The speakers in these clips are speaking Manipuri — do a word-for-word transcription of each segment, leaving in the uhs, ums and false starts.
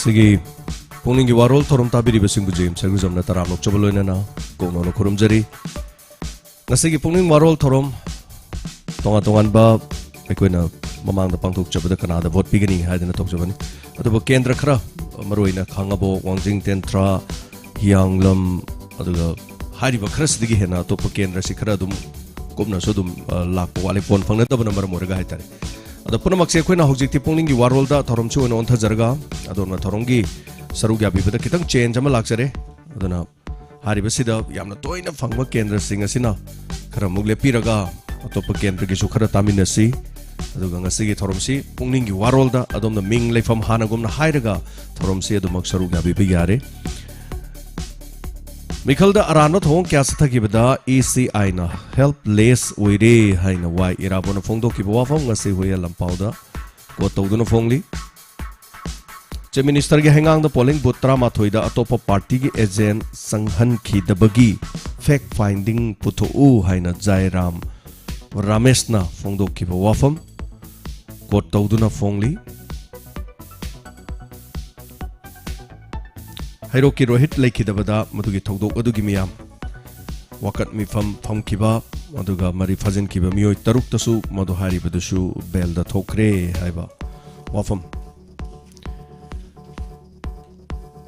ꯁꯤꯒꯤ ꯄꯨꯛꯅꯤꯡꯒꯤ ꯋꯥꯔꯣꯜ ꯊꯧꯔꯝ ꯇꯥꯕꯤꯔꯤꯕꯁꯤꯡꯕꯨ ꯖꯦ ꯑꯦꯝ ꯁꯔꯒꯨꯖꯝꯅ ꯇꯔꯥꯝꯅ ꯑꯣꯛꯆꯕ ꯂꯣꯏꯅꯅ ꯀꯣꯛꯅꯅ ꯈꯨꯔꯨꯝꯖꯔꯤ꯫ ꯉꯁꯤꯒꯤ ꯄꯨꯛꯅꯤꯡ ꯋꯥꯔꯣꯜ ꯊꯧꯔꯝ ꯇꯣꯉꯥꯟ ꯇꯣꯉꯥꯟꯕ ꯑꯩꯈꯣꯏꯅ ꯃꯃꯥꯡꯗ ꯄꯥꯡꯊꯣꯛꯆꯕꯗ ꯀꯅꯥꯗ ꯚꯣꯠ ꯄꯤꯒꯅꯤ ꯍꯥꯏꯗꯅ ꯇꯧꯖꯕꯅꯤ꯫ ꯑꯗꯨꯕꯨ ꯀꯦꯟꯗ꯭ꯔ ꯈꯔ, ꯃꯔꯨꯑꯣꯏꯅ ꯈꯥꯉꯕꯣꯛ, ꯋꯥꯡꯖꯤꯡ ꯇꯦꯟꯊ꯭ꯔꯥ, ꯍꯤꯌꯥꯡꯂꯝ, ꯑꯗꯨꯒ ꯍꯥꯏꯔꯤꯕ ꯈꯔꯁꯤꯗꯒꯤ ꯍꯦꯟꯅ ꯑꯇꯣꯞꯄ ꯀꯦꯟꯗ꯭ꯔꯁꯤ ꯈꯔ ꯑꯗꯨꯝ ꯀꯨꯞꯅꯁꯨ ꯑꯗꯨꯝ, ꯑ, ꯂꯥꯛꯄ ꯋꯥꯠꯂꯤ, ꯐꯣꯟ ꯐꯪꯅꯗꯕꯅ ꯃꯔꯝ ꯑꯣꯏꯔꯒ ꯍꯥꯏꯇꯥꯔꯦ꯫ ꯑꯗꯣ ꯄꯨꯝꯅꯃꯛꯁꯦ ꯑꯩꯈꯣꯏꯅ ꯍꯧꯖꯤꯛꯇꯤ ꯄꯨꯛꯅꯤꯡꯒꯤ ꯋꯥꯔꯣꯜꯗ ꯊꯧꯔꯝꯁꯤ ꯑꯣꯏꯅ ꯑꯣꯟꯊꯖꯔꯒ ꯑꯗꯣꯝꯅ ꯊꯧꯔꯝꯒꯤ ꯁꯔꯨꯛ ꯌꯥꯕꯤꯕꯗ ꯈꯤꯇꯪ ꯆꯦꯟꯖ ꯑꯃ ꯂꯥꯛꯆꯔꯦ꯫ ꯑꯗꯨꯅ ꯍꯥꯏꯔꯤꯕꯁꯤꯗ ꯌꯥꯝꯅ ꯇꯣꯏꯅ ꯐꯪꯕ ꯀꯦꯟꯗ꯭ꯔꯁꯤꯡ ꯑꯁꯤꯅ ꯈꯔ ꯑꯃꯨꯛ ꯂꯦꯞꯄꯤꯔꯒ ꯑꯇꯣꯞꯄ ꯀꯦꯟꯗ꯭ꯔꯒꯤꯁꯨ ꯈꯔ ꯇꯥꯃꯤꯟꯅꯁꯤ꯫ ꯑꯗꯨꯒ ꯉꯁꯤꯒꯤ ꯊꯧꯔꯝꯁꯤ ꯄꯨꯛꯅꯤꯡꯒꯤ ꯋꯥꯔꯣꯜꯗ ꯑꯗꯣꯝꯅ ꯃꯤꯡ ꯂꯩꯐꯝ ꯍꯥꯟꯅꯒꯨꯝꯅ ꯍꯥꯏꯔꯒ ꯊꯧꯔꯝꯁꯤ ꯑꯗꯨꯃꯛ ꯁꯔꯨꯛ ꯌꯥꯕꯤꯕ ꯌꯥꯔꯦ꯫ ꯃꯤꯈꯜꯗ ꯑꯔꯥꯟꯕ ꯊꯧꯑꯣꯡ ꯀꯌꯥ ꯆꯠꯊꯈꯤꯕꯗ ꯏ ꯁꯤ ꯑꯥꯏꯅ helpless ꯑꯣꯏꯔꯦ ꯍꯥꯏꯅ ꯋꯥꯏ ꯏꯔꯥꯕꯣꯠꯅ ꯐꯣꯡꯗꯣꯛꯈꯤꯕ ꯋꯥꯐꯝ ꯉꯁꯤ ꯍꯨꯏꯌꯦꯟ ꯂꯥꯟꯄꯥꯎꯗ quote ꯇꯧꯗꯨꯅ ꯐꯣꯡꯂꯤ꯫ Chief Ministerꯒꯤ ꯍꯩꯉꯥꯡꯗ polling booth ꯇꯔꯥꯃꯥꯊꯣꯏꯗ ꯑꯇꯣꯞꯄ partyꯒꯤ agent ꯆꯪꯍꯟꯈꯤꯗꯕꯒꯤ fact finding ꯄꯨꯊꯣꯛꯎ ꯍꯥꯏꯅ ꯖꯥꯏꯔꯥꯝ ꯔꯥꯃꯦꯁꯅ ꯐꯣꯡꯗꯣꯛꯈꯤꯕ ꯋꯥꯐꯝ quote ꯇꯧꯗꯨꯅ ꯐꯣꯡꯂꯤ꯫ ꯍꯩꯔꯣꯛꯀꯤ ꯔꯣꯍꯤꯠ ꯂꯩꯈꯤꯗꯕꯗ ꯃꯗꯨꯒꯤ ꯊꯧꯗꯣꯛ ꯑꯗꯨꯒꯤ ꯃꯤꯌꯥꯝ ꯋꯥꯀꯠ ꯃꯤꯐꯝ ꯐꯝꯈꯤꯕ, ꯑꯗꯨꯒ ꯃꯔꯤ ꯐꯥꯖꯤꯟꯈꯤꯕ ꯃꯤꯑꯣꯏ ꯇꯔꯨꯛꯇꯁꯨ ꯃꯗꯨ ꯍꯥꯏꯔꯤꯕꯗꯨꯁꯨ bailꯗ ꯊꯣꯛꯈ꯭ꯔꯦ ꯍꯥꯏꯕ ꯋꯥꯐꯝ꯫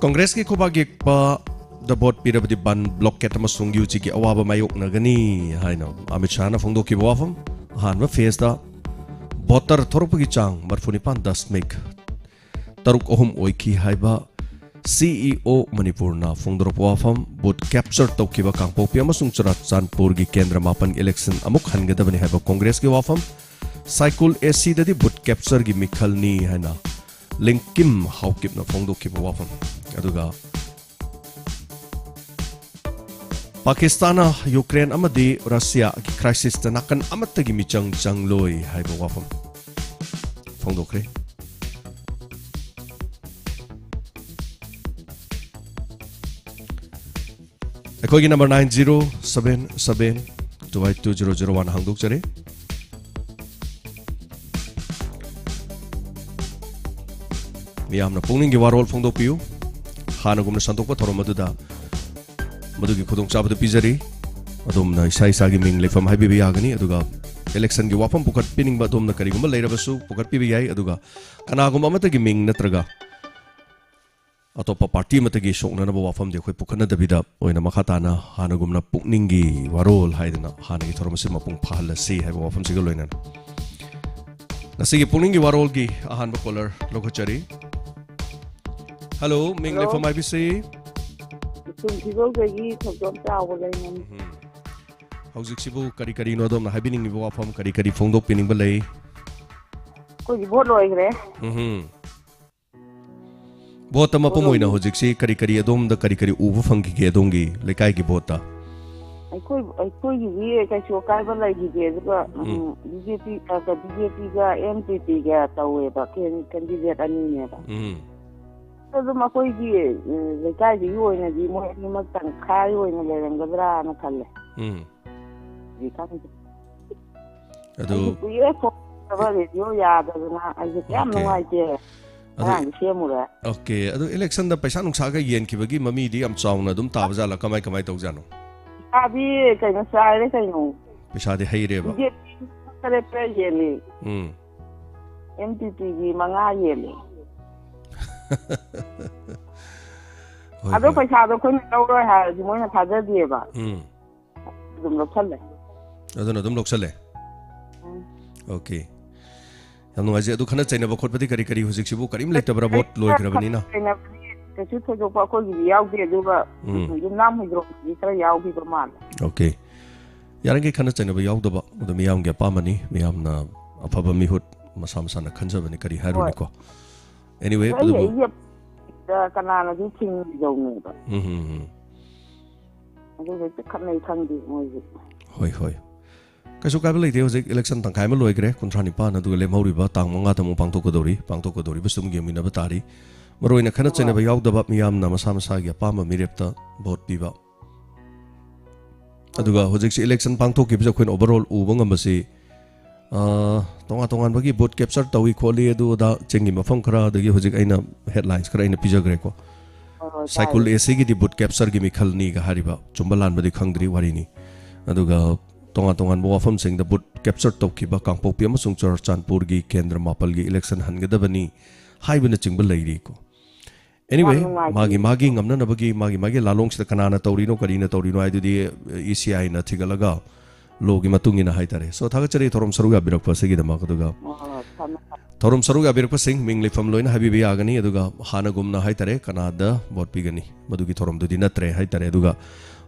ꯀꯪꯒ꯭ꯔꯦꯁꯀꯤ ꯈꯨꯕꯥꯛ ꯌꯦꯛꯄꯗ ꯚꯣꯠ ꯄꯤꯔꯕꯗꯤ ꯕꯟ, blockade ꯑꯃꯁꯨꯡ ꯌꯨ ꯖꯤꯒꯤ ꯑꯋꯥꯕ ꯃꯥꯌꯣꯛꯅꯒꯅꯤ ꯍꯥꯏꯅ ꯑꯃꯤꯠ ꯁꯥꯍꯅ ꯐꯣꯡꯗꯣꯛꯈꯤꯕ ꯋꯥꯐꯝ꯫ ꯑꯍꯥꯟꯕ phaseꯇ voter ꯊꯣꯔꯛꯄꯒꯤ ꯆꯥꯡ ꯃꯔꯤꯐꯨ ꯅꯤꯄꯥꯟ ꯗꯁꯃꯤꯛ ꯇꯔꯨꯛ ꯑꯍꯨꯝ ꯑꯣꯏꯈꯤ ꯍꯥꯏꯕ ꯁꯤ ꯏ ꯑꯣ ꯃꯅꯤꯄꯨꯔꯅ ꯐꯣꯡꯗꯣꯔꯛꯄ ꯋꯥꯐꯝ꯫ Vote capture ꯇꯧꯈꯤꯕ ꯀꯥꯡꯄꯣꯛꯄꯤ ꯑꯃꯁꯨꯡ ꯆꯨꯔꯥꯆꯥꯟꯄꯨꯔꯒꯤ ꯀꯦꯟꯗ꯭ꯔ ꯃꯥꯄꯟ election ꯑꯃꯨꯛ ꯍꯟꯒꯗꯕꯅꯤ ꯍꯥꯏꯕ ꯀꯪꯒ꯭ꯔꯦꯁꯀꯤ ꯋꯥꯐꯝ꯫ ꯁꯥꯏꯀꯨꯜ ꯑꯦ ꯁꯤꯗꯗꯤ vote captureꯒꯤ ꯃꯤꯈꯜꯅꯤ ꯍꯥꯏꯅ ꯂꯤꯡꯀꯤꯝ ꯍꯥꯎꯀꯤꯞꯅ ꯐꯣꯡꯗꯣꯛꯈꯤꯕ ꯋꯥꯐꯝ꯫ ꯑꯗꯨꯒ ꯄꯥꯀꯤꯁꯇꯥꯟꯅ ꯌꯨꯀ꯭ꯔꯦꯟ ꯑꯃꯗꯤ ꯔꯁꯤꯌꯥꯒꯤ crisisꯇ ꯅꯥꯀꯟ ꯑꯃꯠꯇꯒꯤ ꯃꯤꯆꯪ ꯆꯪꯂꯣꯏ ꯍꯥꯏꯕ ꯋꯥꯐꯝ ꯐꯣꯡꯗꯣꯛꯈ꯭ꯔꯦ꯫ ꯑꯩꯈꯣꯏꯒꯤ number nine zero seven seven two eight two zero zero one ꯍꯥꯡꯗꯣꯛꯆꯔꯤ꯫ ꯃꯤꯌꯥꯝꯅ ꯄꯨꯛꯅꯤꯡꯒꯤ ꯋꯥꯔꯣꯜ ꯐꯣꯡꯗꯣꯛꯄꯤꯌꯨ꯫ ꯍꯥꯟꯅꯒꯨꯝꯅ ꯁꯟꯗꯣꯛꯄ ꯊꯧꯔꯝ ꯑꯗꯨꯗ ꯃꯗꯨꯒꯤ ꯈꯨꯗꯣꯡꯆꯥꯕꯗꯨ ꯄꯤꯖꯔꯤ꯫ ꯑꯗꯣꯝꯅ ꯏꯁꯥ ꯏꯁꯥꯒꯤ ꯃꯤꯡ, ꯂꯩꯐꯝ ꯍꯥꯏꯕꯤꯕ ꯌꯥꯒꯅꯤ꯫ ꯑꯗꯨꯒ ꯏꯂꯦꯛꯁꯟꯒꯤ ꯋꯥꯐꯝ ꯄꯨꯈꯠꯄꯤꯅꯤꯡꯕ ꯑꯗꯣꯝꯅ ꯀꯔꯤꯒꯨꯝꯕ ꯂꯩꯔꯕꯁꯨ ꯄꯨꯈꯠꯄꯤꯕ ꯌꯥꯏ꯫ ꯑꯗꯨꯒ ꯀꯅꯥꯒꯨꯝꯕ ꯑꯃꯠꯇꯒꯤ ꯃꯤꯡ ꯅꯠꯇ꯭ꯔꯒ ꯑꯇꯣꯞꯄ ꯄꯥꯔꯇꯤ ꯑꯃꯠꯇꯒꯤ ꯁꯣꯛꯅꯅꯕ ꯋꯥꯐꯝꯗꯤ ꯑꯩꯈꯣꯏ ꯄꯨꯈꯠꯅꯗꯕꯤꯗ ꯑꯣꯏꯅ ꯃꯈꯥ ꯇꯥꯅ ꯍꯥꯟꯅꯒꯨꯝꯅ ꯄꯨꯛꯅꯤꯡꯒꯤ ꯋꯥꯔꯣꯜ ꯍꯥꯏꯗꯅ ꯍꯥꯟꯅꯒꯤ ꯊꯧꯔꯝ ꯑꯁꯤ ꯃꯄꯨꯡ ꯐꯥꯍꯜꯂꯁꯤ ꯍꯥꯏꯕ ꯋꯥꯐꯝꯁꯤꯒ ꯂꯣꯏꯅꯅ ꯉꯁꯤꯒꯤ ꯄꯨꯛꯅꯤꯡꯒꯤ ꯋꯥꯔꯣꯜꯒꯤ ꯑꯍꯥꯟꯕ ꯀꯣꯂꯔ ꯂꯧꯈꯠꯆꯔꯤ꯫ ꯍꯜꯂꯣ, ꯃꯤꯡ, ꯍꯜꯂꯣ꯫ ꯂꯩꯐꯝ ꯍꯥꯏꯕꯤꯁꯤ? ꯁꯨꯝ ꯐꯤꯖꯧꯗꯒꯤ ꯊꯣꯏꯗꯣꯛ ꯆꯥꯎꯕ ꯂꯩꯉꯝ꯫ ꯎꯝ꯫ ꯍꯧꯖꯤꯛꯁꯤꯕꯨ ꯀꯔꯤ ꯀꯔꯤꯅꯣ ꯑꯗꯣꯝꯅ ꯍꯥꯏꯕꯤꯅꯤꯡꯉꯤꯕ ꯋꯥꯐꯝ, ꯀꯔꯤ ꯀꯔꯤ ꯐꯣꯡꯗꯣꯛꯄꯤꯅꯤꯡꯕ ꯂꯩ? ꯑꯩꯈꯣꯏꯒꯤ ꯚꯣꯠ ꯂꯣꯏꯈ꯭ꯔꯦ꯫ ꯎꯝꯍꯨꯝ꯫ ꯚꯣꯠꯇ ꯃꯄꯨꯡ ꯑꯣꯏꯅ ꯍꯧꯖꯤꯛꯁꯤ ꯀꯔꯤ ꯀꯔꯤ ꯑꯗꯣꯝꯗ ꯀꯔꯤ ꯀꯔꯤ ꯎꯕ ꯐꯪꯈꯤꯒꯦ ꯑꯗꯣꯝꯒꯤ ꯂꯩꯀꯥꯏꯒꯤ ꯚꯣꯠꯇ? ꯑꯩꯈꯣꯏ, ꯑꯩꯈꯣꯏꯒꯤꯗꯤ ꯀꯩꯁꯨ ꯑꯀꯥꯏꯕ ꯂꯩꯈꯤꯗꯦ꯫ ꯑꯗꯨꯒ, ꯎꯝ꯫ ꯎꯝ, ꯕꯤ ꯖꯦ ꯄꯤ, ꯑ, ꯕꯤ ꯖꯦ ꯄꯤꯒ ꯑꯦꯟ ꯁꯤ ꯄꯤꯒ ꯇꯧꯋꯦꯕ, ꯀꯦꯟ-, ꯀꯦꯟꯗꯤꯗꯦꯠ ꯑꯅꯤꯅꯦꯕ꯫ ꯎꯝ꯫ ꯑꯗꯨꯝ ꯑꯩꯈꯣꯏꯒꯤ, ꯎꯝ, ꯂꯩꯀꯥꯏꯗꯨꯒꯤ ꯑꯣꯏꯅꯗꯤ ꯃꯣꯏ ꯑꯅꯤꯃꯛ ꯇꯪꯈꯥꯏ ꯑꯣꯏꯅ ꯂꯩꯔꯝꯒꯗ꯭ꯔꯥꯅ ꯈꯜꯂꯦ꯫ ꯎꯝ꯫ ꯗꯤ ꯈꯪꯗꯦ꯫ ꯑꯗꯨ ꯑꯩꯁꯨ ꯀꯨꯏꯔꯦ ꯐꯣꯟ ꯇꯧꯔꯒ ꯔꯦꯗꯤꯑꯣ ꯌꯥꯗꯗꯅ ꯑꯩꯁꯨ ꯀꯌꯥꯝ ꯑꯣꯀꯦ꯫ ꯅꯨꯡꯉꯥꯏꯇꯦ꯫ ꯑꯗꯨ ꯑꯉꯥꯡꯁꯨ ꯁꯦꯝꯃꯨꯔꯦ꯫ ꯑꯣꯀꯦ꯫ ꯑꯗꯨ ꯏꯂꯦꯛꯁꯟꯗ ꯄꯩꯁꯥ ꯅꯨꯡꯁꯥꯒ ꯌꯦꯟꯈꯤꯕꯒꯤ ꯃꯃꯤꯗꯤ ꯌꯥꯝ ꯆꯥꯎꯅ ꯑꯗꯨꯝ ꯇꯥꯕ ꯖꯥꯠꯂꯥ? ꯀꯃꯥꯏ, ꯀꯃꯥꯏ ꯇꯧꯖꯥꯠꯅꯣ? ꯄꯩꯁꯥꯗꯤ ꯀꯩꯅꯣ ꯆꯥꯏꯔꯦ ꯀꯩꯅꯣ꯫ ꯄꯩꯁꯥꯗꯤ ꯍꯩꯔꯦꯕ? ꯕꯤ ꯖꯦ ꯄꯤ ꯇꯔꯦꯠ ꯇꯔꯦꯠ ꯌꯦꯜꯂꯤ꯫ ꯎꯝ꯫ ꯑꯦꯟ ꯄꯤ ꯄꯤꯒꯤ ꯃꯉꯥ ꯌꯦꯜꯂꯤ꯫ ꯍꯣꯏ, ꯑꯗꯣ ꯍꯣꯏ꯫ ꯄꯩꯁꯥꯗꯣ ꯑꯩꯈꯣꯏꯅ ꯂꯧꯔꯣꯏ ꯍꯥꯏꯔꯗꯤ ꯃꯣꯏꯅ ꯊꯥꯖꯗꯦꯕ꯫ ꯎꯝ꯫ ꯑꯗꯨꯝ ꯂꯧꯁꯜꯂꯦ꯫ ꯑꯗꯨꯅ ꯑꯗꯨꯝ ꯂꯧꯁꯜꯂꯦ? ꯎꯝ꯫ ꯑꯣꯀꯦ꯫ ꯌꯥꯝ ꯅꯨꯡꯉꯥꯏꯖꯩ꯫ ꯑꯗꯨ ꯈꯠꯅ ꯆꯩꯅꯕ ꯈꯣꯠꯄꯗꯤ ꯀꯔꯤ ꯀꯔꯤ ꯍꯧꯖꯤꯛꯁꯤꯕꯨ ꯀꯔꯤꯝ ꯂꯩꯇꯕ꯭ꯔꯥ, ꯚꯣꯠ ꯂꯣꯏꯈ꯭ꯔꯕꯅꯤꯅ? ꯈꯠꯅ ꯆꯩꯅꯕꯗꯤ ꯀꯩꯁꯨ ꯊꯣꯏꯗꯣꯛꯄ ꯑꯩꯈꯣꯏꯒꯤꯗꯤ ꯌꯥꯎꯗꯦ, ꯑꯗꯨꯒ ꯎꯝ꯫ ꯌꯨꯝꯅꯥꯝ ꯍꯨꯟꯗ꯭ꯔꯣꯛꯄꯗꯤ ꯈꯔ ꯌꯥꯎꯈꯤꯕ ꯃꯥꯜꯂꯦ꯫ ꯑꯣꯀꯦ꯫ ꯌꯥꯔꯤꯈꯩ ꯈꯠꯅ ꯆꯩꯅꯕ ꯌꯥꯎꯗꯕ, ꯑꯗꯨ ꯃꯤꯌꯥꯝꯒꯤ ꯑꯄꯥꯝꯕꯅꯤ, ꯃꯤꯌꯥꯝꯅ ꯑꯐꯕ ꯃꯤꯍꯨꯠ ꯃꯁꯥ ꯃꯁꯥꯅ ꯈꯟꯖꯕꯅꯤ, ꯀꯔꯤ ꯍꯣꯏ꯫ ꯍꯥꯏꯔꯨꯅꯤꯀꯣ? Anyway, ꯑꯩ, ꯑꯗꯨꯕꯨ ꯑꯩꯒꯤ ꯑꯄꯤꯛꯄꯗ ꯀꯅꯥꯅꯗꯤ ꯊꯤꯡꯉꯤꯗꯧꯅꯦꯕ꯫ ꯎꯝ, ꯎꯝ, ꯎꯝ꯫ ꯑꯗꯨ ꯍꯦꯛꯇ ꯈꯠꯅꯩ ꯈꯪꯗꯦ ꯃꯣꯏꯁꯦ꯫ ꯍꯣꯏ, ꯍꯣꯏ꯫ ꯀꯩꯁꯨ ꯀꯥꯏꯕ ꯂꯩꯇꯦ꯫ ꯍꯧꯖꯤꯛ election ꯇꯪꯈꯥꯏ ꯑꯃ ꯂꯣꯏꯈ꯭ꯔꯦ, ꯀꯨꯟꯊ꯭ꯔꯥ ꯅꯤꯄꯥꯟ, ꯑꯗꯨꯒ ꯂꯦꯝꯍꯧꯔꯤꯕ ꯇꯥꯡ ꯃꯉꯥꯗ ꯑꯃꯨꯛ ꯄꯥꯡꯊꯣꯛꯀꯗꯧꯔꯤ꯫ ꯄꯥꯡꯊꯣꯛꯀꯗꯧꯔꯤꯕꯁꯨ ꯑꯗꯨꯝ ꯌꯦꯡꯃꯤꯟꯅꯕ ꯇꯥꯔꯤ꯫ ꯃꯔꯨꯑꯣꯏꯅ ꯈꯠꯅ ꯍꯣꯏ꯫ ꯆꯩꯅꯕ ꯌꯥꯎꯗꯕ, ꯃꯤꯌꯥꯝꯅ ꯃꯁꯥ ꯃꯁꯥꯒꯤ ꯑꯄꯥꯝꯕ ꯃꯤꯔꯦꯞꯇ ꯚꯣꯠ ꯄꯤꯕ꯫ ꯑꯗꯨꯒ ꯍꯣꯏ꯫ ꯍꯧꯖꯤꯛꯁꯤ election ꯄꯥꯡꯊꯣꯛꯈꯤꯕꯁꯦ ꯑꯩꯈꯣꯏꯅ overall ꯎꯕ ꯉꯝꯕꯁꯤ ꯑ, ꯇꯣꯉꯥꯟ ꯇꯣꯉꯥꯟꯕꯒꯤ ꯕꯨꯠ ꯀꯦꯞꯆꯔ ꯇꯧꯏ ꯈꯣꯠꯂꯤ ꯑꯗꯨ ꯑꯗꯥ ꯆꯤꯡꯒꯤ ꯃꯐꯝ ꯈꯔ, ꯑꯗꯒꯤ ꯍꯧꯖꯤꯛ ꯑꯩꯅ ꯍꯦꯗꯂꯥꯏꯟꯁ ꯈꯔ ꯑꯩꯅ ꯄꯤꯖꯈ꯭ꯔꯦꯀꯣ꯫ ꯍꯣꯏ, ꯍꯣꯏ, ꯁꯥꯏꯀꯨꯜ ꯇꯥꯏꯌꯦ꯫ ꯑꯦꯁꯤꯒꯤꯗꯤ ꯕꯨꯠ ꯀꯦꯞꯆꯔꯒꯤ ꯃꯤꯈꯜꯅꯤꯒ ꯍꯥꯏꯔꯤꯕ, ꯆꯨꯝꯕ ꯂꯥꯟꯕꯗꯤ ꯈꯪꯗ꯭ꯔꯤ, ꯋꯥꯔꯤꯅꯤ꯫ ꯑꯗꯨꯒ ꯇꯣꯉꯥꯟ ꯇꯣꯉꯥꯟꯕ ꯋꯥꯐꯝꯁꯤꯡꯗ ꯕꯨꯠ ꯀꯦꯞꯆꯔ ꯇꯧꯈꯤꯕ ꯀꯥꯡꯄꯣꯛꯄꯤ ꯑꯃꯁꯨꯡ ꯆꯨꯔꯆꯥꯟꯄꯨꯔꯒꯤ ꯀꯦꯟꯗ꯭ꯔ ꯃꯥꯄꯜꯒꯤ ꯏꯂꯦꯛꯁꯟ ꯍꯟꯒꯗꯕꯅꯤ ꯍꯥꯏꯕꯅꯆꯤꯡꯕ ꯂꯩꯔꯤꯀꯣ꯫ Anyway, ꯌꯥꯝ ꯅꯨꯡꯉꯥꯏꯇꯦ꯫ ꯃꯥꯒꯤ, ꯃꯥꯒꯤ ꯉꯝꯅꯅꯕꯒꯤ, ꯃꯥꯒꯤ, ꯃꯥꯒꯤ ꯂꯥꯂꯣꯡꯁꯤꯗ ꯀꯅꯥꯅ ꯇꯧꯔꯤꯅꯣ, ꯀꯔꯤꯅ ꯇꯧꯔꯤꯅꯣ ꯍꯥꯏꯗꯨꯗꯤ ꯏ ꯁꯤ ꯑꯥꯏꯅ ꯊꯤꯒꯠꯂꯒ ꯂꯣꯒꯤ ꯃꯇꯨꯡ ꯏꯟꯅ ꯍꯥꯏꯇꯥꯔꯦ꯫ So, ꯊꯥꯒꯠꯆꯔꯤ ꯊꯧꯔꯝ ꯁꯔꯨꯛ ꯌꯥꯕꯤꯔꯛꯄ ꯑꯁꯤꯒꯤꯗꯃꯛ꯫ ꯑꯗꯨꯒ ꯑꯣ, ꯊꯝꯃꯦ, ꯊꯝꯃꯦ꯫ ꯊꯧꯔꯝ ꯁꯔꯨꯛ ꯌꯥꯕꯤꯔꯛꯄꯁꯤꯡ ꯃꯤꯡ ꯂꯩꯐꯝ ꯂꯣꯏꯅ ꯍꯥꯏꯕꯤꯕ ꯌꯥꯒꯅꯤ꯫ ꯑꯗꯨꯒ ꯍꯥꯟꯅꯒꯨꯝꯅ ꯍꯥꯏꯇꯥꯔꯦ, ꯀꯅꯥꯗ ꯚꯣꯠ ꯄꯤꯒꯅꯤ, ꯃꯗꯨꯒꯤ ꯊꯧꯔꯝꯗꯨꯗꯤ ꯅꯠꯇ꯭ꯔꯦ ꯍꯥꯏꯇꯥꯔꯦ꯫ ꯑꯗꯨꯒ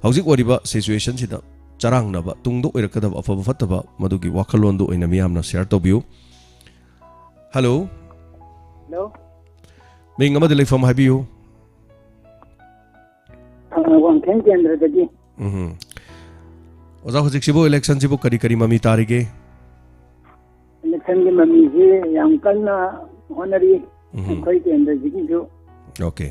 ꯍꯧꯖꯤꯛ ꯑꯣꯏꯔꯤꯕ ꯁꯤꯆꯨꯋꯦꯁꯟꯁꯤꯗ ꯆꯔꯥꯡꯅꯕ, ꯇꯨꯡꯗ ꯑꯣꯏꯔꯛꯀꯗꯕ ꯑꯐꯕ ꯐꯠꯇꯕ, ꯃꯗꯨꯒꯤ ꯋꯥꯈꯜꯂꯣꯟꯗꯨ ꯑꯣꯏꯅ ꯃꯤꯌꯥꯝꯅ ꯁꯤꯌꯔ ꯇꯧꯕꯤꯌꯨ꯫ ꯍꯜꯂꯣ꯫ ꯍꯜꯂꯣ꯫ ꯃꯤꯡ ꯑꯃꯗꯤ ꯂꯩꯐꯝ ꯍꯥꯏꯕꯤꯌꯨ꯫ ꯑ, ꯋꯥꯡꯈꯦꯝ ꯀꯦꯟꯗ꯭ꯔꯗꯒꯤ꯫ ꯎꯝ꯫ ꯑꯣꯖꯥ, ꯍꯧꯖꯤꯛꯁꯤꯕꯨ ꯏꯂꯦꯛꯁꯟꯁꯤꯕꯨ ꯀꯔꯤ ꯀꯔꯤ ꯃꯃꯤ ꯇꯥꯔꯤꯒꯦ? ꯏꯂꯦꯛꯁꯟꯒꯤ ꯃꯃꯤꯁꯤ ꯌꯥꯝ ꯀꯟꯅ ꯍꯣꯠꯅꯔꯤ ꯎꯝ꯫ ꯑꯩꯈꯣꯏ ꯀꯦꯟꯗ꯭ꯔꯁꯤꯒꯤꯁꯨ꯫ ꯑꯣꯀꯦ꯫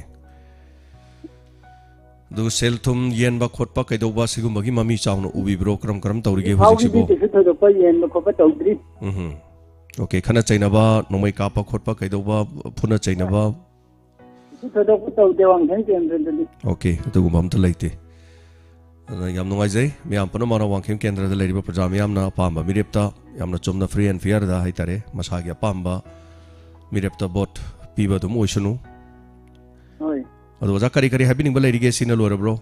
ꯑꯗꯨꯒ ꯁꯦꯜ ꯊꯨꯝ ꯌꯦꯟꯕ ꯈꯣꯠꯄ ꯀꯩꯗꯧꯕ ꯁꯤꯒꯨꯝꯕꯒꯤ ꯃꯃꯤ ꯆꯥꯎꯅ ꯎꯕꯤꯕ꯭ꯔꯣ? ꯀꯔꯝ ꯀꯔꯝ ꯇꯧꯔꯤꯒꯦ ꯍꯧꯖꯤꯛ ꯐꯥꯎꯒꯤꯗꯤ ꯍꯧꯖꯤꯛꯁꯤꯕꯨ? ꯀꯩꯁꯨ ꯊꯣꯏꯗꯣꯛꯄ ꯌꯦꯟꯕ ꯈꯣꯠꯄ ꯇꯧꯗ꯭ꯔꯤ꯫ ꯎꯝ꯫ ꯑꯣꯀꯦ, ꯈꯠꯅ ꯆꯩꯅꯕ, ꯅꯣꯡꯃꯩ ꯀꯥꯞꯄ ꯈꯣꯠꯄ ꯀꯩꯗꯧꯕ, ꯐꯨꯅ ꯆꯩꯅꯕ? ꯀꯩꯁꯨ ꯊꯣꯏꯗꯣꯛꯄ ꯇꯧꯗꯦ ꯋꯥꯡꯈꯦꯝ ꯀꯦꯟꯗ꯭ꯔꯗꯗꯤ꯫ ꯑꯣꯀꯦ, ꯑꯗꯨꯒꯨꯝꯕ ꯑꯝꯇ ꯂꯩꯇꯦ꯫ ꯑꯗꯨꯅ ꯌꯥꯝ ꯅꯨꯡꯉꯥꯏꯖꯩ, ꯃꯌꯥꯝ ꯄꯨꯝꯅꯃꯛꯅ ꯋꯥꯡꯈꯦꯝ ꯀꯦꯟꯗ꯭ꯔꯗ ꯂꯩꯔꯤꯕ ꯄ꯭ꯔꯖꯥ ꯃꯤꯌꯥꯝꯅ ꯑꯄꯥꯝꯕ ꯃꯤꯔꯦꯞꯇ ꯌꯥꯝꯅ ꯆꯨꯝꯅ free and fairꯗ ꯍꯥꯏꯇꯥꯔꯦ, ꯃꯁꯥꯒꯤ ꯑꯄꯥꯝꯕ ꯃꯤꯔꯦꯞꯇ ꯚꯣꯠ ꯄꯤꯕ ꯑꯗꯨꯝ ꯑꯣꯏꯁꯅꯨ꯫ ꯍꯣꯏ꯫ ꯑꯗꯣ ꯑꯣꯖꯥ, ꯀꯔꯤ ꯀꯔꯤ ꯍꯥꯏꯕꯤꯅꯤꯡꯕ ꯂꯩꯔꯤꯒꯦ? ꯁꯤꯅ ꯂꯣꯏꯔꯕ꯭ꯔꯣ?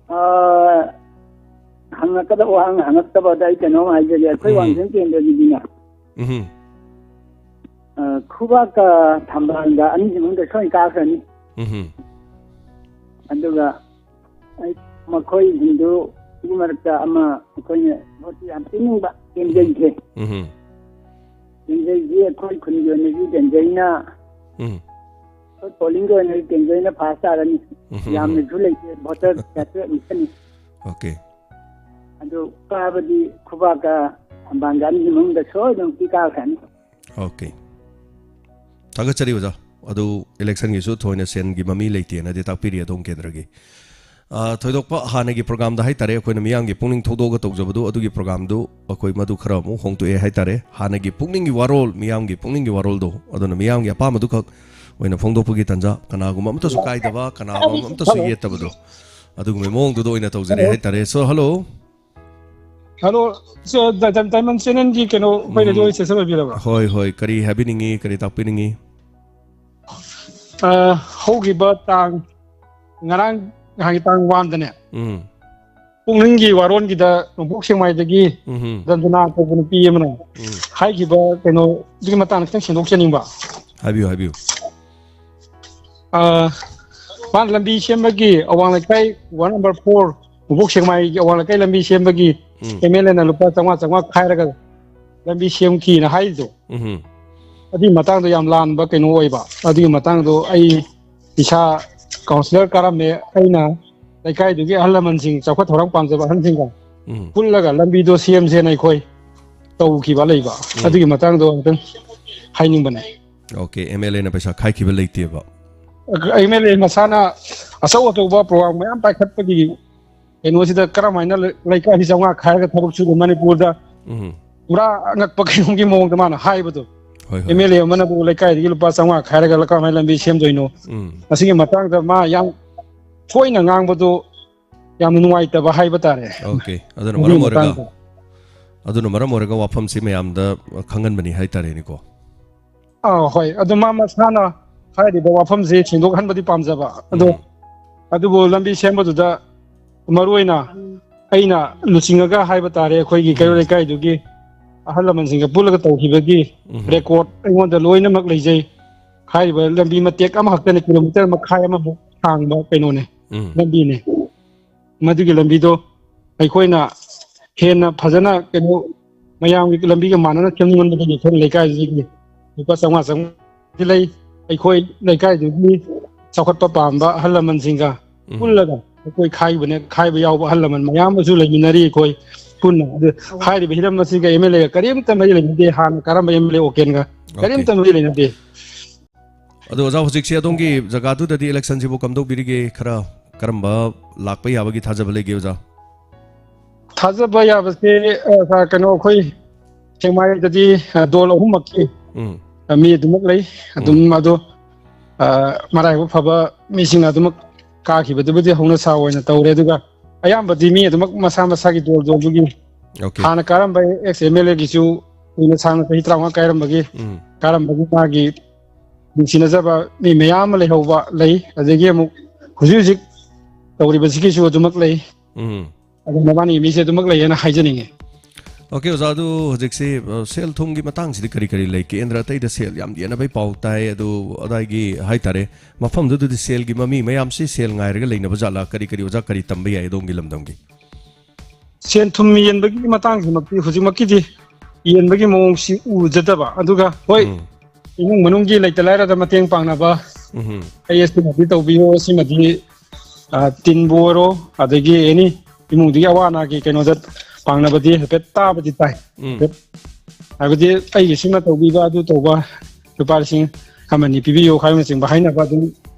ꯑꯥ, ꯍꯪꯉꯛꯀꯗꯕ ꯋꯥꯍꯪ ꯍꯪꯉꯛꯇꯕꯗ ꯑꯩ ꯀꯩꯅꯣꯝ ꯍꯥꯏꯖꯒꯦ꯫ ꯑꯩꯈꯣꯏ ꯎꯝ꯫ ꯋꯥꯡꯈꯦꯝ ꯀꯦꯟꯗ꯭ꯔꯒꯤꯗꯤꯅꯦ, ꯎꯝ꯫ ꯑꯥ, ꯈꯨꯕꯥꯛꯀ ꯊꯝꯕꯥꯜꯒ ꯑꯅꯤꯁꯤ ꯃꯅꯨꯡꯗ ꯁꯣꯏꯅ ꯀꯥꯈ꯭ꯔꯅꯤ꯫ ꯎꯝ꯫ ꯑꯗꯨꯒ ꯑꯩ ꯃꯈꯣꯏꯁꯤꯡꯗꯨꯒꯤ ꯃꯔꯛꯇ ꯑꯃ ꯑꯩꯈꯣꯏꯅ ꯚꯣꯠ ꯌꯥꯝ ꯄꯤꯅꯤꯡꯕ ꯀꯦꯟꯗ꯭ꯔꯁꯦ꯫ ꯎꯝ꯫ ꯀꯦꯟꯗ꯭ꯔꯁꯤ ꯑꯩꯈꯣꯏ ꯈꯨꯟꯒꯤ ꯑꯣꯏꯅꯗꯤ ꯀꯦꯟꯗ꯭ꯔꯅ, ꯎꯝ꯫ ꯑꯩꯈꯣꯏ ꯄꯣꯂꯤꯡꯒꯤ ꯑꯣꯏꯅꯗꯤ ꯀꯦꯟꯗ꯭ꯔꯅ ꯐꯥꯁ ꯇꯥꯔꯅꯤ꯫ ꯎꯝ꯫ ꯌꯥꯝꯅꯁꯨ ꯂꯩꯇꯦ, ꯚꯣꯇꯔ ꯆꯥꯇ꯭ꯔꯦꯠ ꯃꯨꯛꯇꯅꯤ꯫ ꯑꯣꯀꯦ꯫ ꯑꯗꯨ ꯀꯥꯕꯗꯤ ꯈꯨꯕꯥꯛꯀ ꯊꯝꯕꯥꯜꯒ ꯑꯅꯤꯒꯤ ꯃꯅꯨꯡꯗ ꯁꯣꯏꯗꯅꯃꯛꯀꯤ ꯀꯥꯈ꯭ꯔꯅꯤ꯫ ꯑꯣꯀꯦ꯫ ꯊꯥꯒꯠꯆꯔꯤ ꯑꯣꯖꯥ꯫ ꯑꯗꯨ ꯏꯂꯦꯛꯁꯟꯒꯤꯁꯨ ꯊꯣꯏꯅ ꯁꯦꯟꯒꯤ ꯃꯃꯤ ꯂꯩꯇꯦꯅꯗꯤ ꯇꯥꯛꯄꯤꯔꯤ ꯑꯗꯣꯝ ꯀꯦꯟꯗ꯭ꯔꯒꯤ꯫ ꯑ, ꯊꯣꯏꯗꯣꯛꯄ ꯍꯥꯟꯅꯒꯤ ꯄ꯭ꯔꯣꯒ꯭ꯔꯥꯝꯗ ꯍꯥꯏꯇꯥꯔꯦ, ꯑꯩꯈꯣꯏꯅ ꯃꯤꯌꯥꯝꯒꯤ ꯄꯨꯛꯅꯤꯡ ꯊꯧꯗꯣꯛꯑꯒ ꯇꯧꯖꯕꯗꯨ, ꯑꯗꯨꯒꯤ ꯄ꯭ꯔꯣꯒ꯭ꯔꯥꯝꯗꯨ ꯑꯩꯈꯣꯏ ꯃꯗꯨ ꯈꯔ ꯑꯃꯨꯛ ꯍꯣꯡꯗꯣꯛꯑꯦ ꯍꯥꯏꯇꯥꯔꯦ꯫ ꯍꯥꯟꯅꯒꯤ ꯄꯨꯛꯅꯤꯡꯒꯤ ꯋꯥꯔꯣꯜ, ꯃꯤꯌꯥꯝꯒꯤ ꯄꯨꯛꯅꯤꯡꯒꯤ ꯋꯥꯔꯣꯜꯗꯣ, ꯑꯗꯨꯅ ꯃꯤꯌꯥꯝꯒꯤ ꯑꯄꯥꯝꯕꯗꯨꯈꯛ ꯑꯣꯏꯅ ꯐꯣꯡꯗꯣꯛꯄꯒꯤ ꯇꯥꯟꯖꯥ, ꯀꯅꯥꯒꯨꯝꯕ ꯑꯃꯠꯇꯁꯨ ꯀꯥꯏꯗꯕ, ꯀꯅꯥꯒꯨꯝꯕ ꯑꯃꯠꯇꯁꯨ ꯌꯦꯠꯇꯕꯗꯣ, ꯑꯗꯨꯒꯨꯝꯕ ꯃꯑꯣꯡꯗꯨꯗ ꯑꯣꯏꯅ ꯇꯧꯖꯔꯦ ꯍꯥꯏꯇꯥꯔꯦ꯫ So, hello. Hello, so, ꯗ-, ꯗ-, Diamond Channelꯒꯤ ꯀꯩꯅꯣ, ꯑꯩꯈꯣꯏ ꯎꯝ꯫ Radio station ꯑꯣꯏꯕꯤꯔꯕ꯭ꯔꯥ? ꯍꯣꯏ, ꯍꯣꯏ, ꯀꯔꯤ ꯍꯥꯏꯕꯤꯅꯤꯡꯉꯤ, ꯀꯔꯤ ꯇꯥꯛꯄꯤꯅꯤꯡꯉꯤ? ꯑ, ꯍꯧꯈꯤꯕ ꯇꯥꯡ, ꯉꯔꯥꯡ ꯅꯍꯥꯟꯒꯤ ꯇꯥꯡ one ꯗꯅꯦ, ꯎꯝ꯫ ꯄꯨꯛꯅꯤꯡꯒꯤ ꯋꯥꯔꯣꯟꯒꯤꯗ ꯅꯣꯡꯄꯣꯛ ꯁꯦꯛꯃꯥꯏꯗꯒꯤ ꯎꯝ꯫ ꯔꯟꯖꯅꯥ ꯀꯧꯕ ꯅꯨꯄꯤ ꯑꯃꯅ ꯎꯝ꯫ ꯍꯥꯏꯈꯤꯕ ꯀꯩꯅꯣꯗꯨꯒꯤ ꯃꯇꯥꯡꯗ ꯈꯤꯇꯪ ꯁꯦꯡꯗꯣꯛꯆꯅꯤꯡꯕ꯫ ꯍꯥꯏꯕꯤꯌꯨ, ꯍꯥꯏꯕꯤꯌꯨ꯫ ꯑ, ꯃꯥꯅ ꯂꯝꯕꯤ ꯁꯦꯝꯕꯒꯤ ꯑꯋꯥꯡ ꯂꯩꯀꯥꯏ ward number four, ꯅꯣꯡꯄꯣꯛ ꯁꯦꯛꯃꯥꯏꯒꯤ ꯑꯋꯥꯡ ꯂꯩꯀꯥꯏ ꯂꯝꯕꯤ ꯁꯦꯝꯕꯒꯤ ꯎꯝ꯫ MLAꯅ ꯂꯨꯄꯥ ꯆꯥꯝꯃꯉꯥ, ꯆꯥꯝꯃꯉꯥ ꯈꯥꯏꯔꯒ ꯂꯝꯕꯤ ꯁꯦꯝꯈꯤꯅ ꯍꯥꯏꯔꯤꯗꯣ꯫ ꯎꯝ꯫ ꯑꯗꯨꯒꯤ ꯃꯇꯥꯡꯗꯣ ꯌꯥꯝ ꯂꯥꯟꯕ ꯀꯩꯅꯣ ꯑꯣꯏꯕ꯫ ꯑꯗꯨꯒꯤ ꯃꯇꯥꯡꯗꯣ ꯑꯩ ꯏꯁꯥ councillor ꯀꯥꯔꯝꯃꯦ, ꯑꯩꯅ ꯂꯩꯀꯥꯏꯗꯨꯒꯤ ꯑꯍꯜ ꯂꯃꯟꯁꯤꯡ, ꯆꯥꯎꯈꯠ ꯊꯧꯔꯥꯡ ꯄꯥꯝꯖꯕ ꯑꯍꯟꯁꯤꯡꯒ ꯎꯝ꯫ ꯄꯨꯜꯂꯒ ꯂꯝꯕꯤꯗꯣ ꯁꯦꯝꯁꯦꯅ ꯑꯩꯈꯣꯏ ꯇꯧꯈꯤꯕ ꯂꯩꯕ꯫ ꯎꯝ꯫ ꯑꯗꯨꯒꯤ ꯃꯇꯥꯡꯗꯣ ꯑꯃꯨꯛꯇꯪ ꯍꯥꯏꯅꯤꯡꯕꯅꯦ꯫ OK, MLAꯅ ꯄꯩꯁꯥ ꯈꯥꯏꯈꯤꯕ ꯂꯩꯇꯦꯕ꯫ MLA ꯃꯁꯥꯅ ꯑꯆꯧ ꯑꯆꯧꯕ ꯄ꯭ꯔꯣꯒ꯭ꯔꯥꯝ ꯃꯌꯥꯝ ꯄꯥꯏꯈꯠꯄꯒꯤ ꯀꯩꯅꯣꯁꯤꯗ ꯀꯔꯝ ꯍꯥꯏꯅ ꯂꯩ-, ꯂꯩꯀꯥꯏꯁꯤ ꯆꯥꯝꯃꯉꯥ ꯈꯥꯏꯔꯒ ꯊꯕꯛ ꯁꯨꯕ ꯃꯅꯤꯄꯨꯔꯗ ꯎꯝ꯫ ꯄꯨꯔꯥ ꯑꯉꯛꯄ ꯀꯩꯅꯣꯝꯒꯤ ꯃꯑꯣꯡꯗ ꯃꯥꯅ ꯍꯥꯏꯕꯗꯣ꯫ ꯍꯣꯏ, ꯍꯣꯏ꯫ MLA ꯑꯃꯅꯕꯨ ꯂꯩꯀꯥꯏꯗꯒꯤ ꯂꯨꯄꯥ ꯆꯥꯝꯃꯉꯥ ꯈꯥꯏꯔꯒ ꯀꯔꯝꯍꯥꯏꯅ ꯂꯝꯕꯤ ꯁꯦꯝꯗꯣꯏꯅꯣ? ꯎꯝ꯫ ꯃꯁꯤꯒꯤ ꯃꯇꯥꯡꯗ ꯃꯥ ꯌꯥꯝ ꯊꯣꯏꯅ ꯉꯥꯡꯕꯗꯣ ꯌꯥꯝꯅ ꯅꯨꯡꯉꯥꯏꯇꯕ ꯍꯥꯏꯕ ꯇꯥꯔꯦ꯫ OK, ꯑꯗꯨꯅ ꯃꯗꯨꯒꯤ ꯃꯔꯝ ꯑꯣꯏꯔꯒ, ꯃꯇꯥꯡꯗ꯫ ꯑꯗꯨꯅ ꯃꯔꯝ ꯑꯣꯏꯔꯒ ꯋꯥꯐꯝꯁꯤ ꯃꯌꯥꯝꯗ ꯈꯪꯍꯟꯕꯅꯤ ꯍꯥꯏꯇꯥꯔꯦꯅꯦꯀꯣ꯫ ꯑꯥ, ꯍꯣꯏ꯫ ꯑꯗꯨ ꯃꯥ ꯃꯁꯥꯅ ꯍꯥꯏꯔꯤꯕ ꯋꯥꯐꯝꯁꯦ ꯁꯦꯡꯗꯣꯛꯍꯟꯕꯗꯤ ꯄꯥꯝꯖꯕ꯫ ꯑꯗꯣ, ꯎꯝ꯫ ꯑꯗꯨꯕꯨ ꯂꯝꯕꯤ ꯁꯦꯝꯕꯗꯨꯗ ꯃꯔꯨ ꯑꯣꯏꯅ ꯑꯩꯅ ꯂꯨꯆꯤꯡꯉꯒ ꯍꯥꯏꯕ ꯇꯥꯔꯦ, ꯑꯩꯈꯣꯏꯒꯤ ꯀꯩꯔꯣꯜ ꯎꯝ꯫ ꯂꯩꯀꯥꯏꯗꯨꯒꯤ ꯑꯍꯜ ꯂꯃꯟꯁꯤꯡꯒ ꯄꯨꯜꯂꯒ ꯇꯧꯈꯤꯕꯒꯤ ꯎꯝ꯫ Record ꯑꯩꯉꯣꯟꯗ ꯂꯣꯏꯅꯃꯛ ꯂꯩꯖꯩ꯫ ꯍꯥꯏꯔꯤꯕ ꯂꯝꯕꯤ ꯃꯇꯦꯛ ꯑꯃꯈꯛꯇꯅꯤ, kilometre ꯃꯈꯥꯏ ꯑꯃꯃꯨꯛ ꯁꯥꯡꯕ ꯀꯩꯅꯣꯅꯦ, ꯎꯝ꯫ ꯂꯝꯕꯤꯅꯦ꯫ ꯃꯗꯨꯒꯤ ꯂꯝꯕꯤꯗꯣ ꯑꯩꯈꯣꯏꯅ ꯍꯦꯟꯅ ꯐꯖꯅ ꯀꯩꯅꯣ ꯃꯌꯥꯝꯒꯤ ꯂꯝꯕꯤꯒ ꯃꯥꯟꯅꯅ ꯁꯦꯝꯅꯤꯡꯃꯟꯕꯗꯒꯤ ꯑꯩꯈꯣꯏ ꯂꯩꯀꯥꯏꯁꯤꯒꯤ ꯂꯨꯄꯥ ꯆꯥꯝꯃꯉꯥ, ꯆꯥꯝꯃꯉꯥꯗꯤ ꯂꯩ꯫ ꯑꯩꯈꯣꯏ ꯂꯩꯀꯥꯏꯗꯨꯒꯤ ꯆꯥꯎꯈꯠꯄ ꯄꯥꯝꯕ ꯑꯍꯜ ꯂꯃꯟꯁꯤꯡꯒ ꯎꯝ꯫ ꯄꯨꯜꯂꯒ ꯑꯩꯈꯣꯏ ꯈꯥꯏꯕꯅꯦ꯫ ꯈꯥꯏꯕ ꯌꯥꯎꯕ ꯑꯍꯜ ꯂꯃꯟ ꯃꯌꯥꯝ ꯑꯃꯁꯨ ꯂꯩꯃꯤꯟꯅꯔꯤ ꯑꯩꯈꯣꯏ ꯄꯨꯟꯅ꯫ ꯑꯗꯨ ꯍꯥꯏꯔꯤꯕ ꯍꯤꯔꯝ ꯑꯁꯤꯒ MLAꯒ ꯀꯔꯤꯝꯇ ꯃꯔꯤ ꯂꯩꯅꯗꯦ꯫ ꯍꯥꯟꯅ ꯀꯥꯔꯝꯕ MLA ꯑꯣꯀꯦꯟꯒ OK꯫ ꯀꯔꯤꯝꯇ ꯃꯔꯤ ꯂꯩꯅꯗꯦ꯫ ꯑꯗꯣ ꯑꯣꯖꯥ, ꯍꯧꯖꯤꯛꯁꯦ ꯑꯗꯣꯝꯒꯤ ꯖꯒꯥꯗꯨꯗꯗꯤ electionꯁꯤꯕꯨ ꯀꯝꯗꯧꯕꯤꯔꯤꯒꯦ? ꯈꯔ ꯀꯔꯝꯕ ꯂꯥꯛꯄ ꯌꯥꯕꯒꯤ ꯊꯥꯖꯕ ꯂꯩꯒꯦ, ꯑꯣꯖꯥ? ꯊꯥꯖꯕ ꯌꯥꯕꯁꯦ, ꯑ, ꯀꯩꯅꯣ, ꯑꯩꯈꯣꯏ ꯁꯦꯛꯃꯥꯏꯗꯗꯤ, ꯑ, ꯗꯣꯜ ꯑꯍꯨꯝꯃꯛꯀꯤ, ꯎꯝ ꯑ, ꯃꯤ ꯑꯗꯨꯃꯛ ꯂꯩ꯫ ꯑꯗꯨꯝ ꯑꯗꯣ, ꯑ, ꯃꯔꯥꯏꯕꯛ ꯐꯕ ꯃꯤꯁꯤꯡꯅ ꯑꯗꯨꯃꯛ ꯀꯥꯈꯤꯕꯗꯨꯕꯨꯗꯤ ꯍꯧꯅ ꯁꯥ ꯑꯣꯏꯅ ꯇꯧꯔꯦ꯫ ꯑꯗꯨꯒ ꯑꯌꯥꯝꯕꯗꯤ ꯃꯤ ꯑꯗꯨꯃꯛ ꯃꯁꯥ ꯃꯁꯥꯒꯤ ꯗꯣꯜ ꯗꯣꯜꯗꯨꯒꯤ ꯑꯣꯀꯦ꯫ ꯍꯥꯟꯅ ꯀꯥꯔꯝꯕ ꯑꯦꯛꯁ ꯑꯦꯝ ꯑꯦꯜ ꯑꯦꯒꯤꯁꯨ ꯀꯨꯏꯅ ꯁꯥꯡꯅ ꯆꯍꯤ ꯇꯔꯥꯃꯉꯥ ꯀꯥꯏꯔꯝꯕꯒꯤ, ꯎꯝ ꯀꯥꯔꯝꯕꯒꯤ ꯃꯥꯒꯤ ꯅꯨꯡꯁꯤꯅꯖꯕ ꯃꯤ ꯃꯌꯥꯝ ꯑꯃ ꯂꯩꯍꯧꯕ ꯂꯩ꯫ ꯑꯗꯒꯤ ꯑꯃꯨꯛ ꯍꯧꯖꯤꯛ ꯍꯧꯖꯤꯛ ꯇꯧꯔꯤꯕꯁꯤꯒꯤꯁꯨ ꯑꯗꯨꯃꯛ ꯂꯩ꯫ ꯎꯝ ꯑꯗꯨ ꯃꯕꯥꯅꯤꯒꯤ ꯃꯤꯁꯦ ꯑꯗꯨꯃꯛ ꯂꯩꯌꯦꯅ ꯍꯥꯏꯖꯅꯤꯡꯉꯤ꯫ ꯑꯣꯀꯦ, ꯑꯣꯖꯥ, ꯑꯗꯨ ꯍꯧꯖꯤꯛꯁꯤ, ꯑ, ꯁꯦꯜ ꯊꯨꯝꯒꯤ ꯃꯇꯥꯡꯁꯤꯗꯤ ꯀꯔꯤ ꯀꯔꯤ ꯂꯩ? ꯀꯦꯟꯗ꯭ꯔ ꯑꯇꯩꯗ ꯁꯦꯜ ꯌꯥꯝ ꯌꯦꯟꯅꯕꯩ ꯄꯥꯎ ꯇꯥꯏ, ꯑꯗꯨ ꯑꯗꯥꯏꯒꯤ ꯍꯥꯏꯇꯥꯔꯦ, ꯃꯐꯝꯗꯨꯗꯗꯤ ꯁꯦꯜꯒꯤ ꯃꯃꯤ ꯃꯌꯥꯝꯁꯤ ꯁꯦꯜ ꯉꯥꯏꯔꯒ ꯂꯩꯅꯕ ꯖꯥꯠꯂꯥ? ꯀꯔꯤ ꯀꯔꯤ, ꯑꯣꯖꯥ, ꯀꯔꯤ ꯇꯝꯕ ꯌꯥꯏ ꯑꯗꯣꯝꯒꯤ ꯂꯝꯗꯝꯒꯤ? ꯁꯦꯟ ꯊꯨꯝ ꯌꯦꯟꯕꯒꯤ ꯃꯇꯥꯡꯁꯤꯃꯛꯇꯤ ꯍꯧꯖꯤꯛꯃꯛꯀꯤꯗꯤ ꯌꯦꯟꯕꯒꯤ ꯃꯑꯣꯡꯁꯤ ꯎꯖꯗꯕ꯫ ꯑꯗꯨꯒ ꯍꯣꯏ, ꯎꯝ ꯏꯃꯨꯡ ꯃꯅꯨꯡꯒꯤ ꯂꯩꯇ ꯂꯥꯏꯔꯗ ꯃꯇꯦꯡ ꯄꯥꯡꯅꯕ, ꯎꯝ ꯑꯩ ꯑꯁꯤꯃꯗꯤ ꯇꯧꯕꯤꯌꯣ, ꯁꯤꯃꯗꯤ, ꯑ, ꯇꯤꯟꯕꯨ ꯑꯣꯏꯔꯣ, ꯑꯗꯒꯤ ꯑꯦꯅꯤ ꯏꯃꯨꯡꯗꯨꯒꯤ ꯑꯋꯥ ꯑꯅꯥꯒꯤ ꯀꯩꯅꯣꯗ ꯄꯥꯡꯅꯕꯗꯤ ꯍꯥꯏꯐꯦꯠ ꯇꯥꯕꯗꯤ ꯇꯥꯏ꯫ ꯎꯝ ꯍꯥꯏꯕꯗꯤ ꯑꯩꯒꯤ ꯁꯤꯃ ꯇꯧꯕꯤꯕ, ꯑꯗꯨ ꯇꯧꯕ, ꯂꯨꯄꯥ ꯂꯤꯁꯤꯡ ꯑꯃꯅꯤ ꯄꯤꯕꯤꯌꯨ ꯍꯥꯏꯕꯅꯆꯤꯡꯕ ꯍꯥꯏꯅꯕ ꯑꯗꯨꯝ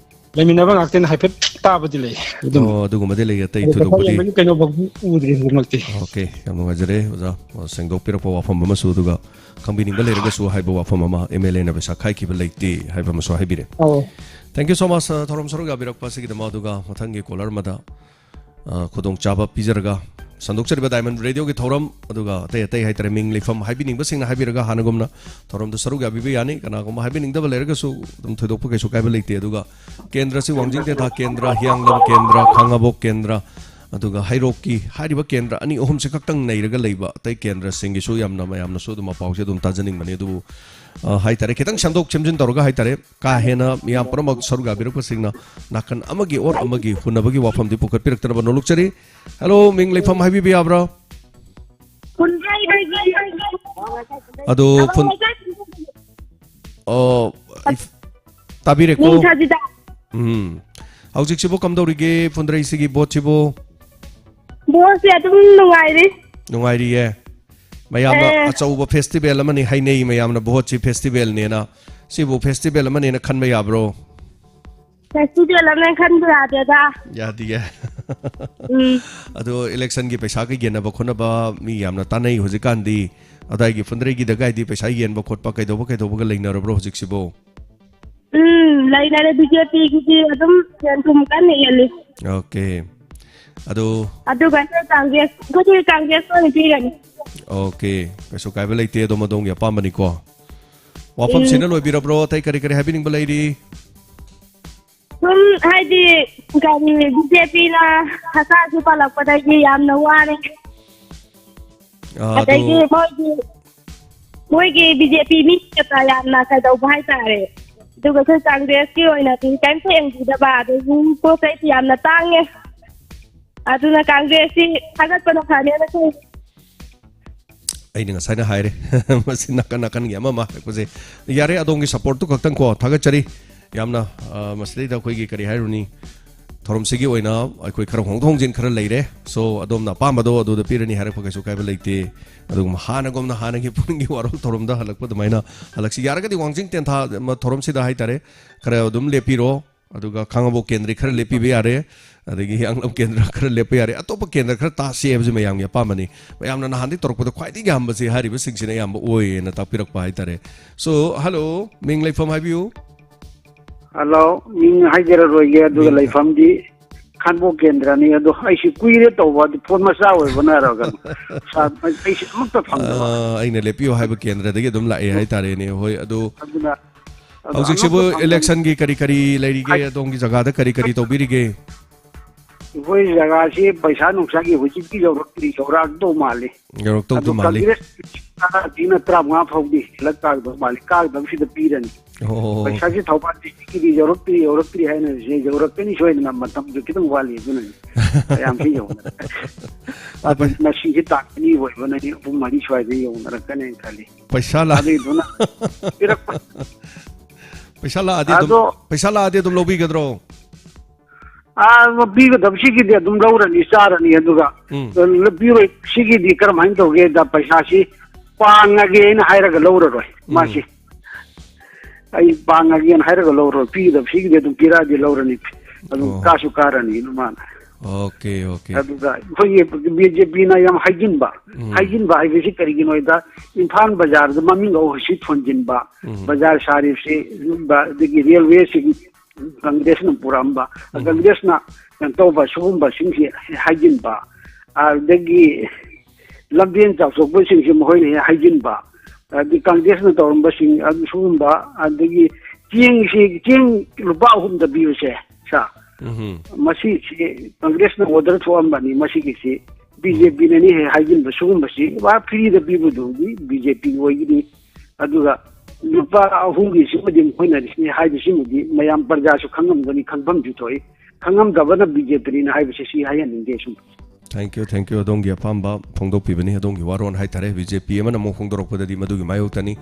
ꯂꯩꯃꯤꯟꯅꯕ ꯉꯥꯛꯇꯅ ꯍꯥꯏꯐꯦꯠ ꯇꯥꯕꯗꯤ ꯂꯩ꯫ ꯑꯗꯨꯝ ꯑꯣ, ꯑꯗꯨꯒꯨꯝꯕꯗꯤ ꯂꯩ, ꯑꯇꯩ ꯑꯗꯣ ꯄꯩꯁꯥ ꯊꯣꯏꯗꯣꯛꯄꯗꯤ? ꯌꯦꯟꯕꯒꯤ ꯀꯩꯅꯣꯐꯥꯎꯗꯤ ꯎꯗ꯭ꯔꯤ ꯍꯧꯖꯤꯛꯃꯛꯇꯤ꯫ ꯑꯣꯀꯦ, ꯌꯥꯝ ꯅꯨꯡꯉꯥꯏꯖꯔꯦ, ꯑꯣꯖꯥ, ꯑ, ꯁꯦꯡꯗꯣꯛꯄꯤꯔꯛꯄ ꯋꯥꯐꯝ ꯑꯃꯁꯨ, ꯑꯗꯨꯒ ꯈꯪꯕꯤꯅꯤꯡꯕ ꯂꯩꯔꯒꯁꯨ ꯍꯥꯏꯕ ꯋꯥꯐꯝ ꯑꯃ, ꯑꯦꯝ ꯑꯦꯜ ꯑꯦꯅ ꯄꯩꯁꯥ ꯈꯥꯏꯈꯤꯕ ꯂꯩꯇꯦ ꯍꯥꯏꯕ ꯑꯃꯁꯨ ꯍꯥꯏꯕꯤꯔꯦ꯫ ꯑꯧ꯫ Thank you so much, ꯑ, ꯊꯧꯔꯝ ꯁꯔꯨꯛ ꯌꯥꯕꯤꯔꯛꯄ ꯑꯁꯤꯒꯤꯗꯃꯛ꯫ ꯑꯗꯨꯒ ꯃꯊꯪꯒꯤ ꯀꯣꯂꯔ ꯑꯃꯗ, ꯑ, ꯈꯨꯗꯣꯡꯆꯥꯕ ꯄꯤꯖꯔꯒ, ꯁꯟꯗꯣꯛꯆꯔꯤꯕ ꯗꯥꯏꯃꯟ ꯔꯦꯗꯤꯑꯣꯒꯤ ꯊꯧꯔꯝ, ꯑꯗꯨꯒ ꯑꯇꯩ ꯑꯇꯩ ꯍꯥꯏꯇꯥꯔꯦ, ꯃꯤꯡ ꯂꯩꯐꯝ ꯍꯥꯏꯕꯤꯅꯤꯡꯕꯁꯤꯡꯅ ꯍꯥꯏꯕꯤꯔꯒ, ꯍꯥꯟꯅꯒꯨꯝꯅ ꯊꯧꯔꯝꯗ ꯁꯔꯨꯛ ꯌꯥꯕꯤꯕ ꯌꯥꯅꯤ꯫ ꯀꯅꯥꯒꯨꯝꯕ ꯍꯥꯏꯕꯤꯅꯤꯡꯗꯕ ꯂꯩꯔꯒꯁꯨ ꯑꯗꯨꯝ ꯊꯣꯏꯗꯣꯛꯄ ꯀꯩꯁꯨ ꯀꯥꯏꯕ ꯂꯩꯇꯦ꯫ ꯑꯗꯨꯒ ꯀꯦꯟꯗ꯭ꯔꯁꯤ ꯋꯥꯡꯖꯤꯡ ꯇꯦꯟꯊꯥ ꯀꯦꯟꯗ꯭ꯔ, ꯍꯤꯌꯥꯡꯂꯝ ꯀꯦꯟꯗ꯭ꯔ, ꯈꯥꯉꯕꯣꯛ ꯀꯦꯟꯗ꯭ꯔ, ꯑꯗꯨꯒ ꯍꯩꯔꯣꯛꯀꯤ ꯍꯥꯏꯔꯤꯕ ꯀꯦꯟꯗ꯭ꯔ ꯑꯅꯤ ꯑꯍꯨꯝꯁꯤ ꯈꯛꯇꯪ ꯅꯩꯔꯒ ꯂꯩꯕ ꯑꯇꯩ ꯀꯦꯟꯗ꯭ꯔꯁꯤꯡꯒꯤꯁꯨ ꯌꯥꯝꯅ, ꯃꯌꯥꯝꯅꯁꯨ ꯑꯗꯨꯝ ꯄꯥꯎꯁꯦ ꯑꯗꯨꯝ ꯇꯥꯖꯅꯤꯡꯕꯅꯤ꯫ ꯑꯗꯨꯕꯨ, ꯑ, ꯍꯥꯏꯇꯥꯔꯦ, ꯈꯤꯇꯪ ꯁꯦꯝꯗꯣꯛ ꯁꯦꯝꯖꯤꯟ ꯇꯧꯔꯒ ꯍꯥꯏꯇꯥꯔꯦ, ꯀꯥ ꯍꯦꯟꯅ ꯃꯤꯌꯥꯝ ꯄꯨꯝꯅꯃꯛ ꯁꯔꯨꯛ ꯌꯥꯕꯤꯔꯛꯄꯁꯤꯡꯅ ꯅꯥꯀꯟ ꯑꯃꯒꯤ ꯑꯣꯔ ꯑꯃꯒꯤ ꯍꯨꯟꯅꯕꯒꯤ ꯋꯥꯐꯝꯗꯤ ꯄꯨꯈꯠꯄꯤꯔꯛꯇꯅꯕ ꯅꯣꯜꯂꯨꯛꯆꯔꯤ꯫ ꯍꯦꯜꯂꯣ, ꯃꯤꯡ ꯂꯩꯐꯝ ꯍꯥꯏꯕꯤꯕ ꯌꯥꯕ꯭ꯔꯥ? ꯑꯗꯣ ꯐꯨꯟ-, ꯑꯣ, ꯏꯐ-, ꯇꯥꯕꯤꯔꯦꯀꯣ? ꯃꯤꯡ ꯁꯖꯤꯗꯥ꯫ ꯎꯝ꯫ ꯍꯧꯖꯤꯛꯁꯤꯕꯨ ꯀꯝꯗꯧꯔꯤꯒꯦ, ꯐꯨꯟꯗ꯭ꯔꯩꯁꯤꯒꯤ ꯕꯣꯠꯁꯤꯕꯨ? ꯕꯣꯠꯁꯦ ꯑꯗꯨꯝ ꯅꯨꯡꯉꯥꯏꯔꯤ꯫ ꯅꯨꯡꯉꯥꯏꯔꯤꯌꯦ꯫ ꯃꯌꯥꯝꯅ ꯑꯦ꯫ ꯑꯆꯧꯕ ꯐꯦꯁꯇꯤꯚꯦꯜ ꯑꯃꯅꯤ ꯍꯥꯏꯅꯩ, ꯃꯌꯥꯝꯅ ꯚꯣꯠꯁꯤ ꯐꯦꯁꯇꯤꯚꯦꯜꯅꯦꯅ꯫ ꯁꯤꯕꯨ ꯐꯦꯁꯇꯤꯚꯦꯜ ꯑꯃꯅꯦꯅ ꯈꯟꯕ ꯌꯥꯕ꯭ꯔꯣ? ꯐꯦꯁꯇꯤꯚꯦꯜ ꯑꯃ ꯈꯟꯕ ꯌꯥꯗꯦꯗ꯫ ꯌꯥꯗꯤꯌꯦ꯫ ꯎꯝ꯫ ꯑꯗꯣ ꯏꯂꯦꯛꯁꯟꯒꯤ ꯄꯩꯁꯥꯒ ꯌꯦꯟꯅꯕ ꯈꯣꯠꯅꯕ ꯃꯤ ꯌꯥꯝꯅ ꯇꯥꯟꯅꯩ ꯍꯧꯖꯤꯛꯀꯥꯟꯗꯤ꯫ ꯑꯗꯥꯏꯒꯤ ꯐꯨꯟꯗ꯭ꯔꯩꯒꯤꯗ ꯀꯥꯏꯗꯤ ꯄꯩꯁꯥ ꯌꯦꯟꯕ ꯈꯣꯠꯄ ꯀꯩꯗꯧꯕ ꯀꯩꯗꯧꯕꯒ ꯂꯩꯅꯔꯕ꯭ꯔꯣ ꯍꯧꯖꯤꯛꯁꯤꯕꯣ? ꯎꯝ, ꯂꯩꯅꯔꯦ꯫ ꯕꯤ ꯖꯦ ꯄꯤꯒꯤꯗꯤ ꯑꯗꯨꯝ ꯁꯦꯟ ꯊꯨꯝ ꯀꯟꯅ ꯌꯦꯜꯂꯤ꯫ ꯑꯣꯀꯦ꯫ ꯑꯗꯣ ꯑꯗꯨꯒ ꯑꯩꯈꯣꯏ ꯀꯪꯒ꯭ꯔꯦꯁ, ꯑꯩꯈꯣꯏꯗꯤ ꯀꯪꯒ꯭ꯔꯦꯁ ꯑꯣꯏꯅ ꯄꯤꯔꯅꯤ꯫ ꯑꯣꯀꯦ꯫ ꯀꯩꯁꯨ ꯀꯥꯏꯕ ꯂꯩꯇꯦ, ꯑꯗꯨꯝ ꯑꯗꯣꯝꯒꯤ ꯑꯄꯥꯝꯕꯅꯤꯀꯣ꯫ ꯎꯝ꯫ ꯋꯥꯐꯝꯁꯤꯅ ꯂꯣꯏꯕꯤꯔꯕ꯭ꯔꯣ? ꯑꯇꯩ ꯀꯔꯤ ꯀꯔꯤ ꯍꯥꯏꯕꯤꯅꯤꯡꯕ ꯂꯩꯔꯤ? ꯁꯨꯝ ꯍꯥꯏꯗꯤ ꯀꯔꯤ ꯕꯤ ꯖꯦ ꯄꯤꯅ ꯍꯁꯥꯁꯨ ꯄꯥꯜꯂꯛꯄꯗꯒꯤ ꯌꯥꯝꯅ ꯋꯥꯔꯦ꯫ ꯑꯥ, ꯑꯗꯣ ꯑꯗꯒꯤ ꯃꯣꯏꯒꯤ, ꯃꯣꯏꯒꯤ ꯕꯤ ꯖꯦ ꯄꯤ ꯃꯤ ꯀꯩꯀꯥ ꯌꯥꯝꯅ ꯀꯩꯗꯧꯕ ꯍꯥꯏꯇꯥꯔꯦ꯫ ꯑꯗꯨꯒ ꯑꯩꯈꯣꯏ ꯀꯪꯒ꯭ꯔꯦꯁꯀꯤ ꯑꯣꯏꯅꯗꯤ ꯀꯔꯤꯝꯇ ꯌꯦꯡꯕꯤꯗꯕ, ꯑꯗꯒꯤ ꯄꯣꯠ ꯆꯩꯁꯨ ꯌꯥꯝꯅ ꯇꯥꯡꯉꯦ꯫ ꯑꯗꯨꯅ ꯀꯪꯒ꯭ꯔꯦꯁꯁꯤ ꯊꯥꯒꯠꯄꯅ ꯐꯔꯦꯅ ꯈꯜꯂꯤ꯫ ꯑꯩꯅ ꯉꯁꯥꯏꯅ ꯍꯥꯏꯔꯦ꯫ ꯃꯁꯤ ꯅꯥꯀꯟ ꯅꯥꯀꯟꯒꯤ ꯑꯃ ꯑꯃ ꯍꯥꯏꯔꯛꯄꯁꯦ꯫ ꯌꯥꯔꯦ, ꯑꯗꯣꯝꯒꯤ ꯁꯞꯄꯣꯔꯠꯇꯨ ꯈꯛꯇꯪ ꯀꯣ, ꯊꯥꯒꯠꯆꯔꯤ꯫ ꯌꯥꯝꯅ, ꯑ, ꯃꯁꯤꯗꯩꯗ ꯑꯩꯈꯣꯏꯒꯤ ꯀꯔꯤ ꯍꯥꯏꯔꯨꯅꯤ? ꯊꯧꯔꯝꯁꯤꯒꯤ ꯑꯣꯏꯅ ꯑꯩꯈꯣꯏ ꯈꯔ ꯍꯣꯡꯗꯣꯛ ꯍꯣꯡꯖꯤꯟ ꯈꯔ ꯂꯩꯔꯦ꯫ So, ꯑꯗꯣꯝꯅ ꯑꯄꯥꯝꯕꯗꯣ ꯑꯗꯨꯗ ꯄꯤꯔꯅꯤ ꯍꯥꯏꯔꯛꯄ ꯀꯩꯁꯨ ꯀꯥꯏꯕ ꯂꯩꯇꯦ꯫ ꯑꯗꯨꯒꯨꯝꯕ ꯍꯥꯟꯅꯒꯨꯝꯅ ꯍꯥꯟꯅꯒꯤ ꯄꯨꯡꯒꯤ ꯋꯥꯔꯣꯜ ꯊꯧꯔꯝꯗ ꯍꯜꯂꯛꯄ ꯑꯗꯨꯃꯥꯏꯅ ꯍꯜꯂꯛꯁꯤ꯫ ꯌꯥꯔꯒꯗꯤ ꯋꯥꯡꯖꯤꯡ ꯇꯦꯟꯊꯥ ꯃ-, ꯊꯧꯔꯝꯁꯤꯗ ꯍꯥꯏꯇꯥꯔꯦ, ꯈꯔ ꯑꯗꯨꯝ ꯂꯦꯞꯄꯤꯔꯣ꯫ ꯑꯗꯨꯒ ꯈꯥꯉꯕꯣꯛ ꯀꯦꯟꯗ꯭ꯔ ꯈꯔ ꯂꯦꯞꯄꯤꯕ ꯌꯥꯔꯦ, ꯑꯗꯒꯤ ꯍꯤꯌꯥꯡꯂꯝ ꯀꯦꯟꯗ꯭ꯔ ꯈꯔ ꯂꯦꯞꯄ ꯌꯥꯔꯦ, ꯑꯇꯣꯞꯄ ꯀꯦꯟꯗ꯭ꯔ ꯈꯔ ꯇꯥꯁꯤ ꯍꯥꯏꯕꯁꯤ ꯃꯌꯥꯝꯒꯤ ꯑꯄꯥꯝꯕꯅꯤ꯫ ꯃꯌꯥꯝꯅ ꯅꯍꯥꯟꯗꯩ ꯇꯧꯔꯛꯄꯗ ꯈ꯭ꯋꯥꯏꯗꯒꯤ ꯌꯥꯝꯕꯁꯤ ꯍꯥꯏꯔꯤꯕꯁꯤꯡꯁꯤꯅ ꯑꯌꯥꯝꯕ ꯑꯣꯏꯌꯦꯅ ꯇꯥꯛꯄꯤꯔꯛꯄ ꯍꯥꯏꯇꯥꯔꯦ꯫ So, hello, ꯃꯤꯡ ꯂꯩꯐꯝ ꯍꯥꯏꯕꯤꯌꯨ꯫ Hello, ꯃꯤꯡ ꯍꯥꯏꯖꯔꯔꯣꯏꯒꯦ, ꯑꯗꯨꯒ ꯃꯤꯡ ꯂꯩꯐꯝꯗꯤ ꯈꯥꯟꯕꯣꯛ ꯀꯦꯟꯗ꯭ꯔꯅꯤ꯫ ꯑꯗꯣ ꯑꯩꯁꯦ ꯀꯨꯏꯔꯦ ꯇꯧꯕ, ꯑꯗꯨ ꯐꯣꯟ ꯃꯆꯥ ꯑꯣꯏꯕꯅꯔ ꯀꯩꯅꯣ, ꯁꯥ-, ꯑꯩꯁꯦ ꯑꯃꯨꯛꯇ ꯐꯪꯗꯕ꯫ ꯑ, ꯑꯩꯅ ꯂꯦꯞꯄꯤꯌꯣ ꯍꯥꯏꯕ ꯀꯦꯟꯗ꯭ꯔꯗꯒꯤ ꯑꯗꯨꯝ ꯂꯥꯛꯑꯦ ꯍꯥꯏꯇꯥꯔꯦꯅꯦ꯫ ꯍꯣꯏ, ꯑꯗꯨ ꯑꯗꯨꯅ ꯑꯗꯣ ꯍꯧꯖꯤꯛꯁꯤꯕꯨ ꯑꯃꯨꯛꯇ ꯐꯪꯗꯕ꯫ ꯏꯂꯦꯛꯁꯟꯒꯤ ꯀꯔꯤ ꯀꯔꯤ ꯂꯩꯔꯤꯒꯦ? ꯍꯥꯏ-, ꯑꯗꯣꯝꯒꯤ ꯖꯒꯥꯗ ꯀꯔꯤ ꯀꯔꯤ ꯇꯧꯕꯤꯔꯤꯒꯦ? ꯑꯩꯈꯣꯏ ꯖꯒꯥꯁꯤ ꯄꯩꯁꯥ ꯅꯨꯡꯁꯥꯒꯤ ꯍꯧꯖꯤꯛꯇꯤ ꯌꯧꯔꯛꯇ꯭ꯔꯤ, ꯌꯧꯔꯛꯇꯧ ꯃꯥꯜꯂꯤ꯫ ꯌꯧꯔꯛꯇꯧꯗꯤ ꯑꯗꯣ ꯃꯥꯜꯂꯤ꯫ ꯀꯪꯒ꯭ꯔꯦꯁ ꯇꯔꯥꯗꯒꯤꯅ ꯇꯔꯥꯃꯉꯥ ꯐꯥꯎꯗꯤ ꯍꯦꯜꯂꯛ ꯀꯥꯒꯗꯧ ꯃꯥꯜꯂꯤ, ꯀꯥꯒꯗꯕꯁꯤꯗ ꯄꯤꯔꯅꯤ꯫ ꯑꯣ꯫ ꯄꯩꯁꯥꯁꯤ ꯊꯧꯕꯥꯜ ꯗꯤꯁꯇ꯭ꯔꯤꯛꯀꯤꯗꯤ ꯌꯧꯔꯛꯇ꯭ꯔꯤ, ꯌꯧꯔꯛꯇ꯭ꯔꯤ ꯍꯥꯏꯅꯔꯤꯁꯦ, ꯌꯧꯔꯛꯀꯅꯤ ꯁꯣꯏꯗꯅ, ꯃꯇꯝꯁꯨ ꯈꯤꯇꯪ ꯋꯥꯠꯂꯤ, ꯑꯗꯨꯅꯅꯤ꯫ ꯃꯌꯥꯝꯁꯤ ꯌꯧꯅꯔꯛꯀꯅꯤ꯫ ꯑꯗꯨ ꯑꯗꯨ ꯉꯁꯤꯁꯦ ꯇꯥꯡ ꯑꯅꯤ ꯑꯣꯏꯕꯅꯅꯤ, ꯄꯨꯡ ꯃꯔꯤ ꯁ꯭ꯋꯥꯏꯗ ꯌꯧꯅꯔꯛꯀꯅꯤ ꯈꯜꯂꯤ꯫ ꯄꯩꯁꯥ ꯂꯥꯛ-, ꯑꯗꯨꯏꯗꯨꯅ ꯄꯤꯔꯛꯄ꯫ ꯄꯩꯁꯥ ꯂꯥꯛꯑꯗꯤ ꯑꯗꯨꯝ, ꯑꯗꯣ ꯄꯩꯁꯥ ꯂꯥꯛꯑꯗꯤ ꯑꯗꯨꯝ ꯂꯧꯕꯤꯒꯗ꯭ꯔꯣ? ꯑꯥ, ꯄꯤꯒꯗꯕꯁꯤꯒꯤꯗꯤ ꯑꯗꯨꯝ ꯂꯧꯔꯅꯤ, ꯆꯥꯔꯅꯤ, ꯑꯗꯨꯒ ꯎꯝ꯫ ꯄꯤꯔꯣꯏ, ꯁꯤꯒꯤꯗꯤ ꯀꯔꯝꯍꯥꯏꯅ ꯇꯧꯒꯦꯗ, ꯄꯩꯁꯥꯁꯤ ꯄꯥꯡꯉꯒꯦꯅ ꯍꯥꯏꯔꯒ ꯂꯧꯔꯔꯣꯏ ꯎꯝ꯫ ꯃꯥꯁꯤ꯫ ꯑꯩ ꯄꯥꯡꯉꯒꯦꯅ ꯍꯥꯏꯔꯒ ꯂꯧꯔꯣ, ꯄꯤꯒꯗꯕ ꯁꯤꯒꯤꯗꯤ ꯑꯗꯨꯝ ꯄꯤꯔꯛꯑꯗꯤ ꯂꯧꯔꯅꯤ, ꯑꯗꯨꯝ ꯑꯣ꯫ ꯀꯥꯁꯨ ꯀꯥꯔꯅꯤꯅ ꯃꯥꯅ꯫ Okay, okay. ꯑꯗꯨꯒ ꯑꯩꯈꯣꯏꯒꯤ ꯕꯤ ꯖꯦ ꯄꯤꯅ ꯌꯥꯝ ꯍꯥꯏꯖꯤꯟꯕ, ꯎꯝ꯫ ꯍꯥꯏꯖꯤꯟꯕ ꯍꯥꯏꯕꯁꯤ ꯀꯔꯤꯒꯤꯅꯣ ꯍꯥꯏꯗ, ꯏꯝꯐꯥꯜ ꯕꯖꯥꯔꯗ ꯃꯃꯤꯡ ꯑꯣꯏꯁꯤ ꯊꯣꯟꯖꯤꯟꯕ, ꯎꯝ꯫ ꯕꯖꯥꯔ ꯁꯥꯔꯤꯕꯁꯤ, ꯑꯗꯒꯤ ꯔꯦꯜꯋꯦꯁꯤ ꯀꯪꯒ꯭ꯔꯦꯁꯅ ꯄꯨꯔꯛꯑꯝꯕ, ꯎꯝ꯫ ꯀꯪꯒ꯭ꯔꯦꯁꯅ ꯀꯩꯅꯣ ꯇꯧꯕ, ꯁꯤꯒꯨꯝꯕꯁꯤꯡꯁꯤ ꯍꯥꯏꯖꯤꯟꯕ, ꯑꯗꯒꯤ ꯂꯝꯕꯦꯟ ꯆꯥꯎꯊꯣꯛꯄꯁꯤꯡꯁꯤ ꯃꯈꯣꯏꯅ ꯍꯦꯛ ꯍꯥꯏꯖꯤꯟꯕ, ꯑꯗꯒꯤ ꯀꯪꯒ꯭ꯔꯦꯁꯅ ꯇꯧꯔꯝꯕꯁꯤꯡ ꯑꯗꯨ ꯁꯤꯒꯨꯝꯕ, ꯑꯗꯒꯤ ꯆꯦꯡꯁꯤ, ꯆꯦꯡ ꯂꯨꯄꯥ ꯑꯍꯨꯝꯗ ꯄꯤꯕꯁꯦ, ꯁꯥ, ꯎꯝ꯫ ꯃꯁꯤꯁꯤ ꯀꯪꯒ꯭ꯔꯦꯁꯅ ꯑꯣꯔꯗꯔ ꯊꯣꯛꯑꯝꯕꯅꯤ, ꯃꯁꯤꯒꯤꯁꯤ ꯕꯤ ꯖꯦ ꯄꯤꯅꯅꯤ ꯍꯦꯛ ꯍꯥꯏꯖꯤꯟꯕ, ꯁꯤꯒꯨꯝꯕꯁꯤ ꯄꯨꯔꯥ ꯐ꯭ꯔꯤꯗ ꯄꯤꯕꯗꯨꯗꯤ ꯕꯤ ꯖꯦ ꯄꯤ ꯑꯣꯏꯒꯅꯤ꯫ ꯑꯗꯨꯒ ꯂꯨꯄꯥ ꯑꯍꯨꯝꯒꯤꯁꯤꯃꯗꯤ ꯃꯈꯣꯏꯅ ꯍꯥꯏꯕꯁꯤꯃꯗꯤ ꯃꯌꯥꯝ ꯄ꯭ꯔꯖꯥꯁꯨ ꯈꯪꯉꯝꯒꯅꯤ, ꯈꯪꯐꯝꯁꯨ ꯊꯣꯛꯏ꯫ ꯈꯪꯉꯝꯗꯕꯅ ꯕꯤ ꯖꯦ ꯄꯤꯅꯤꯅ ꯍꯥꯏꯕꯁꯦ ꯁꯤ ꯍꯥꯏꯍꯟꯅꯤꯡꯗꯦ ꯁꯨꯝ꯫ Thank you, thank you꯫ ꯑꯗꯣꯝꯒꯤ ꯑꯄꯥꯝꯕ ꯐꯣꯡꯗꯣꯛꯄꯤꯕꯅꯤ꯫ ꯑꯗꯣꯝꯒꯤ ꯋꯥꯔꯣꯜ ꯍꯥꯏꯇꯥꯔꯦ, ꯕꯤ ꯖꯦ ꯄꯤ ꯑꯃꯅ ꯑꯃꯨꯛ ꯐꯣꯡꯗꯣꯔꯛꯄꯗꯗꯤ ꯃꯗꯨꯒꯤ ꯃꯥꯌꯣꯛꯇꯅꯤ꯫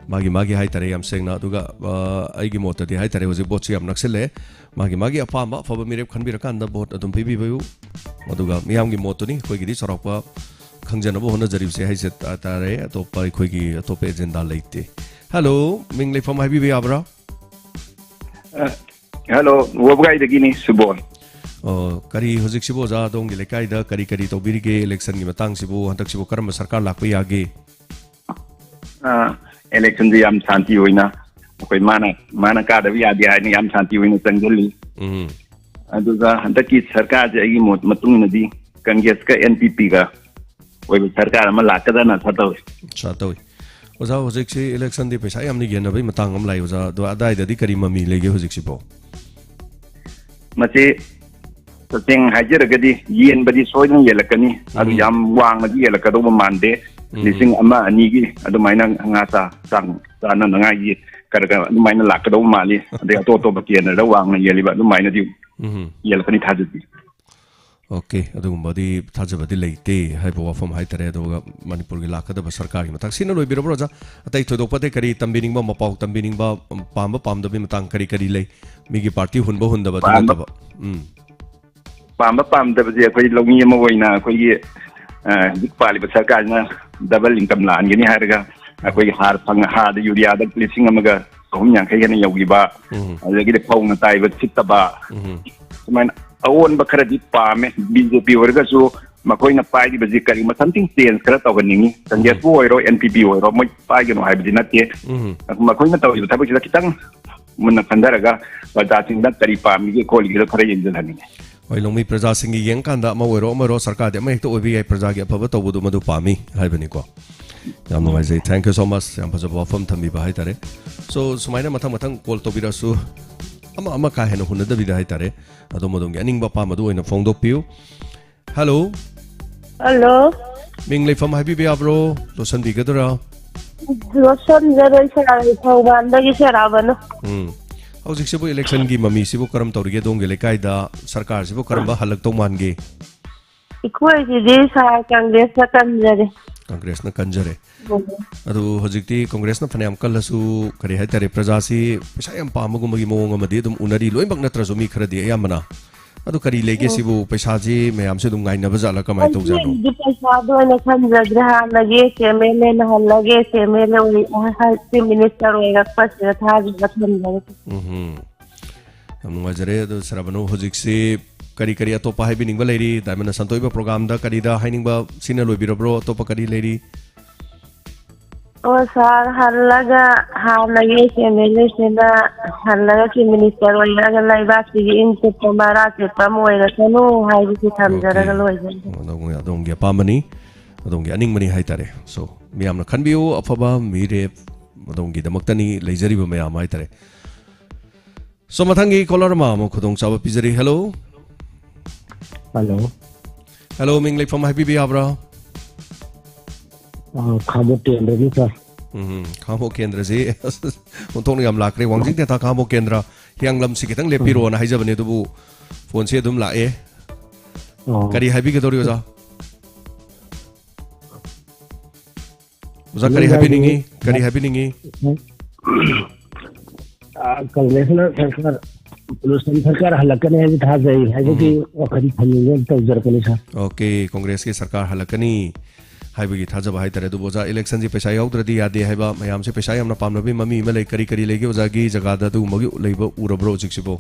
ꯃꯥꯒꯤ, ꯃꯥꯒꯤ ꯍꯥꯏꯇꯥꯔꯦ, ꯌꯥꯝ ꯁꯦꯡꯅ꯫ ꯑꯗꯨꯒ, ꯑ, ꯑꯩꯒꯤ ꯃꯣꯠꯇꯗꯤ ꯍꯥꯏꯇꯥꯔꯦ, ꯍꯧꯖꯤꯛ ꯚꯣꯠꯁꯤ ꯌꯥꯝ ꯅꯛꯁꯤꯜꯂꯛꯑꯦ꯫ ꯃꯥꯒꯤ, ꯃꯥꯒꯤ ꯑꯄꯥꯝꯕ ꯑꯐꯕ ꯃꯤꯔꯦꯞ ꯈꯟꯕꯤꯔꯀꯥꯟꯗ ꯚꯣꯠ ꯑꯗꯨꯝ ꯄꯤꯕꯤꯕꯤꯌꯨ꯫ ꯑꯗꯨꯒ ꯃꯤꯌꯥꯝꯒꯤ ꯃꯣꯠꯇꯨꯅꯤ ꯑꯩꯈꯣꯏꯒꯤꯗꯤ ꯆꯥꯎꯔꯥꯛꯄ ꯈꯪꯖꯅꯕ ꯍꯣꯠꯅꯖꯔꯤꯕꯁꯦ ꯍꯥꯏꯖ ꯇꯥꯔꯦ꯫ ꯑꯇꯣꯞꯄ ꯑꯩꯈꯣꯏꯒꯤ ꯑꯇꯣꯞꯄ ꯑꯦꯖꯦꯟꯗꯥ ꯂꯩꯇꯦ꯫ ꯍꯜꯂꯣ, ꯃꯤꯡ ꯂꯩꯐꯝ ꯍꯥꯏꯕꯤꯕ ꯌꯥꯕ꯭ꯔꯥ? ꯑ, ꯍꯜꯂꯣ, ꯋꯥꯕꯒꯥꯏꯗꯒꯤꯅꯤ, ꯁꯨꯕꯣꯜ꯫ ꯑꯣ, ꯀꯔꯤ ꯍꯧꯖꯤꯛꯁꯤꯕꯨ ꯑꯣꯖꯥ ꯑꯗꯣꯝꯒꯤ ꯂꯩꯀꯥꯏꯗ ꯀꯔꯤ ꯀꯔꯤ ꯇꯧꯕꯤꯔꯤꯒꯦ? ꯏꯂꯦꯛꯁꯟꯒꯤ ꯃꯇꯥꯡꯁꯤꯕꯨ ꯍꯟꯗꯛꯁꯤꯕꯨ ꯀꯔꯝꯕ ꯁꯔꯀꯥꯔ ꯂꯥꯛꯄ ꯌꯥꯒꯦ? ꯑ, ꯏꯂꯦꯛꯁꯟꯁꯤ ꯌꯥꯝ ꯁꯥꯟꯇꯤ ꯑꯣꯏꯅ ꯑꯩꯈꯣꯏ ꯃꯥꯅ, ꯃꯥꯅ ꯀꯥꯗꯕ ꯌꯥꯗꯦ ꯍꯥꯏꯅ ꯌꯥꯝ ꯁꯥꯟꯇꯤ ꯑꯣꯏꯅ ꯆꯪꯁꯤꯜꯂꯤ꯫ ꯎꯝ꯫ ꯑꯗꯨꯒ ꯍꯟꯗꯛꯀꯤ ꯁꯔꯀꯥꯔꯁꯦ ꯑꯩꯒꯤ ꯃꯣꯠ ꯃꯇꯨꯡ ꯏꯟꯅꯗꯤ ꯀꯪꯒ꯭ꯔꯦꯁꯀ ꯑꯦꯟ ꯄꯤ ꯄꯤꯒ ꯑꯣꯏꯕ ꯁꯔꯀꯥꯔ ꯑꯃ ꯂꯥꯛꯀꯗ꯭ꯔꯅ ꯑꯥꯁꯥ ꯇꯧꯏ꯫ ꯑꯥꯁꯥ ꯇꯧꯏ꯫ ꯑꯣꯖꯥ, ꯍꯧꯖꯤꯛꯁꯤ ꯏꯂꯦꯛꯁꯟꯗꯤ ꯄꯩꯁꯥ ꯌꯥꯝꯅ ꯌꯦꯟꯅꯕꯒꯤ ꯃꯇꯥꯡ ꯑꯃ ꯂꯥꯛꯏ, ꯑꯣꯖꯥ꯫ ꯑꯗꯣ ꯑꯗꯥꯏꯗꯗꯤ ꯀꯔꯤ ꯃꯃꯤ ꯂꯩꯒꯦ ꯍꯧꯖꯤꯛꯁꯤꯕꯣ? ꯃꯁꯤ ꯇꯁꯦꯡꯅ ꯍꯥꯏꯖꯔꯒꯗꯤ ꯌꯦꯟꯕꯗꯤ ꯁꯣꯏꯗꯅ ꯌꯦꯜꯂꯛꯀꯅꯤ꯫ ꯑꯗꯨ ꯎꯝ꯫ ꯌꯥꯝ ꯋꯥꯡꯅꯗꯤ ꯌꯦꯜꯂꯛꯀꯗꯧꯕ ꯃꯥꯟꯗꯦ꯫ ꯎꯝ꯫ ꯂꯤꯁꯤꯡ ꯑꯃ ꯑꯅꯤꯒꯤ ꯑꯗꯨꯃꯥꯏꯅ ꯉꯥ ꯆꯥ-, ꯆꯥꯡ ꯆꯥꯅꯅꯉꯥꯏꯒꯤ ꯈꯔ ꯈꯔ ꯑꯗꯨꯃꯥꯏꯅ ꯂꯥꯛꯀꯗꯧꯕ ꯃꯥꯜꯂꯤ꯫ ꯑꯗꯩ ꯑꯇꯣꯞ ꯑꯇꯣꯞꯄ ꯀꯦꯟꯗ꯭ꯔꯗ ꯋꯥꯡꯅ ꯌꯦꯜꯂꯤꯕ ꯑꯗꯨꯃꯥꯏꯅꯗꯤ ꯎꯝ꯫ ꯌꯦꯜꯂꯛꯀꯅꯤ ꯊꯥꯖꯗꯦ꯫ ꯑꯣꯀꯦ, ꯑꯗꯨꯒꯨꯝꯕꯗꯤ ꯊꯥꯖꯕꯗꯤ ꯂꯩꯇꯦ ꯍꯥꯏꯕ ꯋꯥꯐꯝ ꯍꯥꯏꯇꯥꯔꯦ꯫ ꯑꯗꯨꯒ ꯃꯅꯤꯄꯨꯔꯒꯤ ꯂꯥꯛꯀꯗꯕ ꯁꯔꯀꯥꯔꯒꯤ ꯃꯇꯥꯡ ꯁꯤꯅ ꯂꯣꯏꯕꯤꯔꯕ꯭ꯔꯣ, ꯑꯣꯖꯥ? ꯑꯇꯩ ꯊꯣꯏꯗꯣꯛꯄ ꯑꯇꯩ ꯀꯔꯤ ꯇꯝꯕꯤꯅꯤꯡꯕ, ꯃꯄꯥꯎ ꯇꯝꯕꯤꯅꯤꯡꯕ, ꯄꯥꯝꯕ ꯄꯥꯝꯗꯕꯒꯤ ꯃꯇꯥꯡ ꯀꯔꯤ ꯀꯔꯤ ꯂꯩ? ꯃꯤꯒꯤ ꯄꯥꯔꯇꯤ ꯍꯨꯟꯕ ꯍꯨꯟꯗꯕꯗꯨ ꯄꯥꯝꯕ ꯅꯠꯇꯕ꯫ ꯎꯝ꯫ ꯄꯥꯝꯕ ꯄꯥꯝꯗꯕꯁꯦ ꯑꯩꯈꯣꯏ ꯂꯧꯃꯤ ꯑꯃ ꯑꯣꯏꯅ ꯑꯩꯈꯣꯏꯒꯤ, ꯑ, ꯍꯧꯖꯤꯛ ꯄꯥꯜꯂꯤꯕ ꯁꯔꯀꯥꯔꯁꯤꯅ ꯗꯕꯜ ꯏꯟꯀꯝ ꯂꯥꯛꯍꯟꯒꯅꯤ ꯍꯥꯏꯔꯒ ꯑꯩꯈꯣꯏꯒꯤ ꯍꯥꯔ ꯐꯪ-, ꯍꯥꯔꯗ ꯌꯨꯔꯤꯌꯥꯗ ꯂꯤꯁꯤꯡ ꯑꯃꯒ ꯆꯍꯨꯝ ꯌꯥꯡꯈꯩ ꯍꯦꯟꯅ ꯌꯧꯈꯤꯕ, ꯎꯝ꯫ ꯑꯗꯨꯗꯒꯤꯗꯤ ꯐꯧꯅ ꯇꯥꯏꯕ ꯁꯤꯠꯇꯕ, ꯎꯝ꯫ ꯁꯨꯃꯥꯏꯅ ꯑꯑꯣꯟꯕ ꯈꯔꯗꯤ ꯄꯥꯝꯃꯦ꯫ ꯕꯤ ꯖꯦ ꯄꯤ ꯑꯣꯏꯔꯒꯁꯨ ꯃꯈꯣꯏꯅ ꯄꯥꯏꯔꯤꯕꯁꯤ ꯀꯔꯤꯒꯨꯝꯕ something change ꯈꯔ ꯇꯧꯍꯟꯅꯤꯡꯉꯤ꯫ ꯀꯪꯒ꯭ꯔꯦꯁꯄꯨ ꯑꯣꯏꯔꯣ, ꯑꯦꯟ ꯄꯤ ꯄꯤ ꯑꯣꯏꯔꯣ, ꯃꯣꯏ ꯄꯥꯏꯒꯅꯨ ꯍꯥꯏꯕꯗꯤ ꯅꯠꯇꯦ꯫ ꯎꯝ꯫ ꯃꯈꯣꯏꯅ ꯇꯧꯔꯤꯕ ꯊꯕꯛꯁꯤꯗ ꯈꯤꯇꯪ ꯃꯨꯟꯅ ꯈꯟꯊꯔꯒ ꯄ꯭ꯔꯖꯥꯁꯤꯡꯅ ꯀꯔꯤ ꯄꯥꯝꯃꯤꯒꯦ ꯈꯣꯠꯂꯤꯒꯦꯗꯣ ꯈꯔ ꯌꯦꯡꯁꯤꯜꯍꯟꯅꯤꯡꯉꯤ꯫ ꯍꯣꯏ, ꯂꯧꯃꯤ ꯄ꯭ꯔꯖꯥꯁꯤꯡꯒꯤ ꯌꯦꯡꯀꯥꯟꯗ ꯑꯃ ꯑꯣꯏꯔꯣ ꯑꯃ ꯑꯣꯏꯔꯣ ꯁꯔꯀꯥꯔꯗꯤ ꯑꯃ ꯍꯦꯛꯇ ꯑꯣꯏꯕ ꯌꯥꯏ, ꯄ꯭ꯔꯖꯥꯒꯤ ꯑꯐꯕ ꯇꯧꯕꯗꯨ ꯃꯗꯨ ꯄꯥꯝꯃꯤ ꯍꯥꯏꯕꯅꯤꯀꯣ꯫ ꯌꯥꯝ ꯅꯨꯡꯉꯥꯏꯖꯩ꯫ Thank you so much꯫ ꯌꯥꯝ ꯐꯖꯕ ꯋꯥꯐꯝ ꯊꯝꯕꯤꯕ ꯍꯥꯏꯇꯥꯔꯦ꯫ So, ꯁꯨꯃꯥꯏꯅ ꯃꯊꯪ ꯃꯊꯪ call ꯇꯧꯕꯤꯔꯛꯑꯁꯨ ꯑꯃ ꯑꯃ ꯀꯥ ꯍꯦꯟꯅ ꯍꯨꯟꯅꯗꯕꯤꯗ ꯍꯥꯏꯇꯥꯔꯦ, ꯑꯗꯣꯝ ꯑꯗꯣꯝꯒꯤ ꯑꯅꯤꯡꯕ ꯑꯄꯥꯝꯕꯗꯨ ꯑꯣꯏꯅ ꯐꯣꯡꯗꯣꯛꯄꯤꯌꯨ꯫ Hello꯫ Hello꯫ ꯃꯤꯡ ꯂꯩꯐꯝ ꯍꯥꯏꯕꯤꯕ ꯌꯥꯕ꯭ꯔꯣ? ꯂꯣꯠꯁꯟꯕꯤꯒꯗ꯭ꯔꯥ? ꯂꯣꯠꯁꯟꯖꯔꯣꯏ, ꯁꯥꯔ, ꯊꯧꯕꯥꯜꯗꯒꯤ ꯁꯦꯔꯥꯕꯅꯣ꯫ ꯎꯝ꯫ ꯍꯧꯖꯤꯛꯁꯤꯕꯨ electionꯒꯤ ꯃꯃꯤꯁꯤꯕꯨ ꯀꯔꯝ ꯇꯧꯔꯤꯒꯦ? ꯑꯗꯣꯝꯒꯤ ꯂꯩꯀꯥꯏꯗ ꯁꯔꯀꯥꯔꯁꯤꯕꯨ ꯀꯔꯝꯕ ꯍꯜꯂꯛꯇꯧ ꯃꯥꯟꯒꯦ? ꯑꯩꯈꯣꯏꯒꯤꯗꯤ, ꯁꯥꯔ, ꯀꯪꯒ꯭ꯔꯦꯁꯅ ꯀꯟꯖꯔꯦ꯫ ꯀꯪꯒ꯭ꯔꯦꯁꯅ ꯀꯟꯖꯔꯦ꯫ ꯎꯝ꯫ ꯑꯗꯨ ꯍꯧꯖꯤꯛꯇꯤ ꯀꯪꯒ꯭ꯔꯦꯁꯅ ꯐꯅꯌꯥꯝ ꯀꯜꯂꯁꯨ, ꯀꯔꯤ ꯍꯥꯏꯇꯥꯔꯦ, ꯄ꯭ꯔꯖꯥꯁꯤ ꯄꯩꯁꯥ ꯌꯥꯝ ꯄꯥꯝꯕꯒꯨꯝꯕꯒꯤ ꯃꯑꯣꯡ ꯑꯃꯗꯤ ꯑꯗꯨꯝ ꯎꯅꯔꯤ, ꯂꯣꯏꯅꯃꯛ ꯅꯠꯇ꯭ꯔꯁꯨ ꯃꯤ ꯈꯔꯗꯤ ꯑꯌꯥꯝꯕꯅ꯫ ꯑꯗꯨ ꯀꯔꯤ ꯂꯩꯒꯦ ꯎꯝ꯫ ꯁꯤꯕꯨ? ꯄꯩꯁꯥꯁꯤ ꯃꯌꯥꯝꯁꯦ ꯑꯗꯨꯝ ꯉꯥꯏꯅꯕ ꯖꯥꯠꯂꯥ, ꯀꯃꯥꯏꯅ ꯇꯧꯖꯥꯠꯅꯣ? ꯑꯩꯈꯣꯏꯒꯤꯗꯤ ꯄꯩꯁꯥꯗꯣ ꯑꯣꯏꯅ ꯈꯟꯖꯗ꯭ꯔꯦ, ꯍꯥꯟꯅꯒꯤ ꯑꯦꯝ ꯑꯦꯜ ꯑꯦꯅ ꯍꯜꯂꯒꯦ, ꯑꯦꯝ ꯑꯦꯜ ꯑꯦ ꯑꯣꯏ-, ꯍꯥꯏ-, ꯆꯤꯐ ꯃꯤꯅꯤꯁꯇꯔ ꯑꯣꯏꯔꯛꯄꯁꯤꯗ ꯊꯥꯖꯕ ꯊꯝꯖꯔꯦ꯫ ꯎꯝꯍꯨꯝ꯫ ꯌꯥꯝ ꯅꯨꯡꯉꯥꯏꯖꯔꯦ꯫ ꯑꯗꯣ ꯁꯔꯥꯕꯅꯨ, ꯍꯧꯖꯤꯛꯁꯤ ꯀꯔꯤ ꯀꯔꯤ ꯑꯇꯣꯞꯄ ꯍꯥꯏꯕꯤꯅꯤꯡꯕ ꯂꯩꯔꯤ? ꯗꯥꯏꯃꯟꯅ ꯁꯟꯇꯣꯛꯏꯕ ꯄ꯭ꯔꯣꯒ꯭ꯔꯥꯝꯗ ꯀꯔꯤꯗ ꯍꯥꯏꯅꯤꯡꯕ, ꯁꯤꯅ ꯂꯣꯏꯕꯤꯔꯕ꯭ꯔꯣ? ꯑꯇꯣꯞꯄ ꯀꯔꯤ ꯂꯩꯔꯤ? ꯑꯣ, ꯁꯥꯔ, ꯍꯜꯂꯒ ꯍꯥꯟꯅꯒꯤ ꯑꯦꯝ ꯑꯦꯜ ꯑꯦꯁꯤꯅ ꯍꯜꯂꯒ ꯆꯤꯐ ꯃꯤꯅꯤꯁꯇꯔ ꯑꯣꯏꯔꯒ ꯂꯩꯕꯥꯛꯁꯤꯒꯤ ꯏꯪ ꯆꯤꯛꯄ ꯃꯔꯥ ꯆꯤꯛꯄ ꯑꯃ ꯑꯣꯏꯔꯁꯅꯨ ꯍꯥꯏꯕꯁꯤ ꯊꯝꯖꯔꯒ ꯑꯣꯀꯦ꯫ ꯂꯣꯏꯖꯔꯦ꯫ ꯑꯗꯣꯝꯒꯤ, ꯑꯗꯣꯝꯒꯤ ꯑꯄꯥꯝꯕꯅꯤ, ꯑꯗꯣꯝꯒꯤ ꯑꯅꯤꯡꯕꯅꯤ ꯍꯥꯏꯇꯥꯔꯦ꯫ So, ꯃꯤꯌꯥꯝꯅ ꯈꯟꯕꯤꯌꯨ, ꯑꯐꯕ ꯃꯤꯔꯦꯞ ꯑꯗꯣꯝꯒꯤꯗꯃꯛꯇꯅꯤ ꯂꯩꯖꯔꯤꯕ ꯃꯌꯥꯝ ꯍꯥꯏꯇꯥꯔꯦ꯫ So, ꯃꯊꯪꯒꯤ caller ꯑꯃ ꯑꯃꯨꯛ ꯈꯨꯗꯣꯡꯆꯥꯕ ꯄꯤꯖꯔꯤ꯫ Hello꯫ Hello꯫ Hello, ꯃꯤꯡ ꯂꯩꯐꯝ ꯍꯥꯏꯕꯤꯕ ꯌꯥꯕ꯭ꯔꯥ? ꯑ, ꯈꯥꯡꯕꯣꯛ ꯀꯦꯟꯗ꯭ꯔꯒꯤ, ꯁꯥꯔ꯫ ꯎꯝ, ꯈꯥꯡꯕꯣꯛ ꯀꯦꯟꯗ꯭ꯔꯁꯤ ꯑꯣꯟꯊꯣꯛꯅ ꯌꯥꯝ ꯂꯥꯛꯈ꯭ꯔꯦ꯫ ꯋꯥꯡꯖꯤꯡ ꯇꯦꯟꯊꯥ ꯈꯥꯡꯕꯣꯛ ꯀꯦꯟꯗ꯭ꯔ, ꯍꯤꯌꯥꯡꯂꯝꯁꯤ ꯈꯤꯇꯪ ꯂꯦꯞꯄꯤꯔꯣꯅ ꯍꯥꯏꯖꯕꯅꯦ, ꯑꯗꯨꯕꯨ ꯐꯣꯟꯁꯤ ꯑꯗꯨꯝ ꯂꯥꯛꯑꯦ꯫ ꯑꯣ꯫ ꯀꯔꯤ ꯍꯥꯏꯕꯤꯒꯗꯧꯔꯤ, ꯑꯣꯖꯥ? ꯑꯣꯖꯥ, ꯀꯔꯤ ꯍꯥꯏꯕꯤꯅꯤꯡꯉꯤ? ꯀꯔꯤ ꯍꯥꯏꯕꯤꯅꯤꯡꯉꯤ? ꯑ, ꯀꯪꯒ꯭ꯔꯦꯁꯅ ꯁꯔꯀꯥꯔ, ꯁꯔꯀꯥꯔ ꯍꯜꯂꯛꯀꯅꯤ ꯍꯥꯏꯕ ꯊꯥꯖꯩ ꯍꯥꯏꯕꯒꯤ ꯎꯝ꯫ ꯋꯥꯈꯜ ꯊꯝꯖꯤꯟꯖꯅ ꯇꯧꯖꯔꯛꯄꯅꯤ, ꯁꯥꯔ꯫ ꯑꯣꯀꯦ, ꯀꯪꯒ꯭ꯔꯦꯁꯀꯤ ꯁꯔꯀꯥꯔ ꯍꯜꯂꯛꯀꯅꯤ ꯍꯥꯏꯕꯒꯤ ꯊꯥꯖꯕ ꯍꯥꯏꯇꯥꯔꯦ꯫ ꯑꯗꯨꯕꯨ ꯑꯣꯖꯥ, election ꯁꯤ ꯄꯩꯁꯥ ꯌꯥꯎꯗ꯭ꯔꯗꯤ ꯌꯥꯗꯦ ꯍꯥꯏꯕ, ꯃꯌꯥꯝꯁꯦ ꯄꯩꯁꯥ ꯌꯥꯝꯅ ꯄꯥꯝꯅꯕꯒꯤ ꯃꯃꯤ ꯑꯃ ꯂꯩ꯫ ꯀꯔꯤ ꯀꯔꯤ ꯂꯩꯒꯦ ꯑꯣꯖꯥꯒꯤ ꯖꯒꯥꯗ, ꯑꯗꯨꯒꯨꯝꯕꯒꯤ ꯂꯩꯕ ꯎꯔꯕ꯭ꯔꯣ ꯍꯧꯖꯤꯛꯁꯤꯕꯣ?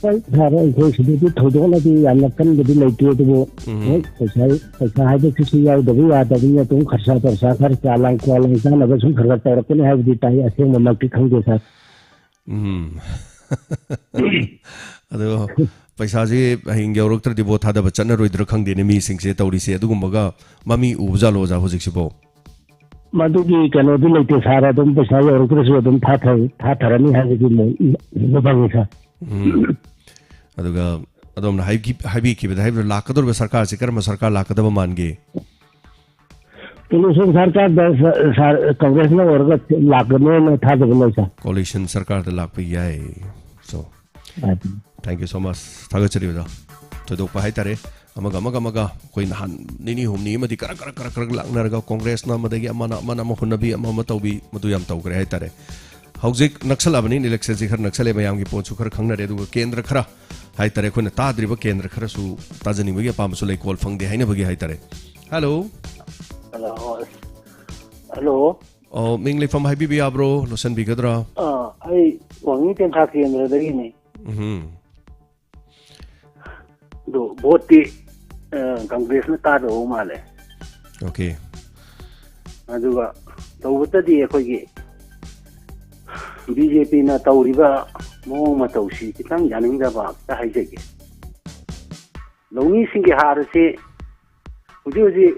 ꯍꯣꯏ, ꯁꯥꯔ, ꯑꯩꯈꯣꯏ ꯁꯤꯗꯗꯤ ꯊꯣꯏꯗꯣꯛꯅꯗꯤ ꯌꯥꯝꯅ ꯀꯟꯕꯗꯤ ꯂꯩꯇꯦ, ꯑꯗꯨꯕꯨ ꯎꯝ꯫ ꯍꯣꯏ, ꯄꯩꯁꯥ, ꯄꯩꯁꯥ ꯍꯥꯏꯕꯁꯤꯁꯨ ꯌꯥꯎꯗꯕ ꯌꯥꯗꯕꯅꯤꯅ ꯑꯗꯨꯝ ꯈꯔꯁꯥ ꯄꯔꯁꯥ ꯈꯔ ꯆꯥ ꯂꯥꯡ ꯀ꯭ꯋꯥ ꯂꯥꯡ ꯆꯥꯅꯕ ꯁꯨꯝ ꯈꯔ ꯈꯔ ꯇꯧꯔꯛꯀꯅꯤ ꯍꯥꯏꯕꯗꯤ ꯇꯥꯏ, ꯑꯁꯦꯡꯕꯃꯛꯇꯤ ꯈꯪꯗꯦ, ꯁꯥꯔ꯫ ꯎꯝ꯫ ꯑꯗꯣ ꯄꯩꯁꯥꯁꯦ ꯍꯌꯦꯡ ꯌꯧꯔꯛꯇ꯭ꯔꯗꯤ ꯚꯣꯠ ꯊꯥꯗꯕ ꯆꯠꯅꯔꯣꯏꯗ꯭ꯔꯥ ꯈꯪꯗꯦꯅꯦ, ꯃꯤꯁꯤꯡꯁꯦ ꯇꯧꯔꯤꯁꯦ꯫ ꯑꯗꯨꯒꯨꯝꯕꯒ ꯃꯃꯤ ꯎꯕ ꯖꯥꯠꯂꯣ ꯑꯣꯖꯥ ꯍꯧꯖꯤꯛꯁꯤꯕꯣ? ꯃꯗꯨꯒꯤ ꯀꯩꯅꯣꯗꯤ ꯂꯩꯇꯦ, ꯁꯥꯔ꯫ ꯑꯗꯨꯝ ꯄꯩꯁꯥ ꯌꯧꯔꯛꯇ꯭ꯔꯁꯨ ꯑꯗꯨꯝ ꯊꯥꯊ-, ꯊꯥꯊꯔꯅꯤ ꯍꯥꯏꯕꯒꯤ ꯃꯣ-, ꯎꯕ ꯐꯪꯉꯤ, ꯁꯥꯔ꯫ ꯎꯝ꯫ ꯑꯗꯨꯒ ꯑꯗꯣꯝꯅ ꯍꯥꯏꯈꯤ-, ꯍꯥꯏꯕꯤꯈꯤꯕꯗ, ꯍꯥꯏꯕꯗꯤ ꯂꯥꯛꯀꯗꯧꯔꯤꯕ ꯁꯔꯀꯥꯔꯁꯤ ꯀꯔꯝꯕ ꯁꯔꯀꯥꯔ ꯂꯥꯛꯀꯗꯕ ꯃꯥꯟꯒꯦ? ꯀꯣꯂꯤꯁꯟ ꯁꯔꯀꯥꯔꯗ ꯁ-, ꯁꯥꯔ, ꯀꯪꯒ꯭ꯔꯦꯁꯅ ꯑꯣꯏꯔꯒ ꯂꯥꯛꯀꯅꯦꯅ ꯊꯥꯖꯕ ꯂꯩ, ꯁꯥꯔ꯫ ꯀꯣꯂꯤꯁꯟ ꯁꯔꯀꯥꯔꯗ ꯂꯥꯛꯄ ꯌꯥꯏ꯫ So, ꯑꯗꯨ꯫ Thank you so much꯫ ꯊꯥꯒꯠꯆꯔꯤ ꯑꯣꯖꯥ꯫ ꯊꯣꯏꯗꯣꯛꯄ ꯍꯥꯏꯇꯥꯔꯦ꯫ ꯑꯃꯒ, ꯑꯃꯒ, ꯑꯃꯒ ꯑꯩꯈꯣꯏ ꯅꯍꯥꯟ ꯅꯤꯅꯤ ꯍꯨꯝꯅꯤ ꯑꯃꯗꯤ ꯀꯔꯛ, ꯀꯔꯛ, ꯀꯔꯛ, ꯀꯔꯛ ꯂꯥꯛꯅꯔꯒ ꯀꯣꯡꯒ꯭ꯔꯦꯁꯅ ꯑꯃꯗꯒꯤ ꯑꯃꯅ, ꯑꯃꯅ ꯑꯃ ꯍꯨꯟꯅꯕꯤ, ꯑꯃ ꯑꯃ ꯇꯧꯕꯤ, ꯃꯗꯨ ꯌꯥꯝ ꯇꯧꯈ꯭ꯔꯦ ꯍꯥꯏꯇꯥꯔꯦ꯫ ꯍꯧꯖꯤꯛ ꯅꯛꯁꯜꯂꯛꯑꯕꯅꯤꯅ election ꯁꯤ ꯈꯔ ꯅꯛꯁꯜꯂꯦ, ꯃꯌꯥꯝꯒꯤ ꯄꯣꯠꯁꯨ ꯈꯔ ꯈꯪꯅꯔꯦ, ꯑꯗꯨꯒ ꯀꯦꯟꯗ꯭ꯔ ꯈꯔ ꯍꯥꯏꯇꯥꯔꯦ, ꯑꯩꯈꯣꯏꯅ ꯇꯥꯗ꯭ꯔꯤꯕ ꯀꯦꯟꯗ꯭ꯔ ꯈꯔꯁꯨ ꯇꯥꯖꯅꯤꯡꯕꯒꯤ ꯑꯄꯥꯝꯕꯁꯨ ꯂꯩ, call ꯐꯪꯗꯦ ꯍꯥꯏꯅꯕꯒꯤ ꯍꯥꯏꯇꯥꯔꯦ꯫ Hello꯫ Hello꯫ Hello꯫ ꯑꯣ, ꯃꯤꯡ ꯂꯩꯐꯝ ꯍꯥꯏꯕꯤꯕ ꯌꯥꯕ꯭ꯔꯣ? ꯂꯣꯠꯁꯤꯟꯕꯤꯒꯗ꯭ꯔꯥ? ꯑꯥ, ꯑꯩ ꯋꯥꯡꯖꯤꯡ ꯇꯦꯟꯊꯥ ꯀꯦꯟꯗ꯭ꯔꯗꯒꯤꯅꯤ꯫ ꯎꯝꯍꯨꯝ꯫ ꯑꯗꯣ ꯚꯣꯠꯇꯤ, ꯑ, ꯀꯪꯒ꯭ꯔꯦꯁꯅ ꯀꯥꯗꯧꯕ ꯃꯥꯜꯂꯦ꯫ Okay꯫ ꯑꯗꯨꯒ ꯇꯧꯕꯇꯗꯤ ꯑꯩꯈꯣꯏꯒꯤ BJP ꯅ ꯇꯧꯔꯤꯕ ꯃꯑꯣꯡ ꯃꯇꯧꯁꯤ ꯈꯤꯇꯪ ꯌꯥꯅꯤꯡꯗꯕ ꯈꯤꯇ ꯍꯥꯏꯖꯒꯦ꯫ ꯂꯧꯃꯤꯁꯤꯡꯒꯤ ꯍꯥꯔ ꯑꯁꯤ ꯍꯧꯖꯤꯛ ꯍꯧꯖꯤꯛ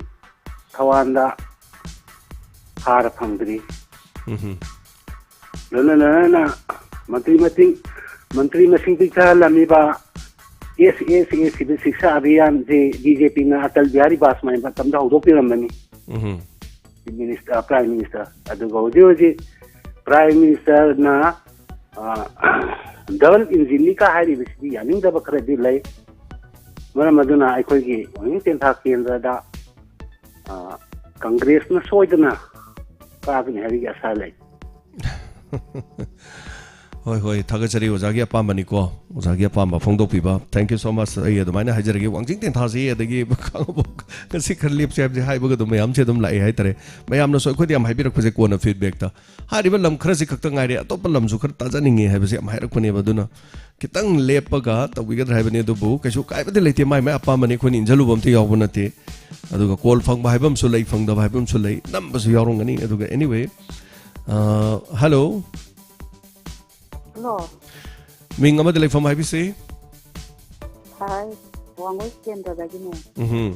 ꯊꯧꯕꯥꯜꯗ ꯍꯥꯔ ꯐꯪꯗ꯭ꯔꯤ꯫ ꯎꯝꯍꯨꯝ꯫ ꯂꯣꯏꯅ ꯂꯣꯏꯅꯅ ꯃꯟꯇ꯭ꯔꯤ ꯃꯇꯤꯡ, ꯃꯟꯇ꯭ꯔꯤ ꯃꯁꯤꯡ ꯄꯤꯛꯊꯍꯜꯂꯝꯃꯤꯕ SASAC ꯁꯤꯕ ꯁꯤꯛꯁꯥ ꯑꯚꯤꯌꯥꯟꯁꯤ BJP ꯅ ꯑꯇꯜ ꯕꯤꯍꯥꯔꯤ ꯕꯥꯖꯄꯥꯏ ꯃꯇꯝꯗ ꯍꯧꯗꯣꯛꯄꯤꯔꯝꯕꯅꯤ꯫ ꯎꯝꯍꯨꯝ꯫ Chief Minister, Prime Minister꯫ ꯑꯗꯨꯒ ꯍꯧꯖꯤꯛ ꯍꯧꯖꯤꯛ Prime Minister ꯅ, ꯑ, double engine ꯅꯤ ꯀ ꯍꯥꯏꯔꯤꯕꯁꯤꯗꯤ ꯌꯥꯅꯤꯡꯗꯕ ꯈꯔꯗꯤ ꯂꯩ꯫ ꯃꯔꯝ ꯑꯗꯨꯅ ꯑꯩꯈꯣꯏꯒꯤ ꯋꯥꯡꯖꯤꯡ ꯇꯦꯟꯊꯥ ꯀꯦꯟꯗ꯭ꯔꯗ, ꯑ, ꯀꯪꯒ꯭ꯔꯦꯁꯅ ꯁꯣꯏꯗꯅ ꯀꯥꯒꯅꯤ ꯍꯥꯏꯕꯒꯤ ꯑꯁꯥ ꯂꯩ꯫ ꯍꯣꯏ, ꯍꯣꯏ, ꯊꯥꯒꯠꯆꯔꯤ꯫ ꯑꯣꯖꯥꯒꯤ ꯑꯄꯥꯝꯕꯅꯤꯀꯣ, ꯑꯣꯖꯥꯒꯤ ꯑꯄꯥꯝꯕ ꯐꯣꯡꯗꯣꯛꯄꯤꯕ꯫ Thank you so much꯫ ꯑꯩ ꯑꯗꯨꯃꯥꯏꯅ ꯍꯥꯏꯖꯔꯒꯦ, ꯋꯥꯡꯖꯤꯡ ꯇꯦꯟꯊꯥꯁꯤ ꯑꯗꯒꯤ ꯈꯥꯉꯕꯣꯛ ꯉꯁꯤ ꯈꯔ ꯂꯦꯞꯁꯦ ꯍꯥꯏꯕꯁꯦ ꯍꯥꯏꯕꯒ ꯑꯗꯨꯝ ꯃꯌꯥꯝꯁꯦ ꯑꯗꯨꯝ ꯂꯥꯛꯑꯦ ꯍꯥꯏꯇꯥꯔꯦ꯫ ꯃꯌꯥꯝꯅꯁꯨ ꯑꯩꯈꯣꯏꯗ ꯌꯥꯝ ꯍꯥꯏꯕꯤꯔꯛꯄꯁꯦ ꯀꯣꯟꯅ feedbackꯇ꯫ ꯍꯥꯏꯔꯤꯕ ꯂꯝ ꯈꯔꯁꯤ ꯈꯛꯇ ꯉꯥꯏꯔꯦ, ꯑꯇꯣꯞꯄ ꯂꯝꯁꯨ ꯈꯔ ꯇꯥꯖꯅꯤꯡꯉꯦ ꯍꯥꯏꯕꯁꯦ ꯌꯥꯝ ꯍꯥꯏꯔꯛꯄꯅꯦꯕ꯫ ꯑꯗꯨꯅ ꯈꯤꯇꯪ ꯂꯦꯞꯄꯒ ꯇꯧꯕꯤꯒꯗ꯭ꯔꯥ ꯍꯥꯏꯕꯅꯤ, ꯑꯗꯨꯕꯨ ꯀꯩꯁꯨ ꯀꯥꯏꯕꯗꯤ ꯂꯩꯇꯦ, ꯃꯥꯏ ꯃꯥꯏ ꯑꯄꯥꯝꯕꯅꯤ, ꯑꯩꯈꯣꯏꯅ ꯏꯟꯖꯜꯂꯨꯕ ꯑꯝꯇ ꯌꯥꯎꯕ ꯅꯠꯇꯦ꯫ ꯑꯗꯨꯒ call ꯐꯪꯕ ꯍꯥꯏꯕ ꯑꯃꯁꯨ ꯂꯩ, ꯐꯪꯗꯕ ꯍꯥꯏꯕ ꯑꯃꯁꯨ ꯂꯩ, ꯅꯝꯕꯁꯨ ꯌꯥꯎꯔꯝꯒꯅꯤ꯫ ꯑꯗꯨꯒ anyway, ꯑ, hello꯫ Hello꯫ ꯃꯤꯡ ꯑꯃꯗꯤ ꯂꯩꯐꯝ ꯍꯥꯏꯕꯤꯁꯤ꯫ Hi, ꯋꯥꯡꯒꯣꯏ ꯀꯦꯟꯗ꯭ꯔꯗꯒꯤꯅꯦ꯫ ꯎꯝꯍꯨꯝ꯫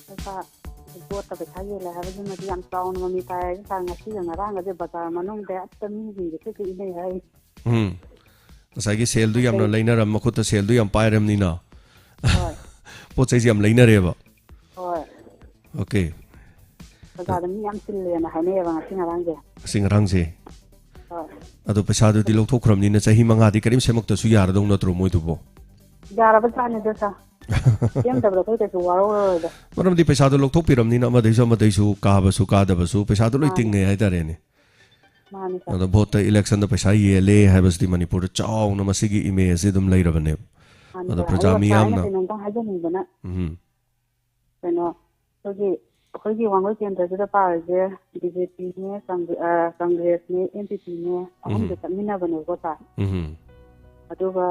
ꯄꯩꯁꯥ ꯕꯣꯠꯇ ꯄꯩꯁꯥ ꯌꯦꯜꯂꯦ ꯍꯥꯏꯕꯁꯤꯃꯗꯤ ꯌꯥꯝ ꯆꯥꯎꯅ ꯃꯃꯤ ꯇꯥꯏ꯫ ꯉꯁꯥꯏ, ꯉꯁꯤꯒ ꯉꯔꯥꯡꯒꯁꯦ ꯕꯖꯥꯔ ꯃꯅꯨꯡꯗ ꯑꯝꯇ ꯃꯤꯁꯤꯡꯁꯦ ꯀꯩꯀꯩ ꯏꯅꯩ ꯍꯥꯏ꯫ ꯎꯝ꯫ ꯉꯁꯥꯏꯒꯤ ꯁꯦꯜꯗꯨ ꯌꯥꯝꯅ ꯑꯇꯩ ꯂꯩꯅꯔꯝ-, ꯃꯈꯨꯠꯇ ꯁꯦꯜꯗꯨ ꯌꯥꯝ ꯄꯥꯏꯔꯝꯅꯤꯅ꯫ ꯍꯣꯏ꯫ ꯄꯣꯠ ꯆꯩꯁꯦ ꯌꯥꯝ ꯂꯩꯅꯔꯦꯕ꯫ ꯍꯣꯏ꯫ Okay꯫ ꯕꯖꯥꯔꯗ ꯃꯤ ꯌꯥꯝ ꯆꯤꯜꯂꯦꯅ ꯍꯥꯏꯅꯩꯌꯦꯕ ꯉꯁꯤ ꯉꯔꯥꯡꯁꯦ꯫ ꯉꯁꯤ ꯉꯔꯥꯡꯁꯦ꯫ ꯍꯣꯏ꯫ ꯑꯗꯣ ꯄꯩꯁꯥꯗꯨꯗꯤ ꯂꯧꯊꯣꯛꯈ꯭ꯔꯕꯅꯤꯅ ꯆꯍꯤ ꯃꯉꯥꯗꯤ ꯀꯔꯤꯝ ꯁꯦꯝꯃꯛꯇꯁꯨ ꯌꯥꯔꯗꯧ ꯅꯠꯇ꯭ꯔꯣ ꯃꯣꯏꯗꯨꯕꯣ? ꯌꯥꯔꯕꯖꯥꯠꯅꯤꯗ, sir꯫ ꯁꯦꯝꯗꯕꯗ ꯑꯩꯈꯣꯏ ꯀꯩꯁꯨ ꯋꯥꯔꯧꯔꯔꯣꯏꯗ꯫ ꯃꯔꯝꯗꯤ ꯄꯩꯁꯥꯗꯣ ꯂꯧꯊꯣꯛꯄꯤꯔꯕꯅꯤꯅ ꯑꯃꯗꯩꯁꯨ ꯑꯃꯗꯩꯁꯨ ꯀꯥꯕꯁꯨ ꯀꯥꯗꯕꯁꯨ ꯄꯩꯁꯥꯗꯣ ꯂꯣꯏ ꯃꯥꯅꯤ꯫ ꯇꯤꯡꯉꯦ ꯍꯥꯏꯇꯥꯔꯦꯅꯦ꯫ ꯃꯥꯅꯤ, sir꯫ ꯑꯗꯣ ꯚꯣꯠꯇ, electionꯗ ꯄꯩꯁꯥ ꯌꯦꯜꯂꯦ ꯍꯥꯏꯕꯁꯤꯗꯤ ꯃꯅꯤꯄꯨꯔꯗ ꯆꯥꯎꯅ ꯃꯁꯤꯒꯤ image ꯁꯤ ꯑꯗꯨꯝ ꯂꯩꯔꯕꯅꯦꯕ꯫ ꯃꯥꯅꯤ, ꯑꯗꯣ sir꯫ ꯄ꯭ꯔꯖꯥ ꯑꯗꯨꯒ sir, ꯑꯩꯅ ꯃꯤꯌꯥꯝꯅ ꯀꯩꯅꯣꯝꯇꯪ ꯍꯥꯏꯖꯅꯤꯡꯕꯅ, ꯎꯝ꯫ ꯀꯩꯅꯣ, ꯑꯩꯈꯣꯏꯒꯤ, ꯑꯩꯈꯣꯏꯒꯤ ꯋꯥꯡꯒꯣꯏ ꯀꯦꯟꯗ꯭ꯔꯁꯤꯗ ꯄꯥꯔꯤꯁꯦ BJPꯅꯦ, ꯀꯪꯒ꯭ꯔꯦ-, ꯑ, ꯀꯪꯒ꯭ꯔꯦꯁꯅꯦ, NPPꯅꯦ, ꯑꯍꯨꯝꯁꯦ ꯎꯝ꯫ ꯆꯠꯃꯤꯟꯅꯕꯅꯦꯕꯀꯣ, sir꯫ ꯎꯝ꯫ ꯑꯗꯨꯒ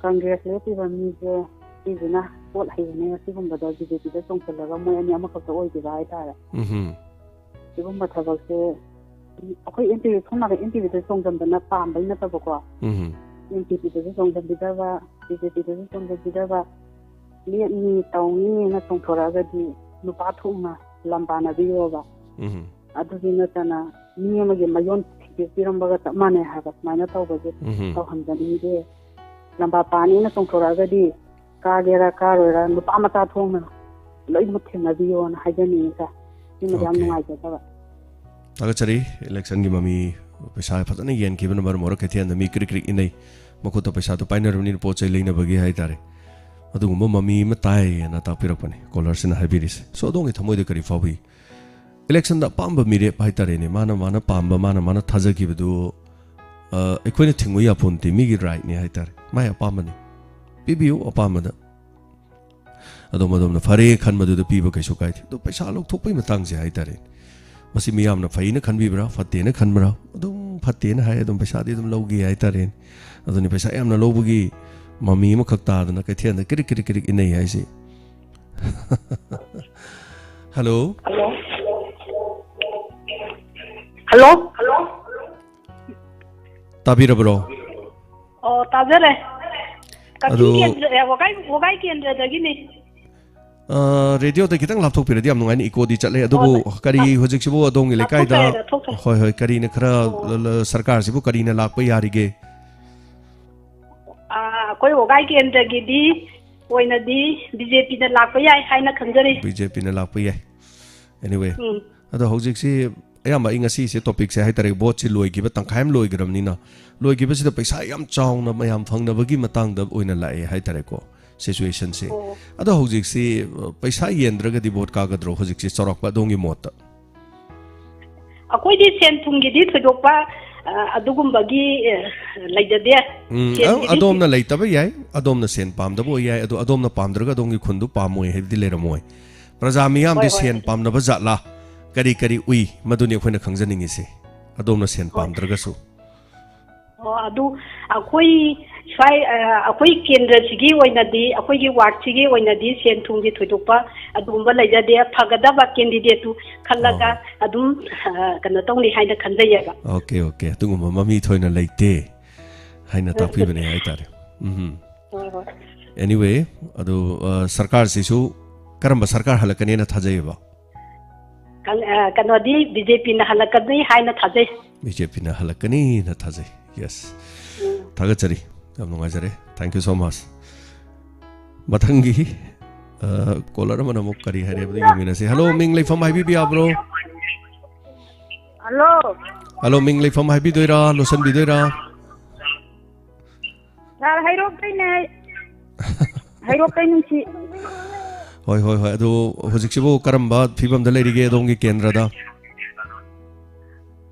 ꯀꯪꯒ꯭ꯔꯦꯁ ꯂꯦꯞꯄꯤꯕ ꯃꯤꯁꯦ, ꯁꯤꯁꯤꯅ ꯄꯣꯠ ꯍꯩꯕꯅꯦ, ꯑꯁꯤꯒꯨꯝꯕꯗ BJPꯗ ꯆꯣꯡꯁꯤꯜꯂꯒ ꯃꯣꯏ ꯑꯅꯤ ꯑꯃꯈꯛꯇ ꯑꯣꯏꯈꯤꯕ ꯍꯥꯏꯇꯥꯔꯦ꯫ ꯎꯝ꯫ ꯁꯤꯒꯨꯝꯕ ꯊꯕꯛꯁꯦ ꯑꯩꯈꯣꯏ NPP, ꯁꯣꯝ ꯅꯥꯀꯟ NPPꯗ ꯆꯣꯡꯁꯤꯟꯕꯅ ꯄꯥꯝꯕꯩ ꯅꯠꯇꯕꯀꯣ, ꯎꯝ꯫ NPPꯗꯁꯨ ꯆꯣꯡꯁꯤꯟꯕꯤꯗꯕ, BJPꯗꯁꯨ ꯆꯣꯡꯁꯤꯟꯕꯤꯗꯕ, ꯂꯦꯞꯅꯤ ꯇꯧꯅꯤꯅ ꯆꯣꯡꯊꯣꯔꯛꯑꯒꯗꯤ ꯅꯨꯄꯥ ꯊꯣꯛꯅ ꯂꯝꯕꯥꯅꯕꯤꯌꯣꯕ꯫ ꯎꯝ꯫ ꯑꯗꯨꯗꯤ ꯅꯠꯇꯅ ꯃꯤ ꯑꯃꯒꯤ ꯃꯌꯣꯟ ꯊꯤꯗꯣꯛꯄꯤꯔꯝꯕꯒ ꯆꯞ ꯃꯥꯟꯅꯩ ꯍꯥꯏꯕ, ꯁꯨꯃꯥꯏꯅ ꯇꯧꯕꯁꯦ ꯎꯝ꯫ ꯇꯧꯍꯟꯖꯅꯤꯡꯗꯦ꯫ ꯂꯝꯕꯥ ꯄꯥꯅꯤꯅ ꯆꯣꯡꯊꯣꯔꯛꯑꯒꯗꯤ ꯀꯥꯒꯦꯔꯥ ꯀꯥꯔꯣꯏꯔꯥ ꯅꯨꯄꯥ ꯃꯆꯥ ꯊꯣꯛꯅ ꯂꯣꯏꯅꯃꯛ ꯊꯦꯡꯅꯕꯤꯌꯣꯅ ꯍꯥꯏꯖꯅꯤꯡꯉꯤ, sir꯫ ꯁꯤꯃꯗꯤ ꯌꯥꯝ Okay꯫ ꯅꯨꯡꯉꯥꯏꯖꯗꯕ꯫ ꯊꯥꯒꯠꯆꯔꯤ꯫ Electionꯒꯤ ꯃꯃꯤ ꯄꯩꯁꯥ ꯐꯖꯅ ꯌꯦꯟꯈꯤꯕꯅ ꯃꯔꯝ ꯑꯣꯏꯔꯒ ꯀꯩꯊꯦꯜꯗ ꯃꯤ ꯀ꯭ꯔꯤꯛ ꯀ꯭ꯔꯤꯛ ꯏꯟꯅꯩ꯫ ꯃꯈꯨꯠꯇ ꯄꯩꯁꯥꯗꯣ ꯄꯥꯏꯅꯔꯕꯅꯤꯅ ꯄꯣꯠ ꯆꯩ ꯂꯩꯅꯕꯒꯤ ꯍꯥꯏꯇꯥꯔꯦ꯫ ꯑꯗꯨꯒꯨꯝꯕ ꯃꯃꯤ ꯑꯃ ꯇꯥꯏꯌꯦꯅ ꯇꯥꯛꯄꯤꯔꯛꯄꯅꯤ caller ꯁꯤꯅ ꯍꯥꯏꯕꯤꯔꯤꯁꯦ꯫ So, ꯑꯗꯣꯝꯒꯤ ꯊꯃꯣꯏꯗ ꯀꯔꯤ ꯐꯥꯎꯏ? Electionꯗ ꯑꯄꯥꯝꯕ ꯃꯤꯔꯦꯞ ꯍꯥꯏꯇꯥꯔꯦꯅꯦ, ꯃꯥꯅ ꯃꯥꯅ ꯄꯥꯝꯕ, ꯃꯥꯅ ꯃꯥꯅ ꯊꯥꯖꯈꯤꯕꯗꯨ ꯑ, ꯑꯩꯈꯣꯏꯅ ꯊꯤꯡꯕ ꯌꯥꯄꯣꯟꯇꯦ, ꯃꯤꯒꯤ ꯔꯥꯏꯠꯅꯤ ꯍꯥꯏꯇꯥꯔꯦ, ꯃꯥꯏ ꯑꯄꯥꯝꯕꯅꯤ, ꯄꯤꯕꯤꯌꯨ ꯑꯄꯥꯝꯕꯗ꯫ ꯑꯗꯣꯝ ꯑꯗꯣꯝꯅ ꯐꯔꯦ ꯈꯟꯕꯗꯨꯗ ꯄꯤꯕ ꯀꯩꯁꯨ ꯀꯥꯏꯗꯦ꯫ ꯑꯗꯣ ꯄꯩꯁꯥ ꯂꯧꯊꯣꯛꯄꯒꯤ ꯃꯇꯥꯡꯁꯦ ꯍꯥꯏꯇꯥꯔꯦ, ꯃꯁꯤ ꯃꯤꯌꯥꯝꯅ ꯐꯩꯅ ꯈꯟꯕꯤꯕ꯭ꯔꯥ, ꯐꯠꯇꯦꯅ ꯈꯟꯕ꯭ꯔꯥ? ꯑꯗꯨꯝ ꯐꯠꯇꯦꯅ ꯍꯥꯏ, ꯑꯗꯨꯝ ꯄꯩꯁꯥꯗꯤ ꯑꯗꯨꯝ ꯂꯧꯒꯦ ꯍꯥꯏꯇꯥꯔꯦ꯫ ꯑꯗꯨꯅꯤ, ꯄꯩꯁꯥ ꯌꯥꯝꯅ ꯂꯧꯕꯒꯤ ꯃꯃꯤ ꯑꯃꯈꯛ ꯇꯥꯗꯅ ꯀꯩꯊꯦꯜꯗ ꯀꯤꯔꯤꯛ ꯀꯤꯔꯤꯛ ꯀꯤꯔꯤꯛ ꯏꯟꯅꯩ ꯍꯥꯏꯁꯦ꯫ ꯍꯜꯂꯣ꯫ ꯍꯜꯂꯣ꯫ ꯍꯜꯂꯣ꯫ ꯇꯥꯕꯤꯔꯕ꯭ꯔꯣ? ꯑꯣ, ꯇꯥꯖꯔꯦ꯫ ꯀꯛꯆꯤꯡ ꯑꯗꯨ ꯀꯦꯟꯗ꯭ꯔ, ꯑꯦ, ꯋꯥꯒꯥꯏ, ꯋꯥꯒꯥꯏ ꯀꯦꯟꯗ꯭ꯔꯗꯒꯤꯅꯤ꯫ ꯑ, ꯔꯦꯗꯤꯑꯣꯗ ꯈꯤꯇꯪ ꯂꯥꯞꯊꯣꯛꯄꯤꯔꯗꯤ ꯌꯥꯝ ꯅꯨꯡꯉꯥꯏꯅꯤ, ꯏꯀꯣꯗꯤ ꯆꯠꯂꯦ꯫ ꯑꯗꯨꯕꯨ ꯑꯣ, ꯀꯔꯤ ꯂꯥꯞ-, ꯍꯧꯖꯤꯛꯁꯤꯕꯨ ꯑꯗꯣꯝꯒꯤ ꯂꯩꯀꯥꯏꯗ, ꯂꯥꯞꯊꯣꯛꯆꯔꯦ, ꯂꯥꯞꯊꯣꯛꯆꯔꯦ꯫ ꯍꯣꯏ, ꯍꯣꯏ, ꯀꯔꯤꯅ ꯈꯔ ꯑꯣ꯫ ꯂ-, ꯂ-, ꯁꯔꯀꯥꯔꯁꯤꯕꯨ ꯀꯔꯤꯅ ꯂꯥꯛꯄ ꯌꯥꯔꯤꯒꯦ? ꯑ, ꯑꯩꯈꯣꯏ ꯋꯥꯒꯥꯏ ꯀꯦꯟꯗ꯭ꯔꯒꯤꯗꯤ ꯑꯣꯏꯅꯗꯤ ꯕꯤ ꯖꯦ ꯄꯤꯅ ꯂꯥꯛꯄ ꯌꯥꯏ ꯍꯥꯏꯅ ꯈꯟꯖꯔꯤ꯫ ꯕꯤ ꯖꯦ ꯄꯤꯅ ꯂꯥꯛꯄ ꯌꯥꯏ꯫ Anyway, ꯎꯝ꯫ ꯑꯗꯣ ꯍꯧꯖꯤꯛꯁꯤ ꯑꯌꯥꯝꯕ ꯑꯩ ꯉꯁꯤꯁꯦ ꯇꯣꯄꯤꯛꯁꯦ ꯍꯥꯏꯇꯥꯔꯦ, ꯚꯣꯠꯁꯤ ꯂꯣꯏꯈꯤꯕ, ꯇꯪꯈꯥꯏ ꯑꯃ ꯂꯣꯏꯈ꯭ꯔꯕꯅꯤꯅ, ꯂꯣꯏꯈꯤꯕꯁꯤꯗ ꯄꯩꯁꯥ ꯌꯥꯝ ꯆꯥꯎꯅ ꯃꯌꯥꯝ ꯐꯪꯅꯕꯒꯤ ꯃꯇꯥꯡꯗ ꯑꯣꯏꯅ ꯂꯥꯛꯑꯦ ꯍꯥꯏꯇꯥꯔꯦꯀꯣ, ꯁꯤꯆꯨꯋꯦꯁꯟꯁꯦ꯫ ꯑꯣ꯫ ꯑꯗꯣ ꯍꯧꯖꯤꯛꯁꯤ, ꯑ, ꯄꯩꯁꯥ ꯌꯦꯟꯗ꯭ꯔꯒꯗꯤ ꯚꯣꯠ ꯀꯥꯒꯗ꯭ꯔꯣ ꯍꯧꯖꯤꯛꯁꯤ, ꯆꯥꯎꯔꯥꯛꯄ ꯑꯗꯣꯝꯒꯤ ꯃꯣꯠꯇ? ꯑꯩꯈꯣꯏꯗꯤ ꯁꯦꯟ ꯊꯨꯝꯒꯤꯗꯤ ꯊꯣꯏꯗꯣꯛꯄ, ꯑ, ꯑꯗꯨꯒꯨꯝꯕꯒꯤ, ꯑ, ꯂꯩꯖꯗꯦ꯫ ꯎꯝ, ꯁꯦꯟꯒꯤꯗꯤ ꯑꯗꯣꯝꯅ ꯂꯩꯇꯕ ꯌꯥꯏ, ꯑꯗꯣꯝꯅ ꯁꯦꯟ ꯄꯥꯝꯗꯕ ꯑꯣꯏ ꯌꯥꯏ, ꯑꯗꯣ ꯑꯗꯣꯝꯅ ꯄꯥꯝꯗ꯭ꯔꯒ ꯑꯗꯣꯝꯒꯤ ꯈꯨꯟꯗꯨ ꯄꯥꯝꯃꯣꯏ ꯍꯥꯏꯕꯗꯤ ꯂꯩꯔꯝꯃꯣꯏ꯫ ꯄ꯭ꯔꯖꯥ ꯃꯤꯌꯥꯝꯗꯤ ꯍꯣꯏ, ꯍꯣꯏ꯫ ꯁꯦꯟ ꯄꯥꯝꯅꯕ ꯖꯥꯠꯂꯥ, ꯀꯔꯤ ꯀꯔꯤ ꯎꯏ, ꯃꯗꯨꯅꯤ ꯑꯩꯈꯣꯏꯅ ꯈꯪꯖꯅꯤꯡꯉꯤꯁꯦ, ꯑꯗꯣꯝꯅ ꯁꯦꯟ ꯍꯣꯏ꯫ ꯄꯥꯝꯗ꯭ꯔꯒꯁꯨ꯫ ꯑꯣ, ꯑꯗꯨ ꯑꯩꯈꯣꯏ ꯁ꯭ꯋꯥꯏ, ꯑ, ꯑꯩꯈꯣꯏ ꯀꯦꯟꯗ꯭ꯔꯁꯤꯒꯤ ꯑꯣꯏꯅꯗꯤ, ꯑꯩꯈꯣꯏꯒꯤ ꯋꯥꯔꯗꯁꯤꯒꯤ ꯑꯣꯏꯅꯗꯤ ꯁꯦꯟ ꯊꯨꯝꯒꯤ ꯊꯣꯏꯗꯣꯛꯄ ꯑꯗꯨꯒꯨꯝꯕ ꯂꯩꯖꯗꯦ꯫ ꯐꯒꯗꯕ ꯀꯦꯟꯗꯤꯗꯦꯠꯇꯨ ꯈꯜꯂꯒ ꯑꯣ꯫ ꯑꯗꯨꯝ, ꯑ, ꯀꯩꯅꯣ ꯇꯧꯅꯤ ꯍꯥꯏꯅ ꯈꯟꯖꯩꯌꯦꯕ꯫ Okay, okay. ꯑꯗꯨꯒꯨꯝꯕ ꯃꯃꯤ ꯊꯣꯏꯅ ꯂꯩꯇꯦ ꯍꯥꯏꯅ ꯇꯥꯛꯄꯤꯕꯅꯦ ꯍꯥꯏꯇꯥꯔꯦ꯫ ꯎꯝ꯫ ꯍꯣꯏ, ꯍꯣꯏ꯫ Anyway, ꯑꯗꯨ, ꯑ, ꯁꯔꯀꯥꯔꯁꯤꯁꯨ ꯀꯔꯝꯕ ꯁꯔꯀꯥꯔ ꯍꯜꯂꯛꯀꯅꯦꯅ ꯊꯥꯖꯩꯌꯦꯕ? ꯀꯪ-, ꯑ, ꯀꯩꯅꯣꯗꯤ ꯕꯤ ꯖꯦ ꯄꯤꯅ ꯍꯜꯂꯛꯀꯅꯤ ꯍꯥꯏꯅ ꯊꯥꯖꯩ꯫ ꯕꯤ ꯖꯦ ꯄꯤꯅ ꯍꯜꯂꯛꯀꯅꯤꯅ ꯊꯥꯖꯩ꯫ Yes꯫ ꯎꯝ꯫ ꯊꯥꯒꯠꯆꯔꯤ꯫ ꯌꯥꯝ ꯅꯨꯡꯉꯥꯏꯖꯔꯦ꯫ Thank you so much꯫ ꯃꯊꯪꯒꯤ, ꯑ, ꯀꯣꯂꯔ ꯑꯃꯅ ꯑꯃꯨꯛ ꯀꯔꯤ ꯍꯥꯏꯔꯦ ꯍꯥꯏꯕꯗꯨ ꯌꯦꯡꯃꯤꯟꯅꯁꯤ꯫ ꯍꯜꯂꯣ, ꯃꯤꯡ ꯂꯩꯐꯝ ꯍꯥꯏꯕꯤꯕ ꯌꯥꯕ꯭ꯔꯣ? ꯍꯜꯂꯣ꯫ ꯍꯜꯂꯣ, ꯃꯤꯡ ꯂꯩꯐꯝ ꯍꯥꯏꯕꯤꯗꯣꯏꯔꯥ, ꯂꯣꯠꯁꯤꯟꯕꯤꯗꯣꯏꯔꯥ? ꯁꯥꯔ, ꯍꯩꯔꯣꯛꯇꯩꯅꯦ ꯑꯩ꯫ ꯍꯩꯔꯣꯛꯇꯩ ꯅꯨꯡꯁꯤ꯫ ꯍꯣꯏ, ꯍꯣꯏ, ꯍꯣꯏ꯫ ꯑꯗꯨ ꯍꯧꯖꯤꯛꯁꯤꯕꯨ ꯀꯔꯝꯕ ꯐꯤꯕꯝꯗ ꯂꯩꯔꯤꯒꯦ ꯑꯗꯣꯝꯒꯤ ꯀꯦꯟꯗ꯭ꯔꯗ?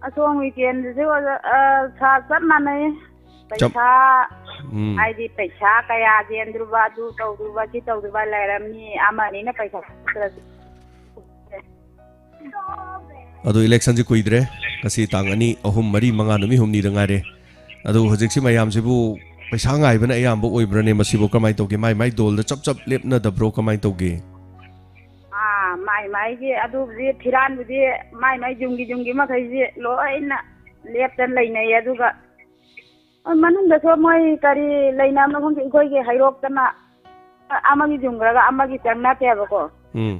ꯑꯁꯣꯝꯒꯤ ꯀꯦꯟꯗ꯭ꯔꯁꯨ ꯑꯣꯖꯥ, ꯑ, ꯁꯥꯔ, ꯆꯞ ꯃꯥꯟꯅꯩ꯫ ꯆꯞ- ꯄꯩꯁꯥ, ꯎꯝ꯫ ꯍꯥꯏꯗꯤ ꯄꯩꯁꯥ ꯀꯌꯥ ꯆꯦꯟꯗ꯭ꯔꯨꯕ, ꯑꯗꯨ ꯇꯧꯗ꯭ꯔꯨꯕ, ꯁꯤ ꯇꯧꯗ꯭ꯔꯨꯕ ꯂꯩꯔꯝꯅꯤ, ꯑꯃꯅꯤꯅ ꯄꯩꯁꯥ ꯅꯠꯇ꯭ꯔꯁꯨ꯫ ꯑꯗꯣ ꯏꯂꯦꯛꯁꯟꯁꯤ ꯀꯨꯏꯗ꯭ꯔꯦ, ꯉꯁꯤ ꯇꯥꯡ ꯑꯅꯤ, ꯑꯍꯨꯝ, ꯃꯔꯤ, ꯃꯉꯥ, ꯅꯨꯃꯤꯠ ꯍꯨꯝꯅꯤꯗ ꯉꯥꯏꯔꯦ꯫ ꯑꯗꯣ ꯍꯧꯖꯤꯛꯁꯤ ꯃꯌꯥꯝꯁꯤꯕꯨ ꯄꯩꯁꯥ ꯉꯥꯏꯕꯅ ꯑꯌꯥꯝꯕ ꯑꯣꯏꯕ꯭ꯔꯅꯦ? ꯃꯁꯤꯕꯨ ꯀꯃꯥꯏꯅ ꯇꯧꯒꯦ? ꯃꯥꯏ ꯃꯥꯏ ꯗꯣꯜꯗ ꯆꯞ ꯆꯞ ꯂꯦꯞꯅꯗꯕ꯭ꯔꯣ? ꯀꯃꯥꯏꯅ ꯇꯧꯒꯦ? ꯑꯥ, ꯃꯥꯏ ꯃꯥꯏꯒꯤ ꯑꯗꯨꯕꯨꯗꯤ ꯐꯤꯔꯥꯟꯕꯨꯗꯤ ꯃꯥꯏ ꯃꯥꯏ ꯌꯨꯝꯒꯤ ꯌꯨꯝꯒꯤ ꯃꯈꯩꯁꯤ ꯂꯣꯏꯅ ꯂꯦꯞꯇꯅ ꯂꯩꯅꯩ꯫ ꯑꯗꯨꯒ ꯃꯅꯨꯡꯗꯁꯨ ꯃꯣꯏ ꯀꯔꯤ ꯂꯩꯅꯕꯅꯣ ꯈꯪꯗꯦ, ꯑꯩꯈꯣꯏꯒꯤ ꯍꯩꯔꯣꯛꯇꯅ ꯑꯃꯒꯤ ꯌꯨꯝꯈ꯭ꯔꯒ ꯑꯃꯒꯤ ꯆꯪꯅꯗꯦꯕꯀꯣ꯫ ꯎꯝ꯫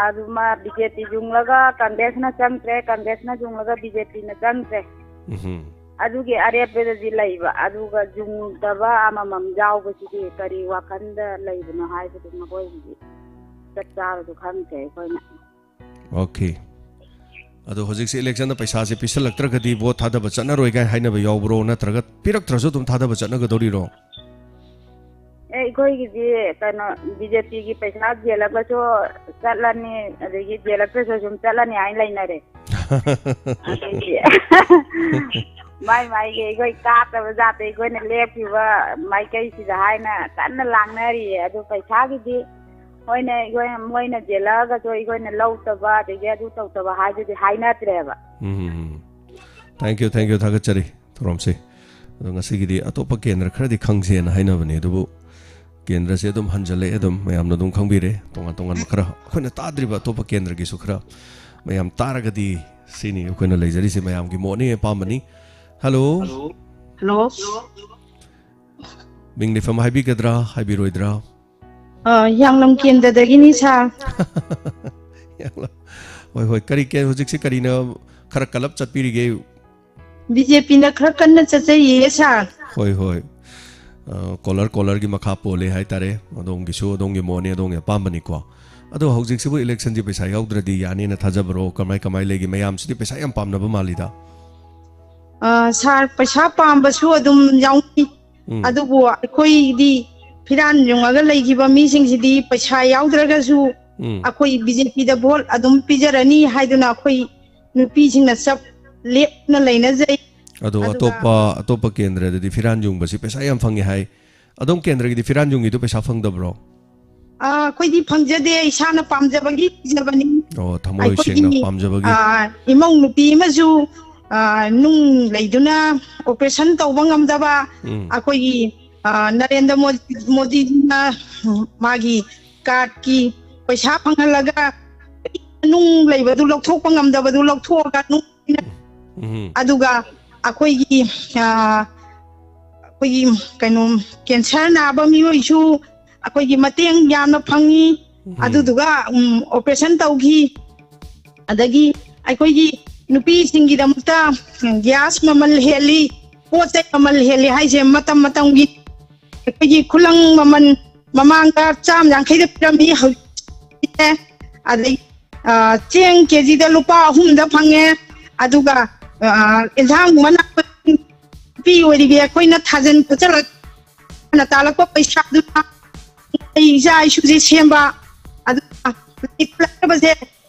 ꯑꯗꯨꯃ ꯕꯤ ꯖꯦ ꯄꯤ ꯌꯨꯡꯂꯒ ꯀꯪꯒ꯭ꯔꯦꯁꯅ ꯆꯪꯗ꯭ꯔꯦ, ꯀꯪꯒ꯭ꯔꯦꯁꯅ ꯌꯨꯡꯂꯒ ꯕꯤ ꯖꯦ ꯄꯤꯅ ꯆꯪꯗ꯭ꯔꯦ꯫ ꯎꯝꯍꯨꯝ꯫ ꯑꯗꯨꯒꯤ ꯑꯔꯦꯞꯄꯗꯗꯤ ꯂꯩꯕ, ꯑꯗꯨꯒ ꯌꯨꯡꯗꯕ ꯑꯃꯃꯝ ꯌꯥꯎꯕꯁꯤꯗꯤ ꯀꯔꯤ ꯋꯥꯈꯜꯗ ꯂꯩꯕꯅꯣ ꯍꯥꯏꯕꯗꯨ ꯃꯈꯣꯏꯒꯤꯗꯤ ꯆꯞ ꯆꯥꯕꯗꯨ ꯈꯪꯗ꯭ꯔꯦ ꯑꯩꯈꯣꯏꯅ꯫ ꯑꯣꯀꯦ꯫ ꯑꯗꯣ ꯍꯧꯖꯤꯛꯁꯦ ꯏꯂꯦꯛꯁꯟꯗ ꯄꯩꯁꯥꯁꯦ ꯄꯤꯁꯜꯂꯛꯇ꯭ꯔꯒꯗꯤ ꯚꯣꯠ ꯊꯥꯗꯕ ꯆꯠꯅꯔꯣꯏ ꯀꯥꯏ ꯍꯥꯏꯅꯕ ꯌꯥꯎꯕ꯭ꯔꯣ? ꯅꯠꯇ꯭ꯔꯒ ꯄꯤꯔꯛꯇ꯭ꯔꯁꯨ ꯑꯗꯨꯝ ꯊꯥꯗꯕ ꯆꯠꯅꯒꯗꯧꯔꯤꯔꯣ? ꯑꯦ, ꯑꯩꯈꯣꯏꯒꯤꯗꯤ ꯀꯩꯅꯣ, ꯕꯤ ꯖꯦ ꯄꯤꯒꯤ ꯄꯩꯁꯥ ꯌꯦꯜꯂꯒꯁꯨ ꯆꯠꯂꯅꯤ, ꯑꯗꯒꯤ ꯌꯦꯜꯂꯛꯇ꯭ꯔꯁꯨ ꯁꯨꯝ ꯆꯠꯂꯅꯤ ꯍꯥꯏꯅ ꯂꯩꯅꯔꯦ꯫ ꯑꯗꯒꯤ ꯃꯥꯏ ꯃꯥꯏꯒꯤ ꯑꯩꯈꯣꯏ ꯀꯥꯞꯇꯕ ꯖꯥꯠꯇ ꯑꯩꯈꯣꯏꯅ ꯂꯦꯞꯈꯤꯕ ꯃꯥꯏꯀꯩꯁꯤꯗ ꯍꯥꯏꯅ ꯀꯟꯅ ꯂꯥꯡꯅꯔꯤꯌꯦ꯫ ꯑꯗꯨ ꯄꯩꯁꯥꯒꯤꯗꯤ ꯍꯣꯏꯅꯦ, ꯑꯩꯈꯣꯏꯅ, ꯃꯣꯏꯅ ꯌꯦꯜꯂꯛꯑꯒꯁꯨ ꯑꯩꯈꯣꯏꯅ ꯂꯧꯗꯕ ꯑꯗꯒꯤ ꯑꯗꯨ ꯇꯧꯗꯕ ꯍꯥꯏꯗꯨꯗꯤ ꯍꯥꯏꯅꯗ꯭ꯔꯦꯕ꯫ ꯎꯝ, ꯎꯝ, ꯎꯝ꯫ Thank you, thank you, ꯊꯥꯒꯠꯆꯔꯤ ꯊꯧꯔꯝꯁꯦ꯫ ꯑꯗꯣ ꯉꯁꯤꯒꯤꯗꯤ ꯑꯇꯣꯞꯄ ꯀꯦꯟꯗ꯭ꯔ ꯈꯔꯗꯤ ꯈꯪꯁꯦꯅ ꯍꯥꯏꯅꯕꯅꯦ, ꯑꯗꯨꯕꯨ ꯀꯦꯟꯗ꯭ꯔꯁꯦ ꯑꯗꯨꯝ ꯍꯟꯖꯜꯂꯛꯑꯦ, ꯑꯗꯨꯝ ꯃꯌꯥꯝꯅ ꯑꯗꯨꯝ ꯈꯪꯕꯤꯔꯦ꯫ ꯇꯣꯉꯥꯟ ꯇꯣꯉꯥꯟꯕ ꯈꯔ ꯑꯩꯈꯣꯏꯅ ꯇꯥꯗ꯭ꯔꯤꯕ ꯑꯇꯣꯞꯄ ꯀꯦꯟꯗ꯭ꯔꯒꯤꯁꯨ ꯈꯔ ꯃꯌꯥꯝ ꯇꯥꯔꯒꯗꯤ ꯁꯤꯅꯤ ꯑꯩꯈꯣꯏꯅ ꯂꯩꯖꯔꯤꯁꯦ, ꯃꯌꯥꯝꯒꯤ ꯃꯣꯠꯅꯤ, ꯑꯄꯥꯝꯕꯅꯤ꯫ ꯍꯜꯂꯣ꯫ ꯍꯜꯂꯣ꯫ ꯃꯤꯡ ꯂꯩꯐꯝ ꯍꯥꯏꯕꯤꯒꯗ꯭ꯔꯥ, ꯍꯥꯏꯕꯤꯔꯣꯏꯗ꯭ꯔꯥ? ꯑ, ꯍꯤꯌꯥꯡꯂꯝ ꯀꯦꯟꯗ꯭ꯔꯗꯒꯤꯅꯤ, ꯁꯥꯔ꯫ ꯍꯣꯏ, ꯍꯣꯏ꯫ ꯀꯔꯤ ꯀꯦ-, ꯍꯧꯖꯤꯛꯁꯤ ꯀꯔꯤꯅ ꯈꯔ ꯀꯜꯂꯞ ꯆꯠꯄꯤꯔꯤꯒꯦ? ꯕꯤ ꯖꯦ ꯄꯤꯅ ꯈꯔ ꯀꯟꯅ ꯆꯠꯆꯩꯌꯦ, ꯁꯥꯔ꯫ ꯍꯣꯏ, ꯍꯣꯏ꯫ ꯑ, ꯀꯣꯂꯔ, ꯀꯣꯂꯔꯒꯤ ꯃꯈꯥ ꯄꯣꯜꯂꯦ ꯍꯥꯏꯇꯥꯔꯦ꯫ ꯑꯗꯣꯝꯒꯤꯁꯨ ꯑꯗꯣꯝꯒꯤ ꯃꯣꯠꯅꯤ, ꯑꯗꯣꯝꯒꯤ ꯑꯄꯥꯝꯕꯅꯤꯀꯣ꯫ ꯑꯗꯣ ꯍꯧꯖꯤꯛꯁꯤꯕꯨ ꯏꯂꯦꯛꯁꯟꯁꯤ ꯄꯩꯁꯥ ꯌꯥꯎꯗ꯭ꯔꯗꯤ ꯌꯥꯅꯤꯅ ꯊꯥꯖꯕ꯭ꯔꯣ? ꯀꯃꯥꯏ, ꯀꯃꯥꯏ ꯂꯩꯒꯦ? ꯃꯌꯥꯝꯁꯤꯗꯤ ꯄꯩꯁꯥ ꯌꯥꯝ ꯄꯥꯝꯅꯕ ꯃꯥꯜꯂꯤꯗ꯫ ꯑ, ꯁꯥꯔ, ꯄꯩꯁꯥ ꯄꯥꯝꯕꯁꯨ ꯑꯗꯨꯝ ꯌꯥꯎꯅꯩ꯫ ꯎꯝ꯫ ꯑꯗꯨꯕꯨ ꯑꯩꯈꯣꯏꯗꯤ ꯐꯤꯔꯥꯟ ꯌꯨꯡꯉꯒ ꯂꯩꯈꯤꯕ ꯃꯤꯁꯤꯡꯁꯤꯗꯤ ꯄꯩꯁꯥ ꯌꯥꯎꯗ꯭ꯔꯒꯁꯨ ꯎꯝ꯫ ꯑꯩꯈꯣꯏ ꯕꯤ ꯖꯦ ꯄꯤꯗ ꯚꯣꯠ ꯑꯗꯨꯝ ꯄꯤꯖꯔꯅꯤ ꯍꯥꯏꯗꯨꯅ ꯑꯩꯈꯣꯏ ꯅꯨꯄꯤꯁꯤꯡꯅ ꯆꯞ ꯂꯦꯞꯅ ꯂꯩꯅꯖꯩ꯫ ꯑꯗꯣ ꯑꯗꯨꯒ ꯑꯇꯣꯞꯄ, ꯑꯇꯣꯞꯄ ꯀꯦꯟꯗ꯭ꯔꯗꯗꯤ ꯐꯤꯔꯥꯟ ꯌꯨꯡꯕꯁꯤ ꯄꯩꯁꯥ ꯌꯥꯝ ꯐꯪꯉꯦ ꯍꯥꯏ꯫ ꯑꯗꯣꯝ ꯀꯦꯟꯗ꯭ꯔꯒꯤꯗꯤ ꯐꯤꯔꯥꯟ ꯌꯨꯡꯉꯤꯗꯨ ꯄꯩꯁꯥ ꯐꯪꯗꯕ꯭ꯔꯣ? ꯑꯥ, ꯑꯩꯈꯣꯏꯗꯤ ꯐꯪꯖꯗꯦ, ꯏꯁꯥꯅ ꯄꯥꯝꯖꯕꯒꯤ ꯄꯤꯖꯕꯅꯤ꯫ ꯑꯣ, ꯊꯃꯣꯏ ꯑꯩꯈꯣꯏꯒꯤ, ꯁꯦꯡꯅ ꯄꯥꯝꯖꯕꯒꯤ꯫ ꯑꯥ, ꯏꯃꯧ ꯅꯨꯄꯤ ꯑꯃꯁꯨ, ꯑꯥ, ꯅꯨꯡ ꯂꯩꯗꯨꯅ operation ꯇꯧꯕ ꯉꯝꯗꯕ, ꯎꯝ꯫ ꯑꯩꯈꯣꯏꯒꯤ, ꯑꯥ, ꯅꯔꯦꯟꯗ꯭ꯔ ꯃꯣ-, ꯃꯣꯗꯤꯖꯤꯅ ꯃꯥꯒꯤ cardꯀꯤ ꯄꯩꯁꯥ ꯐꯪꯍꯜꯂꯒ ꯅꯨꯡ ꯂꯩꯕꯗꯨ ꯂꯧꯊꯣꯛꯄ ꯉꯝꯗꯕꯗꯨ ꯂꯧꯊꯣꯛꯑꯒ ꯅꯨꯡ ꯎꯝ꯫ ꯑꯗꯨꯒ ꯑꯩꯈꯣꯏꯒꯤ, ꯑꯥ, ꯑꯩꯈꯣꯏꯒꯤ ꯀꯩꯅꯣ, cancer ꯅꯥꯕ ꯃꯤꯑꯣꯏꯁꯨ ꯑꯩꯈꯣꯏꯒꯤ ꯃꯇꯦꯡ ꯌꯥꯝꯅ ꯐꯪꯉꯤ꯫ ꯎꯝ꯫ ꯑꯗꯨꯗꯨꯒ, ꯎꯝ, operation ꯇꯧꯈꯤ꯫ ꯑꯗꯒꯤ ꯑꯩꯈꯣꯏꯒꯤ ꯅꯨꯄꯤꯁꯤꯡꯒꯤꯗꯃꯛꯇ gas ꯃꯃꯜ ꯍꯦꯜꯂꯤ, ꯄꯣꯠ ꯆꯩ ꯃꯃꯜ ꯍꯦꯜꯂꯤ ꯍꯥꯏꯁꯦ ꯃꯇꯝ ꯃꯇꯝꯒꯤ ꯑꯩꯈꯣꯏꯒꯤ ꯈꯨꯂꯪ ꯃꯃꯜ ꯃꯃꯥꯡꯗ ꯆꯥꯝ ꯌꯥꯡꯈꯩꯗ ꯄꯤꯔꯝꯃꯤ, ꯍꯧꯖꯤꯛ ꯑꯗꯩ ꯑ, ꯆꯦꯡ ꯀꯦꯖꯤꯗ ꯂꯨꯄꯥ ꯑꯍꯨꯝꯗ ꯐꯪꯉꯦ꯫ ꯑꯗꯨꯒ, ꯑ, ꯏꯟꯁꯥꯡ ꯃꯅꯥ ꯃꯁꯤꯡ ꯅꯨꯄꯤ ꯑꯣꯏꯔꯤꯕꯤ ꯑꯩꯈꯣꯏꯅ ꯊꯥꯖꯟ ꯈꯣꯠꯆꯜꯂꯒ ꯇꯥꯜꯂꯛꯄ ꯄꯩꯁꯥꯗꯨꯅ ꯑꯩ ꯏꯆꯥ ꯏꯁꯨꯁꯦ ꯁꯦꯝꯕ, ꯑꯗꯨꯒ ꯂꯩꯇꯕꯁꯦ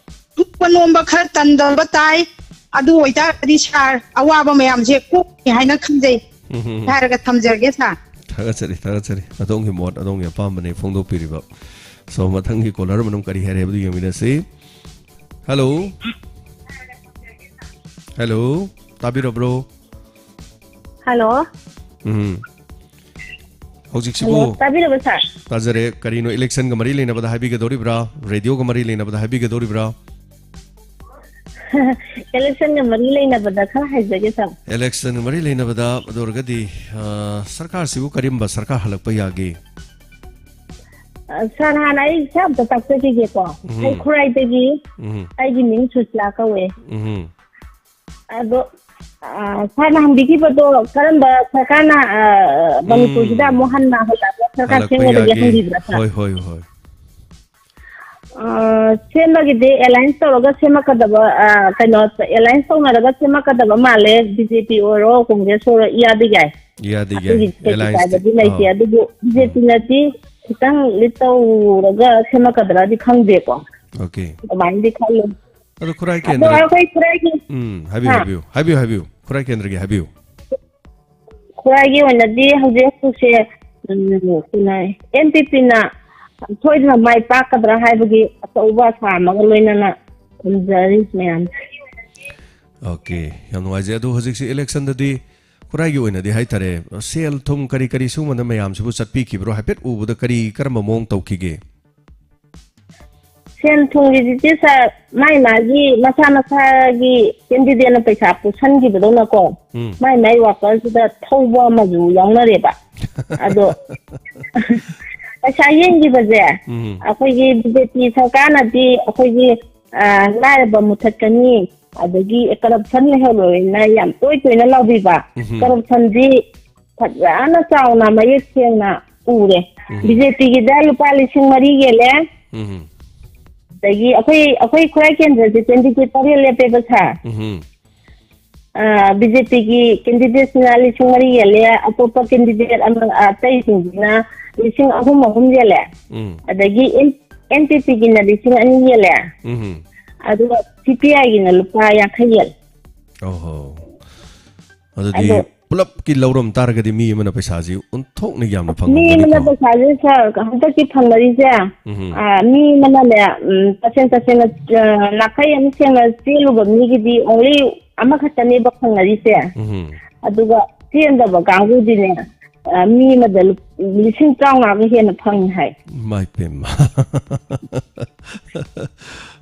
ꯇꯨꯝꯕ ꯅꯣꯝꯕ ꯈꯔ ꯇꯟꯗꯕ ꯇꯥꯏ꯫ ꯑꯗꯨ ꯑꯣꯏꯇꯥꯔꯒꯗꯤ ꯁꯥꯔ, ꯑꯋꯥꯕ ꯃꯌꯥꯝꯁꯦ ꯀꯣꯛꯅꯤ ꯍꯥꯏꯅ ꯈꯟꯖꯩ꯫ ꯎꯝ, ꯎꯝ, ꯎꯝ꯫ ꯍꯥꯏꯔꯒ ꯊꯝꯖꯔꯒꯦ ꯁꯥꯔ꯫ ꯊꯥꯒꯠꯆꯔꯤ, ꯊꯥꯒꯠꯆꯔꯤ꯫ ꯑꯗꯣꯝꯒꯤ ꯃꯣꯠ, ꯑꯗꯣꯝꯒꯤ ꯑꯄꯥꯝꯕꯅꯤ ꯐꯣꯡꯗꯣꯛꯄꯤꯔꯤꯕ꯫ So, ꯃꯊꯪꯒꯤ caller ꯑꯃꯅ ꯀꯔꯤ ꯍꯥꯏꯔꯦ ꯍꯥꯏꯕꯗꯨ ꯌꯦꯡꯃꯤꯟꯅꯁꯤ꯫ Hello? Hello? ꯇꯥꯕꯤꯔꯕ꯭ꯔꯣ? Hello? ꯎꯝ꯫ ꯍꯧꯖꯤꯛꯁꯤꯕꯨ? Hello, ꯇꯥꯕꯤꯔꯕ, ꯁꯥꯔ? ꯇꯥꯖꯔꯦ꯫ ꯀꯔꯤꯅꯣ, electionꯒ ꯃꯔꯤ ꯂꯩꯅꯕꯗ ꯍꯥꯏꯕꯤꯒꯗꯧꯔꯤꯕ꯭ꯔꯥ? Radioꯒ ꯃꯔꯤ ꯂꯩꯅꯕꯗ ꯍꯥꯏꯕꯤꯒꯗꯧꯔꯤꯕ꯭ꯔꯥ? Electionꯒ ꯃꯔꯤ ꯂꯩꯅꯕꯗ ꯈꯔ ꯍꯥꯏꯖꯒꯦ, ꯁꯥꯔ꯫ Electionꯒ ꯃꯔꯤ ꯂꯩꯅꯕꯗ ꯑꯗꯨ ꯑꯣꯏꯔꯒꯗꯤ, ꯑ, ꯁꯔꯀꯥꯔꯁꯤꯕꯨ ꯀꯔꯝꯕ ꯁꯔꯀꯥꯔ ꯍꯜꯂꯛꯄ ꯌꯥꯒꯦ? ꯑ, ꯁꯥꯔ, ꯍꯥꯟꯅ ꯑꯩ ꯏꯁꯥ ꯑꯝꯇ ꯇꯥꯛꯆꯈꯤꯒꯦꯀꯣ꯫ ꯎꯝ꯫ ꯑꯩ ꯈꯨꯔꯥꯏꯗꯒꯤ, ꯎꯝ꯫ ꯑꯩꯒꯤ ꯃꯤꯡ ꯁꯨꯁꯤꯂꯥ ꯀꯧꯋꯦ꯫ ꯎꯝ꯫ ꯑꯗꯣ, ꯑ, ꯁꯥꯔꯅ ꯍꯪꯕꯤꯈꯤꯕꯗꯣ ꯀꯔꯝꯕ ꯁꯔꯀꯥꯔꯅ, ꯑ, ꯃꯅꯤꯄꯨꯔꯁꯤꯗ ꯎꯝ꯫ ꯑꯃꯨꯛ ꯍꯟꯅ ꯍꯜꯂꯛꯑꯒ ꯁꯔꯀꯥꯔ ꯍꯜꯂꯛꯄ ꯁꯦꯝꯒꯗꯒꯦ ꯌꯥꯒꯦ꯫ ꯍꯪꯕꯤꯕ꯭ꯔꯥ, ꯁꯥꯔ? ꯍꯣꯏ, ꯍꯣꯏ, ꯍꯣꯏ꯫ ꯑ, ꯁꯦꯝꯕꯒꯤꯗꯤ alliance ꯇꯧꯔꯒ ꯁꯦꯝꯃꯛꯀꯗꯕ, ꯑ, ꯀꯩꯅꯣ, alliance ꯇꯧꯅꯔꯒ ꯁꯦꯝꯃꯛꯀꯗꯕ ꯃꯥꯜꯂꯦ꯫ BJP ꯑꯣꯏꯔꯣ, Congress ꯑꯣꯏꯔꯣ, ꯏꯌꯥꯗ ꯌꯥꯏ꯫ ꯏꯌꯥꯗ ꯌꯥꯏ꯫ ꯑꯗꯨꯒꯤ ꯀꯩꯁꯨ alliance ꯇꯤ-, ꯀꯥꯏꯕꯗꯤ ꯂꯩꯇꯦ꯫ ꯑꯥ꯫ ꯑꯗꯨꯕꯨ ꯑꯥ꯫ BJPꯅꯗꯤ ꯈꯤꯇꯪ lead ꯇꯧꯔꯒ ꯁꯦꯝꯃꯛꯀꯗ꯭ꯔꯥꯗꯤ ꯈꯪꯗꯦꯀꯣ꯫ Okay꯫ ꯑꯗꯨꯃꯥꯏꯅꯗꯤ ꯈꯜꯂꯦ꯫ ꯑꯗꯣ ꯈꯨꯔꯥꯏ ꯑꯗꯣ ꯀꯦꯟꯗ꯭ꯔ ꯑꯩꯈꯣꯏ ꯈꯨꯔꯥꯏꯒꯤ ꯎꯝ, ꯍꯥꯏꯕꯤꯌꯨ, ꯍꯥ? ꯍꯥꯏꯕꯤꯌꯨ, ꯍꯥꯏꯕꯤꯌꯨ, ꯍꯥꯏꯕꯤꯌꯨ꯫ ꯈꯨꯔꯥꯏ ꯀꯦꯟꯗ꯭ꯔꯒꯤ ꯍꯥꯏꯕꯤꯌꯨ꯫ ꯈꯨꯔꯥꯏꯒꯤ ꯑꯣꯏꯅꯗꯤ ꯍꯧꯖꯤꯛ ꯍꯧꯖꯤꯛꯁꯦ, ꯎꯝ, ꯀꯩꯅꯣ, ꯑꯦꯟ ꯄꯤ ꯄꯤꯅ ꯁꯣꯏꯗꯅ ꯃꯥꯏ ꯄꯥꯛꯀꯗ꯭ꯔꯥ ꯍꯥꯏꯕꯒꯤ ꯑꯆꯧꯕ ꯑꯁꯥ ꯑꯃꯒ ꯂꯣꯏꯅꯅ ꯈꯨꯝꯖꯔꯤ ꯃꯌꯥꯝ꯫ ꯑꯣꯀꯦ, ꯌꯥꯝ ꯅꯨꯡꯉꯥꯏꯖꯩ꯫ ꯑꯗꯣ ꯍꯧꯖꯤꯛꯁꯤ ꯏꯂꯦꯛꯁꯟꯗꯗꯤ ꯈꯨꯔꯥꯏꯒꯤ ꯑꯣꯏꯅꯗꯤ ꯍꯥꯏꯇꯥꯔꯦ, ꯁꯦꯜ ꯊꯨꯝ ꯀꯔꯤ ꯀꯔꯤ ꯁꯤꯒꯨꯝꯕꯗ ꯃꯌꯥꯝꯁꯤꯕꯨ ꯆꯠꯄꯤꯈꯤꯕ꯭ꯔꯣ? ꯍꯥꯏꯐꯦꯠ ꯎꯕꯗ ꯀꯔꯤ, ꯀꯔꯝꯕ ꯃꯑꯣꯡ ꯇꯧꯈꯤꯒꯦ? ꯁꯦꯟ ꯊꯨꯝꯒꯤꯁꯤꯗꯤ ꯁꯥꯔ, ꯃꯥꯏ ꯃꯥꯒꯤ ꯃꯁꯥ ꯃꯁꯥꯒꯤ ꯀꯦꯟꯗꯤꯗꯦꯠꯅ ꯄꯩꯁꯥ ꯄꯨꯁꯟꯈꯤꯕꯗꯧꯅꯀꯣ, ꯎꯝ꯫ ꯃꯥꯏ ꯃꯥꯏ ꯋꯥꯀꯔꯁꯤꯗ ꯊꯧꯕ ꯑꯃꯁꯨ ꯌꯥꯎꯅꯔꯦꯕ꯫ ꯑꯗꯣ ꯄꯩꯁꯥ ꯌꯦꯟꯈꯤꯕꯁꯦ, ꯎꯝ꯫ ꯑꯩꯈꯣꯏꯒꯤ ꯕꯤ ꯖꯦ ꯄꯤ ꯁꯔꯀꯥꯔꯅꯗꯤ ꯑꯩꯈꯣꯏꯒꯤ, ꯑ, ꯂꯥꯏꯔꯕ ꯃꯨꯊꯠꯀꯅꯤ, ꯑꯗꯒꯤ ꯀꯔꯞꯁꯟ ꯂꯩꯍꯜꯂꯣꯏꯅ ꯌꯥꯝ ꯇꯣꯏ ꯇꯣꯏꯅ ꯂꯥꯎꯕꯤꯕ꯫ ꯎꯝ꯫ ꯀꯔꯞꯁꯟꯗꯤ ꯐꯖꯅ ꯆꯥꯎꯅ ꯃꯌꯦꯛ ꯁꯦꯡꯅ ꯎꯔꯦ꯫ ꯎꯝ꯫ ꯕꯤ ꯖꯦ ꯄꯤꯒꯤꯗ ꯂꯨꯄꯥ ꯂꯤꯁꯤꯡ ꯃꯔꯤ ꯌꯦꯜꯂꯦ꯫ ꯎꯝ꯫ ꯑꯗꯒꯤ ꯑꯩꯈꯣꯏ, ꯑꯩꯈꯣꯏ ꯈꯨꯔꯥꯏ ꯀꯦꯟꯗ꯭ꯔꯁꯦ ꯀꯦꯟꯗꯤꯗꯦꯠ ꯇꯔꯦꯠ ꯂꯦꯞꯄꯦꯕ ꯁꯥꯔ꯫ ꯎꯝ꯫ ꯕꯤ ꯖꯦ ꯄꯤꯒꯤ ꯀꯦꯟꯗꯤꯗꯦꯠꯁꯤꯅ ꯂꯤꯁꯤꯡ ꯃꯔꯤ ꯌꯦꯜꯂꯦ, ꯑꯇꯣꯞꯄ ꯀꯦꯟꯗꯤꯗꯦꯠ ꯑꯃ, ꯑꯇꯩꯁꯤꯡꯁꯤꯅ ꯂꯤꯁꯤꯡ ꯑꯍꯨꯝ ꯑꯍꯨꯝ ꯌꯦꯜꯂꯦ꯫ ꯎꯝ꯫ ꯑꯗꯒꯤ ꯑꯦꯟ ꯄꯤ ꯄꯤꯒꯤꯅ ꯂꯤꯁꯤꯡ ꯑꯅꯤ ꯌꯦꯜꯂꯦ꯫ ꯎꯝ꯫ ꯑꯗꯨꯒ ꯁꯤ ꯄꯤ ꯑꯥꯏꯒꯤꯅ ꯂꯨꯄꯥ ꯌꯥꯡꯈꯩ ꯌꯦꯜꯂꯦ꯫ ꯑꯣꯍꯣ꯫ ꯑꯗꯨꯗꯤ ꯑꯗꯣ ꯄꯨꯂꯞꯀꯤ ꯂꯧꯔꯝ ꯇꯥꯔꯒꯗꯤ ꯃꯤ ꯑꯃꯅ ꯄꯩꯁꯥꯁꯤ ꯑꯣꯟꯊꯣꯛꯅ ꯌꯥꯝꯅ ꯃꯤ ꯑꯃꯅ ꯐꯪꯉꯝꯒꯅꯤꯀꯣ꯫ ꯄꯩꯁꯥꯁꯦ ꯁꯥꯔ, ꯍꯟꯗꯛꯀꯤ ꯐꯪꯅꯔꯤꯁꯦ, ꯎꯝ꯫ ꯑ, ꯃꯤ ꯑꯃꯅꯅꯦ, ꯎꯝ, ꯇꯁꯦꯡ ꯇꯁꯦꯡꯅ, ꯑ, ꯅꯥꯈꯩ ꯑꯃ ꯁꯦꯡꯅ ꯆꯦꯜꯂꯨꯕ ꯃꯤꯒꯤꯗꯤ only ꯑꯃꯈꯛꯇꯅꯦꯕ ꯐꯪꯅꯔꯤꯁꯦ꯫ ꯎꯝ꯫ ꯑꯗꯨꯒ ꯆꯦꯟꯗꯕ ꯀꯥꯡꯕꯨꯗꯤꯅꯦ, ꯑ, ꯃꯤ ꯑꯃꯗ ꯂꯨꯞ-, ꯂꯤꯁꯤꯡ ꯇꯔꯥꯃꯉꯥꯒ ꯍꯦꯟꯅ ꯐꯪꯉꯤ ꯍꯥꯏ꯫ ꯃꯥꯏ ꯄꯦꯝꯃ꯫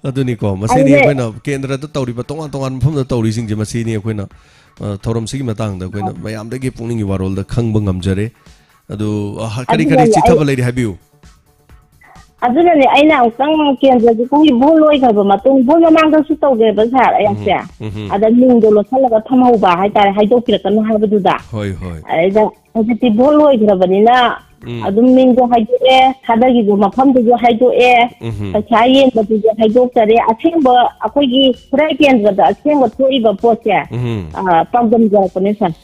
ꯑꯗꯨꯅꯤꯀꯣ, ꯃꯁꯤꯅꯤ ꯑꯗꯨꯅꯦ꯫ ꯑꯩꯈꯣꯏꯅ ꯀꯦꯟꯗ꯭ꯔꯗ ꯇꯧꯔꯤꯕ, ꯇꯣꯉꯥꯟ ꯇꯣꯉꯥꯟꯕ ꯃꯐꯝꯗ ꯇꯧꯔꯤꯁꯤꯡꯁꯦ, ꯃꯁꯤꯅꯤ ꯑꯩꯈꯣꯏꯅ, ꯑ, ꯊꯧꯔꯝꯁꯤꯒꯤ ꯃꯇꯥꯡꯗ ꯑꯩꯈꯣꯏꯅ ꯃꯌꯥꯝꯗꯒꯤ ꯄꯨꯛꯅꯤꯡꯒꯤ ꯋꯥꯔꯣꯜꯗ ꯈꯪꯕ ꯉꯝꯖꯔꯦ꯫ ꯑꯗꯨ, ꯑ, ꯀꯔꯤ ꯀꯔꯤ ꯑꯗꯨꯅꯅꯦ ꯑꯩ ꯆꯤꯊꯕ ꯂꯩꯔꯤ ꯍꯥꯏꯕꯤꯌꯨ꯫ ꯑꯗꯨꯅꯅꯦ ꯑꯩꯅ ꯑꯃꯨꯛꯇꯪ ꯀꯦꯟꯗ꯭ꯔꯁꯤ ꯑꯩꯈꯣꯏꯒꯤ ꯚꯣꯠ ꯂꯣꯏꯈ꯭ꯔꯕ ꯃꯇꯨꯡ, ꯚꯣꯠ ꯃꯃꯥꯡꯗꯁꯨ ꯇꯧꯒꯦꯕ ꯁꯥꯔ ꯑꯩꯁꯦ꯫ ꯎꯝ꯫ ꯑꯗ ꯃꯤꯡꯗꯣ ꯂꯣꯠꯁꯤꯜꯂꯒ ꯊꯝꯍꯧꯕ ꯍꯥꯏꯇꯥꯔꯦ, ꯍꯥꯏꯗꯣꯛꯄꯤꯔꯛꯀꯅꯨ ꯍꯥꯏꯕꯗꯨꯗ꯫ ꯍꯣꯏ, ꯍꯣꯏ꯫ ꯑꯗꯩꯗ ꯍꯧꯖꯤꯛꯇꯤ ꯚꯣꯠ ꯂꯣꯏꯈ꯭ꯔꯕꯅꯤꯅ ꯎꯝ꯫ ꯑꯗꯨꯝ ꯃꯤꯡꯗꯣ ꯍꯥꯏꯗꯣꯛꯑꯦ, ꯊꯥꯗꯈꯤꯕ ꯃꯐꯝꯗꯨꯁꯨ ꯍꯥꯏꯗꯣꯛꯑꯦ, ꯎꯝ꯫ ꯄꯩꯁꯥ ꯌꯦꯟꯕꯗꯨꯁꯨ ꯍꯥꯏꯗꯣꯛꯆꯔꯦ꯫ ꯑꯁꯦꯡꯕ ꯑꯩꯈꯣꯏꯒꯤ ꯈꯨꯔꯥꯏ ꯀꯦꯟꯗ꯭ꯔꯗ ꯑꯁꯦꯡꯕ ꯊꯣꯛꯏꯕ ꯄꯣꯠꯁꯦ, ꯎꯝ꯫ ꯑ, ꯄꯥꯎꯗꯝꯖꯔꯛꯄꯅꯦ ꯁꯥꯔ꯫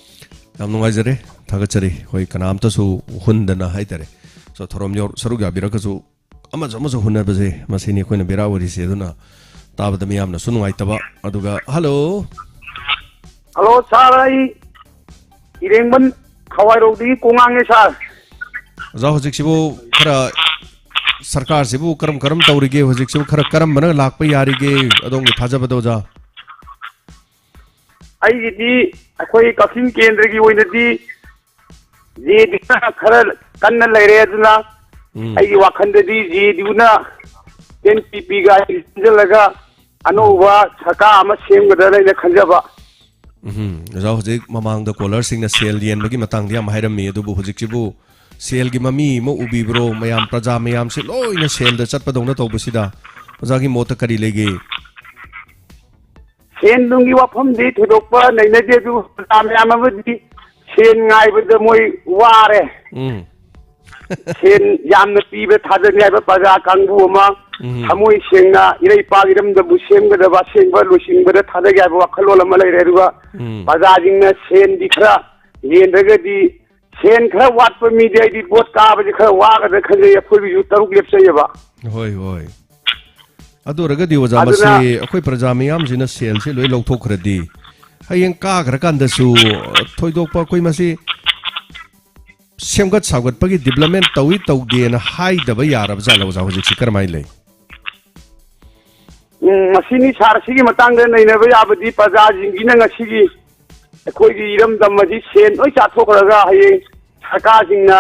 ꯌꯥꯝ ꯅꯨꯡꯉꯥꯏꯖꯔꯦ, ꯊꯥꯒꯠꯆꯔꯤ꯫ ꯑꯩꯈꯣꯏ ꯀꯅꯥꯝꯇꯁꯨ ꯍꯨꯟꯗꯅ ꯍꯥꯏꯇꯥꯔꯦ, ꯁꯣ ꯊꯧꯔꯝ ꯌꯥꯎ-, ꯁꯔꯨꯛ ꯌꯥꯕꯤꯔꯒꯁꯨ ꯑꯃꯁꯨ ꯑꯃꯁꯨ ꯍꯨꯟꯅꯕꯁꯦ, ꯃꯁꯤꯅꯤ ꯑꯩꯈꯣꯏꯅ ꯕꯦꯔꯥ ꯑꯣꯏꯔꯤꯁꯦ꯫ ꯑꯗꯨꯅ ꯇꯥꯕꯗ ꯃꯤꯌꯥꯝꯅꯁꯨ ꯅꯨꯡꯉꯥꯏꯇꯕ꯫ ꯑꯗꯨꯒ, ꯍꯜꯂꯣ꯫ ꯍꯜꯂꯣ, ꯁꯥꯔ, ꯑꯩ ꯏꯔꯦꯡꯕꯝ ꯈꯋꯥꯏꯔꯧꯗꯒꯤ ꯀꯣꯡꯉꯥꯡꯅꯦ, ꯁꯥꯔ꯫ ꯑꯣꯖꯥ, ꯍꯧꯖꯤꯛꯁꯤꯕꯨ ꯈꯔ ꯁꯔꯀꯥꯔꯁꯤꯕꯨ ꯀꯔꯝ ꯀꯔꯝ ꯇꯧꯔꯤꯒꯦ? ꯍꯧꯖꯤꯛꯁꯤꯕꯨ ꯈꯔ ꯀꯔꯝꯕꯅ ꯂꯥꯛꯄ ꯌꯥꯔꯤꯒꯦ? ꯑꯗꯣꯝꯒꯤ ꯊꯥꯖꯕꯗ, ꯑꯣꯖꯥ꯫ ꯑꯩꯒꯤꯗꯤ ꯑꯩꯈꯣꯏ ꯀꯛꯆꯤꯡ ꯀꯦꯟꯗ꯭ꯔꯒꯤ ꯑꯣꯏꯅꯗꯤ ꯖꯦ ꯗꯤꯅ ꯈꯔ ꯀꯟꯅ ꯂꯩꯔꯦ꯫ ꯑꯗꯨꯅ ꯎꯝ꯫ ꯑꯩꯒꯤ ꯋꯥꯈꯜꯗꯗꯤ ꯖꯦ ꯗꯤꯅ ꯑꯦꯟ ꯄꯤ ꯄꯤꯒ ꯄꯨꯟꯁꯤꯜꯂꯒ ꯑꯅꯧꯕ ꯁꯔꯀꯥꯔ ꯑꯃ ꯁꯦꯝꯒꯗ꯭ꯔꯅ ꯑꯩꯅ ꯈꯟꯖꯕ꯫ ꯎꯝ, ꯑꯣꯖꯥ, ꯍꯧꯖꯤꯛ ꯃꯃꯥꯡꯗ ꯀꯣꯂꯔꯁꯤꯡꯅ ꯁꯦꯜ ꯌꯦꯟꯕꯒꯤ ꯃꯇꯥꯡꯗ ꯌꯥꯝ ꯍꯥꯏꯔꯝꯃꯤ, ꯑꯗꯨꯕꯨ ꯍꯧꯖꯤꯛꯁꯤꯕꯨ ꯁꯦꯜꯒꯤ ꯃꯃꯤ ꯑꯃ ꯎꯕꯤꯕ꯭ꯔꯣ? ꯃꯌꯥꯝ, ꯄ꯭ꯔꯖꯥ ꯃꯌꯥꯝꯁꯦ ꯂꯣꯏꯅ ꯁꯦꯜꯗ ꯆꯠꯄꯗꯧꯅ ꯇꯧꯕꯁꯤꯗ ꯑꯣꯖꯥꯒꯤ ꯃꯣꯠꯇ ꯀꯔꯤ ꯂꯩꯒꯦ? ꯁꯦꯟ ꯅꯨꯡꯒꯤ ꯋꯥꯐꯝꯗꯤ ꯊꯣꯏꯗꯣꯛꯄ ꯅꯩꯅꯗꯦ, ꯑꯗꯨꯕꯨ ꯄ꯭ꯔꯖꯥ ꯃꯌꯥꯝ ꯑꯃꯗꯤ ꯁꯦꯟ ꯉꯥꯏꯕꯗ ꯃꯣꯏ ꯋꯥꯔꯦ꯫ ꯎꯝ꯫ ꯁꯦꯟ ꯌꯥꯝꯅ ꯄꯤꯕ ꯊꯥꯗꯅꯤ ꯍꯥꯏꯕ ꯄ꯭ꯔꯖꯥ ꯀꯥꯡꯕꯨ ꯑꯃ, ꯎꯝ꯫ ꯊꯃꯣꯏ ꯁꯦꯡꯅ ꯏꯔꯩ ꯏꯄꯥꯛ ꯏꯔꯝꯗꯝꯕꯨ ꯁꯦꯝꯒꯗꯕ, ꯑꯁꯦꯡꯕ ꯂꯨꯆꯤꯡꯕꯗ ꯊꯥꯗꯒꯦ ꯍꯥꯏꯕ ꯋꯥꯈꯜꯂꯣꯟ ꯑꯃ ꯂꯩꯔꯦ꯫ ꯑꯗꯨꯒ ꯎꯝ꯫ ꯄ꯭ꯔꯖꯥꯁꯤꯡꯅ ꯁꯦꯟꯗꯤ ꯈꯔ ꯌꯦꯟꯗ꯭ꯔꯒꯗꯤ, ꯁꯦꯟ ꯈꯔ ꯋꯥꯠꯄ ꯃꯤꯗꯤ ꯑꯩꯗꯤ ꯚꯣꯠ ꯀꯥꯕꯁꯦ ꯈꯔ ꯋꯥꯒꯗ꯭ꯔꯥ ꯈꯟꯖꯩ꯫ ꯑꯩꯈꯣꯏꯒꯤꯁꯨ ꯇꯔꯨꯛ ꯂꯦꯞꯆꯩꯌꯦꯕ꯫ ꯍꯣꯏ, ꯍꯣꯏ꯫ ꯑꯗꯨ ꯑꯣꯏꯔꯒꯗꯤ ꯑꯣꯖꯥ, ꯃꯁꯤ ꯑꯗꯨꯅ ꯑꯩꯈꯣꯏ ꯄ꯭ꯔꯖꯥ ꯃꯤꯌꯥꯝꯁꯤꯅ ꯁꯦꯜꯁꯤ ꯂꯣꯏ ꯂꯧꯊꯣꯛꯈ꯭ꯔꯗꯤ, ꯍꯌꯦꯡ ꯀꯥꯈ꯭ꯔꯀꯥꯟꯗꯁꯨ ꯊꯣꯏꯗꯣꯛꯄ ꯑꯩꯈꯣꯏ ꯃꯁꯤ ꯁꯦꯝꯒꯠ ꯁꯥꯒꯠꯄꯒꯤ development ꯇꯧꯏ ꯇꯧꯗꯦꯅ ꯍꯥꯏꯗꯕ ꯌꯥꯔꯕ ꯖꯥꯠꯂ ꯑꯣꯖꯥ? ꯍꯧꯖꯤꯛꯁꯤ ꯀꯔꯝꯍꯥꯏꯅ ꯂꯩ? ꯎꯝ, ꯃꯁꯤꯅꯤ ꯁꯥꯔ, ꯁꯤꯒꯤ ꯃꯇꯥꯡꯗ ꯅꯩꯅꯕ ꯌꯥꯕꯗꯤ ꯄ꯭ꯔꯖꯥꯁꯤꯡꯁꯤꯅ ꯉꯁꯤꯒꯤ ꯑꯩꯈꯣꯏꯒꯤ ꯏꯔꯝꯗꯝ ꯑꯁꯤ ꯁꯦꯟ ꯂꯣꯏ ꯆꯥꯊꯣꯛꯈ꯭ꯔꯒ ꯍꯌꯦꯡ ꯁꯔꯀꯥꯔꯁꯤꯡꯅ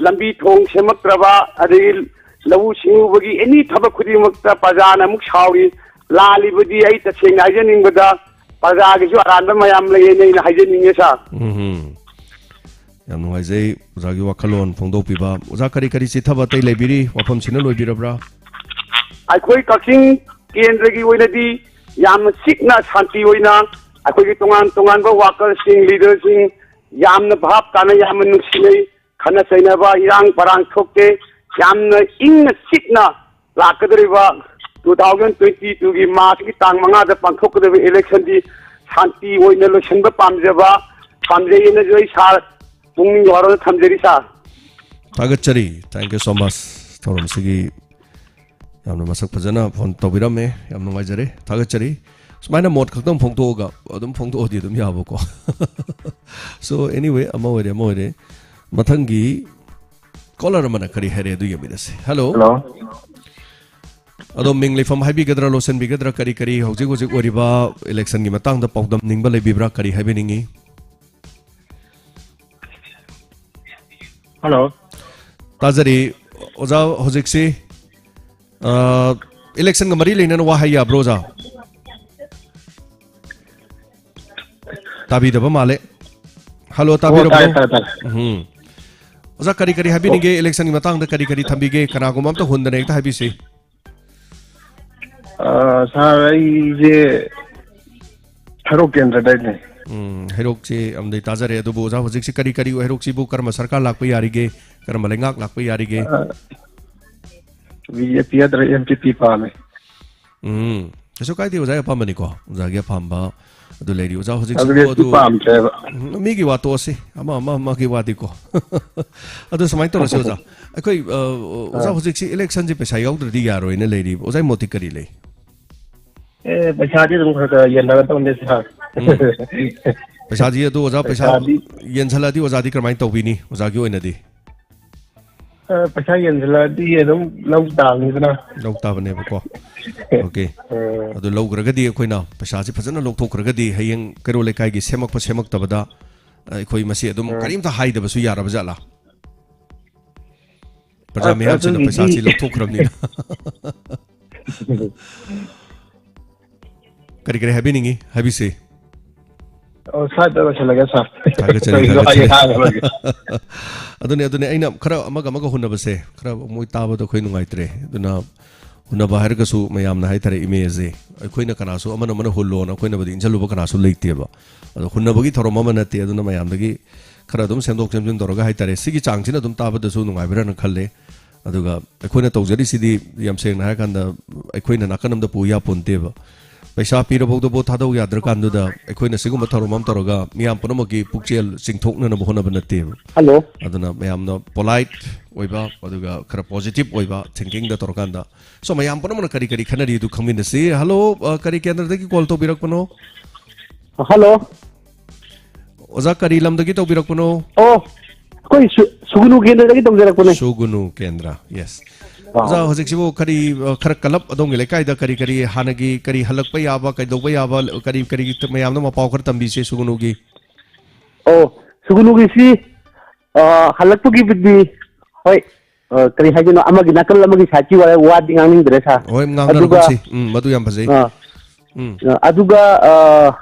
ꯂꯝꯕꯤ ꯊꯣꯡ ꯁꯦꯝꯃꯛꯇ꯭ꯔꯕ, ꯑꯗꯒꯤ ꯂꯧꯎ ꯁꯤꯡꯎꯕꯒꯤ ꯑꯦꯅꯤ ꯊꯕꯛ ꯈꯨꯗꯤꯡꯃꯛꯇ ꯄ꯭ꯔꯖꯥꯅ ꯑꯃꯨꯛ ꯁꯥꯎꯔꯤ꯫ ꯂꯥꯜꯂꯤꯕꯗꯤ ꯑꯩ ꯇꯁꯦꯡꯅ ꯍꯥꯏꯖꯅꯤꯡꯕꯗ ꯄ꯭ꯔꯖꯥꯒꯤꯁꯨ ꯑꯔꯥꯟꯕ ꯃꯌꯥꯝ ꯂꯩꯌꯦꯅ ꯑꯩꯅ ꯍꯥꯏꯖꯅꯤꯡꯉꯦ, ꯁꯥꯔ꯫ ꯎꯝ꯫ ꯌꯥꯝ ꯅꯨꯡꯉꯥꯏꯖꯩ ꯑꯣꯖꯥꯒꯤ ꯋꯥꯈꯜꯂꯣꯟ ꯐꯣꯡꯗꯣꯛꯄꯤꯕ꯫ ꯑꯣꯖꯥ, ꯀꯔꯤ ꯀꯔꯤ ꯆꯤꯊꯕ ꯑꯇꯩ ꯂꯩꯕꯤꯔꯤ? ꯋꯥꯐꯝꯁꯤꯅ ꯂꯣꯏꯕꯤꯔꯕ꯭ꯔꯥ? ꯑꯩꯈꯣꯏ ꯀꯛꯆꯤꯡ ꯀꯦꯟꯗ꯭ꯔꯒꯤ ꯑꯣꯏꯅꯗꯤ ꯌꯥꯝꯅ ꯆꯤꯛꯅ ꯁꯥꯟꯇꯤ ꯑꯣꯏꯅ ꯑꯩꯈꯣꯏꯒꯤ ꯇꯣꯉꯥꯟ ꯇꯣꯉꯥꯟꯕ ꯋꯥꯀꯔꯁꯤꯡ, ꯂꯤꯗꯔꯁꯤꯡ ꯌꯥꯝꯅ ꯚꯥꯞ ꯇꯥꯅ ꯌꯥꯝꯅ ꯅꯨꯡꯁꯤꯅꯩ꯫ ꯈꯠꯅ ꯆꯩꯅꯕ, ꯏꯔꯥꯡ ꯄꯔꯥꯡ ꯊꯣꯛꯇꯦ꯫ ꯌꯥꯝꯅ ꯏꯪꯅ ꯆꯤꯛꯅ ꯂꯥꯛꯀꯗꯧꯔꯤꯕ two thousand twenty twoꯒꯤ ꯃꯥꯔꯆꯀꯤ ꯇꯥꯡ ꯃꯉꯥꯗ ꯄꯥꯡꯊꯣꯛꯀꯗꯧꯔꯤꯕ ꯏꯂꯦꯛꯁꯟꯗꯤ ꯁꯥꯟꯇꯤ ꯑꯣꯏꯅ ꯂꯣꯏꯁꯤꯟꯕ ꯄꯥꯝꯖꯕ, ꯄꯥꯝꯖꯩꯌꯦꯅꯁꯨ ꯑꯩ ꯁꯥꯔ ꯄꯨꯛꯅꯤꯡ ꯋꯥꯔꯣꯜ ꯊꯝꯖꯔꯤ, ꯁꯥꯔ꯫ ꯊꯥꯒꯠꯆꯔꯤ꯫ Thank you so much꯫ ꯊꯧꯔꯝꯁꯤꯒꯤ ꯌꯥꯝꯅ ꯃꯁꯛ ꯐꯖꯅ ꯐꯣꯟ ꯇꯧꯕꯤꯔꯝꯃꯦ꯫ ꯌꯥꯝ ꯅꯨꯡꯉꯥꯏꯖꯔꯦ, ꯊꯥꯒꯠꯆꯔꯤ꯫ ꯁꯨꯃꯥꯏꯅ ꯃꯣꯠ ꯈꯛꯇꯪ ꯐꯣꯡꯗꯣꯛꯑꯒ ꯑꯗꯨꯝ ꯐꯣꯡꯗꯣꯛꯑꯗꯤ ꯑꯗꯨꯝ ꯌꯥꯕꯀꯣ꯫ So, anyway, ꯑꯃ ꯑꯣꯏꯔꯦ, ꯑꯃ ꯑꯣꯏꯔꯦ꯫ ꯃꯊꯪꯒꯤ ꯀꯣꯂꯔ ꯑꯃꯅ ꯀꯔꯤ ꯍꯥꯏꯔꯦ ꯑꯗꯨ ꯌꯦꯡꯃꯤꯟꯅꯁꯦ꯫ ꯍꯜꯂꯣ꯫ ꯍꯜꯂꯣ꯫ ꯑꯗꯣ ꯃꯤꯡ ꯂꯩꯐꯝ ꯍꯥꯏꯕꯤꯒꯗ꯭ꯔꯥ, ꯂꯣꯠꯁꯤꯟꯕꯤꯒꯗ꯭ꯔꯥ, ꯀꯔꯤ ꯀꯔꯤ ꯍꯧꯖꯤꯛ ꯍꯧꯖꯤꯛ ꯑꯣꯏꯔꯤꯕ ꯏꯂꯦꯛꯁꯟꯒꯤ ꯃꯇꯥꯡꯗ ꯄꯥꯎꯗꯝꯅꯤꯡꯕ ꯂꯩꯕꯤꯕ꯭ꯔꯥ, ꯀꯔꯤ ꯍꯥꯏꯕꯤꯅꯤꯡꯉꯤ? ꯍꯜꯂꯣ꯫ ꯇꯥꯖꯔꯤ꯫ ꯑꯣꯖꯥ, ꯍꯧꯖꯤꯛꯁꯤ, ꯑ, ꯏꯂꯦꯛꯁꯟꯒ ꯃꯔꯤ ꯂꯩꯅꯅ ꯋꯥ ꯍꯥꯏ ꯌꯥꯕ꯭ꯔꯣ, ꯑꯣꯖꯥ? ꯇꯥꯕꯤꯗꯕ ꯃꯥꯜꯂꯦ꯫ ꯍꯜꯂꯣ, ꯑꯣ, ꯇꯥꯕꯤꯔꯕ꯭ꯔꯣ? ꯇꯥꯔꯦ, ꯇꯥꯔꯦ, ꯇꯥꯔꯦ꯫ ꯎꯝ꯫ ꯑꯣꯖꯥ, ꯀꯔꯤ ꯀꯔꯤ ꯑꯣ꯫ ꯍꯥꯏꯕꯤꯅꯤꯡꯒꯦ? ꯏꯂꯦꯛꯁꯟꯒꯤ ꯃꯇꯥꯡꯗ ꯀꯔꯤ ꯀꯔꯤ ꯊꯝꯕꯤꯒꯦ? ꯀꯅꯥꯒꯨꯝꯕ ꯑꯝꯇ ꯍꯨꯟꯗꯅ ꯍꯦꯛꯇ ꯍꯥꯏꯕꯤꯁꯤ꯫ ꯑ, ꯁꯥꯔ, ꯑꯩꯁꯦ ꯍꯩꯔꯣꯛ ꯀꯦꯟꯗ꯭ꯔꯗꯩꯅꯦ꯫ ꯎꯝ, ꯍꯩꯔꯣꯛꯁꯤ ꯑꯃꯗꯤ ꯇꯥꯖꯔꯦ, ꯑꯗꯨꯕꯨ ꯑꯣꯖꯥ, ꯍꯧꯖꯤꯛꯁꯤ ꯀꯔꯤ ꯀꯔꯤ, ꯍꯩꯔꯣꯛꯁꯤꯕꯨ ꯀꯔꯝꯕ ꯁꯔꯀꯥꯔ ꯂꯥꯛꯄ ꯌꯥꯔꯤꯒꯦ? ꯀꯔꯝꯕ ꯂꯩꯉꯥꯛ ꯂꯥꯛꯄ ꯌꯥꯔꯤꯒꯦ? ꯑ, ꯕꯤ ꯖꯦ ꯄꯤ ꯅꯠꯇ꯭ꯔꯒ ꯑꯦꯟ ꯁꯤ ꯄꯤ ꯄꯥꯝꯃꯦ꯫ ꯎꯝ, ꯀꯩꯁꯨ ꯀꯥꯏꯗꯦ, ꯑꯣꯖꯥꯒꯤ ꯑꯄꯥꯝꯕꯅꯤꯀꯣ, ꯑꯣꯖꯥꯒꯤ ꯑꯄꯥꯝꯕ ꯑꯗꯨ ꯂꯩꯔꯤ꯫ ꯑꯣꯖꯥ, ꯍꯧꯖꯤꯛꯁꯤꯕꯨ ꯑꯗꯨ ꯑꯗꯨ, ꯄꯥꯝꯗ꯭ꯔꯦꯕ꯫ ꯎꯝ, ꯃꯤꯒꯤ ꯋꯥ ꯇꯣꯛꯑꯁꯤ, ꯑꯃ, ꯑꯃ, ꯑꯃꯒꯤ ꯋꯥꯗꯤꯀꯣ꯫ ꯑꯗꯨ ꯁꯨꯃꯥꯏꯅ ꯇꯧꯔꯁꯤ, ꯑꯣꯖꯥ꯫ ꯑꯩꯈꯣꯏ, ꯑ, ꯑꯣꯖꯥ, ꯑꯥ꯫ ꯍꯧꯖꯤꯛꯁꯤ ꯏꯂꯦꯛꯁꯟꯁꯤ ꯄꯩꯁꯥ ꯌꯥꯎꯗ꯭ꯔꯗꯤ ꯌꯥꯔꯣꯏꯅ ꯂꯩꯔꯤꯕ꯫ ꯑꯣꯖꯥꯒꯤ ꯃꯣꯠꯇꯤ ꯀꯔꯤ ꯂꯩ? ꯑꯦ, ꯄꯩꯁꯥꯗꯤ ꯑꯗꯨꯝ ꯈꯔ ꯈꯔ ꯌꯦꯟꯅꯒꯗꯧꯅꯦ, ꯁꯥꯔ꯫ ꯎꯝ꯫ ꯄꯩꯁꯥꯗꯤ ꯑꯗꯨ, ꯑꯣꯖꯥ, ꯄꯩꯁꯥ ꯄꯩꯁꯥꯗꯤ ꯌꯦꯟꯁꯜꯂꯛꯑꯗꯤ ꯑꯣꯖꯥꯗꯤ ꯀꯔꯝꯍꯥꯏꯅ ꯇꯧꯕꯤꯅꯤ, ꯑꯣꯖꯥꯒꯤ ꯑꯣꯏꯅꯗꯤ? ꯑ, ꯄꯩꯁꯥ ꯌꯦꯟꯁꯤꯜꯂꯛꯑꯗꯤ ꯑꯗꯨꯝ ꯂꯧ ꯇꯥꯕꯅꯤꯗꯅ꯫ ꯂꯧ ꯇꯥꯕꯅꯦꯕꯀꯣ꯫ ꯑꯣꯀꯦ꯫ ꯑ꯫ ꯑꯗꯨ ꯂꯧꯈ꯭ꯔꯒꯗꯤ ꯑꯩꯈꯣꯏꯅ ꯄꯩꯁꯥꯁꯤ ꯐꯖꯅ ꯂꯧꯊꯣꯛꯈ꯭ꯔꯒꯗꯤ ꯍꯌꯦꯡ ꯀꯩꯔꯣꯜ ꯂꯩꯀꯥꯏꯒꯤ ꯁꯦꯝꯃꯛꯄ ꯁꯦꯝꯃꯛꯇꯕꯗ, ꯑ, ꯑꯩꯈꯣꯏ ꯃꯁꯤ ꯑꯗꯨꯝ ꯑ꯫ ꯀꯔꯤꯝꯇ ꯍꯥꯏꯗꯕꯁꯨ ꯌꯥꯔꯕ ꯖꯥꯠꯂꯥ? ꯄ꯭ꯔꯖꯥ ꯑꯁ, ꯃꯤꯍꯥꯠꯁꯤꯅ ꯑꯗꯨꯒꯤꯗꯤ ꯄꯩꯁꯥꯁꯤ ꯂꯧꯊꯣꯛꯈ꯭ꯔꯕꯅꯤꯅ꯫ ꯀꯔꯤ ꯀꯔꯤ ꯍꯥꯏꯕꯤꯅꯤꯡꯉꯤ? ꯍꯥꯏꯕꯤꯁꯤ꯫ ꯑꯣ, ꯁ꯭ꯋꯥꯏꯗ ꯂꯣꯏꯁꯤꯜꯂꯒꯦ, ꯁꯥꯔ꯫ ꯊꯥꯒꯠꯆꯔꯤ, ꯀꯔꯤꯁꯨ ꯊꯥꯒꯠꯆꯔꯤ꯫ ꯍꯥꯏꯒꯦ ꯍꯥꯏꯔꯔꯣꯏꯒꯦ꯫ ꯑꯗꯨꯅꯦ, ꯑꯗꯨꯅꯦ, ꯑꯩꯅ ꯈꯔ ꯑꯃꯒ ꯑꯃꯒ ꯍꯨꯟꯅꯕꯁꯦ, ꯈꯔ ꯃꯣꯏ ꯇꯥꯕꯗ ꯑꯩꯈꯣꯏ ꯅꯨꯡꯉꯥꯏꯇ꯭ꯔꯦ꯫ ꯑꯗꯨꯅ ꯍꯨꯟꯅꯕ ꯍꯥꯏꯔꯒꯁꯨ ꯃꯌꯥꯝꯅ ꯍꯥꯏꯇꯥꯔꯦ, ꯏꯃꯦꯖꯁꯦ ꯑꯩꯈꯣꯏꯅ ꯀꯅꯥꯁꯨ ꯑꯃꯅ ꯑꯃꯅ ꯍꯨꯜꯂꯣꯅ ꯑꯩꯈꯣꯏꯅꯕꯨꯗꯤ ꯏꯟꯁꯤꯜꯂꯨꯕ ꯀꯅꯥꯁꯨ ꯂꯩꯇꯦꯕ꯫ ꯑꯗꯣ ꯍꯨꯟꯅꯕꯒꯤ ꯊꯧꯔꯝ ꯑꯃ ꯅꯠꯇꯦ꯫ ꯑꯗꯨꯅ ꯃꯌꯥꯝꯗꯒꯤ ꯈꯔ ꯑꯗꯨꯝ ꯁꯦꯝꯗꯣꯛ ꯁꯦꯝꯖꯤꯟ ꯇꯧꯔꯒ ꯍꯥꯏꯇꯥꯔꯦ, ꯁꯤꯒꯤ ꯆꯥꯡꯁꯤꯅ ꯑꯗꯨꯝ ꯇꯥꯕꯗꯁꯨ ꯅꯨꯡꯉꯥꯏꯕ꯭ꯔꯥꯅ ꯈꯜꯂꯦ꯫ ꯑꯗꯨꯒ ꯑꯩꯈꯣꯏꯅ ꯇꯧꯖꯔꯤꯁꯤꯗꯤ, ꯌꯥꯝ ꯁꯦꯡꯅ ꯍꯥꯏꯔꯀꯥꯟꯗ, ꯑꯩꯈꯣꯏꯅ ꯅꯥꯀꯟ ꯑꯃꯗ ꯄꯨ ꯌꯥꯄꯣꯟꯇꯦꯕ꯫ ꯄꯩꯁꯥ ꯄꯤꯔꯕꯧꯗ ꯚꯣꯠ ꯊꯥꯗꯧ ꯌꯥꯗ꯭ꯔꯀꯥꯟꯗꯨꯗ ꯑꯩꯈꯣꯏꯅ ꯁꯤꯒꯨꯝꯕ ꯊꯧꯔꯝ ꯑꯃ ꯇꯧꯔꯒ ꯃꯤꯌꯥꯝ ꯄꯨꯝꯅꯃꯛꯀꯤ ꯄꯨꯛꯆꯦꯜ ꯆꯤꯡꯊꯣꯛꯅꯅꯕ ꯍꯣꯠꯅꯕ ꯅꯠꯇꯦꯕ꯫ ꯍꯜꯂꯣ꯫ ꯑꯗꯨꯅ ꯃꯌꯥꯝꯅ ꯄꯣꯂꯥꯏꯠ ꯑꯣꯏꯕ, ꯑꯗꯨꯒ ꯈꯔ ꯄꯣꯖꯤꯇꯤꯚ ꯑꯣꯏꯕ ꯊꯤꯡꯀꯤꯡꯗ ꯇꯧꯔꯀꯥꯟꯗ, ꯁꯣ ꯃꯌꯥꯝ ꯄꯨꯝꯅꯃꯛꯅ ꯀꯔꯤ ꯀꯔꯤ ꯈꯟꯅꯔꯤ ꯑꯗꯨ ꯈꯪꯃꯤꯟꯅꯁꯤ꯫ ꯍꯜꯂꯣ, ꯑ, ꯀꯔꯤ ꯀꯦꯟꯗ꯭ꯔꯗꯒꯤ ꯀꯣꯜ ꯇꯧꯕꯤꯔꯛꯄꯅꯣ? ꯍꯜꯂꯣ꯫ ꯑꯣꯖꯥ, ꯀꯔꯤ ꯂꯝꯗꯒꯤ ꯇꯧꯕꯤꯔꯛꯄꯅꯣ? ꯑꯣ, ꯑꯩꯈꯣꯏ ꯁꯨ-, ꯁꯨꯒꯨꯅꯨ ꯀꯦꯟꯗ꯭ꯔꯗꯒꯤ ꯇꯧꯖꯔꯛꯄꯅꯦ꯫ ꯁꯨꯒꯨꯅꯨ ꯀꯦꯟꯗ꯭ꯔ, ꯌꯦꯁ꯫ ꯑꯥ꯫ ꯑꯣꯖꯥ, ꯍꯧꯖꯤꯛꯁꯤꯕꯨ ꯀꯔꯤ, ꯑ, ꯈꯔ ꯀꯜꯂꯞ ꯑꯗꯣꯝꯒꯤ ꯂꯩꯀꯥꯏꯗ ꯀꯔꯤ ꯀꯔꯤ ꯍꯥꯟꯅꯒꯤ ꯀꯔꯤ ꯍꯜꯂꯛꯄ ꯌꯥꯕ, ꯀꯩꯗꯧꯕ ꯌꯥꯕ, ꯀꯔꯤ ꯀꯔꯤ ꯃꯌꯥꯝꯗ ꯃꯄꯥꯎ ꯈꯔ ꯇꯝꯕꯤꯁꯦ ꯁꯨꯒꯨꯅꯨꯒꯤ? ꯑꯣ, ꯁꯨꯒꯨꯅꯨꯒꯤꯁꯤ, ꯑ, ꯍꯜꯂꯛꯄꯒꯤꯕꯨꯗꯤ ꯍꯣꯏ, ꯑ, ꯀꯔꯤ ꯍꯥꯏꯗꯣꯏꯅꯣ, ꯑꯃꯒꯤ ꯅꯥꯀꯜ ꯑꯃꯒꯤ ꯁꯥꯏꯠꯀꯤ ꯋꯥ-, ꯋꯥꯗꯤ ꯉꯥꯡꯅꯤꯡꯗ꯭ꯔꯦ, ꯁꯥꯔ꯫ ꯍꯣꯏ, ꯑꯗꯨꯒ, ꯉꯥꯡꯅꯔꯒꯨꯝꯁꯤ꯫ ꯎꯝ, ꯃꯗꯨ ꯌꯥꯝ ꯐꯖꯩ꯫ ꯑ, ꯎꯝ꯫ ꯑ, ꯑꯗꯨꯒ, ꯑ,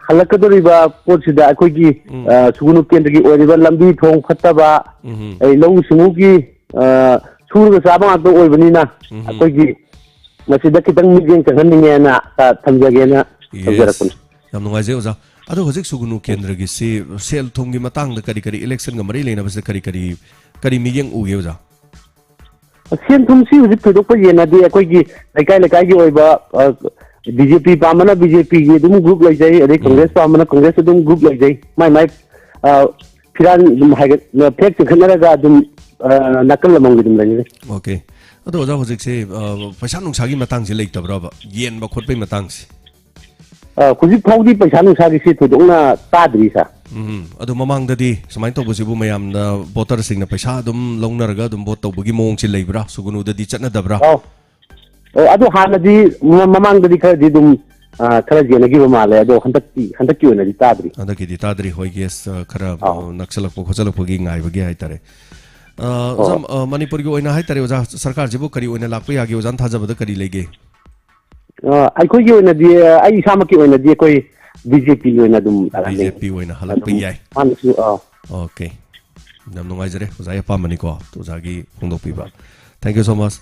ꯍꯜꯂꯛꯀꯗꯧꯔꯤꯕ ꯄꯣꯠꯁꯤꯗ ꯑꯩꯈꯣꯏꯒꯤ, ꯎꯝ꯫ ꯑ, ꯁꯨꯒꯨꯅꯨ ꯀꯦꯟꯗ꯭ꯔꯒꯤ ꯑꯣꯏꯔꯤꯕ ꯂꯝꯕꯤ ꯊꯣꯡ ꯐꯠꯇꯕ, ꯎꯝ꯫ ꯑꯩ ꯂꯧꯎ ꯁꯤꯡꯎꯒꯤ, ꯑ, ꯁꯨꯔꯒ ꯆꯥꯕ ꯉꯥꯛꯇ ꯑꯣꯏꯕꯅꯤꯅ ꯎꯝ꯫ ꯑꯩꯈꯣꯏꯒꯤ ꯃꯁꯤꯗ ꯈꯤꯇꯪ ꯃꯤꯠꯌꯦꯡ ꯆꯪꯍꯟꯅꯤꯡꯉꯦꯅ, ꯑ, ꯊꯝꯖꯒꯦꯅ ꯌꯦꯁ꯫ ꯇꯧꯖꯔꯛꯄꯅꯤ꯫ ꯌꯥꯝ ꯅꯨꯡꯉꯥꯏꯖꯩ, ꯑꯣꯖꯥ꯫ ꯑꯗꯣ ꯍꯧꯖꯤꯛ ꯁꯨꯒꯨꯅꯨ ꯀꯦꯟꯗ꯭ꯔꯒꯤꯁꯤ ꯁꯦꯜ ꯊꯨꯝꯒꯤ ꯃꯇꯥꯡꯗ ꯀꯔꯤ ꯀꯔꯤ, ꯏꯂꯦꯛꯁꯟꯒ ꯃꯔꯤ ꯂꯩꯅꯕꯁꯤꯗ ꯀꯔꯤ ꯀꯔꯤ, ꯀꯔꯤ ꯃꯤꯠꯌꯦꯡ ꯎꯒꯦ, ꯑꯣꯖꯥ? ꯁꯦꯟ ꯊꯨꯝꯁꯤ ꯍꯧꯖꯤꯛ ꯊꯣꯏꯗꯣꯛꯄ ꯌꯦꯟꯅꯗꯦ꯫ ꯑꯩꯈꯣꯏꯒꯤ ꯂꯩꯀꯥꯏ ꯂꯩꯀꯥꯏꯒꯤ ꯑꯣꯏꯕ, ꯑ, ꯕꯤ ꯖꯦ ꯄꯤ ꯄꯥꯝꯕꯅ ꯕꯤ ꯖꯦ ꯄꯤꯒꯤ ꯑꯗꯨꯝ ꯒ꯭ꯔꯨꯞ ꯂꯩꯖꯩ, ꯑꯗꯩ ꯎꯝ꯫ ꯀꯪꯒ꯭ꯔꯦꯁ ꯄꯥꯝꯕꯅ ꯀꯪꯒ꯭ꯔꯦꯁ ꯑꯗꯨꯝ ꯒ꯭ꯔꯨꯞ ꯂꯩꯖꯩ꯫ ꯃꯥꯏ ꯃꯥꯏ, ꯑ, ꯐꯤꯔꯥꯟ ꯑꯗꯨꯝ ꯍꯥꯏꯒꯠ-, ꯐ꯭ꯂꯦꯛ ꯆꯤꯡꯈꯠꯅꯔꯒ ꯑꯗꯨꯝ, ꯑ, ꯅꯥꯀꯜ ꯑꯃꯃꯝꯒꯤ ꯑꯗꯨꯝ ꯂꯩꯅꯔꯦ꯫ ꯑꯣꯀꯦ꯫ ꯑꯗꯣ ꯑꯣꯖꯥ, ꯍꯧꯖꯤꯛꯁꯦ, ꯑ, ꯄꯩꯁꯥ ꯅꯨꯡꯁꯥꯒꯤ ꯃꯇꯥꯡꯁꯦ ꯂꯩꯇꯕ꯭ꯔꯕ? ꯌꯦꯟꯕ ꯈꯣꯠꯄꯒꯤ ꯃꯇꯥꯡꯁꯦ? ꯑ, ꯍꯧꯖꯤꯛ ꯐꯥꯎꯗꯤ ꯄꯩꯁꯥ ꯅꯨꯡꯁꯥꯒꯤꯁꯤ ꯊꯣꯏꯗꯣꯛꯅ ꯇꯥꯗ꯭ꯔꯤ, ꯁꯥꯔ꯫ ꯎꯝ, ꯑꯗꯣ ꯃꯃꯥꯡꯗꯗꯤ ꯁꯨꯃꯥꯏꯅ ꯇꯧꯕꯁꯤꯕꯨ ꯃꯌꯥꯝꯅ, ꯚꯣꯇꯔꯁꯤꯡꯅ ꯄꯩꯁꯥ ꯑꯗꯨꯝ ꯂꯧꯅꯔꯒ ꯑꯗꯨꯝ ꯚꯣꯠ ꯇꯧꯕꯒꯤ ꯃꯑꯣꯡꯁꯤ ꯂꯩꯕ꯭ꯔꯥ? ꯁꯨꯒꯨꯅꯨꯗꯗꯤ ꯆꯠꯅꯗꯕ꯭ꯔꯥ? ꯑꯧ꯫ ꯑꯣ, ꯑꯗꯨ ꯍꯥꯟꯅꯗꯤ ꯃ-, ꯃꯃꯥꯡꯗꯗꯤ ꯈꯔꯗꯤ ꯑꯗꯨꯝ, ꯑ, ꯈꯔ ꯌꯦꯟꯅꯈꯤꯕ ꯃꯥꯜꯂꯦ꯫ ꯑꯗꯣ ꯍꯟꯗꯛꯇꯤ, ꯍꯟꯗꯛꯀꯤ ꯑꯣꯏꯅꯗꯤ ꯇꯥꯗ꯭ꯔꯤ꯫ ꯍꯟꯗꯛꯀꯤꯗꯤ ꯇꯥꯗ꯭ꯔꯤ꯫ ꯍꯣꯏ, ꯌꯦꯁ, ꯑ, ꯈꯔ, ꯑꯧ꯫ ꯑ, ꯅꯛꯁꯜꯂꯛꯄ ꯈꯣꯠꯆꯜꯂꯛꯄꯒꯤ ꯉꯥꯏꯕꯒꯤ ꯍꯥꯏꯇꯥꯔꯦ꯫ ꯑ, ꯑꯣꯖꯥ, ꯑꯣ꯫ ꯑ, ꯃꯅꯤꯄꯨꯔꯒꯤ ꯑꯣꯏꯅ ꯍꯥꯏꯇꯥꯔꯦ, ꯑꯣꯖꯥ, ꯁꯔꯀꯥꯔꯁꯤꯕꯨ ꯀꯔꯤ ꯑꯣꯏꯅ ꯂꯥꯛꯄ ꯌꯥꯒꯦ? ꯑꯣꯖꯥꯅ ꯊꯥꯖꯕꯗ ꯀꯔꯤ ꯂꯩꯒꯦ? ꯑ, ꯑꯩꯈꯣꯏꯒꯤ ꯑꯣꯏꯅꯗꯤ, ꯑ, ꯑꯩ ꯏꯁꯥꯃꯛꯀꯤ ꯑꯣꯏꯅꯗꯤ ꯑꯩꯈꯣꯏ ꯕꯤ ꯖꯦ ꯄꯤꯒꯤ ꯑꯣꯏꯅ ꯑꯗꯨꯝ ꯂꯥꯛꯍꯟꯅꯤꯡꯉꯤ꯫ ꯕꯤ ꯖꯦ ꯄꯤ ꯑꯣꯏꯅ ꯍꯜꯂꯛꯄ ꯑꯗꯨꯝ ꯌꯥꯏ꯫ ꯃꯥꯅꯁꯨ, ꯑ, ꯑꯣꯀꯦ꯫ ꯌꯥꯝ ꯅꯨꯡꯉꯥꯏꯖꯔꯦ, ꯑꯣꯖꯥꯒꯤ ꯑꯄꯥꯝꯕꯅꯤꯀꯣ, ꯑꯣꯖꯥꯒꯤ ꯐꯣꯡꯗꯣꯛꯄꯤꯕ꯫ Thank you so much꯫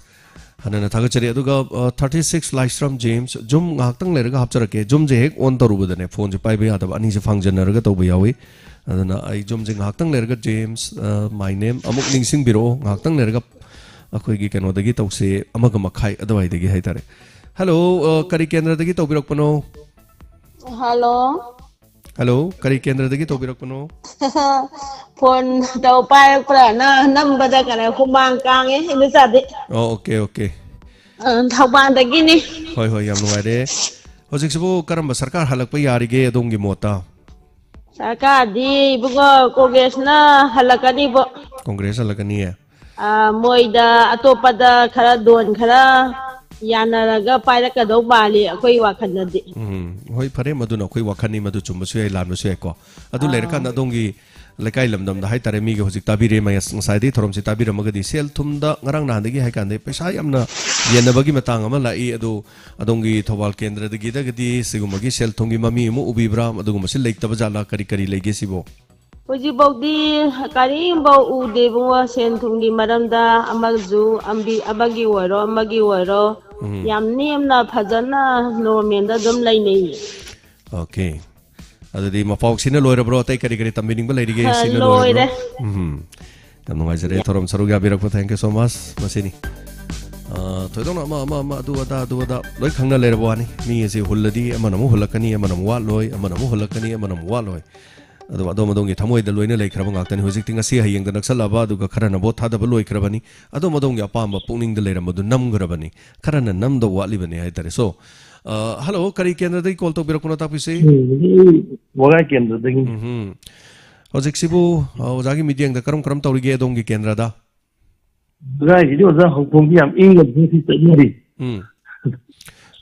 ꯍꯟꯅꯅ ꯊꯥꯒꯠꯆꯔꯤ꯫ ꯑꯗꯨꯒ, ꯑ, thirty six ꯂꯥꯏꯁ꯭ꯔꯝ ꯖꯦꯝꯁ, ꯖꯨꯝ ꯉꯥꯏꯍꯥꯛꯇꯪ ꯂꯩꯔꯒ ꯍꯥꯞꯆꯔꯛꯀꯦ꯫ ꯖꯨꯝꯁꯦ ꯍꯦꯛ ꯑꯣꯟ ꯇꯧꯔꯨꯕꯗꯅꯦ, ꯐꯣꯟꯁꯦ ꯄꯥꯏꯕ ꯌꯥꯗꯕ, ꯑꯅꯤꯁꯦ ꯐꯥꯡꯖꯟꯅꯔꯒ ꯇꯧꯕ ꯌꯥꯎꯏ꯫ ꯑꯗꯨꯅ ꯑꯩ ꯖꯨꯝꯁꯦ ꯉꯥꯏꯍꯥꯛꯇꯪ ꯂꯩꯔꯒ, ꯖꯦꯝꯁ, ꯑ, my name ꯑꯃꯨꯛ ꯅꯤꯡꯁꯤꯡꯕꯤꯔꯛꯑꯣ꯫ ꯉꯥꯏꯍꯥꯛꯇꯪ ꯂꯩꯔꯒ ꯑꯩꯈꯣꯏꯒꯤ ꯀꯩꯅꯣꯗꯒꯤ ꯇꯧꯁꯦ, ꯑꯃꯒ ꯃꯈꯥꯏ ꯑꯗꯨꯋꯥꯏꯗꯒꯤ ꯍꯥꯏꯇꯥꯔꯦ꯫ ꯍꯜꯂꯣ, ꯑ, ꯀꯔꯤ ꯀꯦꯟꯗ꯭ꯔꯗꯒꯤ ꯇꯧꯕꯤꯔꯛꯄꯅꯣ? ꯍꯜꯂꯣ꯫ ꯍꯜꯂꯣ, ꯀꯔꯤ ꯀꯦꯟꯗ꯭ꯔꯗꯒꯤ ꯇꯧꯕꯤꯔꯛꯄꯅꯣ? ꯐꯣꯟ ꯇꯧ ꯄꯥꯏꯔꯛꯄ꯭ꯔꯥꯅ ꯅꯝꯕꯗ ꯀꯩꯅꯣ ꯍꯨꯃꯥꯡ ꯀꯥꯡꯉꯦ ꯏꯗꯣꯆꯥꯗꯤ꯫ ꯑꯣ, ꯑꯣꯀꯦ, ꯑꯣꯀꯦ꯫ ꯑ, ꯊꯧꯕꯥꯜꯗꯒꯤꯅꯤ꯫ ꯍꯣꯏ, ꯍꯣꯏ, ꯌꯥꯝ ꯅꯨꯡꯉꯥꯏꯔꯦ꯫ ꯍꯧꯖꯤꯛꯁꯤꯕꯨ ꯀꯔꯝꯕ ꯁꯔꯀꯥꯔ ꯍꯜꯂꯛꯄ ꯌꯥꯔꯤꯒꯦ ꯑꯗꯣꯝꯒꯤ ꯃꯣꯠꯇ? ꯁꯔꯀꯥꯔꯗꯤ ꯏꯕꯨꯡꯉꯣ ꯀꯣꯡꯒ꯭ꯔꯦꯁꯅ ꯍꯜꯂꯛꯀꯅꯤꯕꯣ꯫ ꯀꯣꯡꯒ꯭ꯔꯦꯁ ꯍꯜꯂꯛꯀꯅꯤꯌꯦ? ꯑ, ꯃꯣꯏꯗ ꯑꯇꯣꯞꯄꯗ ꯈꯔ ꯗꯣꯟ ꯈꯔ ꯌꯥꯅꯔꯒ ꯄꯥꯏꯔꯛꯀꯗꯧ ꯃꯥꯜꯂꯤ ꯑꯩꯈꯣꯏ ꯋꯥꯈꯜꯗꯗꯤ꯫ ꯎꯝ, ꯍꯣꯏ, ꯐꯔꯦ, ꯃꯗꯨꯅ ꯑꯩꯈꯣꯏ ꯋꯥꯈꯜꯅꯤ, ꯃꯗꯨ ꯆꯨꯝꯕꯁꯨ ꯌꯥꯏ, ꯂꯥꯟꯕꯁꯨ ꯌꯥꯏꯀꯣ꯫ ꯑꯗꯨ ꯑꯥ꯫ ꯂꯩꯔꯀꯥꯟꯗ ꯑꯗꯣꯝꯒꯤ ꯂꯩꯀꯥꯏ ꯂꯝꯗꯝꯗ ꯍꯥꯏꯇꯥꯔꯦ, ꯃꯤꯒꯤ ꯍꯧꯖꯤꯛ ꯇꯥꯕꯤꯔꯦ, ꯃꯌꯥ-, ꯉꯁꯥꯏꯗꯒꯤ ꯊꯧꯔꯝꯁꯤ ꯇꯥꯕꯤꯔꯝꯃꯒꯗꯤ ꯁꯦꯜ ꯊꯨꯝꯗ ꯉꯔꯥꯡ ꯅꯍꯥꯟꯗꯒꯤ ꯍꯥꯏ ꯀꯥꯟꯗ ꯄꯩꯁꯥ ꯌꯥꯝꯅ ꯌꯦꯟꯅꯕꯒꯤ ꯃꯇꯥꯡ ꯑꯃ ꯂꯥꯛꯏ꯫ ꯑꯗꯨ ꯑꯗꯣꯝꯒꯤ ꯊꯧꯕꯥꯜ ꯀꯦꯟꯗ꯭ꯔꯗꯒꯤꯗꯒꯗꯤ ꯁꯤꯒꯨꯝꯕꯒꯤ ꯁꯦꯜ ꯊꯨꯝꯒꯤ ꯃꯃꯤ ꯑꯃ ꯎꯕꯤꯕ꯭ꯔꯥ? ꯑꯗꯨꯒꯨꯝꯕꯁꯤ ꯂꯩꯇꯕ ꯖꯥꯠꯂꯥ? ꯀꯔꯤ ꯀꯔꯤ ꯂꯩꯒꯦ ꯁꯤꯕꯣ? ꯍꯧꯖꯤꯛꯐꯥꯎꯗꯤ ꯀꯔꯤꯝꯐꯥꯎ ꯎꯗꯦ ꯏꯕꯨꯡꯉꯣ, ꯁꯦꯟ ꯊꯨꯝꯒꯤ ꯃꯔꯝꯗ ꯑꯃꯁꯨ ꯑꯝꯕꯤ-, ꯑꯃꯒꯤ ꯑꯣꯏꯔꯣ ꯑꯃꯒꯤ ꯑꯣꯏꯔꯣ꯫ ꯎꯝ꯫ ꯌꯥꯝ ꯅꯦꯝꯅ ꯐꯖꯅ ꯅꯣꯔꯃꯦꯜꯗ ꯑꯗꯨꯝ ꯂꯩꯅꯩꯌꯦ꯫ ꯑꯣꯀꯦ꯫ ꯑꯗꯨꯗꯤ ꯃꯄꯥꯎꯁꯤꯅ ꯂꯣꯏꯔꯕ꯭ꯔꯣ? ꯑꯇꯩ ꯀꯔꯤ ꯀꯔꯤ ꯇꯝꯕꯤꯅꯤꯡꯕ ꯂꯩꯔꯤꯒꯦ? ꯑ, ꯁꯤꯅ ꯂꯣꯏꯔꯦ꯫ ꯂꯣꯏꯔꯕ꯭ꯔꯣ? ꯎꯝ꯫ ꯌꯥꯝ ꯅꯨꯡꯉꯥꯏꯖꯔꯦ ꯊꯧꯔꯝ ꯁꯔꯨꯛ ꯌꯥꯕꯤꯔꯛꯄ꯫ Thank you so much꯫ ꯃꯁꯤꯅꯤ꯫ ꯑ, ꯊꯣꯏꯗꯣꯛꯅ ꯑꯃ, ꯑꯃ, ꯑꯃ, ꯑꯗꯨ ꯑꯗꯥ, ꯑꯗꯨ ꯑꯗꯥ ꯂꯣꯏ ꯈꯪꯅ ꯂꯩꯔꯕ ꯋꯥꯅꯤ꯫ ꯃꯤ ꯑꯁꯤ ꯍꯨꯜꯂꯗꯤ ꯑꯃꯅ ꯑꯃꯨꯛ ꯍꯨꯜꯂꯛꯀꯅꯤ, ꯑꯃꯅ ꯑꯃꯨꯛ ꯋꯥꯠꯂꯣꯏ, ꯑꯃꯅ ꯑꯃꯨꯛ ꯍꯨꯜꯂꯛꯀꯅꯤ, ꯑꯃꯅ ꯑꯃꯨꯛ ꯋꯥꯠꯂꯣꯏ꯫ ꯑꯗꯨ ꯑꯗꯣꯝ ꯑꯗꯣꯝꯒꯤ ꯊꯃꯣꯏꯗ ꯂꯣꯏꯅ ꯂꯩꯈ꯭ꯔꯕ ꯉꯥꯛꯇꯅꯤ꯫ ꯍꯧꯖꯤꯛꯇꯤ ꯉꯁꯤ ꯍꯌꯦꯡꯗ ꯅꯛꯁꯜꯂꯛꯑꯕ, ꯑꯗꯨꯒ ꯈꯔꯅ ꯚꯣꯠ ꯊꯥꯗꯕ ꯂꯣꯏꯈ꯭ꯔꯕꯅꯤ꯫ ꯑꯗꯣꯝ ꯑꯗꯣꯝꯒꯤ ꯑꯄꯥꯝꯕ ꯄꯨꯛꯅꯤꯡꯗ ꯂꯩꯔꯝꯕꯗꯨ ꯅꯝꯈ꯭ꯔꯕꯅꯤ꯫ ꯈꯔꯅ ꯅꯝꯗꯧ ꯋꯥꯠꯂꯤꯕꯅꯤ ꯍꯥꯏꯇꯥꯔꯦ꯫ So, ꯑ, ꯍꯜꯂꯣ, ꯀꯔꯤ ꯀꯦꯟꯗ꯭ꯔꯗꯒꯤ ꯀꯣꯜ ꯇꯧꯕꯤꯔꯛꯄꯅꯣ ꯇꯥꯛꯄꯤꯁꯤ? ꯎꯝ, ꯋꯥꯒꯥꯏ ꯀꯦꯟꯗ꯭ꯔꯗꯒꯤꯅꯤ꯫ ꯎꯝ꯫ ꯍꯧꯖꯤꯛꯁꯤꯕꯨ, ꯑ, ꯑꯣꯖꯥꯒꯤ ꯃꯤꯠꯌꯦꯡꯗ ꯀꯔꯝ ꯀꯔꯝ ꯇꯧꯔꯤꯒꯦ ꯑꯗꯣꯝꯒꯤ ꯀꯦꯟꯗ꯭ꯔꯗ? ꯋꯥꯒꯥꯏꯒꯤꯗꯤ ꯑꯣꯖꯥ ꯍꯧꯈꯣꯡꯗꯤ ꯌꯥꯝ ꯏꯪꯅ ꯆꯠꯅꯔꯤ꯫ ꯎꯝ꯫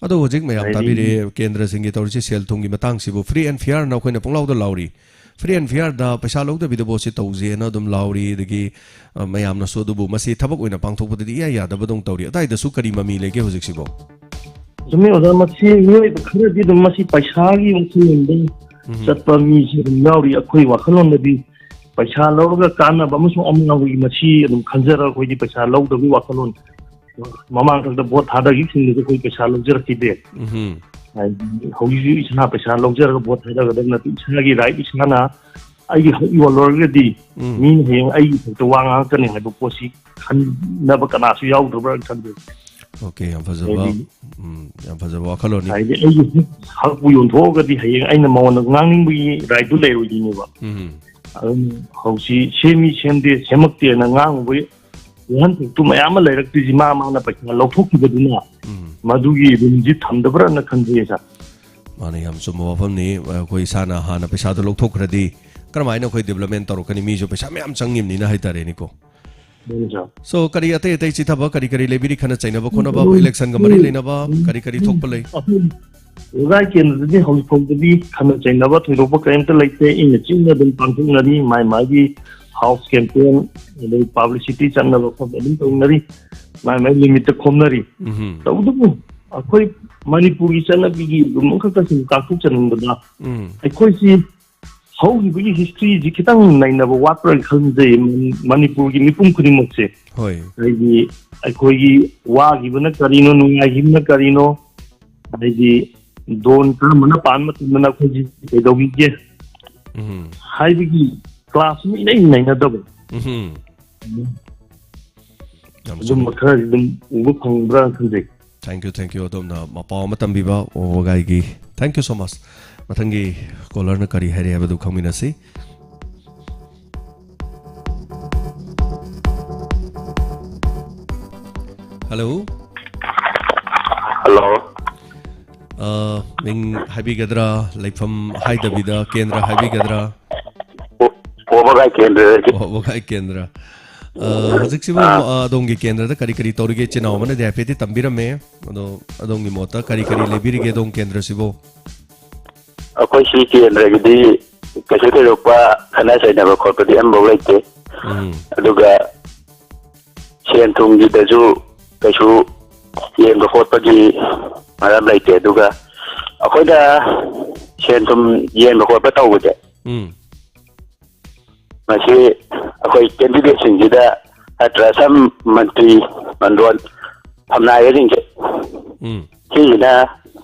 ꯑꯗꯣ ꯍꯧꯖꯤꯛ ꯃꯌꯥꯝ ꯍꯥꯏꯗꯤ ꯇꯥꯕꯤꯔꯤ ꯀꯦꯟꯗ꯭ꯔꯁꯤꯡꯒꯤ ꯇꯧꯔꯤꯁꯤ ꯁꯦꯜ ꯊꯨꯝꯒꯤ ꯃꯇꯥꯡꯁꯤꯕꯨ free and fairꯅ ꯑꯩꯈꯣꯏꯅ ꯄꯨꯡꯂꯥꯎꯗ ꯂꯥꯎꯔꯤ꯫ Free and fairꯗ ꯄꯩꯁꯥ ꯂꯧꯗꯕꯤꯗ ꯚꯣꯠꯁꯤ ꯇꯧꯁꯦꯅ ꯑꯗꯨꯝ ꯂꯥꯎꯔꯤ꯫ ꯑꯗꯒꯤ, ꯑ, ꯃꯌꯥꯝꯅꯁꯨ ꯑꯗꯨꯕꯨ ꯃꯁꯤ ꯊꯕꯛ ꯑꯣꯏꯅ ꯄꯥꯡꯊꯣꯛꯄꯗꯗꯤ ꯏꯌꯥ ꯌꯥꯗꯕꯗꯧ ꯇꯧꯔꯤ꯫ ꯑꯗꯥꯏꯗꯁꯨ ꯀꯔꯤ ꯃꯃꯤ ꯂꯩꯒꯦ ꯍꯧꯖꯤꯛꯁꯤꯕꯣ? ꯆꯨꯝꯃꯤ ꯑꯣꯖꯥ, ꯃꯁꯤ ꯃꯤꯑꯣꯏꯕ ꯈꯔꯗꯤ ꯑꯗꯨꯝ ꯃꯁꯤ ꯄꯩꯁꯥꯒꯤ ꯋꯥꯈꯜꯂꯣꯟꯗ ꯎꯝ꯫ ꯆꯠꯄ ꯃꯤꯁꯨ ꯑꯗꯨꯝ ꯌꯥꯎꯔꯤ꯫ ꯑꯩꯈꯣꯏ ꯋꯥꯈꯜꯂꯣꯟꯗꯗꯤ ꯄꯩꯁꯥ ꯂꯧꯔꯒ ꯀꯥꯟꯅꯕ ꯑꯃꯁꯨꯡ ꯑꯃꯥꯡꯕꯒꯤ ꯃꯁꯤ ꯑꯗꯨꯝ ꯈꯟꯖꯔꯒ ꯑꯩꯈꯣꯏꯗꯤ ꯄꯩꯁꯥ ꯂꯧꯗꯕꯒꯤ ꯋꯥꯈꯜꯂꯣꯟ꯫ ꯃꯃꯥꯡ ꯊꯛꯇ ꯚꯣꯠ ꯊꯥꯗꯈꯤꯕꯁꯤꯡꯗꯨꯁꯨ ꯑꯩꯈꯣꯏ ꯄꯩꯁꯥ ꯂꯧꯖꯔꯛꯈꯤꯗꯦ꯫ ꯎꯝ꯫ ꯍꯥꯏꯗꯤ ꯍꯧꯖꯤꯛꯁꯨ ꯏꯁꯥ ꯄꯩꯁꯥ ꯂꯧꯖꯔꯒ ꯚꯣꯠ ꯊꯥꯗꯒꯗꯕ ꯅꯠꯇꯦ, ꯏꯁꯥꯒꯤ right ꯏꯁꯥꯅ ꯑꯩꯒꯤ ꯍꯛ ꯌꯣꯜꯂꯨꯔꯒꯗꯤ ꯎꯝ꯫ ꯃꯤꯅ ꯍꯌꯦꯡ ꯑꯩꯒꯤ ꯈꯛꯇ ꯋꯥ ꯉꯥꯡꯉꯛꯀꯅꯤ ꯍꯥꯏꯕ ꯄꯣꯠꯁꯤ ꯈꯟꯅꯕ ꯀꯅꯥꯁꯨ ꯌꯥꯎꯗꯕ꯭ꯔꯥ ꯈꯟꯖꯩ꯫ ꯑꯣꯀꯦ, ꯌꯥꯝ ꯐꯖꯕ, ꯍꯥꯏꯗꯤ, ꯎꯝ, ꯌꯥꯝ ꯐꯖꯕ ꯋꯥꯈꯜꯂꯣꯟꯅꯤ꯫ ꯍꯥꯏꯗꯤ ꯑꯩꯒꯤ ꯍꯛꯄꯨ ꯌꯣꯟꯊꯣꯛꯑꯒꯗꯤ ꯍꯌꯦꯡ ꯑꯩꯅ ꯃꯉꯣꯟꯗ ꯉꯥꯡꯅꯤꯡꯕꯒꯤ right ꯇꯨ ꯂꯩꯔꯣꯏꯗꯣꯏꯅꯦꯕ꯫ ꯎꯝ꯫ ꯑꯗꯨꯅ ꯍꯧꯖꯤꯛ ꯁꯦꯝꯃꯤ ꯁꯦꯝꯗꯦ, ꯁꯦꯝꯃꯛꯇꯦꯅ ꯉꯥꯡꯉꯨꯕꯒꯤ ꯋꯥꯍꯟꯊꯣꯛꯇꯨ ꯃꯌꯥꯝ ꯑꯃ ꯂꯩꯔꯛꯇꯣꯏꯁꯤ ꯃꯥ ꯃꯥꯅ ꯄꯩꯁꯥ ꯂꯧꯊꯣꯛꯈꯤꯕꯗꯨꯅ ꯎꯝ꯫ ꯃꯗꯨꯒꯤ room ꯁꯤ ꯊꯝꯗꯕ꯭ꯔꯥꯅ ꯈꯟꯖꯩ, sir꯫ ꯃꯥꯅ ꯌꯥꯝ ꯆꯨꯝꯕ ꯋꯥꯐꯝꯅꯤ꯫ ꯑꯩꯈꯣꯏ ꯏꯁꯥꯅ ꯍꯥꯟꯅ ꯄꯩꯁꯥꯗꯣ ꯂꯧꯊꯣꯛꯈ꯭ꯔꯗꯤ ꯀꯔꯝꯍꯥꯏꯅ ꯑꯩꯈꯣꯏ development ꯇꯧꯔꯛꯀꯅꯤ? ꯃꯤꯁꯨ ꯄꯩꯁꯥ ꯃꯌꯥꯝ ꯆꯪꯉꯤꯕꯅꯤꯅ ꯍꯥꯏꯇꯥꯔꯦꯅꯦꯀꯣ꯫ ꯃꯥꯅꯤ, sir꯫ So, ꯀꯔꯤ ꯑꯇꯩ ꯑꯇꯩ ꯆꯤꯊꯕ ꯀꯔꯤ ꯀꯔꯤ ꯂꯩꯕꯤꯔꯤ? ꯈꯠꯅ ꯆꯩꯅꯕ ꯈꯣꯠꯅꯕ, ꯎꯝ, electionꯒ ꯃꯔꯤ ꯎꯝ, ꯂꯩꯅꯕ ꯎꯝ, ꯀꯔꯤ ꯀꯔꯤ ꯎꯝ, ꯊꯣꯛꯄ ꯂꯩ? ꯑꯩꯈꯣꯏ ꯑꯣꯖꯥ ꯀꯦꯟꯗ꯭ꯔꯗꯗꯤ ꯍꯧꯖꯤꯛ ꯐꯥꯎꯗꯗꯤ ꯈꯠꯅ ꯆꯩꯅꯕ ꯊꯣꯏꯗꯣꯛꯄ ꯀꯔꯤꯝꯇ ꯂꯩꯇꯦ꯫ ꯏꯪꯅ ꯆꯤꯛꯅ ꯑꯗꯨꯝ ꯄꯥꯡꯊꯣꯛꯅꯔꯤ꯫ ꯃꯥꯏ ꯃꯥꯒꯤ house campaign, ꯑꯗꯩ publicity ꯆꯪꯅꯕ ꯈꯣꯠꯄ ꯑꯗꯨꯝ ꯇꯧꯅꯔꯤ꯫ ꯃꯥꯏ ꯃꯥꯏ limit ꯇ ꯈꯣꯝꯅꯔꯤ꯫ ꯎꯝꯍꯨꯝ꯫ ꯇꯧꯕꯇꯕꯨ ꯑꯩꯈꯣꯏ ꯃꯅꯤꯄꯨꯔꯒꯤ ꯆꯠꯅꯕꯤꯒꯤ room ꯑꯃꯈꯛꯇ ꯁꯨꯝ ꯇꯥꯛꯊꯣꯛꯆꯅꯤꯡꯕꯗ, ꯎꯝ꯫ ꯑꯩꯈꯣꯏꯁꯤ ꯍꯧꯈꯤꯕꯒꯤ history ꯁꯤ ꯈꯤꯇꯪ ꯅꯩꯅꯕ ꯋꯥꯠꯄ꯭ꯔꯥ ꯈꯟꯖꯩ꯫ ꯃꯅꯤ-, ꯃꯅꯤꯄꯨꯔꯒꯤ ꯃꯤꯄꯨꯝ ꯈꯨꯗꯤꯡꯃꯛꯁꯦ꯫ ꯍꯣꯏ꯫ ꯍꯥꯏꯗꯤ ꯑꯩꯈꯣꯏꯒꯤ ꯋꯥꯈꯤꯕꯅ ꯀꯔꯤꯅꯣ, ꯅꯨꯡꯉꯥꯏꯈꯤꯕꯅ ꯀꯔꯤꯅꯣ, ꯍꯥꯏꯗꯤ ꯗꯣꯟ ꯀꯔꯝꯕꯅ ꯄꯥꯟꯕ ꯃꯇꯝꯗꯅ ꯑꯩꯈꯣꯏꯁꯤ ꯀꯩꯗꯧꯈꯤꯒꯦ ꯎꯝ꯫ ꯍꯥꯏꯕꯒꯤ class ꯑꯃ ꯏꯅꯩ ꯅꯩꯅꯗꯕ꯫ ꯎꯝ꯫ ꯌꯥꯝ ꯆꯨꯝꯃꯤ꯫ ꯑꯗꯨꯝꯕ ꯈꯔꯗꯤ ꯑꯗꯨꯝ ꯎꯕ ꯐꯪꯕ꯭ꯔꯥ ꯈꯟꯖꯩ꯫ Thank you, thank you꯫ ꯑꯗꯣꯝꯅ ꯃꯄꯥꯎ ꯑꯃ ꯇꯝꯕꯤꯕ ꯋꯥꯒꯥꯏꯒꯤ꯫ Thank you so much꯫ ꯃꯊꯪꯒꯤ caller ꯅ ꯀꯔꯤ ꯍꯥꯏꯔꯤ ꯍꯥꯏꯕꯗꯨ ꯈꯪꯃꯤꯟꯅꯁꯤ꯫ Hello꯫ Hello꯫ ꯑ, ꯃꯤꯡ ꯍꯥꯏꯕꯤꯒꯗ꯭ꯔꯥ? ꯂꯩꯐꯝ ꯍꯥꯏꯗꯕꯤꯗ ꯀꯦꯟꯗ꯭ꯔ ꯍꯥꯏꯕꯤꯒꯗ꯭ꯔꯥ? ꯄꯣ-, ꯄꯣꯕꯒꯥꯏ ꯀꯦꯟꯗ꯭ꯔꯗꯒꯤ꯫ ꯄꯣꯕꯒꯥꯏ ꯀꯦꯟꯗ꯭ꯔ꯫ ꯑ, ꯍꯧꯖꯤꯛꯁꯤꯕꯨ, ꯑꯥ꯫ ꯑ, ꯑꯗꯣꯝꯒꯤ ꯀꯦꯟꯗ꯭ꯔꯗ ꯀꯔꯤ ꯀꯔꯤ ꯇꯧꯔꯤꯒꯦ? ꯏꯆꯤꯟ ꯏꯅꯥꯎ ꯑꯃꯅꯗꯤ ꯍꯥꯏꯐꯦꯠꯇꯤ ꯇꯝꯕꯤꯔꯝꯃꯦ꯫ ꯑꯗꯣ ꯑꯗꯣꯝꯒꯤ ꯃꯣꯠꯇ ꯀꯔꯤ ꯀꯔꯤ ꯂꯩꯕꯤꯔꯤꯒꯦ ꯑꯗꯣꯝ ꯀꯦꯟꯗ꯭ꯔꯁꯤꯕꯨ? ꯑꯩꯈꯣꯏ ꯁꯤ ꯀꯦꯟꯗ꯭ꯔꯒꯤꯗꯤ ꯀꯩꯁꯨ ꯊꯣꯏꯗꯣꯛꯄ ꯈꯠꯅ ꯆꯩꯅꯕ ꯈꯣꯠꯄꯗꯤ ꯑꯝꯐꯥꯎ ꯂꯩꯇꯦ꯫ ꯎꯝ꯫ ꯑꯗꯨꯒ ꯁꯦꯟ ꯊꯨꯝꯒꯤꯗꯁꯨ ꯀꯩꯁꯨ ꯌꯦꯟꯕ ꯈꯣꯠꯄꯒꯤ ꯃꯔꯝ ꯂꯩꯇꯦ꯫ ꯑꯗꯨꯒ ꯑꯩꯈꯣꯏꯗ ꯁꯦꯟ ꯊꯨꯝ ꯌꯦꯟꯕ ꯈꯣꯠꯄ ꯇꯧꯕꯁꯦ, ꯎꯝ꯫ ꯃꯁꯤ ꯑꯩꯈꯣꯏ candidate ꯁꯤꯡꯁꯤꯗ ꯅꯠꯇ꯭ꯔ ꯁꯝ ꯃꯟꯇ꯭ꯔꯤ, ꯃꯟꯗꯣꯟ, ꯐꯝꯅꯥꯏꯕꯁꯤꯡꯁꯦ, ꯎꯝ꯫ ꯁꯤꯁꯤꯅ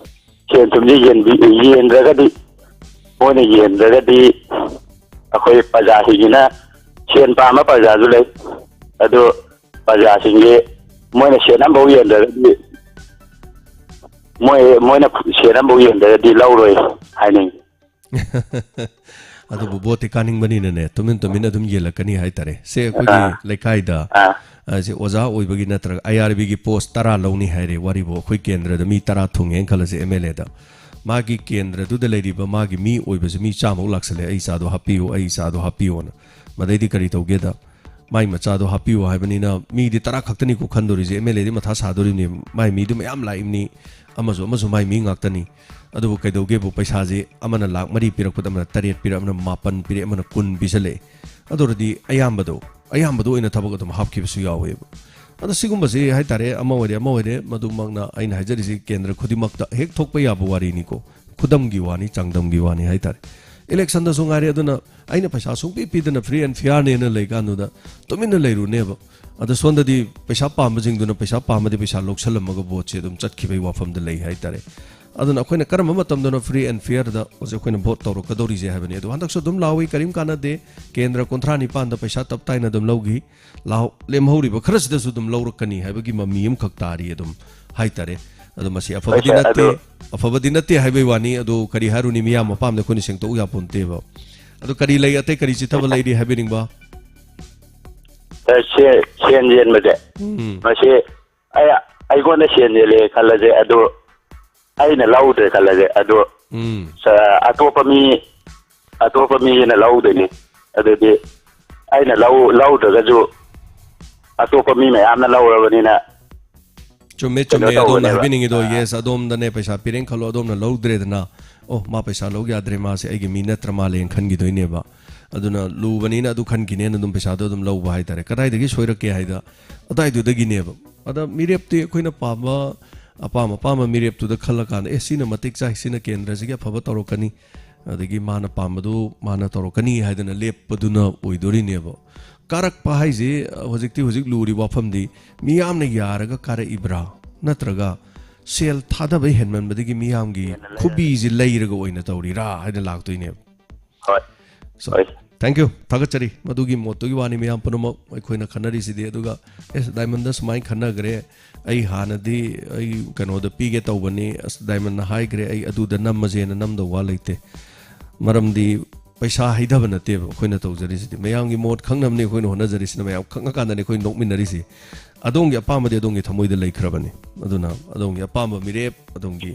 ꯁꯦꯟ ꯊꯨꯝꯁꯤ ꯌꯦꯟꯕꯤ-, ꯌꯦꯟꯗ꯭ꯔꯒꯗꯤ, ꯃꯣꯏꯅ ꯌꯦꯟꯗ꯭ꯔꯒꯗꯤ ꯑꯩꯈꯣꯏ ꯄ꯭ꯔꯖꯥꯁꯤꯡꯁꯤꯅ, ꯁꯦꯟ ꯄꯥꯝꯕ ꯄ꯭ꯔꯖꯥꯁꯨ ꯂꯩ, ꯑꯗꯨ ꯄ꯭ꯔꯖꯥꯁꯤꯡꯁꯤ ꯃꯣꯏꯅ ꯁꯦꯟ ꯑꯃꯐꯥꯎ ꯌꯦꯟꯗ꯭ꯔꯒꯗꯤ, ꯃꯣꯏ, ꯃꯣꯏꯅ ꯁꯦꯟ ꯑꯃꯐꯥꯎ ꯌꯦꯟꯗ꯭ꯔꯒꯗꯤ ꯂꯧꯔꯣꯏ ꯍꯥꯏꯅꯤꯡꯉꯤ꯫ ꯑꯗꯨꯕꯨ ꯚꯣꯠꯇꯤ ꯀꯥꯅꯤꯡꯕꯅꯤꯅꯅꯦ, ꯇꯨꯃꯤꯟ ꯇꯨꯃꯤꯟ ꯑꯗꯨꯝ ꯌꯦꯜꯂꯛꯀꯅꯤ ꯍꯥꯏꯇꯥꯔꯦ꯫ ꯁꯦ, ꯑꯩꯈꯣꯏꯒꯤ ꯑꯥ꯫ ꯂꯩꯀꯥꯏꯗ, ꯑꯥ꯫ ꯑ, ꯁꯦ, ꯑꯣꯖꯥ ꯑꯣꯏꯕꯒꯤ ꯅꯠꯇ꯭ꯔꯒ ꯑꯥꯏ ꯑꯥꯔ ꯕꯤꯒꯤ ꯄꯣꯁ ꯇꯔꯥ ꯂꯧꯅꯤ ꯍꯥꯏꯔꯦ, ꯋꯥꯔꯤꯕꯨ꯫ ꯑꯩꯈꯣꯏ ꯀꯦꯟꯗ꯭ꯔꯗ ꯃꯤ ꯇꯔꯥ ꯊꯨꯡꯉꯦꯅ ꯈꯜꯂꯁꯦ, ꯑꯦꯝ ꯑꯦꯜ ꯑꯦꯗ꯫ ꯃꯥꯒꯤ ꯀꯦꯟꯗ꯭ꯔꯗꯨꯗ ꯂꯩꯔꯤꯕ ꯃꯥꯒꯤ ꯃꯤ ꯑꯣꯏꯕꯁꯦ ꯃꯤ ꯆꯥꯝꯃꯃꯨꯛ ꯂꯥꯛꯁꯜꯂꯦ, "ꯑꯩ ꯏꯆꯥꯗꯣ ꯍꯥꯞꯄꯤꯌꯨ, ꯑꯩ ꯏꯆꯥꯗꯣ ꯍꯥꯞꯄꯤꯌꯨꯅ"꯫ ꯃꯗꯩꯗꯤ ꯀꯔꯤ ꯇꯧꯒꯦꯗ, ꯃꯥꯏ ꯃꯆꯥꯗꯣ ꯍꯥꯞꯄꯤꯌꯨ ꯍꯥꯏꯕꯅꯤꯅ ꯃꯤꯗꯤ ꯇꯔꯥ ꯈꯛꯇꯅꯤꯀꯣ ꯈꯟꯗꯣꯔꯤꯁꯦ, ꯑꯦꯝ ꯑꯦꯜ ꯑꯦꯗꯤ ꯃꯊꯥ ꯁꯥꯗꯣꯔꯤꯕꯅꯤ, ꯃꯥꯏ ꯃꯤꯗꯨ ꯃꯌꯥꯝ ꯂꯥꯛꯏꯕꯅꯤ, ꯑꯃꯁꯨ ꯑꯃꯁꯨ ꯃꯥꯏ ꯃꯤ ꯉꯥꯛꯇꯅꯤ꯫ ꯑꯗꯨꯕꯨ ꯀꯩꯗꯧꯒꯦꯕꯨ, ꯄꯩꯁꯥꯁꯦ ꯑꯃꯅ ꯂꯥꯛ ꯃꯔꯤ ꯄꯤꯔꯛꯄꯗ ꯑꯃꯅ ꯇꯔꯦꯠ ꯄꯤꯔꯛ, ꯑꯃꯅ ꯃꯥꯄꯟ ꯄꯤꯔꯛ, ꯑꯃꯅ ꯀꯨꯟ ꯄꯤꯁꯜꯂꯛꯑꯦ꯫ ꯑꯗꯨ ꯑꯣꯏꯔꯗꯤ ꯑꯌꯥꯝꯕꯗꯣ, ꯑꯌꯥꯝꯕꯗꯣ ꯑꯣꯏꯅ ꯊꯕꯛ ꯑꯗꯨꯝ ꯍꯥꯞꯈꯤꯕꯁꯨ ꯌꯥꯎꯋꯦꯕ꯫ ꯑꯗꯣ ꯁꯤꯒꯨꯝꯕꯁꯤ ꯍꯥꯏꯇꯥꯔꯦ, ꯑꯃ ꯑꯣꯏꯔꯦ ꯑꯃ ꯑꯣꯏꯔꯦ, ꯃꯗꯨꯃꯛꯅ ꯑꯩꯅ ꯍꯥꯏꯖꯔꯤꯁꯤ ꯀꯦꯟꯗ꯭ꯔ ꯈꯨꯗꯤꯡꯃꯛꯇ ꯍꯦꯛ ꯊꯣꯛꯄ ꯌꯥꯕ ꯋꯥꯔꯤꯅꯤꯀꯣ, ꯈꯨꯗꯝꯒꯤ ꯋꯥꯅꯤ, ꯆꯥꯡꯗꯝꯒꯤ ꯋꯥꯅꯤ ꯍꯥꯏꯇꯥꯔꯦ꯫ ꯏꯂꯦꯛꯁꯟꯗꯁꯨ ꯉꯥꯏꯔꯦ, ꯑꯗꯨꯅ ꯑꯩꯅ ꯄꯩꯁꯥ ꯁꯨꯡꯄꯤ ꯄꯤꯗꯅ free and fairꯅꯦꯅ ꯂꯩꯀꯥꯟꯗꯨꯗ ꯇꯨꯃꯤꯟꯅ ꯂꯩꯔꯨꯅꯦꯕ꯫ ꯑꯗꯣ ꯁꯣꯝꯗꯗꯤ ꯄꯩꯁꯥ ꯄꯥꯝꯕꯁꯤꯡꯗꯨꯅ ꯄꯩꯁꯥ ꯄꯥꯝꯃꯗꯤ ꯄꯩꯁꯥ ꯂꯧꯁꯜꯂꯝꯃꯒ ꯚꯣꯠꯁꯦ ꯑꯗꯨꯝ ꯆꯠꯈꯤꯕꯒꯤ ꯋꯥꯐꯝꯗ ꯂꯩ ꯍꯥꯏꯇꯥꯔꯦ꯫ ꯑꯗꯨꯅ ꯑꯩꯈꯣꯏꯅ ꯀꯔꯝꯕ ꯃꯇꯝꯗꯅꯣ free and fairꯗ ꯍꯧꯖꯤꯛ ꯑꯩꯈꯣꯏꯅ ꯚꯣꯠ ꯇꯧꯔꯛꯀꯗꯧꯔꯤꯁꯦ ꯍꯥꯏꯕꯅꯤ꯫ ꯑꯗꯣ ꯍꯟꯗꯛꯁꯨ ꯑꯗꯨꯝ ꯂꯥꯎꯏ, ꯀꯔꯤꯝ ꯀꯥꯟꯅꯗꯦ, ꯀꯦꯟꯗ꯭ꯔ ꯀꯨꯟꯊ꯭ꯔꯥ ꯅꯤꯄꯥꯟꯗ ꯄꯩꯁꯥ ꯇꯞ ꯇꯥꯏꯅ ꯑꯗꯨꯝ ꯂꯧꯈꯤ, ꯂꯥꯎ-, ꯂꯦꯝꯍꯧꯔꯤꯕ ꯈꯔꯁꯤꯗꯁꯨ ꯑꯗꯨꯝ ꯂꯧꯔꯛꯀꯅꯤ ꯍꯥꯏꯕꯒꯤ ꯃꯃꯤ ꯑꯃꯈꯛ ꯇꯥꯔꯤ ꯑꯗꯨꯝ ꯍꯥꯏꯇꯥꯔꯦ꯫ ꯑꯗꯣ ꯃꯁꯤ ꯑꯐꯕꯗꯤ ꯍꯣꯏ ꯁꯦ, ꯅꯠꯇꯦ, ꯑꯗꯣ ꯑꯐꯕꯗꯤ ꯅꯠꯇꯦ ꯍꯥꯏꯕꯩ ꯋꯥꯅꯤ꯫ ꯑꯗꯣ ꯀꯔꯤ ꯍꯥꯏꯔꯨꯅꯤ, ꯃꯤꯌꯥꯝ ꯑꯄꯥꯝꯗ ꯑꯩꯈꯣꯏꯅ ꯁꯦꯡꯗꯣꯛꯎ ꯌꯥꯄꯣꯟꯇꯦꯕ꯫ ꯑꯗꯣ ꯀꯔꯤ ꯂꯩ, ꯑꯇꯩ ꯀꯔꯤ ꯆꯤꯊꯕ ꯂꯩꯔꯤ ꯍꯥꯏꯕꯤꯅꯤꯡꯕ? ꯑꯦ, ꯁꯦ-, ꯁꯦꯟ ꯌꯦꯟꯕꯁꯦ, ꯎꯝ꯫ ꯃꯁꯤ ꯑꯩ, ꯑꯩꯉꯣꯟꯗ ꯁꯦꯟ ꯌꯦꯜꯂꯦ ꯈꯜꯂꯁꯦ, ꯑꯗꯨ ꯑꯩꯅ ꯂꯧꯗ꯭ꯔꯦ ꯈꯜꯂꯁꯦ, ꯑꯗꯨ ꯎꯝ꯫ ꯁ-, ꯑꯇꯣꯞꯄ ꯃꯤ, ꯑꯇꯣꯞꯄ ꯃꯤꯅ ꯂꯧꯗꯣꯏꯅꯤ꯫ ꯑꯗꯨꯗꯤ ꯑꯩꯅ ꯂꯧ-, ꯂꯧꯗ꯭ꯔꯒꯁꯨ ꯑꯇꯣꯞꯄ ꯃꯤ ꯃꯌꯥꯝꯅ ꯂꯧꯔꯕꯅꯤꯅ ꯆꯨꯝꯃꯦ, ꯀꯩꯅꯣ ꯆꯨꯝꯃꯦ꯫ ꯑꯗꯣꯝꯅ ꯇꯧꯕꯅꯦꯕ꯫ ꯍꯥꯏꯕꯤꯅꯤꯡꯉꯤꯗꯣ, ꯑꯥ꯫ Yes, ꯑꯗꯣꯝꯗꯅꯦ ꯄꯩꯁꯥ ꯄꯤꯔꯦꯅ ꯈꯜꯂꯣ, ꯑꯗꯣꯝꯅ ꯂꯧꯗ꯭ꯔꯦꯗꯅ, "ꯑꯣ, ꯃꯥ ꯄꯩꯁꯥ ꯂꯧ ꯌꯥꯗ꯭ꯔꯦ, ꯃꯥꯁꯦ ꯑꯩꯒꯤ ꯃꯤ ꯅꯠꯇ꯭ꯔ ꯃꯥꯜꯂꯦꯅ" ꯈꯟꯈꯤꯗꯣꯏꯅꯦꯕ꯫ ꯑꯗꯨꯅ ꯂꯨꯕꯅꯤꯅ ꯑꯗꯨ ꯈꯟꯈꯤꯅꯦꯅ ꯑꯗꯨꯝ ꯄꯩꯁꯥꯗꯣ ꯑꯗꯨꯝ ꯂꯧꯕ ꯍꯥꯏꯇꯥꯔꯦ꯫ ꯀꯗꯥꯏꯗꯒꯤ ꯁꯣꯏꯔꯛꯀꯦ ꯍꯥꯏꯗ, ꯑꯗꯥꯏꯗꯨꯗꯒꯤꯅꯦꯕ꯫ ꯑꯗ ꯃꯤꯔꯦꯞꯇꯤ ꯑꯩꯈꯣꯏꯅ ꯄꯥꯝꯕ, ꯑꯄꯥꯝ ꯑꯄꯥꯝꯕ ꯃꯤꯔꯦꯞꯇꯨꯗ ꯈꯜꯂꯀꯥꯟꯗ, "ꯑꯦ, ꯁꯤꯅ ꯃꯇꯤꯛ ꯆꯥꯏ, ꯁꯤꯅ ꯀꯦꯟꯗ꯭ꯔꯁꯤꯒꯤ ꯑꯐꯕ ꯇꯧꯔꯛꯀꯅꯤ, ꯑꯗꯒꯤ ꯃꯥꯅ ꯄꯥꯝꯕꯗꯨ ꯃꯥꯅ ꯇꯧꯔꯛꯀꯅꯤ" ꯍꯥꯏꯗꯅ ꯂꯦꯞꯄꯗꯨꯅ ꯑꯣꯏꯗꯣꯔꯤꯅꯦꯕ꯫ ꯀꯥꯔꯛꯄ ꯍꯥꯏꯁꯤ, ꯍꯧꯖꯤꯛꯇꯤ, ꯍꯧꯖꯤꯛ ꯂꯨꯔꯤꯕ ꯋꯥꯐꯝꯗꯤ, ꯃꯤꯌꯥꯝꯅ ꯌꯥꯔꯒ ꯀꯥꯔꯛꯏꯕ꯭ꯔꯥ, ꯅꯠꯇ꯭ꯔꯒ ꯁꯦꯜ ꯊꯥꯗꯕ ꯍꯦꯟꯃꯟꯕꯗꯒꯤ ꯃꯤꯌꯥꯝꯒꯤ ꯍꯦꯟꯅ ꯂꯩꯔꯦ꯫ ꯈꯨꯕꯤꯁꯤ ꯂꯩꯔꯒ ꯑꯣꯏꯅ ꯇꯧꯔꯤꯔꯥ ꯍꯥꯏꯅ ꯂꯥꯛꯇꯣꯏꯅꯦꯕ꯫ ꯍꯣꯏ꯫ So, ꯍꯣꯏ꯫ Thank you, ꯊꯥꯒꯠꯆꯔꯤ꯫ ꯃꯗꯨꯒꯤ ꯃꯣꯠꯇꯨꯒꯤ ꯋꯥꯅꯤ ꯃꯌꯥꯝ ꯄꯨꯝꯅꯃꯛ ꯑꯩꯈꯣꯏꯅ ꯈꯟꯅꯔꯤꯁꯤꯗꯤ꯫ ꯑꯗꯨꯒ ꯑꯦꯁ, ꯗꯥꯏꯃꯟꯗ ꯁꯨꯃꯥꯏꯅ ꯈꯟꯅꯈ꯭ꯔꯦ, ꯑꯩ ꯍꯥꯟꯅꯗꯤ ꯑꯩ ꯀꯩꯅꯣꯗ ꯄꯤꯒꯦ ꯇꯧꯕꯅꯤ, ꯑꯁ, ꯗꯥꯏꯃꯟꯅ ꯍꯥꯏꯈ꯭ꯔꯦ, ꯑꯩ ꯑꯗꯨꯗ ꯅꯝꯃꯁꯦꯅ ꯅꯝꯗꯧ ꯋꯥ ꯂꯩꯇꯦ꯫ ꯃꯔꯝꯗꯤ ꯄꯩꯁꯥ ꯍꯩꯊꯕ ꯅꯠꯇꯦꯕ ꯑꯩꯈꯣꯏꯅ ꯇꯧꯖꯔꯤꯁꯤꯗꯤ, ꯃꯌꯥꯝꯒꯤ ꯃꯣꯠ ꯈꯪꯅꯕꯅꯤ ꯑꯩꯈꯣꯏꯅ ꯍꯣꯠꯅꯖꯔꯤꯁꯤꯅ, ꯃꯌꯥꯝ ꯈꯪꯉꯀꯥꯟꯗꯅꯤ ꯑꯩꯈꯣꯏ ꯅꯣꯛꯃꯤꯟꯅꯔꯤꯁꯤ꯫ ꯑꯗꯣꯝꯒꯤ ꯑꯄꯥꯝꯕꯗꯤ ꯑꯗꯣꯝꯒꯤ ꯊꯃꯣꯏꯗ ꯂꯩꯈ꯭ꯔꯕꯅꯤ꯫ ꯑꯗꯨꯅ ꯑꯗꯣꯝꯒꯤ ꯑꯄꯥꯝꯕ ꯃꯤꯔꯦꯞ, ꯑꯗꯣꯝꯒꯤ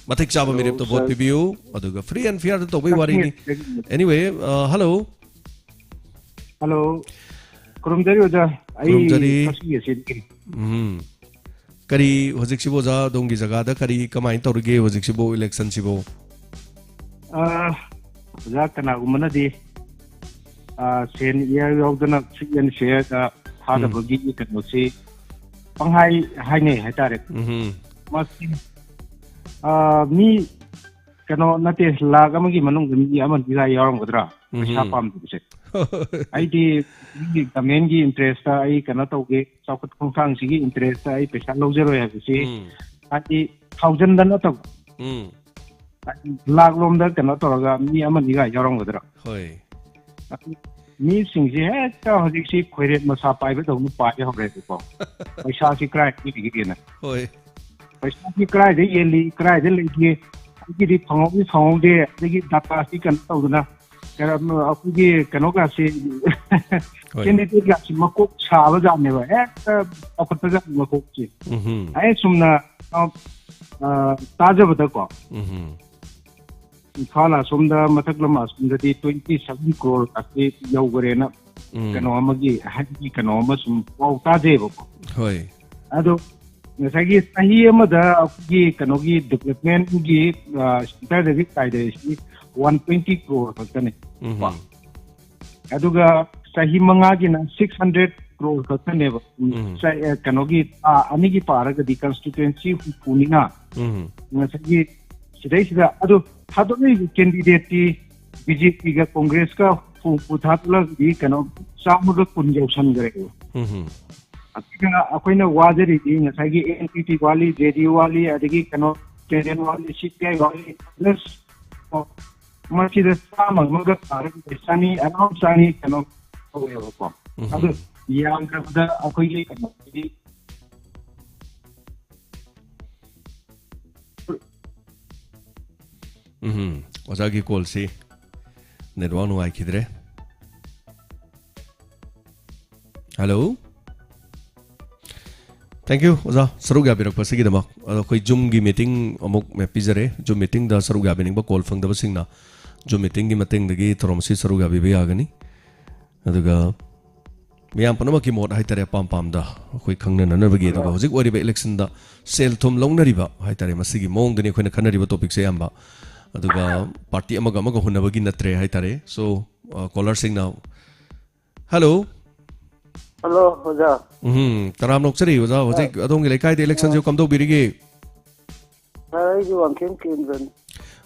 ꯃꯇꯤꯛ ꯆꯥꯕ ꯃꯤꯔꯦꯞꯇ ꯚꯣꯠ ꯄꯤꯕꯤꯌꯨ꯫ ꯑꯗꯨꯒ free and fair ꯗ ꯇꯧꯕꯩ ꯋꯥꯔꯤꯅꯤ꯫ Anyway, hello꯫ Hello꯫ ꯈꯨꯔꯨꯝꯖꯔꯤ ꯑꯣꯖꯥ꯫ ꯑꯩ ꯈꯨꯔꯨꯝꯖꯔꯤ꯫ ꯀꯛꯆꯤꯡ ꯌꯦꯁꯤꯟꯒꯤ꯫ ꯎꯝ꯫ ꯀꯔꯤ ꯍꯧꯖꯤꯛꯁꯤꯕꯨ ꯑꯣꯖꯥ ꯑꯗꯣꯝꯒꯤ ꯖꯒꯥꯗ ꯀꯔꯤ ꯀꯃꯥꯏꯅ ꯇꯧꯔꯤꯒꯦ ꯍꯧꯖꯤꯛꯁꯤꯕꯨ election ꯁꯤꯕꯨ? ꯑꯥ, ꯑꯣꯖꯥ, ꯀꯅꯥꯒꯨꯝꯕꯅꯗꯤ, ꯑꯥ, ꯁꯦꯟ ꯏꯌꯥꯎ ꯌꯥꯎꯗꯅ free and fair ꯗ ꯊꯥꯗꯕꯒꯤ ꯀꯩꯅꯣꯁꯤ ꯄꯪꯍꯥꯏ ꯍꯥꯏꯅꯩ ꯍꯥꯏꯇꯥꯔꯦ꯫ ꯎꯝ꯫ ꯃꯁꯤ, ꯑꯥ, ꯃꯤ ꯀꯩꯅꯣ ꯅꯠꯇꯦ, ꯂꯥꯈ ꯑꯃꯒꯤ ꯃꯅꯨꯡꯗ ꯃꯤ ꯑꯃꯅꯤꯒ ꯌꯥꯎꯔꯝꯒꯗ꯭ꯔꯥ ꯄꯩꯁꯥ ꯎꯝ꯫ ꯄꯥꯝꯗꯕꯁꯦ꯫ ꯑꯩꯗꯤ ꯃꯤꯒꯤ government ꯀꯤ interest ꯇ ꯑꯩ ꯀꯩꯅꯣ ꯇꯧꯒꯦ, ꯆꯥꯎꯈꯠ ꯈꯣꯡꯊꯥꯡꯁꯤꯒꯤ interest ꯇ ꯑꯩ ꯄꯩꯁꯥ ꯂꯧꯖꯔꯣꯏ ꯍꯥꯏꯕꯁꯤ, ꯎꯝ꯫ ꯍꯥꯏꯗꯤ, thousand ꯗ ꯅꯠꯇꯕ, ꯎꯝ꯫ ꯂꯥꯛꯂꯣꯝꯗ ꯀꯩꯅꯣ ꯇꯧꯔꯒ ꯃꯤ ꯑꯃꯅꯤꯒ ꯌꯥꯎꯔꯝꯒꯗ꯭ꯔꯥ? ꯍꯣꯏ꯫ ꯃꯤꯁꯤꯡꯁꯦ ꯍꯦꯛꯇ ꯍꯧꯖꯤꯛꯁꯤ ꯈꯣꯏꯔꯦꯠ ꯃꯁꯥ ꯄꯥꯏꯕꯗꯧꯅ ꯄꯥꯏ ꯍꯧꯔꯦꯕꯀꯣ꯫ ꯄꯩꯁꯥꯁꯤ ꯀꯗꯥꯏꯗꯒꯤ ꯂꯩꯒꯦꯅ꯫ ꯍꯣꯏ꯫ ꯄꯩꯁꯥꯁꯤ ꯀꯗꯥꯏꯗ ꯌꯦꯜꯂꯤ, ꯀꯗꯥꯏꯗ ꯂꯩꯒꯦ, ꯑꯩꯒꯤꯗꯤ ꯐꯪꯍꯧꯏ ꯐꯪꯍꯧꯗꯦ, ꯑꯗꯒꯤ data ꯁꯤ ꯀꯩꯅꯣ ꯇꯧꯗꯅ, ꯀꯔꯝ-, ꯑꯩꯈꯣꯏꯒꯤ ꯀꯩꯅꯣꯒꯁꯤ, ꯍꯣꯏ꯫ Candidate ꯒꯁꯤ ꯃꯀꯣꯛ ꯁꯥꯕ ꯖꯥꯠꯅꯦꯕ, ꯍꯦꯛꯇ ꯆꯥꯎꯈꯠꯄ ꯖꯥꯠꯅꯤ ꯃꯀꯣꯛꯁꯤ꯫ ꯎꯝꯍꯨꯝ꯫ ꯑꯩ ꯁꯨꯝꯅ, ꯑ, ꯑ, ꯇꯥꯖꯕꯗꯀꯣ, ꯎꯝꯍꯨꯝ꯫ ꯏꯝꯐꯥꯜ ꯑꯁꯣꯝꯗ, ꯃꯊꯛ ꯂꯝ ꯑꯁꯣꯝꯗꯗꯤ twenty seven crore ꯀꯥꯁꯦ ꯌꯧꯈꯔꯦꯅ ꯎꯝ꯫ ꯀꯩꯅꯣ ꯑꯃꯒꯤ, ꯍꯥꯏꯗꯤ ꯀꯩꯅꯣ ꯑꯃ ꯁꯨꯝ ꯄꯥꯎ ꯇꯥꯖꯩꯕꯀꯣ꯫ ꯍꯣꯏ꯫ ꯑꯗꯣ ꯉꯁꯥꯏꯒꯤ ꯆꯍꯤ ꯑꯃꯗ ꯑꯩꯈꯣꯏꯒꯤ ꯀꯩꯅꯣꯒꯤ development ꯀꯤ, ꯑ, sector ꯗꯒꯤ ꯀꯥꯏꯗꯔꯤꯁꯤ one twenty crore ꯈꯛꯇꯅꯦ꯫ ꯎꯝ꯫ ꯀꯣ? ꯑꯗꯨꯒ ꯆꯍꯤ ꯃꯉꯥꯒꯤꯅ six hundred crore ꯈꯛꯇꯅꯦꯕ꯫ ꯎꯝ꯫ ꯆ-, ꯑ, ꯀꯩꯅꯣꯒꯤ ꯊꯥ ꯑꯅꯤꯒꯤ ꯄꯥꯔꯒꯗꯤ constituency ꯍꯨꯝꯐꯨꯅꯤꯅ ꯎꯝ꯫ ꯉꯁꯥꯏꯒꯤ ꯁꯤꯗꯩꯁꯤꯗ ꯑꯗꯨ ꯊꯥꯗꯣꯛꯅꯔꯤꯕ candidate T B J P ꯒ Congress ꯀ ꯍꯨꯝꯐꯨ ꯊꯥꯗꯣꯛꯂꯒꯗꯤ ꯀꯩꯅꯣ ꯆꯥꯝꯃꯒ ꯀꯨꯟ ꯌꯧꯁꯟꯈ꯭ꯔꯦꯕ꯫ ꯎꯝ꯫ ꯑꯗꯨꯅ ꯑꯩꯈꯣꯏꯅ ꯋꯥꯖꯔꯤꯗꯤ ꯉꯁꯥꯏꯒꯤ N P P ꯋꯥꯠꯂꯤ, J D U ꯋꯥꯠꯂꯤ, ꯑꯗꯒꯤ ꯀꯩꯅꯣ K N ꯋꯥꯠꯂꯤ, C P I ꯋꯥꯠꯂꯤ, plus ꯃꯁꯤꯗ ꯆꯥꯝꯃ ꯑꯃꯒ ꯄꯥꯔꯒꯗꯤ ꯆꯅꯤ, around ꯆꯅꯤ ꯀꯩꯅꯣ ꯇꯧꯋꯦꯕꯀꯣ꯫ ꯎꯝ꯫ ꯑꯗꯨ ꯌꯥꯝꯗ꯭ꯔꯕꯗ ꯑꯩꯈꯣꯏꯒꯤ ꯀꯩꯅꯣꯗꯤ ꯎꯝ, ꯑꯣꯖꯥꯒꯤ ꯀꯣꯜꯁꯤ ꯅꯦꯠꯋꯥꯛ ꯅꯨꯡꯉꯥꯏꯈꯤꯗ꯭ꯔꯦ꯫ ꯍꯜꯂꯣ꯫ Thank you, ꯑꯣꯖꯥ, ꯁꯔꯨꯛ ꯌꯥꯕꯤꯔꯛꯄꯁꯤꯒꯤꯗꯃꯛ꯫ ꯑꯗꯣ ꯑꯩꯈꯣꯏ ꯖꯨꯝꯒꯤ ꯃꯤꯇꯤꯡ ꯑꯃꯨꯛ ꯃꯦꯞ ꯄꯤꯖꯔꯦ꯫ ꯖꯨꯝ ꯃꯤꯇꯤꯡꯗ ꯁꯔꯨꯛ ꯌꯥꯕꯤꯅꯤꯡꯕ ꯀꯣꯜ ꯐꯪꯗꯕꯁꯤꯡꯅ ꯖꯨꯝ ꯃꯤꯇꯤꯡꯒꯤ ꯃꯇꯦꯡꯗꯒꯤ ꯊꯧꯔꯝ ꯑꯁꯤ ꯁꯔꯨꯛ ꯌꯥꯕꯤꯕ ꯌꯥꯒꯅꯤ꯫ ꯑꯗꯨꯒ ꯃꯤꯌꯥꯝ ꯄꯨꯝꯅꯃꯛꯀꯤ ꯃꯣꯠ ꯍꯥꯏꯇꯥꯔꯦ, ꯑꯄꯥꯝ ꯄꯥꯝꯗ ꯑꯩꯈꯣꯏ ꯈꯪꯅꯅꯅꯕꯒꯤ, ꯑꯗꯨꯒ ꯍꯧꯖꯤꯛ ꯑꯣꯏꯔꯤꯕ ꯏꯂꯦꯛꯁꯟꯗ ꯁꯦꯜ ꯊꯨꯝ ꯂꯧꯅꯔꯤꯕ ꯍꯥꯏꯇꯥꯔꯦ, ꯃꯁꯤꯒꯤ ꯃꯑꯣꯡꯗꯅꯤ ꯑꯩꯈꯣꯏꯅ ꯈꯟꯅꯔꯤꯕ ꯇꯣꯄꯤꯛꯁꯦ ꯑꯌꯥꯝꯕ꯫ ꯑꯗꯨꯒ ꯄꯥꯔꯇꯤ ꯑꯃꯒ ꯑꯃꯒ ꯍꯨꯟꯅꯕꯒꯤ ꯅꯠꯇ꯭ꯔꯦ ꯍꯥꯏꯇꯥꯔꯦ꯫ So, ꯑ, ꯀꯣꯂꯔꯁꯤꯡꯅ, ꯍꯜꯂꯣ꯫ ꯍꯜꯂꯣ, ꯑꯣꯖꯥ꯫ ꯎꯝ, ꯇꯔꯥꯝꯅ ꯑꯣꯛꯆꯔꯤ, ꯑꯣꯖꯥ꯫ ꯍꯧꯖꯤꯛ ꯑꯗꯣꯝꯒꯤ ꯂꯩꯀꯥꯏꯗ ꯏꯂꯦꯛꯁꯟꯁꯦ ꯀꯝꯗꯧꯕꯤꯔꯤꯒꯦ? ꯁꯥꯔ, ꯑꯩꯁꯨ ꯋꯥꯡꯈꯦꯝ ꯀꯦꯟꯗ꯭ꯔꯅꯤ꯫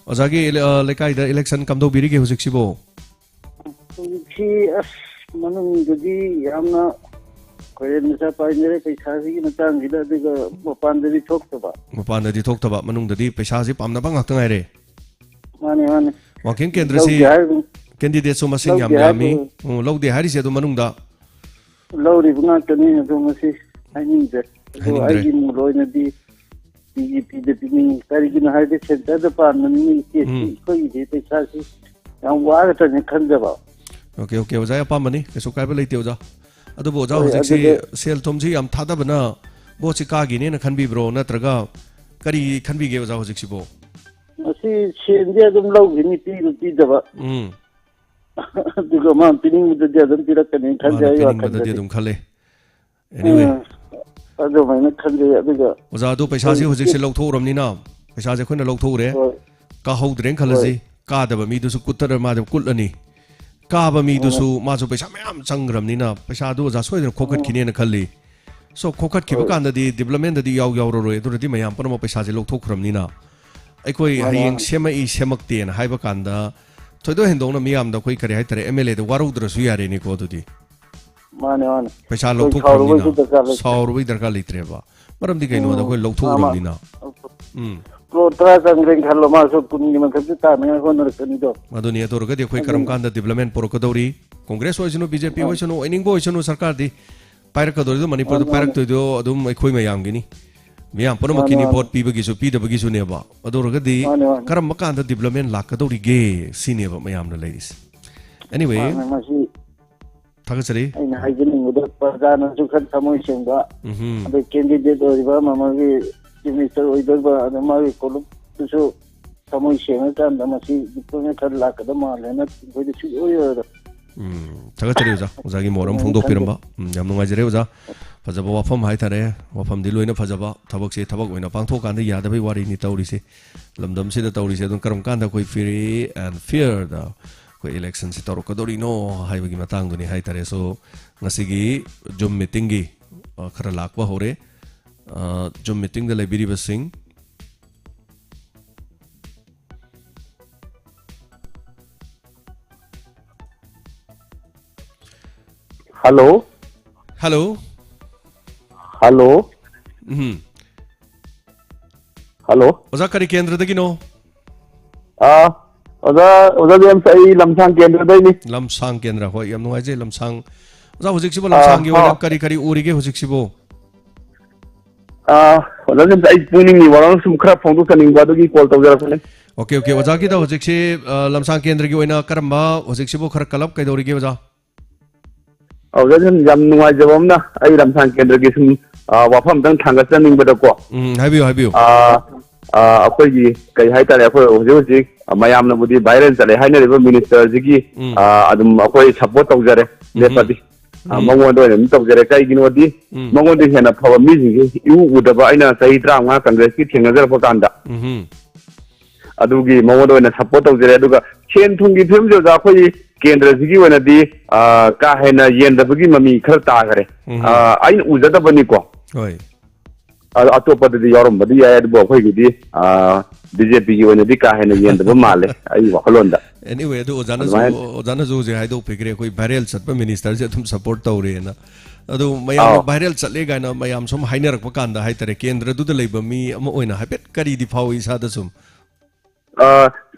ꯑꯣꯖꯥꯒꯤ ꯏꯂꯦ-, ꯑ, ꯂꯩꯀꯥꯏꯗ ꯏꯂꯦꯛꯁꯟ ꯀꯝꯗꯧꯕꯤꯔꯤꯒꯦ ꯍꯧꯖꯤꯛꯁꯤꯕꯣ? ꯍꯧꯖꯤꯛꯁꯤ, ꯑꯁ, ꯃꯅꯨꯡꯗꯗꯤ ꯌꯥꯝꯅ ꯀꯣꯏꯔꯦꯟ ꯃꯆꯥ ꯄꯥꯏꯅꯔꯦ ꯄꯩꯁꯥꯁꯤꯒꯤ ꯃꯇꯥꯡꯁꯤꯗ, ꯑꯗꯨꯒ ꯃꯄꯥꯟꯗꯗꯤ ꯊꯣꯛꯇꯕ꯫ ꯃꯄꯥꯟꯗꯗꯤ ꯊꯣꯛꯇꯕ, ꯃꯅꯨꯡꯗꯗꯤ ꯄꯩꯁꯥꯁꯤ ꯄꯥꯝꯅꯕ ꯉꯥꯛꯇ ꯉꯥꯏꯔꯦ꯫ ꯃꯥꯅꯦ, ꯃꯥꯅꯦ꯫ ꯋꯥꯡꯈꯦꯝ ꯀꯦꯟꯗ꯭ꯔꯁꯤ ꯂꯧꯗꯦ ꯍꯥꯏꯔ-, ꯀꯦꯟꯗꯤꯗꯦꯠꯁꯨ ꯃꯁꯤꯡ ꯌꯥꯝ ꯂꯧꯗꯦ ꯌꯥꯝꯃꯤ꯫ ꯍꯥꯏꯔ-, ꯎꯝ, ꯂꯧꯗꯦ ꯍꯥꯏꯔꯤꯁꯦ ꯑꯗꯨꯝ ꯃꯅꯨꯡꯗ? ꯂꯧꯔꯤꯕ ꯉꯥꯛꯇꯅꯤ, ꯑꯗꯣ ꯃꯁꯤ ꯍꯥꯏꯅꯤꯡꯗ꯭ꯔꯦ꯫ ꯑꯗꯣ ꯍꯥꯏꯅꯤꯡꯗ꯭ꯔꯦ꯫ ꯑꯩꯒꯤ ꯃꯣꯠ ꯑꯣꯏꯅꯗꯤ ꯕꯤ ꯖꯦ ꯄꯤꯗ ꯄꯤꯅꯤꯡꯉꯤ꯫ ꯀꯔꯤꯒꯤꯅꯣ ꯍꯥꯏꯔꯗꯤ ꯁꯦꯟꯇꯔꯗ ꯄꯥꯟꯕꯅꯤꯅ ꯏꯁꯇꯦꯠꯁꯤ ꯎꯝ꯫ ꯑꯩꯈꯣꯏꯒꯤꯗꯤ ꯄꯩꯁꯥꯁꯤ ꯌꯥꯝ ꯋꯥꯒꯗ꯭ꯔꯅ ꯈꯟꯖꯕ꯫ ꯑꯣꯀꯦ, ꯑꯣꯀꯦ, ꯑꯣꯖꯥꯒꯤ ꯑꯄꯥꯝꯕꯅꯤ, ꯀꯩꯁꯨ ꯀꯥꯏꯕ ꯂꯩꯇꯦ ꯑꯣꯖꯥ꯫ ꯑꯗꯨꯕꯨ ꯑꯣꯖꯥ, ꯍꯣꯏ, ꯍꯧꯖꯤꯛꯁꯤ ꯑꯗꯨꯗ ꯁꯦꯜ ꯊꯨꯝꯁꯤ ꯌꯥꯝ ꯊꯥꯗꯕꯅ ꯚꯣꯠꯁꯤ ꯀꯥꯈꯤꯅꯦꯅ ꯈꯟꯕꯤꯕ꯭ꯔꯣ, ꯅꯠꯇ꯭ꯔꯒ ꯀꯔꯤ ꯈꯟꯕꯤꯒꯦ ꯑꯣꯖꯥ ꯍꯧꯖꯤꯛꯁꯤꯕꯣ? ꯃꯁꯤ ꯁꯦꯟꯗꯤ ꯑꯗꯨꯝ ꯂꯧꯈꯤꯅꯤ, ꯄꯤꯕ ꯄꯤꯗꯕ꯫ ꯎꯝ꯫ ꯑꯗꯨꯒ ꯃꯥꯅ ꯄꯤꯅꯤꯡꯕꯗꯗꯤ ꯑꯗꯨꯝ ꯄꯤꯔꯛꯀꯅꯤ ꯈꯟꯖꯩ ꯃꯥꯅ ꯑꯩ ꯄꯤꯅꯤꯡꯕꯗꯗꯤ ꯋꯥꯈꯜꯗꯗꯤ꯫ ꯑꯗꯨꯝ ꯈꯜꯂꯦ꯫ Anyway꯫ ꯎꯝ, ꯑꯗꯨꯃꯥꯏꯅ ꯈꯟꯖꯩ꯫ ꯑꯗꯨꯒ ꯑꯣꯖꯥ, ꯑꯗꯣ ꯄꯩꯁꯥꯁꯦ ꯑꯩꯈꯣꯏ ꯍꯧꯖꯤꯛꯁꯦ ꯏꯁꯇꯦꯠ ꯂꯧꯊꯣꯛꯎꯔꯕꯅꯤꯅ, ꯄꯩꯁꯥꯁꯦ ꯑꯩꯈꯣꯏꯅ ꯂꯧꯊꯣꯛꯎꯔꯦ, ꯍꯣꯏ꯫ ꯀꯥꯍꯧꯗ꯭ꯔꯦꯅ ꯍꯣꯏ꯫ ꯈꯜꯂꯁꯤ, ꯀꯥꯗꯕ ꯃꯤꯗꯨꯁꯨ ꯀꯨꯠꯇꯔ ꯃꯥꯗꯤ ꯀꯨꯠꯂꯅꯤ, ꯀꯥꯕ ꯃꯥꯅꯦ꯫ ꯃꯤꯗꯨꯁꯨ ꯃꯥꯁꯨ ꯄꯩꯁꯥ ꯃꯌꯥꯝ ꯆꯪꯈ꯭ꯔꯕꯅꯤꯅ ꯄꯩꯁꯥꯗꯨ ꯑꯣꯖꯥ ꯁꯣꯏꯗꯅ ꯎꯝ꯫ ꯈꯣꯀꯠꯈꯤꯅꯦꯅ ꯈꯜꯂꯤ꯫ So, ꯈꯣꯀꯠꯈꯤꯕ ꯍꯣꯏ꯫ ꯀꯥꯟꯗꯗꯤ developmentꯗꯗꯤ ꯌꯥꯎ ꯌꯥꯎꯔꯔꯣꯏ, ꯑꯗꯨꯅꯗꯤ ꯃꯌꯥꯝ ꯄꯨꯝꯅꯃꯛ ꯄꯩꯁꯥꯁꯦ ꯂꯧꯊꯣꯛꯈ꯭ꯔꯕꯅꯤꯅ꯫ ꯑꯩꯈꯣꯏ ꯃꯥꯅꯦ, ꯍꯌꯦꯡ ꯃꯥꯅꯦ꯫ ꯁꯦꯝꯃꯛꯏ ꯁꯦꯝꯃꯛꯇꯦꯅ ꯍꯥꯏꯕ ꯀꯥꯟꯗ ꯊꯣꯏꯗꯣꯛ ꯍꯦꯟꯗꯣꯛꯅ ꯃꯤꯌꯥꯝꯗ ꯑꯩꯈꯣꯏ ꯀꯔꯤ ꯍꯥꯏꯇꯥꯔꯦ, MLAꯗ ꯋꯥꯔꯧꯗ꯭ꯔꯁꯨ ꯌꯥꯔꯦꯅꯦꯀꯣ ꯑꯗꯨꯗꯤ꯫ ꯃꯥꯅꯦ, ꯃꯥꯅꯦ꯫ ꯄꯩꯁꯥ ꯑꯩꯈꯣꯏ ꯂꯧꯊꯣꯛꯈ꯭ꯔꯕꯅꯤꯅ ꯁꯥꯎꯔꯨꯕꯩꯁꯨ ꯗꯔꯀꯥꯔ ꯂꯩꯇꯦ꯫ ꯁꯥꯎꯔꯨꯕꯩ ꯗꯔꯀꯥꯔ ꯂꯩꯇ꯭ꯔꯦꯕ꯫ ꯃꯔꯝꯗꯤ ꯀꯩꯅꯣꯗ ꯎꯝ, ꯑꯩꯈꯣꯏ ꯃꯥ, ꯃꯥ꯫ ꯂꯧꯊꯣꯛꯎꯔꯕꯅꯤꯅ꯫ ꯎꯝ꯫ ꯀ꯭ꯔꯣꯔ ꯇꯔꯥ ꯆꯪꯈ꯭ꯔꯦꯅ ꯈꯜꯂꯣ, ꯃꯥꯁꯨ ꯀꯨꯟꯒꯤ ꯃꯊꯛꯇ ꯇꯥꯅꯉꯥꯏ ꯍꯣꯠꯅꯔꯛꯀꯅꯤꯗꯣ꯫ ꯑꯗꯨꯅꯤ, ꯑꯗꯨ ꯑꯣꯏꯔꯒꯗꯤ ꯑꯩꯈꯣꯏ ꯀꯔꯝ ꯑꯗꯨꯅꯤ꯫ ꯀꯥꯟꯗ ꯗꯤꯕ꯭ꯂꯞꯃꯦꯟ ꯄꯨꯔꯛꯀꯗꯧꯔꯤ? ꯀꯣꯡꯒ꯭ꯔꯦꯁ ꯑꯣꯏꯁꯅꯨ, ꯕꯤ ꯖꯦ ꯄꯤ ꯑꯥ꯫ ꯑꯣꯏꯁꯅꯨ, ꯑꯣꯏꯅꯤꯡꯕ ꯑꯣꯏꯁꯅꯨ, ꯁꯔꯀꯥꯔꯗꯤ ꯄꯥꯏꯔꯛꯀꯗꯧꯔꯤꯗꯣ, ꯃꯅꯤꯄꯨꯔꯗ ꯃꯥꯅꯤ, ꯃꯥꯅꯤ꯫ ꯄꯥꯏꯔꯛꯇꯣꯏꯗꯣ ꯑꯗꯨꯝ ꯑꯩꯈꯣꯏ ꯃꯌꯥꯝꯒꯤꯅꯤ꯫ ꯃꯤꯌꯥꯝ ꯃꯥꯅꯤ, ꯄꯨꯝꯅꯃꯛꯀꯤꯅꯤ, ꯃꯥꯅꯤ꯫ ꯚꯣꯠ ꯄꯤꯕꯒꯤꯁꯨ ꯄꯤꯗꯕꯒꯤꯁꯨꯅꯦꯕ꯫ ꯑꯗꯨ ꯑꯣꯏꯔꯒꯗꯤ ꯃꯥꯅꯤ, ꯃꯥꯅꯤ꯫ ꯀꯔꯝꯕ ꯀꯥꯟꯗ ꯗꯤꯕ꯭ꯂꯞꯃꯦꯟ ꯂꯥꯛꯀꯗꯧꯔꯤꯒꯦ ꯁꯤꯅꯦꯕ ꯃꯌꯥꯝꯅ ꯂꯩꯔꯤꯁꯦ꯫ Anyway, ꯃꯥꯅꯤ, ꯃꯁꯤ ꯊꯥꯒꯠꯆꯔꯤ꯫ ꯑꯩꯅ ꯍꯥꯏꯖꯅꯤꯡꯕꯗ ꯄ꯭ꯔꯖꯥꯅꯁꯨ ꯈꯔ ꯊꯃꯣꯏ ꯁꯦꯡꯕ, ꯎꯝꯍꯨꯝ꯫ ꯑꯗꯩ ꯀꯦꯟꯗꯤꯗꯦꯠ ꯑꯣꯏꯔꯤꯕ ꯑꯃ ꯑꯃꯒꯤ ꯆꯤꯐ ꯃꯤꯅꯤꯁꯇꯔ ꯑꯣꯏꯗꯣꯔꯤꯕ, ꯑꯗ ꯃꯥꯒꯤ ꯀꯣꯂꯨꯞꯇꯨꯁꯨ ꯊꯃꯣꯏ ꯁꯦꯡꯉꯀꯥꯟꯗ ꯃꯁꯤ ꯗꯤꯕ꯭ꯂꯞꯃꯦꯟ ꯈꯔ ꯂꯥꯛꯀꯗꯕ ꯃꯥꯜꯂꯦꯅ ꯊꯤꯡꯕꯩꯗꯤ ꯁꯨꯡꯑꯣꯏ ꯑꯣꯏꯔꯣꯏ꯫ ꯎꯝ, ꯊꯥꯒꯠꯆꯔꯤ ꯑꯣꯖꯥ, ꯑꯣꯖꯥꯒꯤ ꯃꯣꯠ ꯑꯃ ꯑꯗꯨꯃꯥꯏꯅ ꯈꯟꯖꯩ꯫ ꯐꯣꯡꯗꯣꯛꯄꯤꯔꯝꯕ꯫ ꯎꯝ, ꯌꯥꯝ ꯅꯨꯡꯉꯥꯏꯖꯔꯦ ꯑꯣꯖꯥ꯫ ꯐꯖꯕ ꯋꯥꯐꯝ ꯍꯥꯏꯇꯥꯔꯦ, ꯋꯥꯐꯝꯗꯤ ꯂꯣꯏꯅ ꯐꯖꯕ, ꯊꯕꯛꯁꯦ ꯊꯕꯛ ꯑꯣꯏꯅ ꯄꯥꯡꯊꯣꯛꯀꯥꯟꯗ ꯌꯥꯗꯕꯩ ꯋꯥꯔꯤꯅꯤ ꯇꯧꯔꯤꯁꯦ꯫ ꯂꯝꯗꯝꯁꯤꯗ ꯇꯧꯔꯤꯁꯦ꯫ ꯑꯗꯨꯝ ꯀꯔꯝ ꯀꯥꯟꯗ ꯑꯩꯈꯣꯏ free and fairꯗ ꯑꯩꯈꯣꯏ electionꯁꯦ ꯇꯧꯔꯛꯀꯗꯧꯔꯤꯅꯣ ꯍꯥꯏꯕꯒꯤ ꯃꯇꯥꯡꯗꯨꯅꯤ ꯍꯥꯏꯇꯥꯔꯦ꯫ So, ꯉꯁꯤꯒꯤ Zoom meetingꯒꯤ, ꯑ, ꯈꯔ ꯂꯥꯛꯄ ꯍꯧꯔꯦ꯫ ꯑ, Zoom meetingꯗ ꯂꯩꯕꯤꯔꯤꯕꯁꯤꯡ꯫ Hello꯫ Hello꯫ Hello꯫ ꯎꯝ꯫ Hello꯫ ꯑꯣꯖꯥ, ꯀꯔꯤ ꯀꯦꯟꯗ꯭ꯔꯗꯒꯤꯅꯣ? ꯑꯥ, ꯑꯣꯖꯥ, ꯑꯣꯖꯥ ꯖꯦꯝꯁ, ꯑꯩ ꯂꯝꯁꯥꯡ ꯀꯦꯟꯗ꯭ꯔꯗꯩꯅꯤ꯫ ꯂꯝꯁꯥꯡ ꯀꯦꯟꯗ꯭ꯔ, ꯍꯣꯏ, ꯌꯥꯝ ꯅꯨꯡꯉꯥꯏꯖꯩ꯫ ꯂꯝꯁꯥꯡ, ꯑꯣꯖꯥ, ꯍꯧꯖꯤꯛꯁꯤꯕꯨ ꯑꯥ, ꯂꯝꯁꯥꯡꯒꯤ ꯑꯣꯏꯅ ꯍꯥꯎ꯫ ꯀꯔꯤ ꯀꯔꯤ ꯎꯔꯤꯒꯦ ꯍꯧꯖꯤꯛꯁꯤꯕꯨ? ꯑꯥ, ꯑꯣꯖꯥ ꯖꯦꯝꯁ, ꯑꯩ ꯄꯨꯛꯅꯤꯡꯒꯤ ꯋꯥꯔꯣꯜ ꯁꯨꯝ ꯈꯔ ꯐꯣꯡꯗꯣꯛꯆꯅꯤꯡꯕ ꯑꯗꯨꯒꯤ call ꯇꯧꯖꯔꯛꯄꯅꯦ꯫ Okay, okay, ꯑꯣꯖꯥꯒꯤꯗ ꯍꯧꯖꯤꯛꯁꯤ, ꯑ, ꯂꯝꯁꯥꯡ ꯀꯦꯟꯗ꯭ꯔꯒꯤ ꯑꯣꯏꯅ ꯀꯔꯝꯕ ꯍꯧꯖꯤꯛꯁꯤꯕꯨ ꯈꯔ ꯀꯜꯂꯞ ꯀꯩꯗꯧꯔꯤꯒꯦ, ꯑꯣꯖꯥ? ꯑꯣꯖꯥ ꯖꯦꯝꯁ, ꯌꯥꯝ ꯅꯨꯡꯉꯥꯏꯖꯕ ꯑꯃꯅ, ꯑꯩ ꯂꯝꯁꯥꯡ ꯀꯦꯟꯗ꯭ꯔꯒꯤ ꯁꯨꯝ, ꯑ, ꯋꯥꯐꯝ ꯑꯝꯇꯪ ꯊꯥꯡꯒꯠꯆꯅꯤꯡꯕꯗꯀꯣ꯫ ꯎꯝ, ꯍꯥꯏꯕꯤꯌꯨ, ꯍꯥꯏꯕꯤꯌꯨ꯫ ꯑ, ꯑ, ꯑꯩꯈꯣꯏꯒꯤ ꯀꯩ ꯍꯥꯏꯇꯥꯔꯦ, ꯑꯩꯈꯣꯏ ꯍꯧꯖꯤꯛ ꯍꯧꯖꯤꯛ ꯃꯌꯥꯝꯅꯕꯨꯗꯤ viral ꯆꯠꯂꯦ ꯍꯥꯏꯅꯔꯤꯕ ministerꯁꯤꯒꯤ, ꯎꯝ꯫ ꯑ, ꯑꯗꯨꯝ ꯑꯩꯈꯣꯏ support ꯇꯧꯖꯔꯦ, ꯎꯝ꯫ ꯂꯦꯞꯄꯗꯤ꯫ ꯑ, ꯎꯝ꯫ ꯃꯉꯣꯟꯗ ꯑꯣꯏꯅ ꯑꯗꯨꯝ ꯇꯧꯖꯔꯦ꯫ ꯀꯩꯒꯤꯅꯣꯗꯤ ꯎꯝ꯫ ꯃꯉꯣꯟꯗ ꯍꯦꯟꯅ ꯐꯕ ꯃꯤꯁꯤꯡꯁꯦ ꯏꯎ ꯎꯗꯕ, ꯑꯩꯅ ꯆꯍꯤ ꯇꯔꯥꯃꯉꯥ ꯀꯪꯒ꯭ꯔꯦꯁꯀꯤ ꯊꯦꯡꯅꯖꯔꯛꯄ ꯀꯥꯟꯗ꯫ ꯎꯝ꯫ ꯑꯗꯨꯒꯤ ꯃꯉꯣꯟꯗ ꯑꯣꯏꯅ support ꯇꯧꯖꯔꯦ꯫ ꯑꯗꯨꯒ ꯁꯦꯟ ꯊꯨꯝꯒꯤ ꯐꯤꯕꯝꯁꯦ ꯑꯣꯖꯥ, ꯑꯩꯈꯣꯏꯒꯤ ꯀꯦꯟꯗ꯭ꯔꯁꯤꯒꯤ ꯑꯣꯏꯅꯗꯤ, ꯑ, ꯀꯥ ꯍꯦꯟꯅ ꯌꯦꯟꯗꯕꯒꯤ ꯃꯃꯤ ꯈꯔ ꯇꯥꯈꯔꯦ꯫ ꯎꯝ꯫ ꯑ, ꯑꯩꯅ ꯎꯖꯗꯕꯅꯤꯀꯣ꯫ ꯍꯣꯏ꯫ ꯑ, ꯑꯇꯣꯞꯄꯗꯗꯤ ꯌꯥꯎꯔꯝꯕꯗꯤ ꯌꯥꯏ, ꯑꯗꯨꯕꯨ ꯑꯩꯈꯣꯏꯒꯤꯗꯤ, ꯑ, BJPꯒꯤ ꯑꯣꯏꯅꯗꯤ ꯀꯥ ꯍꯦꯟꯅ ꯌꯦꯟꯗꯕ ꯃꯥꯜꯂꯦ, ꯑꯩꯒꯤ ꯋꯥꯈꯜꯂꯣꯟꯗ꯫ Anyway, ꯑꯗꯨ ꯑꯣꯖꯥꯅꯁꯨ, ꯑꯗꯨꯃꯥꯏꯅ ꯑꯣꯖꯥꯅꯁꯨ ꯍꯧꯖꯤꯛ ꯍꯥꯏꯗꯣꯛꯄꯤꯈ꯭ꯔꯦ, ꯑꯩꯈꯣꯏ viral ꯆꯠꯄ ministerꯁꯦ ꯑꯗꯨꯝ support ꯇꯧꯔꯦꯅ꯫ ꯑꯗꯨ ꯃꯌꯥꯝꯅ ꯑꯥꯎ꯫ Viral ꯆꯠꯂꯦ ꯀꯥꯏꯅ ꯃꯌꯥꯝ ꯁꯨꯝ ꯍꯥꯏꯅꯔꯛꯄ ꯀꯥꯟꯗ ꯍꯥꯏꯇꯥꯔꯦ, ꯀꯦꯟꯗ꯭ꯔꯗꯨꯗ ꯂꯩꯕ ꯃꯤ ꯑꯃ ꯑꯣꯏꯅ ꯍꯥꯏꯐꯦꯠ ꯀꯔꯤꯗꯤ ꯐꯥꯎꯏ ꯏꯁꯥꯗ ꯁꯨꯝ? ꯑ,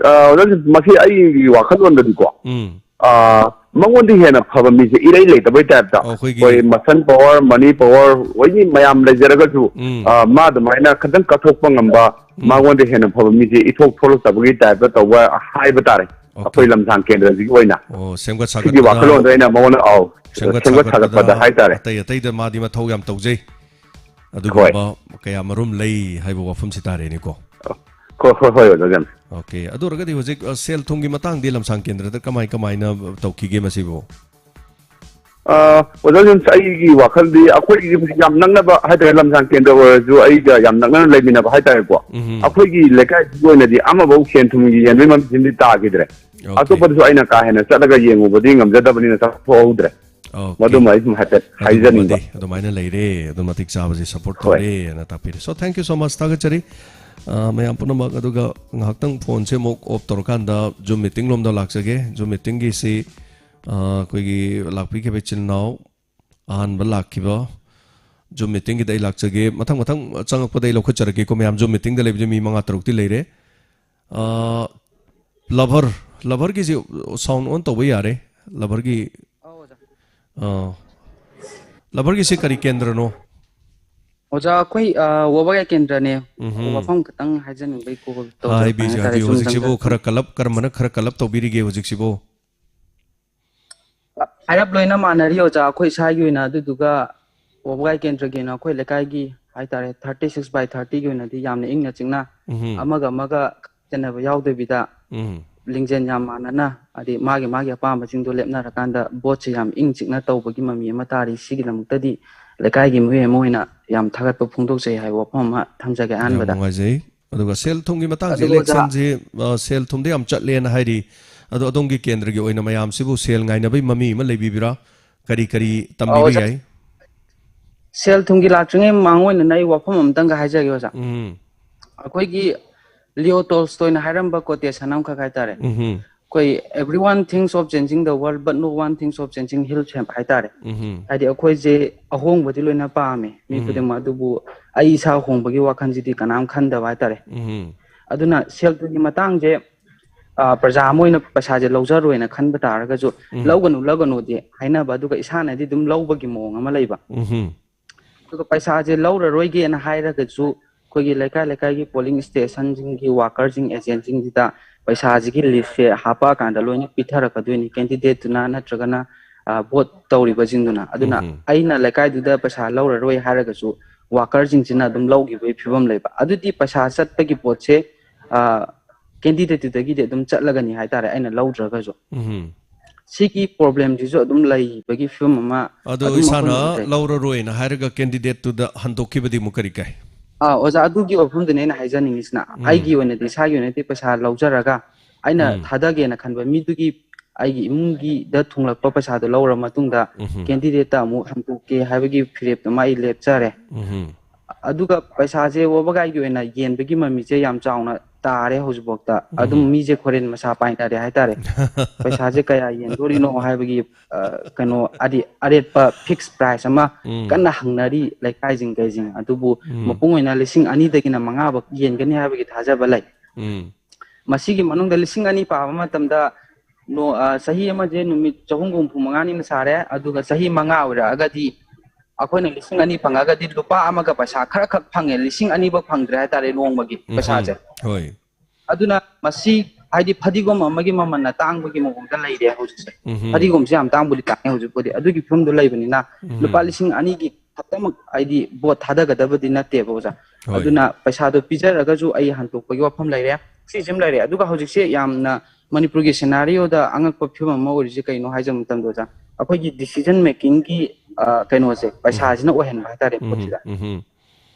ꯑ, ꯑꯣꯖꯥ, ꯃꯁꯤ ꯑꯩꯒꯤ ꯋꯥꯈꯜꯂꯣꯟꯗꯗꯤꯀꯣ, ꯎꯝ꯫ ꯑ, ꯃꯉꯣꯟꯗ ꯍꯦꯟꯅ ꯐꯕ ꯃꯤꯁꯦ ꯏꯔꯩ ꯂꯩꯇꯕꯩ ꯇꯥꯏꯞꯇ, ꯑꯣ, ꯑꯩꯈꯣꯏꯒꯤ ꯑꯩꯈꯣꯏ muscle power, money power, ꯑꯣꯏꯅꯤ ꯃꯌꯥꯝ ꯂꯩꯖꯔꯒꯁꯨ, ꯎꯝ꯫ ꯑ, ꯃꯥ ꯑꯗꯨꯃꯥꯏꯅ ꯈꯤꯇꯪ ꯀꯠꯊꯣꯛꯄ ꯉꯝꯕ, ꯎꯝ꯫ ꯃꯉꯣꯟꯗ ꯍꯦꯟꯅ ꯐꯕ ꯃꯤꯁꯦ ꯏꯊꯣꯛ ꯊꯣꯛꯂꯛꯇꯕꯒꯤ ꯇꯥꯏꯞꯇ ꯇꯧꯕ ꯍꯥꯏꯕ ꯇꯥꯔꯦ꯫ ꯑꯣꯀꯦ꯫ ꯑꯩꯈꯣꯏ ꯂꯝꯁꯥꯡ ꯀꯦꯟꯗ꯭ꯔꯁꯤꯒꯤ ꯑꯣꯏꯅ꯫ ꯑꯣ, ꯁꯦꯝꯒꯠ ꯁꯤꯒꯤ ꯁꯥꯒꯠꯄꯗ, ꯋꯥꯈꯜꯂꯣꯟꯗ ꯑꯩꯅ ꯃꯉꯣꯟꯗ, ꯑꯧ, ꯁꯦꯝꯒꯠ ꯁꯦꯝꯒꯠ ꯁꯥꯒꯠꯄꯗ ꯁꯥꯒꯠꯄꯗ ꯍꯥꯏꯇꯥꯔꯦ꯫ ꯑꯇꯩ ꯑꯇꯩꯗ ꯃꯥꯗꯤ ꯃꯊꯧ ꯌꯥꯝ ꯇꯧꯖꯩ꯫ ꯍꯣꯏ꯫ ꯑꯗꯨꯒꯨꯝꯕ ꯀꯌꯥ ꯃꯔꯨꯝ ꯂꯩ ꯍꯥꯏꯕ ꯋꯥꯐꯝꯁꯤ ꯇꯥꯔꯦꯅꯦꯀꯣ꯫ ꯍꯣꯏ, ꯍꯣꯏ, ꯍꯣꯏ, ꯑꯣꯖꯥ ꯌꯥꯝ꯫ ꯑꯣꯀꯦ꯫ ꯑꯗꯨ ꯑꯣꯏꯔꯒꯗꯤ ꯍꯧꯖꯤꯛ, ꯑ, ꯁꯦꯜ ꯊꯨꯝꯒꯤ ꯃꯇꯥꯡꯗꯤ ꯂꯝꯁꯥꯡ ꯀꯦꯟꯗ꯭ꯔꯗ ꯀꯃꯥꯏ ꯀꯃꯥꯏꯅ ꯇꯧꯈꯤꯒꯦ ꯃꯁꯤꯕꯨ? ꯑ, ꯑꯣꯖꯥ ꯖꯦꯝꯁ, ꯑꯩꯒꯤ ꯋꯥꯈꯜꯗꯤ ꯑꯩꯈꯣꯏꯒꯤ ꯌꯥꯝ ꯅꯛꯅꯕ ꯍꯥꯏꯇꯥꯔꯦ, ꯂꯝꯁꯥꯡ ꯀꯦꯟꯗ꯭ꯔ ꯑꯣꯏꯔꯁꯨ ꯑꯩꯒ ꯌꯥꯝ ꯅꯛꯅꯅ ꯂꯩꯃꯤꯟꯅꯕ ꯍꯥꯏꯇꯥꯔꯦꯀꯣ꯫ ꯎꯝ꯫ ꯑꯩꯈꯣꯏꯒꯤ ꯂꯩꯀꯥꯏꯁꯤꯒꯤ ꯑꯣꯏꯅꯗꯤ ꯑꯃꯐꯧ ꯁꯦꯟ ꯊꯨꯝꯒꯤ ꯌꯦꯟꯕꯒꯤ ꯃꯃꯤꯁꯤꯃꯗꯤ ꯇꯥꯈꯤꯗ꯭ꯔꯦ꯫ ꯑꯣꯀꯦ꯫ ꯑꯇꯣꯞꯄꯗꯁꯨ ꯑꯩꯅ ꯀꯥ ꯍꯦꯟꯅ ꯆꯠꯂꯒ ꯌꯦꯡꯉꯨꯕꯗꯤ ꯉꯝꯖꯗꯕꯅꯤꯅ ꯆꯠꯊꯣꯛꯍꯧꯗ꯭ꯔꯦ꯫ ꯑꯣꯀꯦ꯫ ꯃꯗꯨꯃ ꯑꯩ ꯁꯨꯝ ꯍꯥꯏꯐꯦꯠ ꯍꯥꯏꯖꯅꯤꯡꯕ꯫ ꯑꯗꯨꯒꯨꯝꯕꯗꯤ ꯑꯗꯨꯃꯥꯏꯅ ꯂꯩꯔꯦ, ꯑꯗꯨ ꯃꯇꯤꯛ ꯆꯥꯕꯁꯦ support ꯍꯣꯏ꯫ ꯇꯧꯔꯦꯅ ꯇꯥꯛꯄꯤꯔꯦ꯫ So, thank you so much, ꯊꯥꯒꯠꯆꯔꯤ꯫ ꯑ, ꯃꯌꯥꯝ ꯄꯨꯝꯅꯃꯛ꯫ ꯑꯗꯨꯒ ꯉꯥꯏꯍꯥꯛꯇꯪ phoneꯁꯦ ꯑꯃꯨꯛ off ꯇꯧꯔꯀꯥꯟꯗ Zoom meeting ꯂꯣꯝꯗ ꯂꯥꯛꯆꯒꯦ꯫ Zoom meetingꯒꯤꯁꯤ, ꯑ, ꯑꯩꯈꯣꯏꯒꯤ ꯂꯥꯛꯄꯤꯈꯤꯕ ꯏꯆꯤꯜ ꯏꯅꯥꯎ ꯑꯍꯥꯟꯕ ꯂꯥꯛꯈꯤꯕ Zoom meetingꯒꯤꯗ ꯑꯩ ꯂꯥꯛꯆꯒꯦ꯫ ꯃꯊꯪ ꯃꯊꯪ ꯆꯪꯉꯛꯄꯗ ꯑꯩ ꯂꯧꯈꯠꯆꯔꯛꯀꯦꯀꯣ ꯃꯌꯥꯝ꯫ Zoom meetingꯗ ꯂꯩꯕꯁꯦ ꯃꯤ ꯃꯉꯥ ꯇꯔꯨꯛꯇꯤ ꯂꯩꯔꯦ꯫ ꯑ, Lover, Loverꯒꯤꯁꯤ sound on ꯇꯧꯕ ꯌꯥꯔꯦ꯫ Loverꯒꯤ, ꯑꯧ, ꯑꯣꯖꯥ꯫ ꯑ, Loverꯒꯤꯁꯤ ꯀꯔꯤ ꯀꯦꯟꯗ꯭ꯔꯅꯣ? ꯑꯣꯖꯥ, ꯑꯩꯈꯣꯏ, ꯑ, ꯋꯥꯕꯒꯥꯏ ꯀꯦꯟꯗ꯭ꯔꯅꯦ꯫ ꯎꯝꯍꯨꯝ꯫ ꯋꯥꯐꯝ ꯈꯤꯇꯪ ꯍꯥꯏꯖꯅꯤꯡꯕꯩ call ꯇꯧꯖꯔꯛꯄꯅꯦ ꯍꯥꯏꯕꯤꯁꯤ, ꯍꯥꯏꯇꯥꯔꯦ, ꯍꯥꯏꯕꯤꯌꯨ꯫ ꯁꯨꯝ ꯍꯧꯖꯤꯛꯁꯤꯕꯨ ꯆꯪꯖꯔꯛꯄ꯫ ꯈꯔ ꯀꯜꯂꯞ, ꯀꯔꯝꯕꯅ ꯈꯔ ꯀꯜꯂꯞ ꯇꯧꯕꯤꯔꯤꯒꯦ ꯍꯧꯖꯤꯛꯁꯤꯕꯨ? ꯍꯥꯏꯔꯞ ꯂꯣꯏꯅ ꯃꯥꯟꯅꯔꯤ ꯑꯣꯖꯥ, ꯑꯩꯈꯣꯏ ꯏꯁꯥꯒꯤ ꯑꯣꯏꯅ꯫ ꯑꯗꯨꯗꯨꯒ ꯋꯥꯕꯒꯥꯏ ꯀꯦꯟꯗ꯭ꯔꯒꯤ ꯑꯣꯏꯅ ꯑꯩꯈꯣꯏ ꯂꯩꯀꯥꯏꯒꯤ ꯍꯥꯏꯇꯥꯔꯦ, thirty six by thirtyꯒꯤ ꯑꯣꯏꯅꯗꯤ ꯌꯥꯝꯅ ꯏꯪꯅ ꯆꯤꯛꯅ, ꯎꯝꯍꯨꯝ꯫ ꯑꯃꯒ ꯑꯃꯒ ꯈꯠꯅꯕ ꯌꯥꯎꯗꯕꯤꯗ, ꯎꯝ꯫ ꯂꯤꯡꯖꯦꯜ ꯌꯥꯝ ꯃꯥꯟꯅꯅ, ꯍꯥꯏꯗꯤ ꯃꯥꯒꯤ ꯃꯥꯒꯤ ꯑꯄꯥꯝꯕꯁꯤꯡꯗꯣ ꯂꯦꯞꯅꯔꯀꯥꯟꯗ voteꯁꯦ ꯌꯥꯝ ꯏꯪ ꯆꯤꯛꯅ ꯇꯧꯕꯒꯤ ꯃꯃꯤ ꯑꯃ ꯇꯥꯔꯤ꯫ ꯁꯤꯒꯤꯗꯃꯛꯇꯗꯤ ꯂꯩꯀꯥꯏꯒꯤ ꯃꯤꯑꯣꯏ ꯑꯃ ꯑꯣꯏꯅ ꯌꯥꯝ ꯊꯥꯒꯠꯄ ꯐꯣꯡꯗꯣꯛꯆꯩ ꯍꯥꯏꯕ ꯋꯥꯐꯝ ꯑꯃ ꯊꯝꯖꯒꯦ ꯌꯥꯝ ꯑꯍꯥꯟꯕꯗ꯫ ꯅꯨꯡꯉꯥꯏꯖꯩ꯫ ꯑꯗꯨꯒ ꯁꯦꯜ ꯊꯨꯝꯒꯤ ꯃꯇꯥꯡꯁꯦ ꯑꯗꯨꯒ ꯑꯣꯖꯥ, electionꯁꯤ, ꯑ, ꯁꯦꯜ ꯊꯨꯝꯗ ꯌꯥꯝ ꯆꯠꯂꯦꯅ ꯍꯥꯏꯔꯤ꯫ ꯑꯗꯣ ꯑꯗꯣꯝꯒꯤ ꯀꯦꯟꯗ꯭ꯔꯒꯤ ꯑꯣꯏꯅ ꯃꯌꯥꯝꯁꯤꯕꯨ ꯁꯦꯜ ꯉꯥꯏꯅꯕꯒꯤ ꯃꯃꯤ ꯑꯃ ꯂꯩꯕꯤꯕ꯭ꯔꯥ? ꯀꯔꯤ ꯀꯔꯤ ꯑ, ꯇꯝꯕꯤꯕ ꯑꯣꯖꯥ, ꯌꯥꯏ? ꯁꯦꯜ ꯊꯨꯝꯒꯤ ꯂꯥꯛꯇ꯭ꯔꯤꯉꯩ ꯃꯃꯥꯡ ꯑꯣꯏꯅ ꯑꯩ ꯋꯥꯐꯝ ꯑꯃꯇꯪꯒ ꯍꯥꯏꯖꯒꯦ, ꯑꯣꯖꯥ꯫ ꯎꯝ꯫ ꯑꯩꯈꯣꯏꯒꯤ ꯂꯤꯑꯣ ꯇꯣꯜꯁꯇꯣꯏꯅ ꯍꯥꯏꯔꯝꯕ quotation ꯑꯃꯈꯛ ꯍꯥꯏꯇꯥꯔꯦ꯫ ꯎꯝꯍꯨꯝ꯫ ꯑꯩꯈꯣꯏ everyone thinks of changing the world but no one thinks of changing himself ꯍꯥꯏꯇꯥꯔꯦ꯫ ꯎꯝ ꯍꯥꯏꯗꯤ ꯑꯩꯈꯣꯏꯁꯦ ꯑꯍꯣꯡꯕꯗꯤ ꯂꯣꯏꯅ ꯄꯥꯝꯃꯦ ꯃꯤ ꯎꯝ꯫ ꯈꯨꯗꯤꯡꯃꯛ, ꯑꯗꯨꯕꯨ ꯑꯩ ꯏꯁꯥ ꯍꯣꯡꯕꯒꯤ ꯋꯥꯈꯜꯁꯤꯗꯤ ꯀꯅꯥꯝ ꯈꯟꯗꯕ ꯍꯥꯏꯇꯥꯔꯦ꯫ ꯎꯝ ꯑꯗꯨꯅ ꯁꯦꯜꯐ ꯍꯦꯜꯞꯀꯤ ꯃꯇꯥꯡꯁꯦ, ꯑ, ꯄ꯭ꯔꯖꯥ ꯑꯃ ꯑꯣꯏꯅ ꯄꯩꯁꯥꯁꯦ ꯂꯧꯖꯔꯣꯏꯅ ꯈꯟꯕ ꯇꯥꯔꯒꯁꯨ, ꯎꯝ꯫ ꯂꯧꯒꯅꯨ ꯂꯧꯒꯅꯨꯗꯤ ꯍꯥꯏꯅꯕ, ꯑꯗꯨꯒ ꯏꯁꯥꯅꯗꯤ ꯑꯗꯨꯝ ꯂꯧꯕꯒꯤ ꯃꯑꯣꯡ ꯑꯃ ꯂꯩꯕ꯫ ꯎꯝ ꯑꯗꯨꯒ ꯄꯩꯁꯥꯁꯦ ꯂꯧꯔꯔꯣꯏꯒꯦꯅ ꯍꯥꯏꯔꯒꯁꯨ ꯑꯩꯈꯣꯏꯒꯤ ꯂꯩꯀꯥꯏ ꯂꯩꯀꯥꯏꯒꯤ polling stationꯁꯤꯡꯒꯤ workerꯁꯤꯡ agentꯁꯤꯡꯁꯤꯗ ꯄꯩꯁꯥꯁꯤꯒꯤ listꯁꯦ ꯍꯥꯞꯄꯛꯑꯀꯥꯟꯗ ꯂꯣꯏꯅ ꯄꯤꯊꯔꯛꯀꯗꯣꯏꯅꯤ candidateꯇꯨꯅ ꯅꯠꯇ꯭ꯔꯒꯅ, ꯑ, vote ꯇꯧꯔꯤꯕꯁꯤꯡꯗꯨꯅ꯫ ꯑꯗꯨꯅ ꯎꯝ꯫ ꯑꯩꯅ ꯂꯩꯀꯥꯏꯗꯨꯗ ꯄꯩꯁꯥ ꯂꯧꯔꯔꯣꯏ ꯍꯥꯏꯔꯒꯁꯨ workerꯁꯤꯡꯁꯤꯅ ꯑꯗꯨꯝ ꯂꯧꯈꯤꯕꯒꯤ ꯐꯤꯕꯝ ꯂꯩꯕ꯫ ꯑꯗꯨꯗꯤ ꯄꯩꯁꯥ ꯆꯠꯄꯒꯤ ꯄꯣꯠꯁꯦ, ꯑ, candidateꯇꯨꯗꯒꯤꯗꯤ ꯑꯗꯨꯝ ꯆꯠꯂꯒꯅꯤ ꯍꯥꯏꯇꯥꯔꯦ, ꯑꯩꯅ ꯂꯧꯗ꯭ꯔꯒꯁꯨ꯫ ꯎꯝ ꯁꯤꯒꯤ problemꯁꯤꯁꯨ ꯑꯗꯨꯝ ꯂꯩꯕꯒꯤ ꯐꯤꯕꯝ ꯑꯃ ꯑꯗꯣ ꯑꯗꯨꯝ ꯏꯁꯥꯅ ꯃꯐꯝꯗꯨꯗ ꯂꯩ꯫ ꯂꯧꯔꯔꯣꯏꯅ ꯍꯥꯏꯔꯒ candidateꯗꯨꯗ ꯍꯟꯗꯣꯛꯈꯤꯕꯗꯤ ꯑꯃꯨꯛ ꯀꯔꯤ ꯀꯥꯏ? ꯑꯥ, ꯑꯣꯖꯥ, ꯑꯗꯨꯒꯤ ꯋꯥꯐꯝꯗꯨꯅꯦ ꯑꯩꯅ ꯍꯥꯏꯖꯅꯤꯡꯉꯤꯁꯤꯅ꯫ ꯎꯝ꯫ ꯑꯩꯒꯤ ꯑꯣꯏꯅꯗꯤ, ꯏꯁꯥꯒꯤ ꯑꯣꯏꯅꯗꯤ ꯄꯩꯁꯥ ꯂꯧꯖꯔꯒ ꯑꯩꯅ ꯎꯝ꯫ ꯊꯥꯗꯒꯦꯅ ꯈꯟꯕ ꯃꯤꯗꯨꯒꯤ, ꯑꯩꯒꯤ ꯏꯃꯨꯡꯒꯤꯗ ꯊꯨꯡꯂꯛꯄ ꯄꯩꯁꯥꯗꯣ ꯂꯧꯔ ꯃꯇꯨꯡꯗ ꯎꯝ꯫ candidateꯇ ꯑꯃꯨꯛ ꯍꯟꯗꯣꯛꯀꯦ ꯍꯥꯏꯕꯒꯤ ꯐꯤꯔꯦꯞꯇꯨꯃ ꯑꯩ ꯂꯦꯞꯆꯔꯦ꯫ ꯎꯝ꯫ ꯑꯗꯨꯒ ꯄꯩꯁꯥꯁꯦ ꯋꯥꯕꯒꯥꯏꯒꯤ ꯑꯣꯏꯅ ꯌꯦꯟꯕꯒꯤ ꯃꯃꯤꯁꯦ ꯌꯥꯝ ꯆꯥꯎꯅ ꯇꯥꯔꯦ ꯍꯧꯖꯤꯛꯐꯥꯎꯗ꯫ ꯑꯗꯨꯝ ꯎꯝ꯫ ꯃꯤꯁꯦ ꯈꯣꯔꯦꯟ ꯃꯁꯥ ꯄꯥꯏꯅꯔꯦ ꯍꯥꯏꯇꯥꯔꯦ꯫ ꯄꯩꯁꯥꯁꯦ ꯀꯌꯥ ꯌꯦꯟꯗꯣꯔꯤꯅꯣ ꯍꯥꯏꯕꯒꯤ, ꯑ, ꯀꯩꯅꯣ, ꯑꯗꯤ ꯑꯔꯦꯠꯄ fixed price ꯑꯃ ꯎꯝ꯫ ꯀꯟꯅ ꯍꯪꯅꯔꯤ ꯂꯩꯀꯥꯏꯁꯤꯡ ꯀꯩꯁꯤꯡ꯫ ꯑꯗꯨꯕꯨ ꯎꯝ꯫ ꯃꯄꯨꯡ ꯑꯣꯏꯅ ꯂꯤꯁꯤꯡ ꯑꯅꯤꯗꯒꯤꯅ ꯃꯉꯥꯐꯥꯎ ꯌꯦꯟꯒꯅꯤ ꯍꯥꯏꯕꯒꯤ ꯊꯥꯖꯕ ꯂꯩ꯫ ꯎꯝ꯫ ꯃꯁꯤꯒꯤ ꯃꯅꯨꯡꯗ ꯂꯤꯁꯤꯡ ꯑꯅꯤ ꯄꯥꯕ ꯃꯇꯝꯗ ꯅꯣ-, ꯑ, ꯆꯍꯤ ꯑꯃꯁꯦ ꯅꯨꯃꯤꯠ ꯆꯍꯨꯝꯒ ꯍꯨꯝꯐꯨ ꯃꯉꯥꯅꯤꯅ ꯁꯥꯔꯦ, ꯑꯗꯨꯒ ꯆꯍꯤ ꯃꯉꯥ ꯑꯣꯏꯔꯛꯑꯒꯗꯤ ꯑꯩꯈꯣꯏꯅ ꯂꯤꯁꯤꯡ ꯑꯅꯤ ꯐꯪꯉꯒꯗꯤ ꯂꯨꯄꯥ ꯑꯃꯒ ꯄꯩꯁꯥ ꯈꯔ ꯈꯛ ꯐꯪꯉꯦ, ꯂꯤꯁꯤꯡ ꯑꯅꯤꯐꯧ ꯐꯪꯗ꯭ꯔꯦ ꯍꯥꯏꯇꯥꯔꯦ ꯅꯣꯡꯃꯒꯤ ꯎꯝ꯫ ꯄꯩꯁꯥꯁꯦ꯫ ꯍꯣꯏ꯫ ꯑꯗꯨꯅ ꯃꯁꯤ ꯍꯥꯏꯗꯤ ꯐꯗꯤꯒꯣꯝ ꯑꯃꯒꯤ ꯃꯃꯜꯅ ꯇꯥꯡꯕꯒꯤ ꯃꯑꯣꯡꯗ ꯂꯩꯔꯦ ꯍꯧꯖꯤꯛꯁꯦ꯫ ꯎꯝ꯫ ꯐꯗꯤꯒꯣꯝꯁꯦ ꯌꯥꯝ ꯇꯥꯡꯕꯨꯗꯤ ꯇꯥꯡꯉꯦ ꯍꯧꯖꯤꯛꯄꯨꯗꯤ, ꯑꯗꯨꯒꯤ ꯐꯤꯕꯝꯗꯨ ꯂꯩꯕꯅꯤꯅ ꯎꯝ꯫ ꯂꯨꯄꯥ ꯂꯤꯁꯤꯡ ꯑꯅꯤꯒꯤ ꯈꯛꯇꯃꯛ ꯍꯥꯏꯗꯤ ꯕꯣꯠ ꯊꯥꯗꯒꯗꯕꯗꯤ ꯅꯠꯇꯦꯕ ꯑꯣꯖꯥ꯫ ꯍꯣꯏ꯫ ꯑꯗꯨꯅ ꯄꯩꯁꯥꯗꯣ ꯄꯤꯖꯔꯒꯁꯨ ꯑꯩ ꯍꯟꯗꯣꯛꯄꯒꯤ ꯋꯥꯐꯝ ꯂꯩꯔꯦ, ꯁꯤꯁꯤꯃ ꯂꯩꯔꯦ꯫ ꯑꯗꯨꯒ ꯍꯧꯖꯤꯛꯁꯦ ꯌꯥꯝꯅ ꯃꯅꯤꯄꯨꯔꯒꯤ scenarioꯗ ꯑꯉꯛꯄ ꯐꯤꯕꯝ ꯑꯃ ꯑꯣꯏꯔꯤꯁꯦ ꯀꯩꯅꯣ ꯍꯥꯏꯖꯕ ꯃꯇꯝꯗ ꯑꯣꯖꯥ, ꯑꯩꯈꯣꯏꯒꯤ decision makingꯒꯤ, ꯑ, ꯀꯩꯅꯣꯁꯦ ꯄꯩꯁꯥꯁꯤꯅ ꯑꯣꯏꯍꯟꯕ ꯍꯥꯏꯇꯥꯔꯦ ꯎꯝ꯫ ꯄꯣꯠꯁꯤꯗ꯫ ꯎꯝ꯫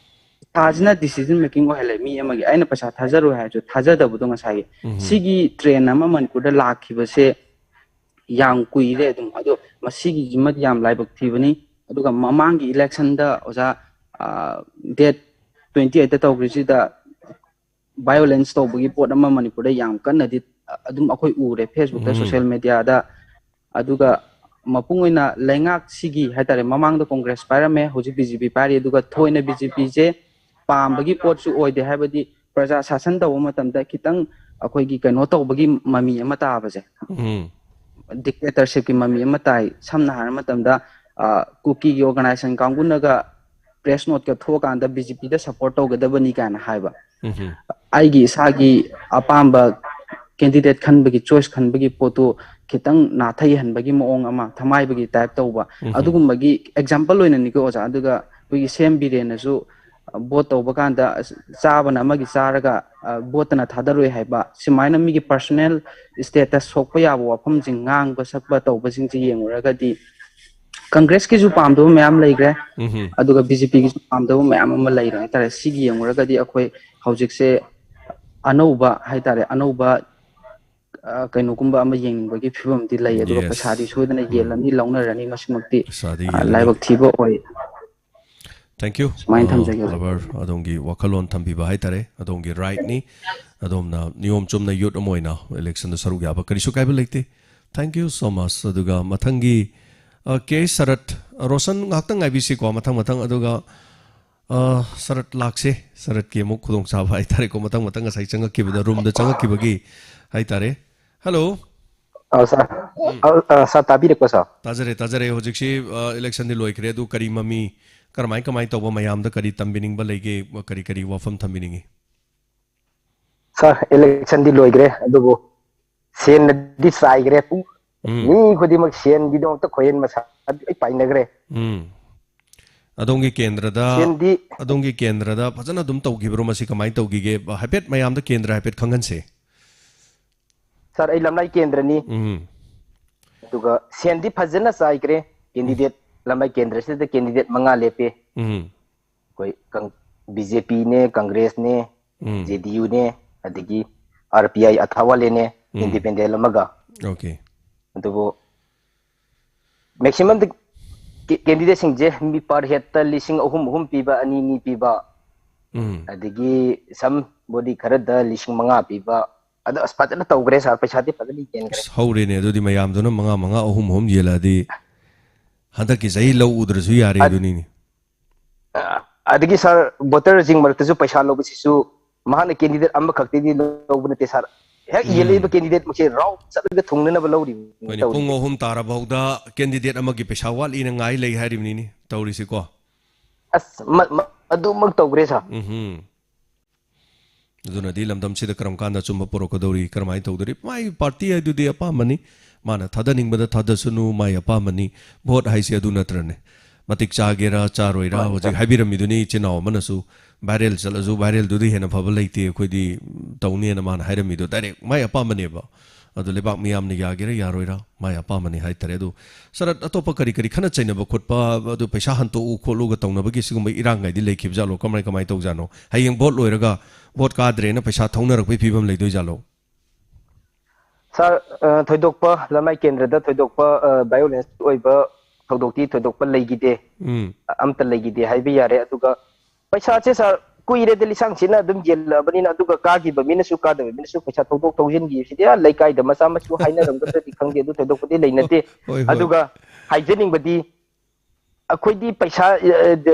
ꯄꯩꯁꯥꯁꯤꯅ decision making ꯑꯣꯏꯍꯜꯂꯦ ꯃꯤ ꯑꯃꯒꯤ꯫ ꯑꯩꯅ ꯄꯩꯁꯥ ꯊꯥꯖꯔꯣꯏ ꯍꯥꯏꯔꯁꯨ ꯊꯥꯖꯗꯕꯗꯣ ꯉꯁꯥꯏꯒꯤ꯫ ꯎꯝ꯫ ꯁꯤꯒꯤ trend ꯑꯃ ꯃꯅꯤꯄꯨꯔꯗ ꯂꯥꯛꯈꯤꯕꯁꯦ ꯌꯥꯝ ꯀꯨꯏꯔꯦ ꯑꯗꯨꯝ꯫ ꯑꯗꯣ ꯃꯁꯤꯒꯤꯁꯤꯃꯗꯤ ꯌꯥꯝ ꯂꯥꯏꯕꯛ ꯊꯤꯕꯅꯤ꯫ ꯑꯗꯨꯒ ꯃꯃꯥꯡꯒꯤ electionꯗ ꯑꯣꯖꯥ, ꯑ, date twenty eightꯇ ꯇꯧꯈ꯭ꯔꯤꯁꯤꯗ violence ꯇꯧꯕꯒꯤ ꯄꯣꯠ ꯑꯃ ꯃꯅꯤꯄꯨꯔꯗ ꯌꯥꯝ ꯀꯟꯅꯗꯤ ꯑꯗꯨꯝ ꯑꯩꯈꯣꯏ ꯎꯔꯦ, ꯐꯦꯁꯕꯨꯛꯇ, ꯁꯣꯁꯤꯌꯦꯜ ꯃꯦꯗꯤꯌꯥꯗ꯫ ꯑꯗꯨꯒ ꯃꯄꯨꯡ ꯑꯣꯏꯅ ꯂꯩꯉꯥꯛꯁꯤꯒꯤ ꯍꯥꯏꯇꯥꯔꯦ, ꯃꯃꯥꯡꯗ ꯀꯣꯡꯒ꯭ꯔꯦꯁ ꯄꯥꯏꯔꯝꯃꯦ, ꯍꯧꯖꯤꯛ ꯕꯤ ꯖꯦ ꯄꯤ ꯄꯥꯏꯔꯤ, ꯑꯗꯨꯒ ꯊꯣꯏꯅ ꯕꯤ ꯖꯦ ꯄꯤꯁꯦ ꯄꯥꯝꯕꯒꯤ ꯄꯣꯠꯁꯨ ꯑꯣꯏꯗꯦ꯫ ꯍꯥꯏꯕꯗꯤ ꯄ꯭ꯔꯖꯥ ꯁꯥꯁꯟ ꯇꯧꯕ ꯃꯇꯝꯗ ꯈꯤꯇꯪ ꯑꯩꯈꯣꯏꯒꯤ ꯀꯩꯅꯣ ꯇꯧꯕꯒꯤ ꯃꯃꯤ ꯑꯃ ꯇꯥꯕꯁꯦ, ꯎꯝ ꯗꯤꯛꯇꯦꯇꯔꯁꯤꯞꯀꯤ ꯃꯃꯤ ꯑꯃ ꯇꯥꯏ꯫ ꯁꯝꯅ ꯍꯥꯏꯔ ꯃꯇꯝꯗ, ꯑ, ꯀꯨꯀꯤꯒꯤ ꯑꯣꯔꯒꯅꯥꯏꯖꯦꯁꯟ ꯀꯥꯡꯕꯨꯅꯒ ꯄ꯭ꯔꯦꯁ ꯅꯣꯠꯀ ꯊꯣꯛꯑꯀꯥꯟꯗ ꯕꯤ ꯖꯦ ꯄꯤꯗ ꯁꯞꯄꯣꯔꯠ ꯇꯧꯒꯗꯕꯅꯤ ꯀꯥꯏꯅ ꯍꯥꯏꯕ꯫ ꯎꯝ ꯑꯩꯒꯤ ꯏꯁꯥꯒꯤ ꯑꯄꯥꯝꯕ ꯀꯦꯟꯗꯤꯗꯦꯠ ꯈꯟꯕꯒꯤ, ꯆꯣꯏꯁ ꯈꯟꯕꯒꯤ ꯄꯣꯠꯇꯨ ꯈꯤꯇꯪ ꯅꯥꯊꯩꯍꯟꯕꯒꯤ ꯃꯑꯣꯡ ꯑꯃ, ꯊꯃꯥꯏꯕꯒꯤ ꯇꯥꯏꯞ ꯇꯧꯕ, ꯑꯗꯨꯒꯨꯝꯕꯒꯤ ꯑꯦꯛꯖꯥꯝꯄꯜ ꯑꯣꯏꯅꯅꯤꯀꯣ ꯑꯣꯖꯥ꯫ ꯑꯗꯨꯒ ꯑꯩꯈꯣꯏꯒꯤ ꯁꯤ ꯑꯦꯝ ꯕꯤꯔꯦꯟꯅꯁꯨ ꯚꯣꯠ ꯇꯧꯕ ꯀꯥꯟꯗ, ꯑꯁ, ꯆꯥꯕꯅ ꯑꯃꯒꯤ ꯆꯥꯔꯒ, ꯑ, ꯚꯣꯠꯇꯅ ꯊꯥꯗꯔꯣꯏ ꯍꯥꯏꯕ, ꯁꯨꯃꯥꯏꯅ ꯃꯤꯒꯤ ꯄꯔꯁꯣꯅꯦꯜ ꯁ꯭ꯇꯦꯇꯁ ꯁꯣꯛꯄ ꯌꯥꯕ ꯋꯥꯐꯝꯁꯤꯡ, ꯉꯥꯡꯕ ꯁꯛꯄ ꯇꯧꯕꯁꯤꯡꯁꯤ ꯌꯦꯡꯉꯨꯔꯒꯗꯤ, ꯀꯪꯒ꯭ꯔꯦꯁꯀꯤꯁꯨ ꯄꯥꯝꯗꯕ ꯃꯌꯥꯝ ꯂꯩꯈ꯭ꯔꯦ, ꯎꯝ ꯑꯗꯨꯒ ꯕꯤ ꯖꯦ ꯄꯤꯒꯤꯁꯨ ꯄꯥꯝꯗꯕ ꯃꯌꯥꯝ ꯑꯃ ꯂꯩꯔꯦ ꯍꯥꯏꯇꯥꯔꯦ꯫ ꯁꯤꯒꯤ ꯌꯦꯡꯉꯨꯔꯒꯗꯤ ꯑꯩꯈꯣꯏ ꯍꯧꯖꯤꯛꯁꯦ ꯑꯅꯧꯕ ꯍꯥꯏꯇꯥꯔꯦ, ꯑꯅꯧꯕ, ꯑ, ꯀꯩꯅꯣꯒꯨꯝꯕ ꯑꯃ ꯌꯦꯡꯅꯤꯡꯕꯒꯤ ꯐꯤꯕꯝꯗꯤ ꯂꯩ꯫ ꯑꯗꯨꯒ Yes. ꯄꯩꯁꯥꯗꯤ ꯁꯣꯏꯗꯅ ꯌꯦꯜꯂꯅꯤ, ꯂꯧꯅꯔꯅꯤ, ꯃꯁꯤꯃꯛꯇꯤ, ꯄꯩꯁꯥꯗꯤ ꯑ, ꯌꯦꯜꯂꯅꯤ꯫ ꯂꯥꯏꯕꯛ ꯊꯤꯕ ꯑꯣꯏ꯫ Thank you. ꯁꯨꯃꯥꯏꯅ ꯑ, ꯊꯝꯖꯒꯦ, ꯑꯣꯖꯥ꯫ ꯂꯚꯔ, ꯑꯗꯣꯝꯒꯤ ꯋꯥꯈꯜꯂꯣꯟ ꯊꯝꯕꯤꯕ ꯍꯥꯏꯇꯥꯔꯦ, ꯑꯗꯣꯝꯒꯤ ꯔꯥꯏꯠꯅꯤ꯫ ꯑꯗꯣꯝꯅ ꯅꯤꯌꯣꯝ ꯆꯨꯝꯅ ꯌꯨꯠ ꯑꯃ ꯑꯣꯏꯅ ꯏꯂꯦꯛꯁꯟꯗ ꯁꯔꯨꯛ ꯌꯥꯕ ꯀꯔꯤꯁꯨ ꯀꯥꯏꯕ ꯂꯩꯇꯦ꯫ Thank you so much. ꯑꯗꯨꯒ ꯃꯊꯪꯒꯤ, ꯑ, ꯀꯦ ꯁꯔꯠ, ꯑ, ꯔꯣꯁꯟ ꯉꯥꯏꯍꯥꯛꯇꯪ ꯉꯥꯏꯕꯤꯁꯤꯀꯣ, ꯃꯊꯪ ꯃꯊꯪ꯫ ꯑꯗꯨꯒ, ꯑ, ꯁꯔꯠ ꯂꯥꯛꯁꯦ, ꯁꯔꯠꯀꯤ ꯑꯃꯨꯛ ꯈꯨꯗꯣꯡꯆꯥꯕ ꯍꯥꯏꯇꯥꯔꯦꯀꯣ, ꯃꯊꯪ ꯃꯊꯪ ꯉꯁꯥꯏ ꯆꯪꯉꯛꯈꯤꯕꯗ, ꯔꯨꯝꯗ ꯆꯪꯉꯛꯈꯤꯕꯒꯤ ꯍꯥꯏꯇꯥꯔꯦ꯫ ꯍꯜꯂꯣ꯫ ꯑ, ꯁꯥꯔ꯫ ꯑ, ꯑ, ꯁꯥꯔ, ꯇꯥꯕꯤꯔꯦꯀꯣ, ꯁꯥꯔ? ꯇꯥꯖꯔꯦ, ꯇꯥꯖꯔꯦ꯫ ꯍꯧꯖꯤꯛꯁꯤ, ꯑ, ꯏꯂꯦꯛꯁꯟꯗꯤ ꯂꯣꯏꯈ꯭ꯔꯦ, ꯑꯗꯨ ꯀꯔꯤ ꯃꯃꯤ, ꯀꯔꯝꯍꯥꯏ ꯀꯃꯥꯏ ꯇꯧꯕ, ꯃꯌꯥꯝꯗ ꯀꯔꯤ ꯇꯝꯕꯤꯅꯤꯡꯕ ꯂꯩꯒꯦ, ꯀꯔꯤ ꯀꯔꯤ ꯋꯥꯐꯝ ꯊꯝꯕꯤꯅꯤꯡꯉꯤ? ꯁꯥꯔ, ꯏꯂꯦꯛꯁꯟꯗꯤ ꯂꯣꯏꯈ꯭ꯔꯦ, ꯑꯗꯨꯕꯨ ꯁꯦꯟꯅꯗꯤ ꯆꯥꯏꯈ꯭ꯔꯦ꯫ ꯄꯨꯡ ꯎꯝ꯫ ꯃꯤ ꯈꯨꯗꯤꯡꯃꯛ ꯁꯦꯟꯒꯤꯗꯃꯛꯇ ꯈꯣꯏꯍꯦꯟ ꯃꯁꯥ ꯂꯣꯏ ꯄꯥꯏꯅꯈ꯭ꯔꯦ꯫ ꯎꯝ꯫ ꯑꯗꯣꯝꯒꯤ ꯀꯦꯟꯗ꯭ꯔꯗ, ꯁꯦꯟꯗꯤ ꯑꯗꯣꯝꯒꯤ ꯀꯦꯟꯗ꯭ꯔꯗ ꯐꯖꯅ ꯑꯗꯨꯝ ꯇꯧꯈꯤꯕ꯭ꯔꯣ? ꯃꯁꯤ ꯀꯃꯥꯏꯅ ꯇꯧꯈꯤꯒꯦ? ꯍꯥꯏꯐꯦꯠ ꯃꯌꯥꯝꯗ ꯀꯦꯟꯗ꯭ꯔ ꯍꯥꯏꯐꯦꯠ ꯈꯪꯍꯟꯁꯦ꯫ ꯁꯥꯔ, ꯑꯩ ꯂꯝꯂꯥꯏ ꯀꯦꯟꯗ꯭ꯔꯅꯤ꯫ ꯎꯝ꯫ ꯑꯗꯨꯒ ꯁꯦꯟꯗꯤ ꯐꯖꯅ ꯆꯥꯏꯈ꯭ꯔꯦ꯫ ꯀꯦꯟꯗꯤꯗꯦꯠ, ꯂꯝꯂꯥꯏ ꯀꯦꯟꯗ꯭ꯔꯁꯤꯗ ꯀꯦꯟꯗꯤꯗꯦꯠ ꯃꯉꯥ ꯂꯦꯞꯄꯦ꯫ ꯎꯝ꯫ ꯑꯩꯈꯣꯏ ꯀꯪ-, ꯕꯤ ꯖꯦ ꯄꯤꯅꯦ, ꯀꯪꯒ꯭ꯔꯦꯁꯅꯦ, ꯎꯝ꯫ ꯖꯦ ꯗꯤ ꯌꯨꯅꯦ, ꯑꯗꯒꯤ ꯑꯥꯔ ꯄꯤ ꯑꯥꯏ ꯑꯊꯥꯋꯥꯂꯦꯅꯦ, ꯎꯝ꯫ ꯏꯟꯗꯤꯄꯦꯟꯗꯦꯟ ꯑꯃꯒ꯫ Okay꯫ ꯑꯗꯨꯕꯨ ꯃꯦꯛꯁꯤꯃꯝꯗ ꯀꯦ-, ꯀꯦꯟꯗꯤꯗꯦꯠꯁꯤꯡꯁꯦ ꯃꯤ ꯄꯔ ꯍꯦꯠꯇ ꯂꯤꯁꯤꯡ ꯑꯍꯨꯝ ꯑꯍꯨꯝ ꯄꯤꯕ, ꯑꯅꯤ ꯑꯅꯤ ꯄꯤꯕ, ꯎꯝ꯫ ꯑꯗꯒꯤ ꯁꯝ ꯕꯣꯗꯤ ꯈꯔꯗ ꯂꯤꯁꯤꯡ ꯃꯉꯥ ꯄꯤꯕ, ꯑꯗꯣ ꯑꯁ ꯐꯖꯅ ꯇꯧꯈ꯭ꯔꯦ ꯁꯥꯔ, ꯄꯩꯁꯥꯗꯤ ꯐꯖꯅ ꯌꯦꯟꯈ꯭ꯔꯦ꯫ ꯑꯁ ꯍꯧꯔꯦꯅꯦ ꯑꯗꯨꯗꯤ, ꯃꯌꯥꯝꯗꯨꯅ ꯃꯉꯥ ꯃꯉꯥ ꯑꯍꯨꯝ ꯑꯍꯨꯝ ꯌꯦꯜꯂꯛꯑꯗꯤ ꯍꯟꯗꯛꯀꯤ ꯆꯍꯤ ꯂꯧ ꯎꯗ꯭ꯔꯁꯨ ꯌꯥꯔꯦ ꯑꯗꯨꯅꯤꯅꯦ꯫ ꯑ, ꯑꯗꯒꯤ ꯁꯥꯔ, ꯚꯣꯇꯔꯁꯤꯡ ꯃꯔꯛꯇꯁꯨ ꯄꯩꯁꯥ ꯂꯧꯕꯁꯤꯁꯨ ꯃꯍꯥꯛꯅ ꯀꯦꯟꯗꯤꯗꯦꯠ ꯑꯃꯈꯛꯇꯗꯤ ꯂꯧꯕ ꯅꯠꯇꯦ ꯁꯥꯔ, ꯍꯦꯛ ꯌꯦꯜꯂꯛꯏꯕ ꯀꯦꯟꯗꯤꯗꯦꯠ ꯃꯈꯩ ꯔꯥꯎ ꯆꯠꯂꯒ ꯊꯨꯡꯅꯅꯕ ꯂꯧꯔꯤꯕꯅꯤ ꯍꯣꯏꯅꯦ, ꯄꯨꯡ ꯇꯧꯔꯤꯁꯦ꯫ ꯑꯍꯨꯝ ꯇꯥꯔꯕꯐꯥꯎꯗ ꯀꯦꯟꯗꯤꯗꯦꯠ ꯑꯃꯒꯤ ꯄꯩꯁꯥ ꯋꯥꯠꯂꯤꯅ ꯉꯥꯏ ꯂꯩ ꯍꯥꯏꯔꯤꯕꯅꯤꯅꯦ ꯇꯧꯔꯤꯁꯤꯀꯣ꯫ ꯑꯁ ꯃ- ꯃ- ꯑꯗꯨꯃꯛ ꯇꯧꯈ꯭ꯔꯦ ꯁꯥꯔ꯫ ꯎꯝꯍꯨꯝ꯫ ꯑꯗꯨꯅꯗꯤ ꯂꯝꯗꯝꯁꯤꯗ ꯀꯔꯝ ꯀꯥꯟꯗ ꯑꯆꯨꯝꯕ ꯄꯨꯔꯛꯀꯗꯧꯔꯤ, ꯀꯔꯝꯍꯥꯏꯅ ꯇꯧꯗꯣꯔꯤ? ꯃꯥꯏ ꯄꯥꯔꯇꯤ ꯍꯥꯏꯗꯨꯗꯤ ꯑꯄꯥꯝꯕꯅꯤ, ꯃꯥꯅ ꯊꯥꯗꯅꯤꯡꯕꯗ ꯊꯥꯗꯁꯅꯨ, ꯃꯥꯏ ꯑꯄꯥꯝꯕꯅꯤ꯫ ꯚꯣꯠ ꯍꯥꯏꯁꯤ ꯑꯗꯨ ꯅꯠꯇ꯭ꯔꯅꯦ? ꯃꯇꯤꯛ ꯆꯥꯒꯦꯔꯥ ꯆꯥꯔꯣꯏꯔꯥ? ꯃꯥꯅꯤ, ꯍꯧꯖꯤꯛ ꯁꯥꯔ꯫ ꯍꯥꯏꯕꯤꯔꯝꯃꯤꯗꯨꯅꯤ ꯏꯆꯤꯟ ꯏꯅꯥꯎ ꯑꯃꯅꯁꯨ, ꯚꯥꯏꯔꯦꯜ ꯆꯠꯂꯁꯨ ꯚꯥꯏꯔꯦꯜꯗꯨꯗꯤ ꯍꯦꯟꯅ ꯐꯕ ꯂꯩꯇꯦ, ꯑꯩꯈꯣꯏꯗꯤ ꯇꯧꯅꯦꯅ ꯃꯥꯅ ꯍꯥꯏꯔꯝꯃꯤꯗꯣ ꯗꯥꯏꯔꯦꯛ ꯃꯥꯏ ꯑꯄꯥꯝꯕꯅꯦꯕ꯫ ꯑꯗꯨ ꯂꯩꯕꯥꯛ ꯃꯤꯌꯥꯝꯅ ꯌꯥꯒꯦꯔꯥ ꯌꯥꯔꯣꯏꯔꯥ ꯃꯥꯏ ꯑꯄꯥꯝꯕꯅꯤ ꯍꯥꯏꯇꯥꯔꯦ꯫ ꯑꯗꯨ ꯁꯥꯔ, ꯑꯇꯣꯞꯄ ꯀꯔꯤ ꯀꯔꯤ ꯈꯠꯅ ꯆꯩꯅꯕ ꯈꯣꯠꯄ, ꯑꯗꯨ ꯄꯩꯁꯥ ꯍꯟꯇꯣꯛꯎ ꯈꯣꯠꯂꯨꯒ ꯇꯧꯅꯕꯒꯤ ꯁꯤꯒꯨꯝꯕ ꯏꯔꯥꯡꯒꯥꯏꯗꯤ ꯂꯩꯈꯤꯕ ꯖꯥꯠꯂꯣ? ꯀꯃꯥꯏ ꯀꯃꯥꯏꯅ ꯇꯧꯖꯥꯠꯅꯣ? ꯍꯌꯦꯡ ꯚꯣꯠ ꯂꯣꯏꯔꯒ ꯚꯣꯠ ꯀꯥꯗ꯭ꯔꯦꯅ ꯄꯩꯁꯥ ꯊꯧꯅꯔꯛꯄꯒꯤ ꯐꯤꯕꯝ ꯂꯩꯗꯣꯏ ꯖꯥꯠꯂꯣ? ꯁꯥꯔ, ꯑ, ꯊꯣꯏꯗꯣꯛꯄ ꯂꯃꯥꯏ ꯀꯦꯟꯗ꯭ꯔꯗ ꯊꯣꯏꯗꯣꯛꯄ ꯚꯥꯏꯑꯣꯂꯦꯟꯁ ꯑꯣꯏꯕ ꯊꯧꯗꯣꯛꯇꯤ ꯊꯣꯏꯗꯣꯛꯄ ꯂꯩꯈꯤꯗꯦ, ꯎꯝ ꯑꯝꯇ ꯂꯩꯈꯤꯗꯦ ꯍꯥꯏꯕ ꯌꯥꯔꯦ꯫ ꯑꯗꯨꯒ ꯄꯩꯁꯥꯁꯦ ꯁꯥꯔ, ꯀꯨꯏꯔꯦꯗ ꯂꯤꯁꯥꯡ ꯁꯤꯠꯅ ꯑꯗꯨꯝ ꯌꯦꯜꯂꯛꯑꯕꯅꯤꯅ, ꯑꯗꯨꯒ ꯀꯥꯈꯤꯕ ꯃꯤꯅꯁꯨ ꯀꯥꯗꯕ ꯃꯤꯅꯁꯨ ꯄꯩꯁꯥ ꯊꯧꯗꯣꯛ ꯊꯧꯖꯤꯟꯈꯤꯕꯁꯤꯗꯤ ꯑꯥ ꯂꯩꯀꯥꯏꯗ ꯃꯆꯥ ꯃꯁꯨ ꯍꯥꯏꯅꯔꯝꯒꯗ꯭ꯔꯗꯤ ꯈꯪꯗꯦ, ꯑꯗꯨ ꯊꯣꯏꯗꯣꯛꯄꯗꯤ ꯂꯩꯅꯗꯦ꯫ ꯍꯣꯏ, ꯍꯣꯏ꯫ ꯑꯗꯨꯒ ꯍꯥꯏꯖꯅꯤꯡꯕꯗꯤ, ꯑꯩꯈꯣꯏꯗꯤ ꯄꯩꯁꯥ ꯑ,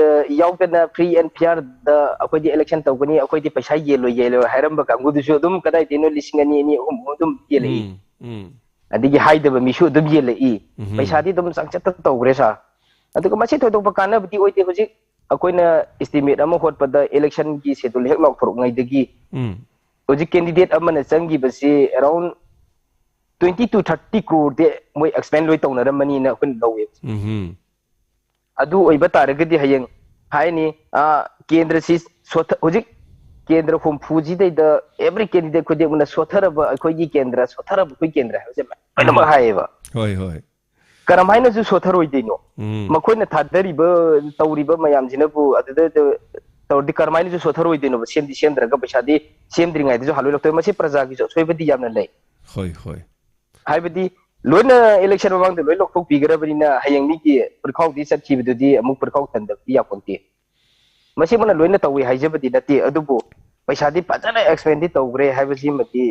ꯑ, ꯌꯥꯎꯗꯅ ꯐ꯭ꯔꯤ ꯑꯦꯟ ꯐꯤꯌꯥꯔꯗ ꯑꯩꯈꯣꯏꯗꯤ ꯏꯂꯦꯛꯁꯟ ꯇꯧꯒꯅꯤ, ꯑꯩꯈꯣꯏꯗꯤ ꯄꯩꯁꯥ ꯌꯦꯜꯂꯣꯏ ꯌꯦꯜꯂꯣꯏ ꯍꯥꯏꯔꯝꯕ ꯀꯥꯡꯕꯨꯗꯨꯁꯨ ꯑꯗꯨꯝ ꯀꯗꯥꯏꯗꯩꯅꯣ ꯂꯤꯁꯤꯡ ꯑꯅꯤ, ꯑꯅꯤ, ꯑꯍꯨꯝ ꯑꯗꯨꯝ ꯌꯦꯜꯂꯛꯏ꯫ ꯎꯝ ꯎꯝ ꯑꯗꯒꯤ ꯍꯥꯏꯗꯕ ꯃꯤꯁꯨ ꯑꯗꯨꯝ ꯌꯦꯜꯂꯛꯏ꯫ ꯎꯝ꯫ ꯄꯩꯁꯥꯗꯤ ꯑꯗꯨꯝ ꯆꯥꯡꯆꯠꯇ ꯇꯧꯈ꯭ꯔꯦ ꯁꯥꯔ꯫ ꯑꯗꯨꯒ ꯃꯁꯤ ꯊꯣꯏꯗꯣꯛꯄ ꯀꯥꯟꯅꯕꯗꯤ ꯑꯣꯏꯗꯦ꯫ ꯍꯧꯖꯤꯛ ꯑꯩꯈꯣꯏꯅ ꯏꯁꯇꯤꯃꯦꯠ ꯑꯃ ꯍꯣꯠꯄꯗ ꯏꯂꯦꯛꯁꯟꯒꯤ ꯁꯦꯗꯨꯜ ꯍꯦꯛ ꯂꯥꯎꯊꯣꯔꯛꯉꯩꯗꯒꯤ ꯎꯝ ꯍꯧꯖꯤꯛ ꯀꯦꯟꯗꯤꯗꯦꯠ ꯑꯃꯅ ꯆꯪꯈꯤꯕꯁꯤ ꯑꯦꯔꯥꯎꯟ ꯇ꯭ꯋꯦꯟꯇꯤ ꯇꯨ ꯊꯥꯔꯇꯤ ꯀ꯭ꯔꯣꯔꯗꯤ ꯃꯣꯏ ꯑꯦꯛꯁꯄꯦꯟ ꯂꯣꯏ ꯇꯧꯅꯔꯝꯃꯅꯤꯅ ꯑꯩꯈꯣꯏꯅ ꯂꯧꯋꯦꯕ꯫ ꯎꯝ ꯑꯗꯨ ꯑꯣꯏꯕ ꯇꯥꯔꯒꯗꯤ ꯍꯌꯦꯡ ꯍꯥꯏꯅꯤ, ꯑ, ꯀꯦꯟꯗ꯭ꯔꯁꯤ ꯁꯣꯊ-, ꯍꯧꯖꯤꯛ ꯀꯦꯟꯗ꯭ꯔ ꯍꯨꯝꯐꯨꯁꯤꯗꯩꯗ every candidate ꯈꯨꯗꯤꯡꯃꯛꯅ ꯁꯣꯊꯔꯕ ꯑꯩꯈꯣꯏꯒꯤ ꯀꯦꯟꯗ꯭ꯔ, ꯁꯣꯊꯔꯕ ꯑꯩꯈꯣꯏ ꯀꯦꯟꯗ꯭ꯔ ꯍꯥꯏꯕꯁꯦ ꯂꯣꯏꯅꯃꯛ ꯍꯥꯏꯌꯦꯕ꯫ ꯍꯣꯏ ꯍꯣꯏ꯫ ꯀꯔꯝꯍꯥꯏꯅꯁꯨ ꯁꯣꯊꯔꯣꯏꯗꯣꯏꯅꯣ? ꯎꯝ ꯃꯈꯣꯏꯅ ꯊꯥꯗꯔꯤꯕ, ꯇꯧꯔꯤꯕ ꯃꯌꯥꯝꯁꯤꯅꯕꯨ ꯑꯗꯨꯗ ꯇꯧꯔꯗꯤ ꯀꯔꯝꯍꯥꯏꯅꯁꯨ ꯁꯣꯊꯔꯣꯏꯗꯣꯏꯅꯣꯕ? ꯁꯦꯝꯗꯤ ꯁꯦꯝꯗ꯭ꯔꯒ ꯄꯩꯁꯥꯗꯤ ꯁꯦꯝꯗ꯭ꯔꯤꯉꯩꯗꯁꯨ ꯍꯥꯜꯂꯣꯏ ꯂꯧꯊꯣꯛꯑꯦ꯫ ꯃꯁꯤ ꯄ꯭ꯔꯖꯥꯒꯤꯁꯨ ꯑꯁꯣꯏꯕꯗꯤ ꯌꯥꯝꯅ ꯂꯩ꯫ ꯍꯣꯏ ꯍꯣꯏ꯫ ꯍꯥꯏꯕꯗꯤ ꯂꯣꯏꯅ ꯏꯂꯦꯛꯁꯟ ꯃꯃꯥꯡꯗ ꯂꯣꯏ ꯂꯧꯊꯣꯛꯄꯤꯈ꯭ꯔꯕꯅꯤꯅ ꯍꯌꯦꯡ ꯃꯤꯒꯤ ꯄꯨꯔꯈꯥꯎꯗꯤ ꯆꯠꯈꯤꯕꯗꯨꯗꯤ ꯑꯃꯨꯛ ꯄꯨꯔꯈꯥꯎ ꯊꯟꯗꯕꯗꯤ ꯌꯥꯄꯣꯟꯇꯦ꯫ ꯃꯁꯤꯃꯅ ꯂꯣꯏꯅ ꯇꯧꯏ ꯍꯥꯏꯖꯕꯗꯤ ꯅꯠꯇꯦ, ꯑꯗꯨꯕꯨ ꯄꯩꯁꯥꯗꯤ ꯐꯖꯅ ꯑꯦꯛꯁꯄꯦꯟꯗꯤ ꯇꯧꯈ꯭ꯔꯦ ꯍꯥꯏꯕꯁꯤꯃꯗꯤ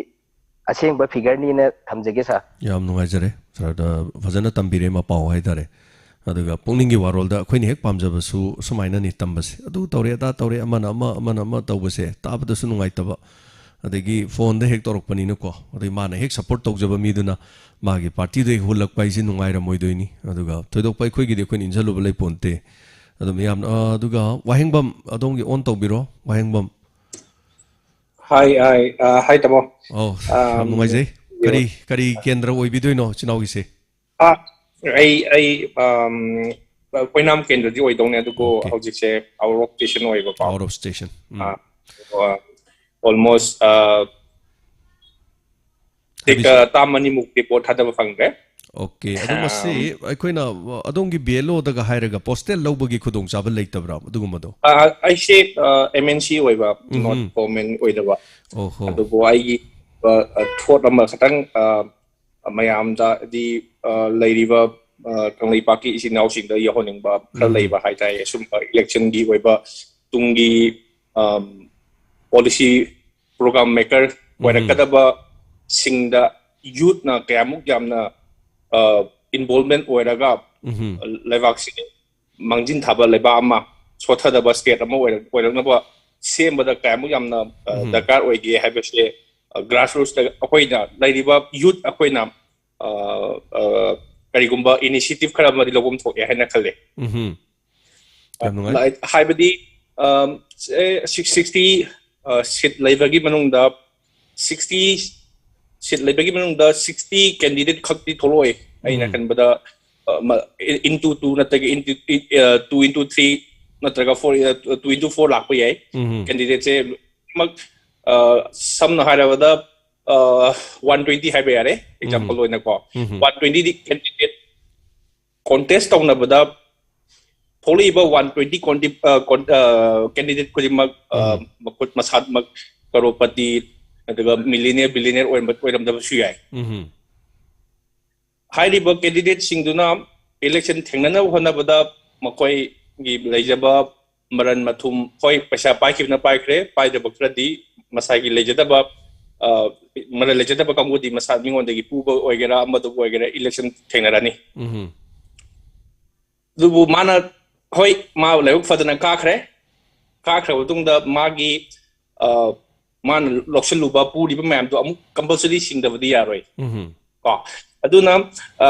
ꯑꯁꯦꯡꯕ figureꯅꯤꯅ ꯊꯝꯖꯒꯦ, sir꯫ ꯌꯥꯝ ꯅꯨꯡꯉꯥꯏꯖꯔꯦ꯫ Sirꯗ ꯐꯖꯅ ꯇꯝꯕꯤꯔꯦ ꯃꯄꯥꯎ ꯍꯥꯏꯇꯥꯔꯦ꯫ ꯑꯗꯨꯒ ꯄꯨꯛꯅꯤꯡꯒꯤ ꯋꯥꯔꯣꯜꯗ ꯑꯩꯈꯣꯏꯅ ꯍꯦꯛ ꯄꯥꯝꯖꯕꯁꯨ ꯁꯨꯃꯥꯏꯅꯅꯤ ꯇꯝꯕꯁꯦ꯫ ꯑꯗꯨ ꯇꯧꯔꯦ, ꯑꯗꯥ ꯇꯧꯔꯦ, ꯑꯃꯅ ꯑꯃ, ꯑꯃꯅ ꯑꯃ ꯇꯧꯕꯁꯦ ꯇꯥꯕꯗꯁꯨ ꯅꯨꯡꯉꯥꯏꯇꯕ꯫ ꯑꯗꯒꯤ phoneꯗ ꯍꯦꯛ ꯇꯧꯔꯛꯄꯅꯤꯅꯀꯣ, ꯑꯗꯩ ꯃꯥꯅ ꯍꯦꯛ support ꯇꯧꯖꯕ ꯃꯤꯗꯨꯅ ꯃꯥꯒꯤ partyꯗꯣ ꯍꯦꯛ ꯍꯨꯜꯂꯛꯄ ꯍꯥꯏꯁꯦ ꯅꯨꯡꯉꯥꯏꯔꯝꯃꯣꯏꯗꯣꯏꯅꯤ꯫ ꯑꯗꯨꯒ ꯊꯣꯏꯗꯣꯛꯄ ꯑꯩꯈꯣꯏꯒꯤꯗꯤ ꯑꯩꯈꯣꯏꯅ ꯏꯟꯖꯜꯂꯨꯕ ꯂꯩꯄꯣꯟꯇꯦ꯫ ꯑꯗꯨꯝ ꯌꯥꯝꯅ, ꯑ, ꯑꯗꯨꯒ ꯋꯥꯍꯦꯡꯕꯝ, ꯑꯗꯣꯝꯒꯤ on ꯇꯧꯕꯤꯔꯣ, ꯋꯥꯍꯦꯡꯕꯝ꯫ Hi, hi, uh, hi, ꯇꯥꯃꯣ꯫ ꯑꯧ, ꯌꯥꯝ Um, ꯅꯨꯡꯉꯥꯏꯖꯩ꯫ ꯀꯔꯤ, ꯀꯔꯤ ꯀꯦꯟꯗ꯭ꯔ ꯑꯣꯏꯕꯤꯗꯣꯏꯅꯣ ꯏꯆꯤꯟ ꯏꯅꯥꯎꯒꯤꯁꯦ? ꯑ, ꯑꯩ, ꯑꯩ, um, ꯑꯣꯏꯅꯥꯝ ꯀꯦꯟꯗ꯭ꯔꯗꯤ ꯑꯣꯏꯗꯧꯅꯦ, ꯑꯗꯨꯕꯨ Okay. ꯍꯧꯖꯤꯛꯁꯦ out of station ꯑꯣꯏꯕꯀꯣ꯫ Out of station. ꯎꯝ꯫ ꯑ, ꯑ, almost, ꯑ, ꯍꯥꯏꯕꯤꯁꯤ꯫ ꯇꯤꯛ, ꯑ, ꯇꯥꯝ ꯑꯅꯤꯃꯨꯛꯇꯤ vote ꯊꯥꯗꯕ ꯐꯪꯗ꯭ꯔꯦ꯫ Okay, ꯑꯗꯨ ꯃꯁꯤ ꯑꯩꯈꯣꯏꯅ, ꯑ, ꯑꯗꯣꯝꯒꯤ BLOꯗꯒ ꯍꯥꯏꯔꯒ postal ꯂꯧꯕꯒꯤ ꯈꯨꯗꯣꯡꯆꯥꯕ ꯂꯩꯇꯕ꯭ꯔꯥ ꯑꯗꯨꯒꯨꯝꯕꯗꯣ? ꯑ, ꯑꯩꯁꯦ, ꯑ, MNC ꯑꯣꯏꯕ, ꯎꯝ꯫ not government ꯑꯣꯏꯗꯕ꯫ ꯑꯣꯍꯣ꯫ ꯑꯗꯨꯕꯨ ꯑꯩꯒꯤ, ꯑ, ꯑ, thought ꯑꯃ ꯈꯇꯪ, ꯑ, ꯃꯌꯥꯝꯗ ꯍꯥꯏꯗꯤ, ꯑ, ꯂꯩꯔꯤꯕ, ꯑ, ꯀꯪꯂꯩꯄꯥꯛꯀꯤ ꯏꯆꯤꯟ ꯏꯅꯥꯎꯁꯤꯡꯗ ꯌꯧꯍꯟꯅꯤꯡꯕ ꯈꯔ ꯎꯝ꯫ ꯂꯩꯕ ꯍꯥꯏꯇꯥꯔꯦ꯫ ꯑꯁꯨꯝꯕ electionꯒꯤ ꯑꯣꯏꯕ ꯇꯨꯡꯒꯤ, ꯑꯝ, policy program maker ꯑꯣꯏꯔꯛꯀꯗꯕꯁꯤꯡꯗ youthꯅ ꯀꯌꯥꯃꯨꯛ ꯌꯥꯝꯅ, ꯑ, involvement ꯑꯣꯏꯔꯒ ꯎꯝ꯫ ꯂꯩꯕꯥꯛꯁꯤꯒꯤ ꯃꯥꯡꯖꯤꯟ ꯊꯥꯕ ꯂꯩꯕꯥꯛ ꯑꯃ, ꯁꯣꯠꯊꯗꯕ state ꯑꯃ ꯑꯣꯏꯔꯛ-, ꯑꯣꯏꯔꯛꯅꯕ ꯁꯦꯝꯕꯗ ꯀꯌꯥꯃꯨꯛ ꯌꯥꯝꯅ, ꯑ, ꯎꯝ꯫ ꯗꯔꯀꯥꯔ ꯑꯣꯏꯒꯦ ꯍꯥꯏꯕꯁꯦ, ꯑ, grassrootsꯇ ꯑꯩꯈꯣꯏꯅ ꯂꯩꯔꯤꯕ youth ꯑꯩꯈꯣꯏꯅ, ꯑ, ꯑ, ꯀꯔꯤꯒꯨꯝꯕ initiative ꯈꯔ ꯑꯃꯗꯤ ꯂꯧꯐꯝ ꯊꯣꯛꯑꯦ ꯍꯥꯏꯅ ꯈꯜꯂꯦ꯫ ꯎꯝ꯫ ꯌꯥꯝ ꯅꯨꯡꯉꯥꯏ꯫ ꯂꯥꯏ-, ꯍꯥꯏꯕꯗꯤ, ꯑꯝ, ꯑꯦ, six-, sixty, ꯑ, seat ꯂꯩꯕꯒꯤ ꯃꯅꯨꯡꯗ sixty seat ꯂꯩꯕꯒꯤ ꯃꯅꯨꯡꯗ sixty candidate ꯈꯛꯇꯤ ꯊꯣꯛꯂꯛꯑꯣꯏ꯫ ꯑꯩꯅ ꯎꯝ꯫ ꯈꯟꯕꯗ, ꯑ, ꯃ-, into two ꯅꯠꯇ꯭ꯔꯒ into, ꯑ, two into three ꯅꯠꯇ꯭ꯔꯒ four, ꯑ, two into four ꯂꯥꯛꯄ ꯌꯥꯏ꯫ ꯎꯝ꯫ Candidateꯁꯦ ꯂꯣꯏꯅꯃꯛ, ꯑ, ꯁꯝꯅ ꯍꯥꯏꯔꯕꯗ, ꯑ, one twenty ꯍꯥꯏꯕ ꯌꯥꯔꯦ, example ꯎꯝ꯫ ꯑꯣꯏꯅꯀꯣ꯫ ꯎꯝ꯫ One twentyꯗꯤ candidate contest ꯇꯧꯅꯕꯗ ꯊꯣꯛꯂꯛꯏꯕ one twenty conti-, ꯑ, con-, ꯑ, candidate ꯈꯨꯗꯤꯡꯃꯛ, ꯑ, ꯎꯝ꯫ ꯃꯈꯨꯠ ꯃꯁꯥꯃꯛ crorepati ꯅꯠꯇ꯭ꯔꯒ millionaire, billionaire ꯑꯣꯏꯔꯝꯕ-, ꯑꯣꯏꯔꯝꯗꯕꯁꯨ ꯌꯥꯏ꯫ ꯎꯝ꯫ ꯍꯥꯏꯔꯤꯕ candidateꯁꯤꯡꯗꯨꯅ election ꯊꯦꯡꯅꯅꯕ ꯍꯣꯠꯅꯕꯗ ꯃꯈꯣꯏꯒꯤ ꯂꯩꯖꯕ ꯃꯔꯟ ꯃꯊꯨꯝ, ꯍꯣꯏ, ꯄꯩꯁꯥ ꯄꯥꯏꯈꯤꯕꯅ ꯄꯥꯏꯈ꯭ꯔꯦ, ꯄꯥꯏꯗꯕ ꯈꯔꯗꯤ ꯃꯁꯥꯒꯤ ꯂꯩꯖꯗꯕ, ꯃꯔꯜ ꯂꯩꯖꯗꯕ ꯀꯥꯡꯕꯨꯗꯤ ꯃꯁꯥ ꯃꯤꯉꯣꯟꯗꯒꯤ ꯄꯨꯕ ꯑꯣꯏꯒꯦꯔꯥ, ꯑꯃꯗꯕꯨ ꯑꯣꯏꯒꯦꯔꯥ, ꯏꯂꯦꯛꯁꯟ ꯊꯦꯡꯅꯔꯅꯤ꯫ ꯑꯗꯨꯕꯨ ꯃꯥꯅ, ꯍꯣꯏ, ꯃꯥ ꯂꯥꯏꯕꯛ ꯐꯗꯅ ꯀꯥꯈ꯭ꯔꯦ꯫ ꯀꯥꯈ꯭ꯔꯕ ꯃꯇꯨꯡꯗ ꯃꯥꯒꯤ, ꯑ, ꯃꯥꯅ ꯂꯧꯁꯤꯜꯂꯨꯕ, ꯄꯨꯔꯤꯕ ꯃꯌꯥꯝꯗꯣ ꯑꯃꯨꯛ ꯀꯝꯄꯜꯁꯔꯤ ꯁꯤꯡꯗꯕꯗꯤ ꯌꯥꯔꯣꯏ꯫ ꯀꯣ, ꯑꯗꯨꯅ, ꯑ,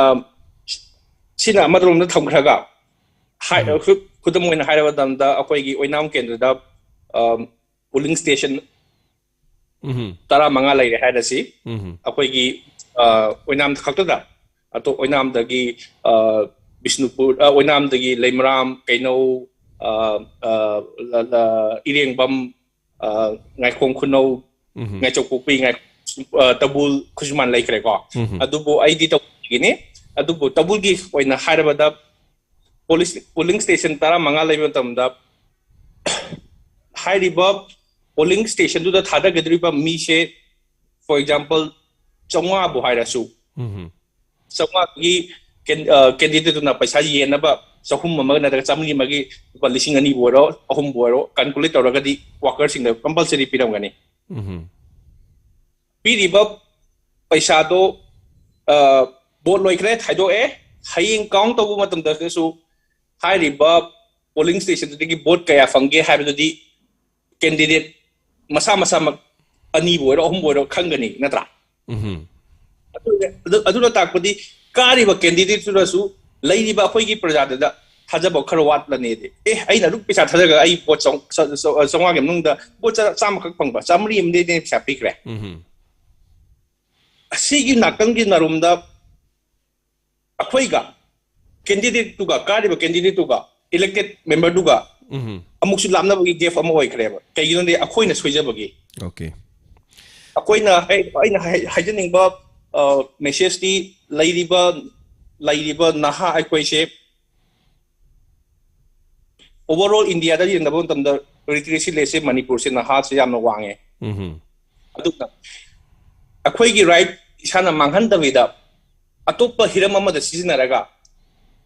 ꯁꯤꯅ ꯑꯃꯔꯣꯝꯗ ꯊꯝꯈ꯭ꯔꯒ, ꯍꯥꯏ-, ꯈꯨ-, ꯈꯨꯗꯝ ꯑꯣꯏꯅ ꯍꯥꯏꯔꯕ ꯃꯇꯝꯗ, ꯑꯩꯈꯣꯏꯒꯤ ꯑꯣꯏꯅꯥꯝ ꯀꯦꯟꯗ꯭ꯔꯗ, ꯑ, ꯄꯣꯂꯤꯡ ꯁ꯭ꯇꯦꯁꯟ ꯇꯔꯥꯃꯉꯥ ꯂꯩꯔꯦ ꯍꯥꯏꯔꯁꯤ꯫ ꯑꯩꯈꯣꯏꯒꯤ, ꯑ, ꯑꯣꯏꯅꯥꯝ ꯈꯛꯇꯗ, ꯑꯇꯣꯞ ꯑꯣꯏꯅꯥꯝꯗꯒꯤ, ꯑ, ꯕꯤꯁꯅꯨꯄꯨꯔ, ꯑ, ꯑꯣꯏꯅꯥꯝꯗꯒꯤ ꯂꯩꯃꯔꯥꯝ, ꯀꯩꯅꯧ, ꯑ, ꯑ, ꯂ-, ꯂ-, ꯏꯔꯦꯡꯕꯝ, ꯑ, ꯉꯥꯏꯈꯣꯡ ꯈꯨꯅꯧ, ꯉꯥꯏꯆꯧ ꯄꯣꯛꯄꯤ, ꯉꯥꯏ-, ꯑ, ꯇꯕꯨꯜ, ꯈꯨꯖꯃꯥꯟ ꯂꯩꯈ꯭ꯔꯦꯀꯣ꯫ ꯑꯗꯨꯕꯨ ꯑꯩꯗꯤ ꯇꯧꯕꯒꯤꯅꯤ꯫ ꯑꯗꯨꯕꯨ ꯇꯕꯨꯜꯒꯤ ꯑꯣꯏꯅ ꯍꯥꯏꯔꯕꯗ, ꯄꯣꯂꯤꯁ-, ꯄꯣꯂꯤꯡ ꯁ꯭ꯇꯦꯁꯟ ꯇꯔꯥꯃꯉꯥ ꯂꯩꯕ ꯃꯇꯝꯗ, ꯍꯥꯏꯔꯤꯕ ꯄꯣꯂꯤꯡ ꯁ꯭ꯇꯦꯁꯟꯗꯨꯗ ꯊꯥꯗꯒꯗꯧꯔꯤꯕ ꯃꯤꯁꯦ, for example, ꯆꯥꯝꯃꯉꯥꯕꯨ ꯍꯥꯏꯔꯁꯨ, ꯆꯥꯝꯃꯉꯥꯒꯤ ꯀꯦꯟ-, ꯑ, ꯀꯦꯟꯗꯤꯗꯦꯠꯇꯨꯅ ꯄꯩꯁꯥ ꯌꯦꯟꯅꯕ ꯆꯍꯨꯝ ꯑꯃ ꯅꯠꯇ꯭ꯔꯒ ꯆꯥꯃꯔꯤ ꯑꯃꯒꯤ ꯂꯨꯄꯥ ꯂꯤꯁꯤꯡ ꯑꯅꯤꯕꯨ ꯑꯣꯏꯔꯣ, ꯑꯍꯨꯝꯕꯨ ꯑꯣꯏꯔꯣ, ꯀꯥꯜꯀꯨꯂꯦꯠ ꯇꯧꯔꯒꯗꯤ ꯋꯥꯀꯔꯁꯤꯡꯗ ꯀꯝꯄꯜꯁꯔꯤ ꯄꯤꯔꯝꯒꯅꯤ꯫ ꯄꯤꯔꯤꯕ ꯄꯩꯁꯥꯗꯣ, ꯑ, ꯚꯣꯠ ꯂꯣꯏꯈ꯭ꯔꯦ, ꯊꯥꯏꯗꯣꯛꯑꯦ꯫ ꯍꯌꯦꯡ ꯀꯥꯎꯟ ꯇꯧꯕ ꯃꯇꯝꯗꯁꯨ ꯍꯥꯏꯔꯤꯕ ꯄꯣꯂꯤꯡ ꯁ꯭ꯇꯦꯁꯟꯗꯨꯗꯒꯤ ꯚꯣꯠ ꯀꯌꯥ ꯐꯪꯒꯦ ꯍꯥꯏꯕꯗꯨꯗꯤ ꯀꯦꯟꯗꯤꯗꯦꯠ ꯃꯁꯥ ꯃꯁꯥꯃꯛ ꯑꯅꯤꯕꯨ ꯑꯣꯏꯔꯣ, ꯑꯍꯨꯝꯕꯨ ꯑꯣꯏꯔꯣ, ꯈꯪꯒꯅꯤ, ꯅꯠꯇ꯭ꯔꯥ? ꯑꯗꯨ-, ꯑꯗꯨ-, ꯑꯗꯨꯅ ꯇꯥꯛꯄꯗꯤ ꯀꯥꯔꯤꯕ ꯀꯦꯟꯗꯤꯗꯦꯠꯇꯨꯅꯁꯨ ꯂꯩꯔꯤꯕ ꯑꯩꯈꯣꯏꯒꯤ ꯄ꯭ꯔꯖꯥꯗꯨꯗ ꯊꯥꯖꯕ ꯈꯔ ꯋꯥꯠꯂꯅꯤꯗꯤ꯫ ꯑꯦ, ꯑꯩꯅ ꯑꯗꯨꯛ ꯄꯩꯁꯥ ꯊꯥꯗꯔꯒ ꯑꯩ ꯄꯣꯠ ꯆꯥꯝ-, ꯆꯥ-, ꯆꯥ-, ꯆꯥꯝꯃꯉꯥꯒꯤ ꯃꯅꯨꯡꯗ ꯄꯣꯠ ꯆꯥ-, ꯆꯥꯝꯃꯈꯛ ꯐꯪꯕ, ꯆꯥꯝꯃꯔꯤ ꯑꯃꯗꯤ ꯑꯩꯅ ꯄꯩꯁꯥ ꯄꯤꯈ꯭ꯔꯦ꯫ ꯑꯁꯤꯒꯤ ꯅꯥꯀꯟꯒꯤ ꯅꯔꯨꯝꯗ ꯑꯩꯈꯣꯏꯒ ꯀꯦꯟꯗꯤꯗꯦꯠꯇꯨꯒ, ꯀꯥꯔꯤꯕ ꯀꯦꯟꯗꯤꯗꯦꯠꯇꯨꯒ, ꯏꯂꯦꯛꯇꯦꯠ ꯃꯦꯝꯕꯔꯗꯨꯒ ꯑꯃꯨꯛꯁꯨ ꯂꯥꯞꯅꯕꯒꯤ ꯒꯦꯞ ꯑꯃ ꯑꯣꯏꯈ꯭ꯔꯦꯕ꯫ ꯀꯩꯒꯤꯅꯣꯗꯤ ꯑꯩꯈꯣꯏꯅ ꯁꯣꯏꯖꯕꯒꯤ꯫ ꯑꯣꯀꯦ꯫ ꯑꯩꯈꯣꯏꯅ ꯍꯥꯏ-, ꯑꯩꯅ ꯍꯥꯏ-, ꯍꯥꯏꯖꯅꯤꯡꯕ, ꯑ, ꯃꯦꯁꯦꯖꯇꯤ ꯂꯩꯔꯤꯕ, ꯂꯩꯔꯤꯕ ꯅꯍꯥ ꯑꯩꯈꯣꯏꯁꯦ, overall ꯏꯟꯗꯤꯌꯥꯗ ꯌꯦꯡꯅꯕ ꯃꯇꯝꯗ ꯂꯤꯇꯔꯦꯁꯤ ꯔꯦꯠꯁꯦ ꯃꯅꯤꯄꯨꯔꯁꯦ ꯅꯍꯥꯁꯦ ꯌꯥꯝꯅ ꯋꯥꯡꯉꯦ꯫ ꯑꯗꯨꯅ ꯑꯩꯈꯣꯏꯒꯤ ꯔꯥꯏꯠ ꯏꯁꯥꯅ ꯃꯥꯡꯍꯟꯗꯕꯤꯗ ꯑꯇꯣꯞꯄ ꯍꯤꯔꯝ ꯑꯃꯗ ꯁꯤꯖꯤꯟꯅꯔꯒ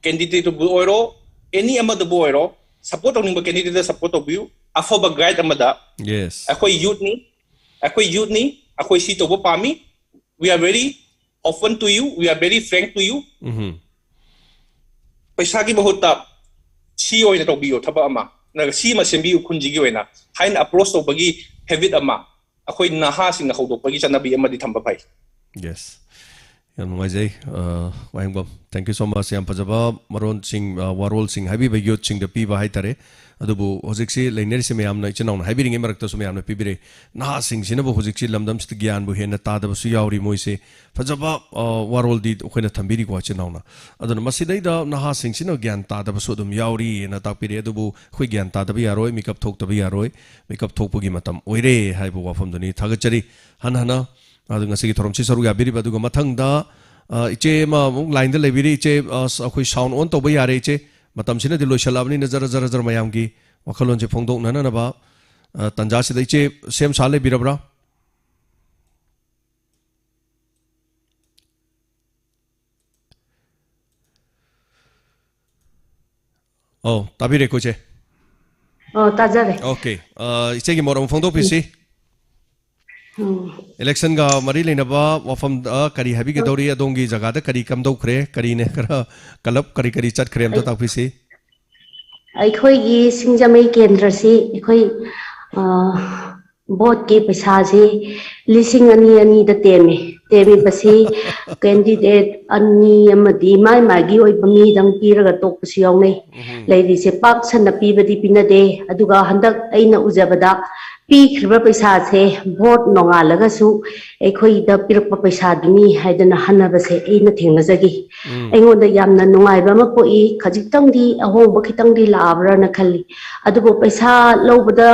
ꯀꯦꯟꯗꯤꯗꯦꯠꯇꯨꯕꯨ ꯑꯣꯏꯔꯣ, ꯑꯦꯅꯤ ꯑꯃꯗꯕꯨ ꯑꯣꯏꯔꯣ, ꯁꯄꯣꯔꯠ ꯇꯧꯅꯤꯡꯕ ꯀꯦꯟꯗꯤꯗꯦꯠꯇ ꯁꯄꯣꯔꯠ ꯇꯧꯕꯤꯌꯨ꯫ ꯑꯐꯕ ꯒꯥꯏꯗ ꯑꯃꯗ ꯌꯦꯁ꯫ ꯑꯩꯈꯣꯏ ꯌꯨꯠꯅꯤ, ꯑꯩꯈꯣꯏ ꯌꯨꯠꯅꯤ, ꯑꯩꯈꯣꯏ ꯁꯤ ꯇꯧꯕ ꯄꯥꯝꯃꯤ, we are very open to you, we are very frank to you. ꯎꯝ ꯄꯩꯁꯥꯒꯤ ꯃꯍꯨꯠꯇ ꯁꯤ ꯑꯣꯏꯅ ꯇꯧꯕꯤꯌꯣ ꯊꯕꯛ ꯑꯃ, ꯅꯠꯇ꯭ꯔꯒ ꯁꯤ ꯑꯃ ꯁꯦꯝꯕꯤꯌꯨ ꯈꯨꯟꯁꯤꯒꯤ ꯑꯣꯏꯅ ꯍꯥꯏꯅ ꯑꯦꯄ꯭ꯔꯣꯁ ꯇꯧꯕꯒꯤ ꯍꯦꯕꯤꯠ ꯑꯃ ꯑꯩꯈꯣꯏ ꯅꯍꯥꯁꯤꯡꯅ ꯍꯧꯗꯣꯛꯄꯒꯤ ꯆꯠꯅꯕꯤ ꯑꯃꯗꯤ ꯊꯝꯕ ꯐꯩ꯫ Yes. ꯌꯥꯝ ꯅꯨꯡꯉꯥꯏꯖꯩ꯫ ꯑ, ꯋꯥꯍꯦꯡꯕꯝ, thank you so much. ꯌꯥꯝ ꯐꯖꯕ ꯃꯔꯣꯟꯁꯤꯡ, ꯑ, ꯋꯥꯔꯣꯜꯁꯤꯡ ꯍꯥꯏꯕꯤꯕ, ꯌꯨꯠꯁꯤꯡꯗ ꯄꯤꯕ ꯍꯥꯏꯇꯥꯔꯦ꯫ ꯑꯗꯨꯕꯨ ꯍꯧꯖꯤꯛꯁꯤ ꯂꯩꯅꯔꯤꯁꯤ ꯃꯌꯥꯝꯅ, ꯏꯆꯤꯟ ꯏꯅꯥꯎꯅ ꯍꯥꯏꯕꯤꯔꯤꯉꯩ ꯃꯔꯛꯇꯁꯨ ꯃꯌꯥꯝꯅ ꯄꯤꯕꯤꯔꯦ꯫ ꯅꯍꯥꯁꯤꯡꯁꯤꯅꯕꯨ ꯍꯧꯖꯤꯛꯁꯤ ꯂꯝꯗꯝꯁꯤꯗ ꯒ꯭ꯌꯥꯟꯕꯨ ꯍꯦꯟꯅ ꯇꯥꯗꯕꯁꯨ ꯌꯥꯎꯔꯤ꯫ ꯃꯣꯏꯁꯦ ꯐꯖꯕ, ꯑ, ꯋꯥꯔꯣꯜꯗꯤ ꯑꯩꯈꯣꯏꯅ ꯊꯝꯕꯤꯔꯤꯀꯣ, ꯏꯆꯤꯟ ꯏꯅꯥꯎꯅ꯫ ꯑꯗꯨꯅ ꯃꯁꯤꯗꯩꯗ ꯅꯍꯥꯁꯤꯡꯁꯤꯅ ꯒ꯭ꯌꯥꯟ ꯇꯥꯗꯕꯁꯨ ꯑꯗꯨꯝ ꯌꯥꯎꯔꯤꯅ ꯇꯥꯛꯄꯤꯔꯦ꯫ ꯑꯗꯨꯕꯨ ꯑꯩꯈꯣꯏ ꯒ꯭ꯌꯥꯟ ꯇꯥꯗꯕ ꯌꯥꯔꯣꯏ, ꯃꯤꯀꯞ ꯊꯣꯛꯇꯕ ꯌꯥꯔꯣꯏ, ꯃꯤꯀꯞ ꯊꯣꯛꯄꯒꯤ ꯃꯇꯝ ꯑꯣꯏꯔꯦ ꯍꯥꯏꯕ ꯋꯥꯐꯝꯗꯨꯅꯤ꯫ ꯊꯥꯒꯠꯆꯔꯤ ꯍꯟꯅ ꯍꯟꯅ꯫ ꯑꯗꯨ ꯉꯁꯤꯒꯤ ꯊꯧꯔꯝꯁꯤ ꯁꯔꯨꯛ ꯌꯥꯕꯤꯔꯤꯕ꯫ ꯑꯗꯨꯒ ꯃꯊꯪꯗ, ꯑ, ꯏꯆꯦ ꯑꯃ ꯑꯃꯨꯛ ꯂꯥꯏꯟꯗ ꯂꯩꯕꯤꯔꯤ꯫ ꯏꯆꯦ, ꯑ, ꯁ-, ꯑꯩꯈꯣꯏ ꯁꯥꯎꯟ ꯑꯣꯟ ꯇꯧꯕ ꯌꯥꯔꯦ ꯏꯆꯦ꯫ ꯃꯇꯝꯁꯤꯅꯗꯤ ꯂꯣꯏꯁꯤꯜꯂꯛꯑꯕꯅꯤꯅ ꯖꯔ ꯖꯔ ꯖꯔ ꯃꯌꯥꯝꯒꯤ ꯋꯥꯈꯜꯂꯣꯟꯁꯦ ꯐꯣꯡꯗꯣꯛꯅꯅꯕ, ꯑ, ꯇꯥꯟꯖꯥꯁꯤꯗ ꯏꯆꯦ ꯁꯦꯝ ꯁꯥ ꯂꯩꯕꯤꯔꯕ꯭ꯔꯥ? ꯑꯧ, ꯇꯥꯕꯤꯔꯦꯀꯣ ꯏꯆꯦ? ꯑꯣ, ꯇꯥꯖꯔꯦ꯫ ꯑꯣꯀꯦ꯫ ꯑ, ꯏꯆꯦꯒꯤ ꯃꯣꯠ ꯑꯃ ꯐꯣꯡꯗꯣꯛꯄꯤꯁꯤ꯫ ꯎꯝ꯫ ꯏꯂꯦꯛꯁꯟꯒ ꯃꯔꯤ ꯂꯩꯅꯕ ꯋꯥꯐꯝꯗ ꯀꯔꯤ ꯍꯥꯏꯕꯤꯒꯗꯧꯔꯤ? ꯑꯗꯣꯝꯒꯤ ꯖꯒꯥꯗ ꯀꯔꯤ ꯀꯝꯗꯧꯈ꯭ꯔꯦ? ꯀꯔꯤꯅꯦ ꯈꯔ ꯀꯂꯞ ꯀꯔꯤ ꯀꯔꯤ ꯆꯠꯈ꯭ꯔꯦ ꯑꯝꯇ ꯑꯩ- ꯇꯥꯛꯄꯤꯁꯤ꯫ ꯑꯩꯈꯣꯏꯒꯤ ꯁꯤꯡꯖꯃꯩ ꯀꯦꯟꯗ꯭ꯔꯁꯤ ꯑꯩꯈꯣꯏ, ꯑ, ꯚꯣꯠꯀꯤ ꯄꯩꯁꯥꯁꯤ ꯂꯤꯁꯤꯡ ꯑꯅꯤ ꯑꯅꯤꯗ ꯇꯦꯝꯃꯤ꯫ ꯇꯦꯝꯃꯤꯕꯁꯤ ꯀꯦꯟꯗꯤꯗꯦꯠ ꯑꯅꯤ ꯑꯃꯗꯤ ꯃꯥꯏ ꯃꯥꯒꯤ ꯑꯣꯏꯕ ꯃꯤꯗꯪ ꯄꯤꯔꯒ ꯇꯣꯛꯄꯁꯨ ꯌꯥꯎꯅꯩ꯫ ꯎꯝ꯫ ꯂꯩꯔꯤꯁꯦ ꯄꯥꯛ ꯁꯟꯅ ꯄꯤꯕꯗꯤ ꯄꯤꯅꯗꯦ꯫ ꯑꯗꯨꯒ ꯍꯟꯗꯛ ꯑꯩꯅ ꯎꯖꯕꯗ ꯄꯤꯈ꯭ꯔꯤꯕ ꯄꯩꯁꯥꯁꯦ ꯚꯣꯠ ꯅꯣꯡꯉꯥꯜꯂꯒꯁꯨ ꯑꯩꯈꯣꯏꯗ ꯄꯤꯔꯛꯄ ꯄꯩꯁꯥꯗꯨꯅꯤ ꯍꯥꯏꯗꯅ ꯍꯟꯅꯕꯁꯦ ꯑꯩꯅ ꯊꯦꯡꯅꯖꯈꯤ꯫ ꯎꯝ꯫ ꯑꯩꯉꯣꯟꯗ ꯌꯥꯝꯅ ꯅꯨꯡꯉꯥꯏꯕ ꯑꯃ ꯄꯣꯛꯏ꯫ ꯈꯖꯤꯛꯇꯪꯗꯤ ꯑꯍꯣꯡꯕ ꯈꯤꯇꯪꯗꯤ ꯂꯥꯛꯑꯕ꯭ꯔꯥꯅ ꯈꯜꯂꯤ꯫ ꯑꯗꯨꯕꯨ ꯄꯩꯁꯥ ꯂꯧꯕꯗ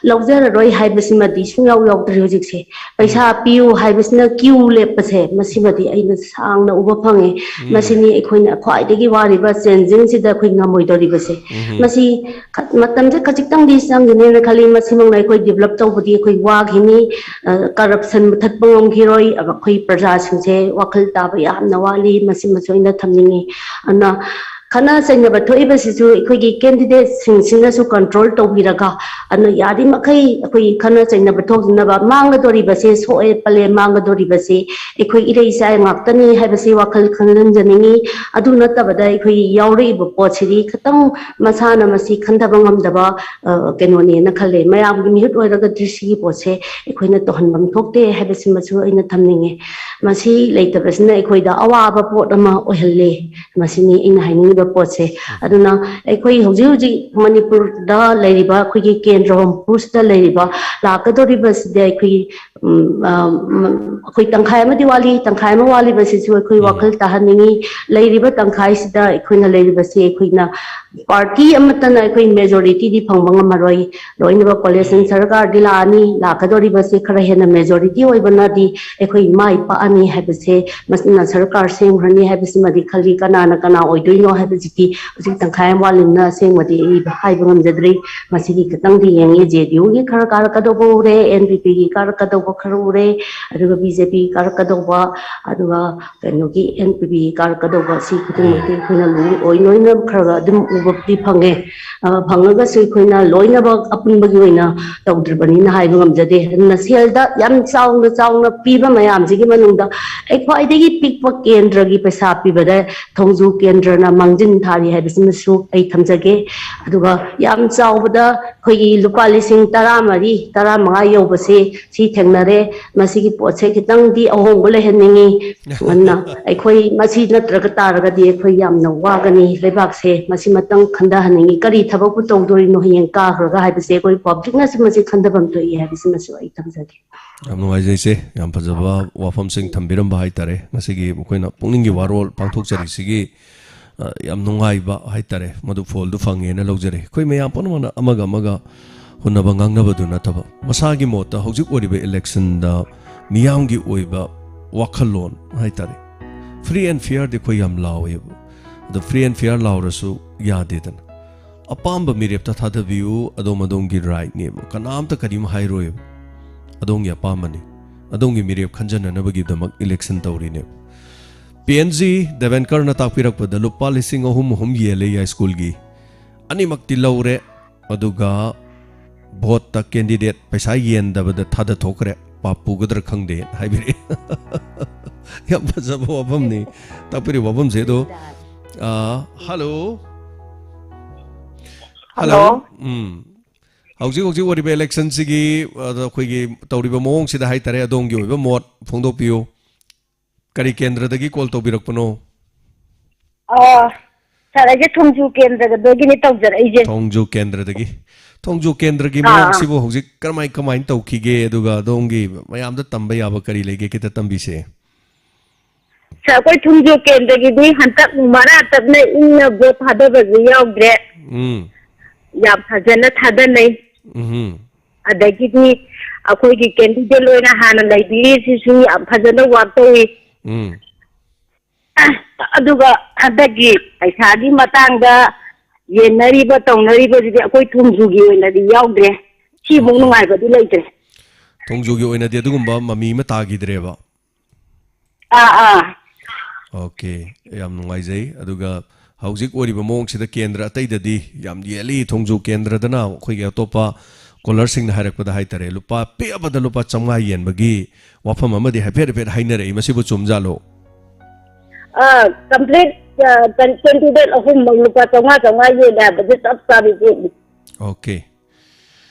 ꯂꯧꯖꯔꯔꯣꯏ ꯍꯥꯏꯕꯁꯤꯃꯗꯤ ꯁꯨꯡꯌꯥꯎ ꯌꯥꯎꯗ꯭ꯔꯤ ꯍꯧꯖꯤꯛꯁꯦ꯫ ꯄꯩꯁꯥ ꯄꯤꯌꯨ ꯍꯥꯏꯕꯁꯤꯅ ꯀ꯭ꯌꯨ ꯂꯦꯞꯄꯁꯦ, ꯃꯁꯤꯃꯗꯤ ꯑꯩꯅ ꯁꯥꯡꯅ ꯎꯕ ꯐꯪꯉꯦ꯫ ꯃꯁꯤꯅꯤ ꯑꯩꯈꯣꯏꯅ ꯈ꯭ꯋꯥꯏꯗꯒꯤ ꯋꯥꯔꯤꯕ ꯆꯦꯟꯖꯤꯡꯁꯤꯗ ꯑꯩꯈꯣꯏ ꯉꯝꯃꯣꯏꯗꯧꯔꯤꯕꯁꯦ꯫ ꯃꯁꯤ ꯈ-, ꯃꯇꯝꯁꯦ ꯈꯖꯤꯛꯇꯪꯗꯤ ꯆꯪꯒꯅꯦꯅ ꯈꯜꯂꯤ꯫ ꯃꯁꯤꯃꯛꯅ ꯑꯩꯈꯣꯏ ꯗꯤꯕꯂꯞ ꯇꯧꯕꯗꯤ ꯑꯩꯈꯣꯏ ꯋꯥꯈꯤꯅꯤ꯫ ꯑ, ꯀꯔꯞꯁꯟ ꯃꯨꯊꯠꯄ ꯉꯝꯈꯤꯔꯣꯏ꯫ ꯑꯩꯈꯣꯏ ꯄ꯭ꯔꯖꯥꯁꯤꯡꯁꯦ ꯋꯥꯈꯜ ꯇꯥꯕ ꯌꯥꯝꯅ ꯋꯥꯠꯂꯤ꯫ ꯃꯁꯤꯃꯁꯨ ꯑꯩꯅ ꯊꯝꯅꯤꯡꯉꯤ꯫ ꯑꯗꯨꯅ ꯈꯠꯅ ꯆꯩꯅꯕ ꯊꯣꯛꯏꯕꯁꯤꯁꯨ ꯑꯩꯈꯣꯏꯒꯤ ꯀꯦꯟꯗꯤꯗꯦꯠꯁꯤꯡꯁꯤꯅꯁꯨ ꯀꯟꯇ꯭ꯔꯣꯜ ꯇꯧꯕꯤꯔꯒ, ꯑꯗꯨꯅ ꯌꯥꯔꯤꯃꯈꯩ ꯑꯩꯈꯣꯏꯒꯤ ꯈꯠꯅ ꯆꯩꯅꯕ ꯊꯣꯛꯇꯅꯕ, ꯃꯥꯡꯒꯗꯧꯔꯤꯕꯁꯦ, ꯁꯣꯛꯑꯦ ꯄꯜꯂꯦ ꯃꯥꯡꯒꯗꯧꯔꯤꯕꯁꯦ ꯑꯩꯈꯣꯏ ꯏꯔꯩ ꯏꯆꯥ ꯉꯥꯛꯇꯅꯤ ꯍꯥꯏꯕꯁꯤ ꯋꯥꯈꯜ ꯈꯜꯍꯟꯖꯅꯤꯡꯉꯤ꯫ ꯑꯗꯨ ꯅꯠꯇꯕꯗ ꯑꯩꯈꯣꯏ ꯌꯥꯎꯔꯛꯏꯕ ꯄꯣꯠꯁꯤꯗꯤ ꯈꯤꯇꯪ ꯃꯁꯥꯅ ꯃꯁꯤ ꯈꯟꯊꯕ ꯉꯝꯗꯕ, ꯑ, ꯀꯩꯅꯣꯅꯦꯅ ꯈꯜꯂꯦ꯫ ꯃꯌꯥꯝꯒꯤ ꯃꯤꯍꯨꯠ ꯑꯣꯏꯔꯒꯗꯤ ꯁꯤꯒꯤ ꯄꯣꯠꯁꯦ ꯑꯩꯈꯣꯏꯅ ꯇꯧꯍꯟꯐꯝ ꯊꯣꯛꯇꯦ ꯍꯥꯏꯕꯁꯤꯃꯁꯨ ꯑꯩꯅ ꯊꯝꯅꯤꯡꯉꯦ꯫ ꯃꯁꯤ ꯂꯩꯇꯕꯁꯤꯅ ꯑꯩꯈꯣꯏꯗ ꯑꯋꯥꯕ ꯄꯣꯠ ꯑꯃ ꯑꯣꯏꯍꯜꯂꯦ꯫ ꯃꯁꯤꯅꯤ ꯑꯩꯅ ꯍꯥꯏꯅꯤꯡꯉꯤꯕ ꯄꯣꯠꯁꯦ꯫ ꯑꯗꯨꯅ ꯑꯩꯈꯣꯏ ꯍꯧꯖꯤꯛ ꯍꯧꯖꯤꯛ ꯃꯅꯤꯄꯨꯔꯗ ꯂꯩꯔꯤꯕ, ꯑꯩꯈꯣꯏꯒꯤ ꯀꯦꯟꯗ꯭ꯔ ꯍꯨꯝꯐꯨꯁꯤꯗ ꯂꯩꯔꯤꯕ ꯂꯥꯛꯀꯗꯧꯔꯤꯕꯁꯤꯗ ꯑꯩꯈꯣꯏꯒꯤ, ꯎꯝ, ꯑ, ꯎꯝ, ꯑꯩꯈꯣꯏ ꯇꯪꯈꯥꯏ ꯑꯃꯗꯤ ꯋꯥꯠꯂꯤ, ꯇꯪꯈꯥꯏ ꯑꯃ ꯋꯥꯠꯂꯤꯕꯁꯤꯁꯨ ꯑꯩꯈꯣꯏ ꯎꯝ꯫ ꯋꯥꯈꯜ ꯇꯥꯍꯟꯅꯤꯡꯉꯤ꯫ ꯂꯩꯔꯤꯕ ꯇꯪꯈꯥꯏꯁꯤꯗ ꯑꯩꯈꯣꯏꯅ ꯂꯩꯔꯤꯕꯁꯤ ꯑꯩꯈꯣꯏꯅ ꯄꯥꯔꯇꯤ ꯑꯃꯠꯇꯅ ꯑꯩꯈꯣꯏ ꯃꯦꯖꯣꯔꯤꯇꯤꯗꯤ ꯐꯪꯕ ꯉꯝꯃꯔꯣꯏ꯫ ꯂꯣꯏꯅꯃꯛ ꯀꯣꯂꯤꯁꯟ ꯁꯔꯀꯥꯔꯗꯤ ꯂꯥꯛꯑꯅꯤ, ꯂꯥꯛꯀꯗꯧꯔꯤꯕꯁꯤ ꯈꯔ ꯍꯦꯟꯅ ꯃꯦꯖꯣꯔꯤꯇꯤ ꯑꯣꯏꯕꯅꯗꯤ ꯑꯩꯈꯣꯏ ꯃꯥꯏ ꯄꯥꯛꯑꯅꯤ ꯍꯥꯏꯕꯁꯦ, ꯃꯁꯤꯅ ꯁꯔꯀꯥꯔ ꯁꯦꯝꯈ꯭ꯔꯅꯤ ꯍꯥꯏꯕꯁꯤꯃꯗꯤ ꯈꯜꯂꯤ꯫ ꯀꯅꯥꯅ ꯀꯅꯥ ꯑꯣꯏꯗꯣꯏꯅꯣ ꯍꯥꯏꯕꯁꯤꯗꯤ ꯍꯧꯖꯤꯛ ꯇꯪꯈꯥꯏ ꯑꯃ ꯋꯥꯠꯂꯤꯕꯅ ꯑꯁꯦꯡꯕꯗꯤ ꯑꯩ ꯍꯥꯏꯕ ꯉꯝꯖꯗ꯭ꯔꯤ꯫ ꯃꯁꯤꯒꯤ ꯈꯤꯇꯪꯗꯤ ꯌꯦꯡꯉꯤ, ꯖꯦ ꯗꯤ ꯌꯨꯒꯤ ꯈꯔ ꯀꯥꯔꯛꯀꯗꯧꯕ ꯎꯔꯦ, ꯑꯦꯟ ꯄꯤ ꯄꯤꯒꯤ ꯀꯥꯔꯛꯀꯗꯧꯕ ꯈꯔ ꯎꯔꯦ, ꯑꯗꯨꯒ ꯕꯤ ꯖꯦ ꯄꯤ ꯀꯥꯔꯛꯀꯗꯧꯕ, ꯑꯗꯨꯒ ꯀꯩꯅꯣꯒꯤ ꯑꯦꯟ ꯄꯤ ꯄꯤ ꯀꯥꯔꯛꯀꯗꯧꯕ, ꯁꯤ ꯈꯨꯗꯤꯡꯃꯛꯇꯤ ꯑꯩꯈꯣꯏꯅ ꯂꯣꯏ-, ꯂꯣꯏꯅ ꯈꯔ ꯈꯔ ꯑꯗꯨꯝ ꯎꯕꯗꯤ ꯐꯪꯉꯦ꯫ ꯑ, ꯐꯪꯉꯒꯁꯨ ꯑꯩꯈꯣꯏꯅ ꯂꯣꯏꯅꯃꯛ ꯑꯄꯨꯟꯕꯒꯤ ꯑꯣꯏꯅ ꯇꯧꯗ꯭ꯔꯤꯕꯅꯤꯅ ꯍꯥꯏꯕ ꯉꯝꯖꯗꯦ꯫ ꯑꯗꯨꯅ ꯁꯦꯜꯗ ꯌꯥꯝ ꯆꯥꯎꯅ ꯆꯥꯎꯅ ꯄꯤꯕ ꯃꯌꯥꯝꯁꯤꯒꯤ ꯃꯅꯨꯡꯗ ꯑꯩ ꯈ꯭ꯋꯥꯏꯗꯒꯤ ꯄꯤꯛꯄ ꯀꯦꯟꯗ꯭ꯔꯒꯤ ꯄꯩꯁꯥ ꯄꯤꯕꯗ ꯊꯣꯡꯖꯨ ꯀꯦꯟꯗ꯭ꯔꯅ ꯃꯥꯡꯖꯤꯟ ꯊꯥꯔꯤ ꯍꯥꯏꯕꯁꯤꯃꯁꯨ ꯑꯩ ꯊꯝꯖꯒꯦ꯫ ꯑꯗꯨꯒ ꯌꯥꯝ ꯆꯥꯎꯕꯗ ꯑꯩꯈꯣꯏꯒꯤ ꯂꯨꯄꯥ ꯂꯤꯁꯤꯡ ꯇꯔꯥꯃꯔꯤ, ꯇꯔꯥꯃꯉꯥ ꯌꯧꯕꯁꯦ ꯁꯤ ꯊꯦꯡꯅꯔꯦ꯫ ꯃꯁꯤꯒꯤ ꯄꯣꯠꯁꯦ ꯈꯤꯇꯪꯗꯤ ꯑꯍꯣꯡꯕ ꯂꯩꯍꯟꯅꯤꯡꯉꯤ꯫ ꯑꯗꯨꯅ ꯑꯩꯈꯣꯏ ꯃꯁꯤ ꯅꯠꯇ꯭ꯔꯒ ꯇꯥꯔꯒꯗꯤ ꯑꯩꯈꯣꯏ ꯌꯥꯝꯅ ꯋꯥꯒꯅꯤ꯫ ꯂꯩꯕꯥꯛꯁꯦ ꯃꯁꯤꯃꯇꯪ ꯈꯟꯊꯍꯟꯅꯤꯡꯉꯤ꯫ ꯀꯔꯤ ꯊꯕꯛꯄꯨ ꯇꯧꯗꯣꯔꯤꯅꯣ ꯍꯌꯦꯡ ꯀꯥꯈ꯭ꯔꯒ ꯍꯥꯏꯕꯁꯦ ꯑꯩꯈꯣꯏ ꯄꯕ꯭ꯂꯤꯛꯅꯁꯨ ꯃꯁꯤ ꯈꯟꯊꯐꯝ ꯊꯣꯛꯏ ꯍꯥꯏꯕꯁꯤꯃꯁꯨ ꯑꯩ ꯊꯝꯖꯒꯦ꯫ ꯌꯥꯝ ꯅꯨꯡꯉꯥꯏꯖꯩ ꯏꯆꯦ, ꯌꯥꯝ ꯐꯖꯕ ꯋꯥꯐꯝꯁꯤꯡ ꯊꯝꯕꯤꯔꯝꯕ ꯍꯥꯏꯇꯥꯔꯦ꯫ ꯉꯁꯤꯒꯤ ꯑꯩꯈꯣꯏꯅ ꯄꯨꯛꯅꯤꯡꯒꯤ ꯋꯥꯔꯣꯜ ꯄꯥꯡꯊꯣꯛꯆꯔꯤꯁꯤꯒꯤ, ꯑ, ꯌꯥꯝ ꯅꯨꯡꯉꯥꯏꯕ ꯍꯥꯏꯇꯥꯔꯦ, ꯃꯗꯨ ꯐꯣꯜꯗꯨ ꯐꯪꯉꯦꯅ ꯂꯧꯖꯔꯦ꯫ ꯑꯩꯈꯣꯏ ꯃꯌꯥꯝ ꯄꯨꯝꯅꯃꯛꯅ ꯑꯃꯒ ꯑꯃꯒ ꯍꯨꯟꯅꯕ ꯉꯥꯡꯅꯕꯗꯨ ꯅꯠꯇꯕ, ꯃꯁꯥꯒꯤ ꯃꯣꯠꯇ ꯍꯧꯖꯤꯛ ꯑꯣꯏꯔꯤꯕ ꯏꯂꯦꯛꯁꯟꯗ ꯃꯤꯌꯥꯝꯒꯤ ꯑꯣꯏꯕ ꯋꯥꯈꯜꯂꯣꯟ ꯍꯥꯏꯇꯥꯔꯦ, ꯐ꯭ꯔꯤ ꯑꯦꯟ ꯐꯤꯌꯔꯗꯤ ꯑꯩꯈꯣꯏ ꯌꯥꯝ ꯂꯥꯎꯋꯦꯕ꯫ ꯑꯗꯣ ꯐ꯭ꯔꯤ ꯑꯦꯟ ꯐꯤꯌꯔ ꯂꯥꯎꯔꯁꯨ ꯌꯥꯗꯦꯗꯅ꯫ ꯑꯄꯥꯝꯕ ꯃꯤꯔꯦꯞꯇ ꯊꯥꯗꯕꯤꯌꯨ, ꯑꯗꯣꯝ ꯑꯗꯣꯝꯒꯤ ꯔꯥꯏꯠꯅꯦꯕ, ꯀꯅꯥꯝꯇ ꯀꯔꯤꯝ ꯍꯥꯏꯔꯣꯏꯕ꯫ ꯑꯗꯣꯝꯒꯤ ꯑꯄꯥꯝꯕꯅꯤ꯫ ꯑꯗꯣꯝꯒꯤ ꯃꯤꯔꯦꯞ ꯈꯟꯖꯅꯅꯕꯒꯤꯗꯃꯛ ꯏꯂꯦꯛꯁꯟ ꯇꯧꯔꯤꯅꯦꯕ꯫ ꯄꯤ ꯑꯦꯟ ꯖꯤ ꯗꯦꯕꯦꯟꯀꯔꯅ ꯇꯥꯛꯄꯤꯔꯛꯄꯗ ꯂꯨꯄꯥ ꯂꯤꯁꯤꯡ ꯑꯍꯨꯝ ꯑꯍꯨꯝ ꯌꯦꯜꯂꯦ ꯌꯥꯏꯁ꯭ꯀꯨꯜꯒꯤ꯫ ꯑꯅꯤꯃꯛꯇꯤ ꯂꯧꯔꯦ, ꯑꯗꯨꯒ ꯚꯣꯠꯇ candidate ꯄꯩꯁꯥ ꯌꯦꯟꯗꯕꯗ ꯊꯥꯗꯊꯣꯛꯈ꯭ꯔꯦ, ꯄꯥꯞ ꯄꯨꯒꯗ꯭ꯔꯥ ꯈꯪꯗꯦ ꯍꯥꯏꯕꯤꯔꯛꯑꯦ꯫ ꯌꯥꯝ ꯐꯖꯕ ꯋꯥꯐꯝꯅꯤ ꯇꯥꯛꯄꯤꯔꯤꯕ ꯋꯥꯐꯝꯁꯦ꯫ ꯑꯗꯣ, ꯑꯥ, ꯍꯜꯂꯣ꯫ ꯍꯜꯂꯣ꯫ ꯍꯜꯂꯣ꯫ ꯎꯝ꯫ ꯍꯧꯖꯤꯛ ꯍꯧꯖꯤꯛ ꯑꯣꯏꯔꯤꯕ election ꯁꯤꯒꯤ, ꯑꯗ, ꯑꯩꯈꯣꯏꯒꯤ ꯇꯧꯔꯤꯕ ꯃꯑꯣꯡꯁꯤꯗ ꯍꯥꯏꯇꯥꯔꯦ, ꯑꯗꯣꯝꯒꯤ ꯑꯣꯏꯕ ꯃꯣꯠ ꯐꯣꯡꯗꯣꯛꯄꯤꯌꯨ꯫ ꯀꯔꯤ ꯀꯦꯟꯗ꯭ꯔꯗꯒꯤ call ꯇꯧꯕꯤꯔꯛꯄꯅꯣ? ꯑ, sir, ꯑꯩꯁꯦ ꯊꯣꯡꯖꯨ ꯀꯦꯟꯗ꯭ꯔꯗꯒꯤꯅꯤ ꯇꯧꯖꯔꯛꯏꯁꯦ꯫ ꯊꯣꯡꯖꯨ ꯀꯦꯟꯗ꯭ꯔꯗꯒꯤ꯫ ꯊꯣꯡꯖꯨ ꯀꯦꯟꯗ꯭ꯔꯒꯤ ꯑꯥ꯫ ꯃꯑꯣꯡꯁꯤꯕꯨ ꯍꯧꯖꯤꯛ ꯀꯔꯝꯍꯥꯏ, ꯀꯃꯥꯏꯅ ꯇꯧꯈꯤꯒꯦ? ꯑꯗꯨꯒ ꯑꯗꯣꯝꯒꯤ ꯃꯌꯥꯝꯗ ꯇꯝꯕ ꯌꯥꯕ ꯀꯔꯤ ꯂꯩꯒꯦ? ꯈꯤꯇ ꯇꯝꯕꯤꯁꯦ꯫ Sir, ꯑꯩꯈꯣꯏ ꯊꯣꯡꯖꯨ ꯀꯦꯟꯗ꯭ꯔꯒꯤꯗꯤ ꯍꯟꯗꯛ ꯃꯔꯥ ꯇꯞꯅ ꯏꯪꯅ ꯚꯣꯠ ꯊꯥꯗꯕꯁꯨ ꯌꯥꯎꯗ꯭ꯔꯦ꯫ ꯎꯝ꯫ ꯌꯥꯝ ꯐꯖꯅ ꯊꯥꯗꯅꯩ꯫ ꯎꯝ꯫ ꯑꯗꯒꯤꯗꯤ ꯑꯩꯈꯣꯏꯒꯤ candidate ꯑꯣꯏꯅ ꯍꯥꯟꯅ ꯂꯩꯕꯤꯔꯤꯁꯤꯁꯨ ꯌꯥꯝ ꯐꯖꯅ work ꯇꯧꯏ꯫ ꯎꯝ꯫ ꯑꯗꯨꯒ ꯍꯟꯗꯛꯀꯤ ꯄꯩꯁꯥꯒꯤ ꯃꯇꯥꯡꯗ ꯌꯦꯟꯅꯔꯤꯕ ꯇꯧꯅꯔꯤꯕꯁꯤꯗꯤ ꯑꯩꯈꯣꯏ ꯊꯣꯡꯖꯨꯒꯤ ꯑꯣꯏꯅꯗꯤ ꯌꯥꯎꯗ꯭ꯔꯦ꯫ ꯁꯤꯃꯨꯛ ꯑꯣꯀꯦ꯫ ꯅꯨꯡꯉꯥꯏꯕꯗꯤ ꯂꯩꯇ꯭ꯔꯦ꯫ ꯊꯣꯡꯖꯨꯒꯤ ꯑꯣꯏꯅꯗꯤ ꯑꯗꯨꯒꯨꯝꯕ ꯃꯃꯤ ꯑꯃ ꯇꯥꯈꯤꯗ꯭ꯔꯦꯕ꯫ ꯑꯥ, ꯑꯥ꯫ ꯑꯣꯀꯦ, ꯌꯥꯝ ꯅꯨꯡꯉꯥꯏꯖꯩ꯫ ꯑꯗꯨꯒ ꯍꯧꯖꯤꯛ ꯑꯣꯏꯔꯤꯕ ꯃꯑꯣꯡꯁꯤꯗ ꯀꯦꯟꯗ꯭ꯔ ꯑꯇꯩꯗꯗꯤ ꯌꯥꯝ ꯌꯦꯜꯂꯤ, ꯊꯣꯡꯖꯨ ꯀꯦꯟꯗ꯭ꯔꯗꯅ ꯑꯩꯈꯣꯏꯒꯤ ꯑꯇꯣꯞꯄ caller ꯁꯤꯡꯅ ꯍꯥꯏꯔꯛꯄꯗ ꯍꯥꯏꯇꯥꯔꯦ, ꯂꯨꯄꯥ ꯄꯤꯛꯑꯕꯗ ꯂꯨꯄꯥ ꯆꯥꯝꯃꯉꯥ ꯌꯦꯟꯕꯒꯤ ꯋꯥꯐꯝ ꯑꯃꯗꯤ ꯍꯥꯏꯐꯦꯠ ꯍꯥꯏꯐꯦꯠ ꯍꯥꯏꯅꯔꯛꯏ, ꯃꯁꯤꯕꯨ ꯆꯨꯝꯖꯥꯠꯂꯣ? ꯑꯥ, complete, ꯑꯥ, can-, candidate ꯑꯍꯨꯝꯃꯛ ꯂꯨꯄꯥ ꯆꯥꯝꯃꯉꯥ ꯆꯥꯝꯃꯉꯥ ꯌꯦꯜꯂꯦ ꯍꯥꯏꯕꯁꯦ ꯆꯞ ꯆꯥꯕꯤ ꯄꯣꯠꯅꯤ꯫ ꯑꯣꯀꯦ꯫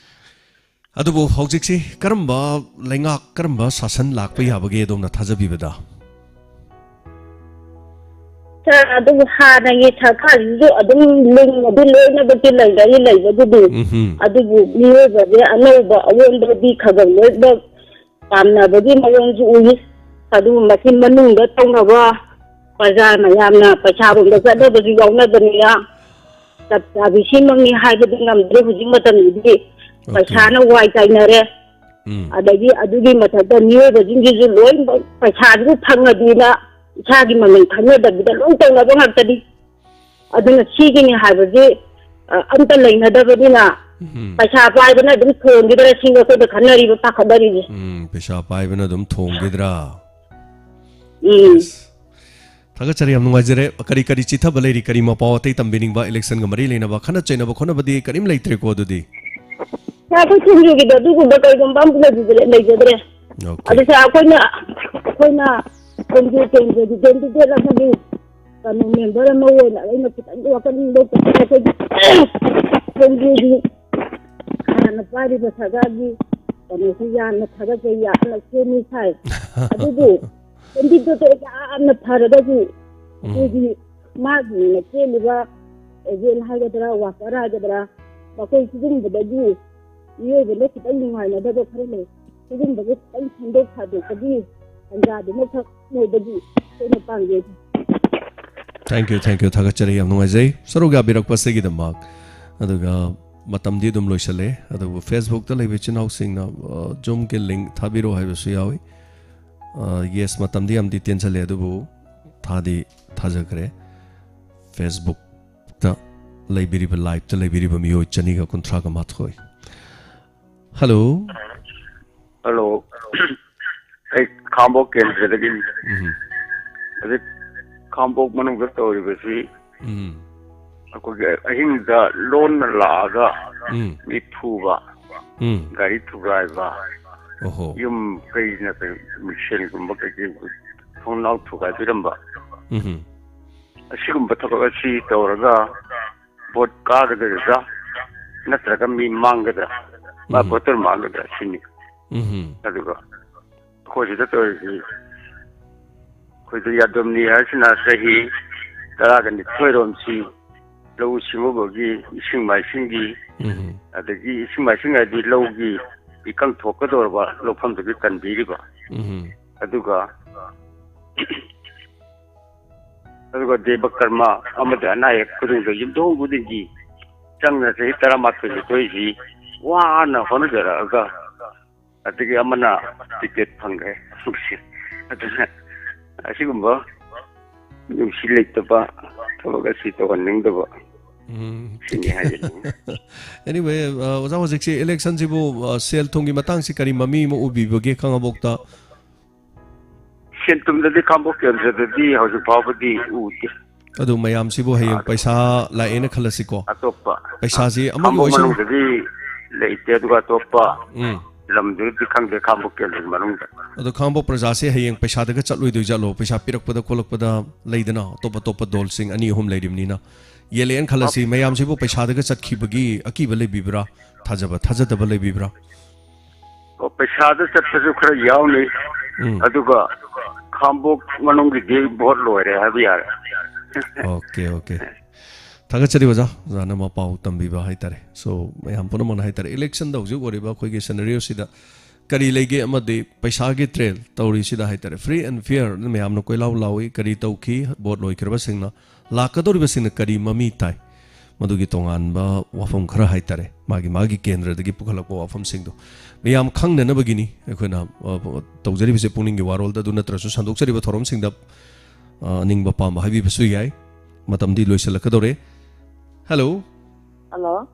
ꯑꯗꯨꯕꯨ ꯍꯧꯖꯤꯛꯁꯤ ꯀꯔꯝꯕ ꯂꯩꯉꯥꯛ, ꯀꯔꯝꯕ ꯁꯥꯁꯟ ꯂꯥꯛꯄ ꯌꯥꯕꯒꯦ ꯑꯗꯣꯝꯅ ꯊꯥꯖꯕꯤꯕꯗ? Sir, ꯑꯗꯨꯕꯨ ꯍꯥꯟꯅꯒꯤ ꯁꯔꯀꯥꯔꯁꯤꯁꯨ ꯑꯗꯨꯝ ꯂꯤꯡꯉꯗꯤ ꯂꯣꯏꯅꯃꯛꯇꯤ ꯂꯩꯒꯅꯤ ꯂꯩꯕꯕꯨꯗꯤ꯫ ꯎꯝꯍꯨꯝ꯫ ꯑꯗꯨꯕꯨ ꯃꯤꯑꯣꯏꯕꯁꯦ ꯑꯅꯧꯕ ꯑꯑꯣꯟꯕꯗꯤ ꯈꯔ ꯈꯔ ꯂꯣꯏꯅꯃꯛ ꯄꯥꯝꯅꯕꯒꯤ ꯃꯑꯣꯡꯁꯨ ꯎꯏ꯫ ꯑꯗꯨꯕꯨ ꯃꯆꯤꯟ ꯃꯅꯨꯡꯗ ꯇꯧꯅꯕ, ꯄ꯭ꯔꯖꯥ ꯃꯌꯥꯝꯅ ꯄꯩꯁꯥꯔꯣꯝꯗ ꯆꯠꯅꯕꯁꯨ ꯌꯥꯎꯅꯕꯅꯤꯅ, ꯆꯞ ꯆꯥꯕꯤ ꯁꯤꯃꯛꯅꯤ ꯍꯥꯏꯕꯗꯤ ꯉꯝꯗ꯭ꯔꯦ꯫ ꯍꯧꯖꯤꯛ ꯃꯇꯝꯗꯗꯤ ꯑꯣꯀꯦ꯫ ꯄꯩꯁꯥꯅ ꯋꯥꯏ ꯆꯥꯏꯅꯔꯦ꯫ ꯎꯝ꯫ ꯑꯗꯒꯤ ꯑꯗꯨꯒꯤ ꯃꯊꯛꯇ ꯃꯤꯑꯣꯏꯕꯁꯤꯡꯁꯤꯁꯨ ꯂꯣꯏꯅꯃꯛ ꯄꯩꯁꯥꯁꯤꯕꯨ ꯐꯪꯉꯗꯤꯅ ꯏꯁꯥꯒꯤ ꯃꯃꯜ ꯈꯪꯅꯗꯕꯤꯗ ꯂꯣꯏ ꯇꯧꯅꯕ ꯉꯥꯛꯇꯅꯤ꯫ ꯑꯗꯨꯅ ꯁꯤꯒꯤꯅꯤ ꯍꯥꯏꯕꯁꯤ, ꯑ, ꯑꯝꯇ ꯂꯩꯅꯗꯕꯅꯤꯅ ꯎꯝ꯫ ꯄꯩꯁꯥ ꯄꯥꯏꯕꯅ ꯑꯗꯨꯝ ꯊꯣꯡꯈꯤꯗ꯭ꯔꯥ ꯁꯤꯅꯤ ꯑꯩꯈꯣꯏꯗ ꯈꯟꯅꯔꯤꯕ, ꯄꯥꯈꯠꯅꯔꯤꯁꯦ꯫ ꯎꯝ, ꯄꯩꯁꯥ ꯄꯥꯏꯕꯅ ꯑꯗꯨꯝ ꯊꯣꯡꯈꯤꯗ꯭ꯔꯥ? ꯎꯝ꯫ ꯑꯁ, ꯊꯥꯒꯠꯆꯔꯤ, ꯌꯥꯝ ꯅꯨꯡꯉꯥꯏꯖꯔꯦ꯫ ꯀꯔꯤ ꯀꯔꯤ ꯆꯤꯊꯕ ꯂꯩꯔꯤ? ꯀꯔꯤ ꯃꯄꯥꯎ ꯑꯇꯩ ꯇꯝꯕꯤꯅꯤꯡꯕ? ꯏꯂꯦꯛꯁꯟꯒ ꯃꯔꯤ ꯂꯩꯅꯕ ꯈꯠꯅ ꯆꯩꯅꯕ ꯈꯣꯠꯅꯕꯗꯤ ꯀꯔꯤꯝ ꯂꯩꯇ꯭ꯔꯦꯀꯣ ꯑꯗꯨꯗꯤ? ꯁꯥꯔ, ꯑꯩꯈꯣꯏ ꯁꯤꯡꯖꯨꯒꯤꯗꯣ ꯑꯗꯨꯒꯨꯝꯕ ꯀꯩꯒꯨꯝꯕ ꯑꯝꯇ ꯂꯩꯖꯗ꯭ꯔꯦ, ꯂꯩꯖꯗ꯭ꯔꯦ꯫ ꯑꯣꯀꯦ꯫ ꯑꯗꯨ ꯁꯥꯔ, ꯑꯩꯈꯣꯏꯅ, ꯑꯩꯈꯣꯏꯅ ꯁꯤꯡꯖꯨ ꯀꯦꯟꯗ꯭ꯔꯒꯤ ꯀꯦꯟꯗꯤꯗꯦꯠ ꯑꯃꯒꯤ ꯀꯩꯅꯣ ꯃꯦꯝꯕꯔ ꯑꯃ ꯑꯣꯏꯅ ꯑꯩꯅ ꯈꯤꯇꯪ ꯋꯥꯈꯜ ꯂꯧꯕꯗ ꯑꯩꯈꯣꯏꯒꯤ ꯁꯤꯡꯖꯨꯒꯤ ꯍꯥꯟꯅ ꯄꯥꯏꯔꯤꯕ ꯁꯔꯀꯥꯔꯒꯤ ꯀꯩꯅꯣꯁꯤ ꯌꯥꯝꯅ ꯊꯥꯒꯠꯆꯩ, ꯌꯥꯝꯅ ꯁꯦꯝꯃꯤ ꯁꯥꯏ꯫ ꯑꯗꯨꯕꯨ ꯀꯦꯟꯗꯤꯗꯦꯠꯇꯣ ꯌꯥꯝꯅ ꯐꯔꯒꯁꯨ ꯎꯝ꯫ ꯑꯩꯈꯣꯏꯒꯤ ꯃꯥꯒꯤꯅ ꯆꯦꯜꯂꯤꯕ ꯑꯦꯖꯦꯟ ꯍꯥꯏꯒꯗ꯭ꯔꯥ, ꯋꯥꯀꯔ ꯍꯥꯏꯒꯗ꯭ꯔꯥ, ꯃꯈꯣꯏ ꯁꯤꯒꯨꯝꯕꯗꯒꯤ ꯃꯤꯑꯣꯏꯕꯅ ꯈꯤꯇꯪ ꯅꯨꯡꯉꯥꯏꯅꯗꯕ ꯈꯔ ꯂꯩ꯫ ꯁꯤꯒꯨꯝꯕꯁꯦ ꯈꯤꯇꯪ ꯁꯦꯝꯗꯣꯛ ꯁꯥꯗꯣꯛꯄꯒꯤ ꯇꯥꯟꯖꯥꯗꯨꯃꯈꯛ ꯑꯣꯏꯕꯒꯤ ꯑꯩꯈꯣꯏꯅ ꯄꯥꯝꯖꯩ꯫ Thank you, thank you. ꯊꯥꯒꯠꯆꯔꯤ, ꯌꯥꯝ ꯅꯨꯡꯉꯥꯏꯖꯩ ꯁꯔꯨꯛ ꯌꯥꯕꯤꯔꯛꯄꯁꯤꯒꯤꯗꯃꯛ꯫ ꯑꯗꯨꯒ ꯃꯇꯝꯗꯤ ꯑꯗꯨꯝ ꯂꯣꯏꯁꯜꯂꯦ, ꯑꯗꯨꯕꯨ Facebook-ꯇ ꯂꯩꯕ ꯏꯆꯤꯟ ꯏꯅꯥꯎꯁꯤꯡꯅ, ꯑ, Zoom-ꯒꯤ link ꯊꯥꯕꯤꯔꯛꯑꯣ ꯍꯥꯏꯕꯁꯨ ꯌꯥꯎꯏ꯫ ꯑ, yes, ꯃꯇꯝꯗꯤ ꯌꯥꯝꯗꯤ ꯇꯦꯟꯁꯜꯂꯦ, ꯑꯗꯨꯕꯨ ꯊꯥꯗꯤ ꯊꯥꯖꯈ꯭ꯔꯦ꯫ Facebook-ꯇ ꯂꯩꯕꯤꯔꯤꯕ, live-ꯇ ꯂꯩꯕꯤꯔꯤꯕ ꯃꯤꯑꯣꯏ ꯆꯅꯤꯒ ꯀꯨꯟꯊ꯭ꯔꯥꯒ ꯃꯥꯊꯣꯏ꯫ Hello꯫ Hello꯫ ꯑꯩ ꯈꯥꯡꯕꯣꯛ ꯀꯦꯟꯗ꯭ꯔꯗꯒꯤꯅꯤ꯫ ꯎꯝ꯫ ꯍꯧꯖꯤꯛ ꯈꯥꯡꯕꯣꯛ ꯃꯅꯨꯡꯗ ꯇꯧꯔꯤꯕꯁꯤ ꯎꯝ꯫ ꯑꯩꯈꯣꯏꯒꯤ ꯑꯍꯤꯡꯗ ꯂꯣꯟꯅ ꯂꯥꯛꯑꯒ ꯎꯝ꯫ ꯃꯤ ꯐꯨꯕ, ꯎꯝ꯫ ꯒꯥꯔꯤ ꯊꯨꯒꯥꯏꯕ, ꯑꯣꯍꯣ꯫ ꯌꯨꯝ ꯀꯩꯅ ꯀꯩ ꯃꯤꯡꯁꯦꯜꯒꯨꯝꯕ ꯀꯩꯀꯩ ꯊꯣꯡꯅꯥꯎ ꯊꯨꯒꯥꯏꯕꯤꯔꯝꯕ꯫ ꯎꯝ꯫ ꯑꯁꯤꯒꯨꯝꯕ ꯊꯕꯛ ꯑꯁꯤ ꯇꯧꯔꯒ ꯚꯣꯠ ꯀꯥꯒꯗꯣꯔꯤꯕ꯭ꯔꯥ ꯅꯠꯇ꯭ꯔꯒ ꯃꯤ ꯃꯥꯡꯒꯗ꯭ꯔꯥ? ꯃꯥ ꯎꯝ꯫ ꯚꯣꯇꯔ ꯃꯥꯡꯒꯗ꯭ꯔꯥ ꯁꯤꯅꯤ꯫ ꯎꯝ꯫ ꯑꯗꯨꯒ ꯑꯩꯈꯣꯏ ꯁꯤꯗ ꯇꯧꯔꯤꯁꯤ, ꯑꯩꯈꯣꯏꯗ ꯌꯥꯗꯕꯅꯤ ꯍꯥꯏꯁꯤꯅ ꯆꯍꯤ ꯇꯔꯥꯒ ꯅꯤꯊꯣꯏꯔꯣꯝꯁꯤ ꯂꯧꯎ ꯁꯤꯡꯎꯕꯒꯤ ꯏꯁꯤꯡ ꯃꯥꯏꯁꯤꯡꯒꯤ, ꯎꯝ꯫ ꯑꯗꯒꯤ ꯏꯁꯤꯡ ꯃꯥꯏꯁꯤꯡ ꯍꯥꯏꯗꯤ ꯂꯧꯒꯤ ꯏꯀꯪ ꯊꯣꯛꯀꯗꯧꯔꯕ ꯂꯧꯐꯝꯗꯨꯒꯤ ꯀꯟꯕꯤꯔꯤꯕ꯫ ꯎꯝ꯫ ꯑꯗꯨꯒ ꯑꯗꯨꯒ ꯗꯦꯕ ꯀꯔꯃ ꯑꯃꯗꯤ ꯑꯅꯥ ꯑꯌꯦꯛ ꯈꯨꯗꯤꯡꯗ ꯌꯨꯝꯊꯣꯡ ꯈꯨꯗꯤꯡꯒꯤ ꯆꯪꯅ ꯆꯍꯤ ꯇꯔꯥꯃꯥꯊꯣꯏ ꯅꯤꯊꯣꯏꯁꯤ ꯋꯥꯅ ꯍꯣꯠꯅꯖꯔꯛꯑꯒ, ꯑꯗꯒꯤ ꯑꯃꯅ ꯇꯤꯀꯦꯠ ꯐꯪꯈ꯭ꯔꯦ꯫ ꯑꯗꯨꯅ ꯑꯁꯤꯒꯨꯝꯕ ꯅꯨꯡꯁꯤ ꯂꯩꯇꯕ ꯊꯕꯛ ꯑꯁꯤ ꯇꯧꯍꯟꯅꯤꯡꯗꯕ ꯎꯝ, ꯁꯤꯅꯤ ꯇꯤꯀꯦꯠ꯫ ꯍꯥꯏꯖꯅꯤꯡꯉꯤ꯫ Anyway, ꯑ, ꯑꯣꯖꯥ, ꯍꯧꯖꯤꯛꯁꯤ ꯏꯂꯦꯛꯁꯟꯁꯤꯕꯨ, ꯑ, ꯁꯦꯜ ꯊꯨꯝꯒꯤ ꯃꯇꯥꯡꯁꯤ ꯀꯔꯤ ꯃꯃꯤ ꯑꯃ ꯎꯕꯤꯕꯒꯦ ꯈꯥꯡꯉꯕꯣꯛꯇ? ꯁꯦꯟꯇꯨꯝꯗꯗꯤ ꯈꯥꯡꯕꯣꯛ ꯀꯦꯟꯗ꯭ꯔꯗꯗꯤ ꯍꯧꯖꯤꯛ ꯐꯥꯎꯕꯗꯤ ꯎꯗꯦ꯫ ꯑꯗꯨ ꯃꯌꯥꯝꯁꯤꯕꯨ ꯍꯌꯦꯡ ꯄꯩꯁꯥ ꯂꯥꯛꯑꯦꯅ ꯈꯜꯂꯁꯤꯀꯣ꯫ ꯑꯇꯣꯞꯄ ꯄꯩꯁꯥꯁꯤ ꯑꯃꯒꯤ ꯈꯥꯡꯕꯣꯛ ꯑꯣꯏꯁꯅꯨ꯫ ꯃꯅꯨꯡꯗꯗꯤ ꯂꯩꯇꯦ, ꯑꯗꯨꯒ ꯑꯇꯣꯞꯄ ꯎꯝ꯫ ꯂꯝꯗꯨꯗꯤ ꯈꯪꯗꯦ, ꯈꯥꯡꯕꯣꯛ ꯀꯦꯟꯗ꯭ꯔꯒꯤ ꯃꯅꯨꯡꯗ꯫ ꯑꯗꯣ ꯈꯥꯡꯕꯣꯛ ꯄ꯭ꯔꯖꯥꯁꯦ ꯍꯌꯦꯡ ꯄꯩꯁꯥꯗꯒ ꯆꯠꯂꯣꯏꯗꯣꯏ ꯖꯥꯠꯂꯣ? ꯄꯩꯁꯥ ꯄꯤꯔꯛꯄꯗ ꯈꯣꯠꯂꯛꯄꯗ ꯂꯩꯗꯅ, ꯑꯇꯣꯞ ꯑꯇꯣꯞꯄ ꯗꯣꯜꯁꯤꯡ ꯑꯅꯤ ꯑꯍꯨꯝ ꯂꯩꯔꯤꯕꯅꯤꯅ꯫ ꯌꯦꯜꯂꯛꯑꯦꯅ ꯈꯜꯂꯁꯤ, ꯃꯌꯥꯝꯁꯤꯕꯨ ꯄꯩꯁꯥꯗꯒ ꯆꯠꯈꯤꯕꯒꯤ ꯑꯀꯤꯕ ꯂꯩꯕꯤꯕ꯭ꯔꯥ? ꯊꯥꯖꯕ, ꯊꯥꯖꯗꯕ ꯂꯩꯕꯤꯕ꯭ꯔꯥ? ꯑꯣ, ꯄꯩꯁꯥꯗ ꯆꯠꯄꯁꯨ ꯈꯔ ꯌꯥꯎꯅꯤ꯫ ꯎꯝ꯫ ꯑꯗꯨꯒ ꯈꯥꯡꯕꯣꯛ ꯃꯅꯨꯡꯒꯤꯗꯤ ꯚꯣꯠ ꯂꯣꯏꯔꯦ ꯍꯥꯏꯕ ꯌꯥꯔꯦ꯫ Okay, okay. ꯊꯥꯒꯠꯆꯔꯤ ꯑꯣꯖꯥ, ꯑꯣꯖꯥꯅ ꯃꯄꯥꯎ ꯇꯝꯕꯤꯕ ꯍꯥꯏꯇꯥꯔꯦ꯫ So, ꯃꯌꯥꯝ ꯄꯨꯝꯅꯃꯛꯅ ꯍꯥꯏꯇꯥꯔꯦ, ꯏꯂꯦꯛꯁꯟꯗ ꯍꯧꯖꯤꯛ ꯑꯣꯏꯔꯤꯕ ꯑꯩꯈꯣꯏꯒꯤ ꯁꯤꯅꯔꯤꯑꯣꯁꯤꯗ ꯀꯔꯤ ꯂꯩꯒꯦ ꯑꯃꯗꯤ ꯄꯩꯁꯥꯒꯤ ꯇ꯭ꯔꯦꯜ ꯇꯧꯔꯤꯁꯤꯗ ꯍꯥꯏꯇꯥꯔꯦ, free and fair ꯃꯌꯥꯝꯅ ꯀꯣꯏꯂꯥꯎ ꯂꯥꯎꯏ, ꯀꯔꯤ ꯇꯧꯈꯤ, ꯚꯣꯠ ꯂꯣꯏꯈ꯭ꯔꯕꯁꯤꯡꯅ, ꯂꯥꯛꯀꯗꯧꯔꯤꯕꯁꯤꯡꯅ ꯀꯔꯤ ꯃꯃꯤ ꯇꯥꯏ? ꯃꯗꯨꯒꯤ ꯇꯣꯉꯥꯟꯕ ꯋꯥꯐꯝ ꯈꯔ ꯍꯥꯏꯇꯥꯔꯦ, ꯃꯥꯒꯤ ꯃꯥꯒꯤ ꯀꯦꯟꯗ꯭ꯔꯗꯒꯤ ꯄꯨꯈꯠꯂꯛꯄ ꯋꯥꯐꯝꯁꯤꯡꯗꯣ ꯃꯌꯥꯝ ꯈꯪꯅꯅꯕꯒꯤꯅꯤ ꯑꯩꯈꯣꯏꯅ, ꯑ, ꯇꯧꯖꯔꯤꯕꯁꯦ, ꯄꯨꯛꯅꯤꯡꯒꯤ ꯋꯥꯔꯣꯜꯗ꯫ ꯑꯗꯨ ꯅꯠꯇ꯭ꯔꯁꯨ ꯁꯟꯗꯣꯛꯆꯔꯤꯕ ꯊꯧꯔꯝꯁꯤꯡꯗ, ꯑ, ꯑꯅꯤꯡꯕ ꯄꯥꯝꯕ ꯍꯥꯏꯕꯤꯕꯁꯨ ꯌꯥꯏ꯫ ꯃꯇꯝꯗꯤ ꯂꯣꯏꯁꯤꯜꯂꯛꯀꯗꯧꯔꯦ꯫ ꯍꯜꯂꯣ꯫ ꯍꯜꯂꯣ꯫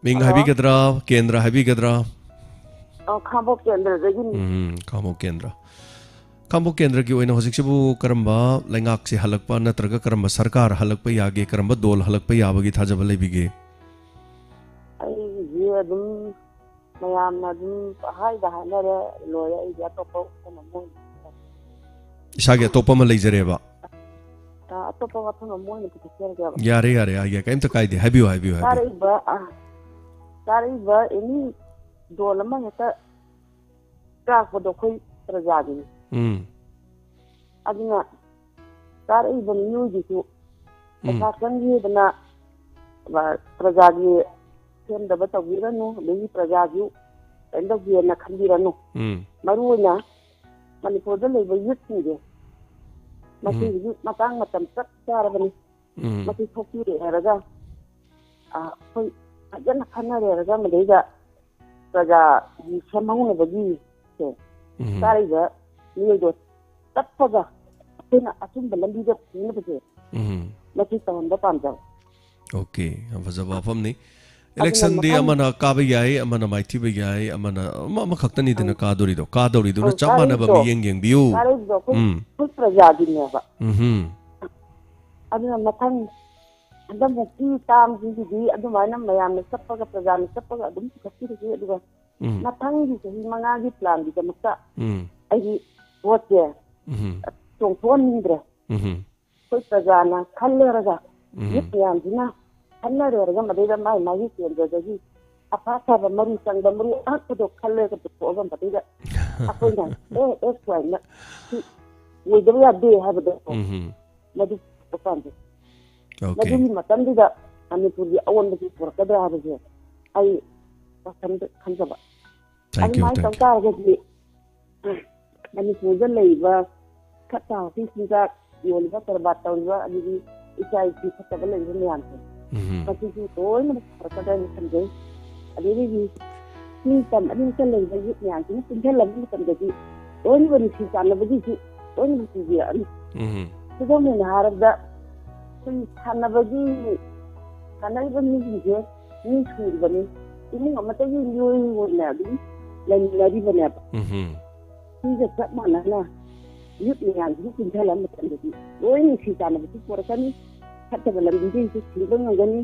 ꯃꯤꯡ ꯍꯜꯂꯣ꯫ ꯍꯥꯏꯕꯤꯒꯗ꯭ꯔꯥ? ꯀꯦꯟꯗ꯭ꯔ ꯍꯥꯏꯕꯤꯒꯗ꯭ꯔꯥ? ꯑ, ꯈꯥꯡꯕꯣꯛ ꯀꯦꯟꯗ꯭ꯔꯗꯒꯤꯅꯤ꯫ ꯎꯝ, ꯈꯥꯡꯕꯣꯛ ꯀꯦꯟꯗ꯭ꯔ꯫ ꯈꯥꯡꯕꯣꯛ ꯀꯦꯟꯗ꯭ꯔꯒꯤ ꯑꯣꯏꯅ ꯍꯧꯖꯤꯛꯁꯤꯕꯨ ꯀꯔꯝꯕ ꯂꯩꯉꯥꯛꯁꯤ ꯍꯜꯂꯛꯄ ꯅꯠꯇ꯭ꯔꯒ ꯀꯔꯝꯕ ꯁꯔꯀꯥꯔ ꯍꯜꯂꯛꯄ ꯌꯥꯒꯦ, ꯀꯔꯝꯕ ꯗꯣꯜ ꯍꯜꯂꯛꯄ ꯌꯥꯕꯒꯤ ꯊꯥꯖꯕ ꯂꯩꯕꯤꯒꯦ? ꯑꯩꯒꯤꯗꯤ ꯑꯗꯨꯝ ꯃꯌꯥꯝꯅ ꯑꯗꯨꯝ ꯄꯪꯍꯥꯏꯗ ꯍꯥꯏꯅꯔꯦ, ꯂꯣꯏꯔꯦ꯫ ꯑꯩꯗꯤ ꯑꯇꯣꯞꯄ ꯋꯥꯐꯝ ꯑꯃ ꯑꯣꯏꯅ ꯏꯁꯥꯒꯤ ꯑꯇꯣꯞꯄ ꯑꯃ ꯂꯩꯖꯔꯦꯕ? ꯑ, ꯑꯇꯣꯞꯄ ꯋꯥꯐꯝ ꯑꯃ ꯑꯣꯏꯅ ꯄꯨꯊꯣꯛꯆꯔꯒꯦꯕ꯫ ꯌꯥꯔꯦ, ꯌꯥꯔꯦ, ꯌꯥꯔꯦ, ꯀꯩꯝꯇ ꯀꯥꯏꯗꯦ, ꯍꯥꯏꯕꯤꯌꯨ, ꯍꯥꯏꯕꯤꯌꯨ, ꯍꯥꯏꯕꯤꯌꯨ꯫ ꯆꯥꯔꯛꯏꯕ, ꯑ, ꯆꯥꯔꯛꯏꯕ ꯑꯦꯅꯤ ꯗꯣꯜ ꯑꯃ ꯍꯦꯛꯇ ꯆꯥꯛꯄꯗꯣ ꯑꯩꯈꯣꯏ ꯄ꯭ꯔꯖꯥꯒꯤꯅꯤ꯫ ꯎꯝ꯫ ꯑꯗꯨꯅ ꯆꯥꯔꯛꯏꯕ ꯃꯤꯑꯣꯏꯗꯨꯁꯨ ꯎꯝ꯫ ꯄꯩꯁꯥ ꯆꯪꯈꯤꯗꯅ, ꯑ, ꯄ꯭ꯔꯖꯥꯒꯤ ꯁꯦꯝꯗꯕ ꯇꯧꯕꯤꯔꯅꯨ, ꯑꯗꯒꯤ ꯄ꯭ꯔꯖꯥꯁꯨ ꯀꯩꯅꯣ ꯇꯧꯒꯦꯅ ꯈꯟꯕꯤꯔꯅꯨ꯫ ꯎꯝ꯫ ꯃꯔꯨ ꯑꯣꯏꯅ ꯃꯅꯤꯄꯨꯔꯗ ꯂꯩꯕ ꯌꯨꯠꯁꯤꯡꯁꯦ, ꯎꯝ꯫ ꯃꯁꯤꯒꯤꯗꯤ ꯃꯇꯥꯡ ꯃꯇꯝ ꯆꯞ ꯆꯥꯔꯕꯅꯤ꯫ ꯎꯝ꯫ ꯃꯁꯤ ꯊꯣꯛꯄꯤꯔꯦ ꯍꯥꯏꯔꯒ, ꯑ, ꯑꯩꯈꯣꯏ ꯐꯖꯅ ꯈꯟꯅꯔꯦ ꯍꯥꯏꯔꯒ ꯃꯗꯩꯗ ꯄ꯭ꯔꯖꯥꯒꯤ ꯁꯦꯝꯍꯧꯅꯕꯒꯤ ꯁꯦ ꯎꯝ꯫ ꯆꯥꯔꯤꯕ ꯃꯤꯑꯣꯏꯗꯣ ꯇꯞꯄꯒ ꯑꯩꯈꯣꯏꯅ ꯑꯆꯨꯝꯕ ꯂꯝꯕꯤꯗ ꯄꯨꯅꯕꯁꯦ ꯎꯝ꯫ ꯃꯁꯤ ꯇꯧꯍꯟꯕ ꯄꯥꯝꯖꯕ꯫ ꯑꯣꯀꯦ, ꯌꯥꯝ ꯐꯖꯕ ꯋꯥꯐꯝꯅꯤ꯫ ꯑꯗꯨꯅ ꯏꯂꯦꯛꯁꯟꯗꯤ ꯃꯊꯪ ꯑꯃꯅ ꯀꯥꯕ ꯌꯥꯏ, ꯑꯃꯅ ꯃꯥꯏꯊꯤꯕ ꯌꯥꯏ, ꯑꯃꯅ ꯑꯃ, ꯑꯃꯈꯛꯇꯅꯤꯗꯅ ꯀꯥꯗꯣꯔꯤꯗꯣ꯫ ꯀꯥꯗꯧꯔꯤꯗꯨꯅ ꯑꯪ, ꯆꯞ ꯃꯥꯟꯅꯕ ꯀꯥꯔꯛꯏꯗꯣ, ꯃꯤꯠꯌꯦꯡ ꯌꯦꯡꯕꯤꯌꯨ꯫ ꯀꯥꯔꯛꯏꯗꯣ ꯑꯩꯈꯣꯏ, ꯎꯝ꯫ ꯑꯩꯈꯣꯏ ꯄ꯭ꯔꯖꯥꯒꯤꯅꯦꯕ꯫ ꯎꯝꯍꯨꯝ꯫ ꯑꯗꯨꯅ ꯃꯊꯪ ꯍꯟꯗꯛꯃꯨꯛꯀꯤ ꯇꯥꯝꯁꯤꯡꯁꯤꯗꯤ ꯑꯗꯨꯃꯥꯏꯅ ꯃꯌꯥꯝꯅ ꯆꯠꯄꯒ, ꯄ꯭ꯔꯖꯥꯅ ꯆꯠꯄꯒ ꯑꯗꯨꯝ ꯄꯨꯈꯠꯄꯤꯔꯁꯤ꯫ ꯑꯗꯨꯒ ꯎꯝ꯫ ꯃꯊꯪꯒꯤ ꯆꯍꯤ ꯃꯉꯥꯒꯤ ꯄ꯭ꯂꯥꯟꯒꯤꯗꯃꯛꯇ ꯎꯝ꯫ ꯑꯩꯒꯤ ꯚꯣꯠꯁꯦ ꯎꯝ꯫ ꯆꯣꯡꯊꯣꯛꯍꯟꯅꯤꯡꯗ꯭ꯔꯦ꯫ ꯎꯝ꯫ ꯑꯩꯈꯣꯏ ꯄ꯭ꯔꯖꯥꯅ ꯈꯜꯂꯦꯔꯒ, ꯎꯝ꯫ ꯌꯨꯠ ꯃꯌꯥꯝꯁꯤꯅ ꯈꯟꯅꯔꯦꯔꯒ, ꯃꯗꯩꯗ ꯃꯥꯏ ꯃꯥꯒꯤ ꯀꯦꯟꯗ꯭ꯔꯗꯒꯤ ꯑꯐ ꯑꯐꯕ ꯃꯔꯨ ꯆꯪꯕ, ꯃꯔꯨ ꯑꯍꯛꯄꯗꯣ ꯈꯜꯂꯒ ꯄꯨꯊꯣꯛꯑꯒ, ꯃꯗꯩꯗ ꯑꯩꯈꯣꯏꯅ ꯑꯦ, ꯑꯦꯛꯁ ꯋꯥꯏꯅ ꯁꯤ ꯑꯣꯏꯗꯕ ꯌꯥꯗꯦ ꯍꯥꯏꯕꯗꯣ, ꯎꯝ꯫ ꯃꯗꯨ ꯄꯨꯊꯣꯛꯄ ꯄꯥꯝꯖꯩ꯫ ꯑꯣꯀꯦ꯫ ꯃꯗꯨꯒꯤ ꯃꯇꯝꯗꯨꯗ ꯃꯅꯤꯄꯨꯔꯒꯤ ꯑꯑꯣꯟꯕꯁꯤ ꯄꯨꯔꯛꯀꯗ꯭ꯔꯥ ꯍꯥꯏꯕꯁꯦ ꯑꯩ ꯋꯥꯈꯜꯗ ꯈꯟꯖꯕ꯫ Thank you, ꯑꯗꯨꯃꯥꯏꯅ ꯇꯧ thank you꯫ ꯇꯥꯔꯒꯗꯤ ꯃꯅꯤꯄꯨꯔꯗ ꯂꯩꯔꯤꯕ ꯐꯠꯇ ꯍꯥꯎꯊꯤ ꯆꯤꯟꯖꯥꯛ ꯌꯣꯜꯂꯤꯕ, ꯀꯔꯕꯥꯔ ꯇꯧꯔꯤꯕ, ꯑꯗꯒꯤ ꯏꯆꯥ ꯏꯁꯨ ꯐꯠꯇꯕ ꯂꯩꯔꯤꯕ ꯃꯌꯥꯝꯁꯦ, ꯎꯝ꯫ ꯃꯁꯤꯁꯨ ꯂꯣꯏꯅꯃꯛ ꯐꯔꯛꯀꯗ꯭ꯔꯅ ꯈꯟꯖꯩ꯫ ꯑꯗꯨꯗꯒꯤ ꯅꯤꯡꯇꯝ ꯑꯅꯤꯡꯇ ꯂꯩꯕ ꯌꯨꯠ ꯃꯌꯥꯝꯁꯤꯅ ꯄꯨꯟꯁꯤꯜꯂꯕ ꯃꯇꯝꯗꯗꯤ ꯂꯣꯏꯅꯃꯛ ꯅꯨꯡꯁꯤ ꯆꯥꯟꯅꯕꯒꯤꯁꯨ ꯂꯣꯏꯅꯃꯛ ꯄꯤꯕꯤꯔꯛꯑꯅꯤ꯫ ꯎꯝ꯫ ꯈꯨꯗꯝ ꯑꯣꯏꯅ ꯍꯥꯏꯔꯕꯗ, ꯑꯩꯈꯣꯏ ꯁꯥꯟꯅꯕꯒꯤ, ꯁꯥꯟꯅꯔꯤꯕ ꯃꯤꯁꯤꯡꯁꯦ ꯃꯤ ꯁꯨꯔꯕꯅꯤ, ꯏꯃꯨꯡ ꯑꯃꯠꯇꯒꯤ ꯃꯤꯑꯣꯏ ꯑꯣꯏꯅ ꯑꯗꯨꯝ ꯂꯩꯃꯤꯟꯅꯔꯤꯕꯅꯦꯕ꯫ ꯎꯝ꯫ ꯁꯤꯒ ꯆꯞ ꯃꯥꯟꯅꯅ ꯌꯨꯠ ꯃꯌꯥꯝꯁꯤꯕꯨ ꯄꯨꯟꯁꯤꯜꯂ ꯃꯇꯝꯗꯗꯤ ꯂꯣꯏ ꯅꯨꯡꯁꯤ ꯆꯥꯟꯅꯕꯁꯨ ꯄꯨꯔꯛꯀꯅꯤ, ꯐꯠꯇꯕ ꯂꯝꯕꯤꯗꯒꯤꯁꯨ ꯊꯤꯡꯕ ꯉꯝꯒꯅꯤ,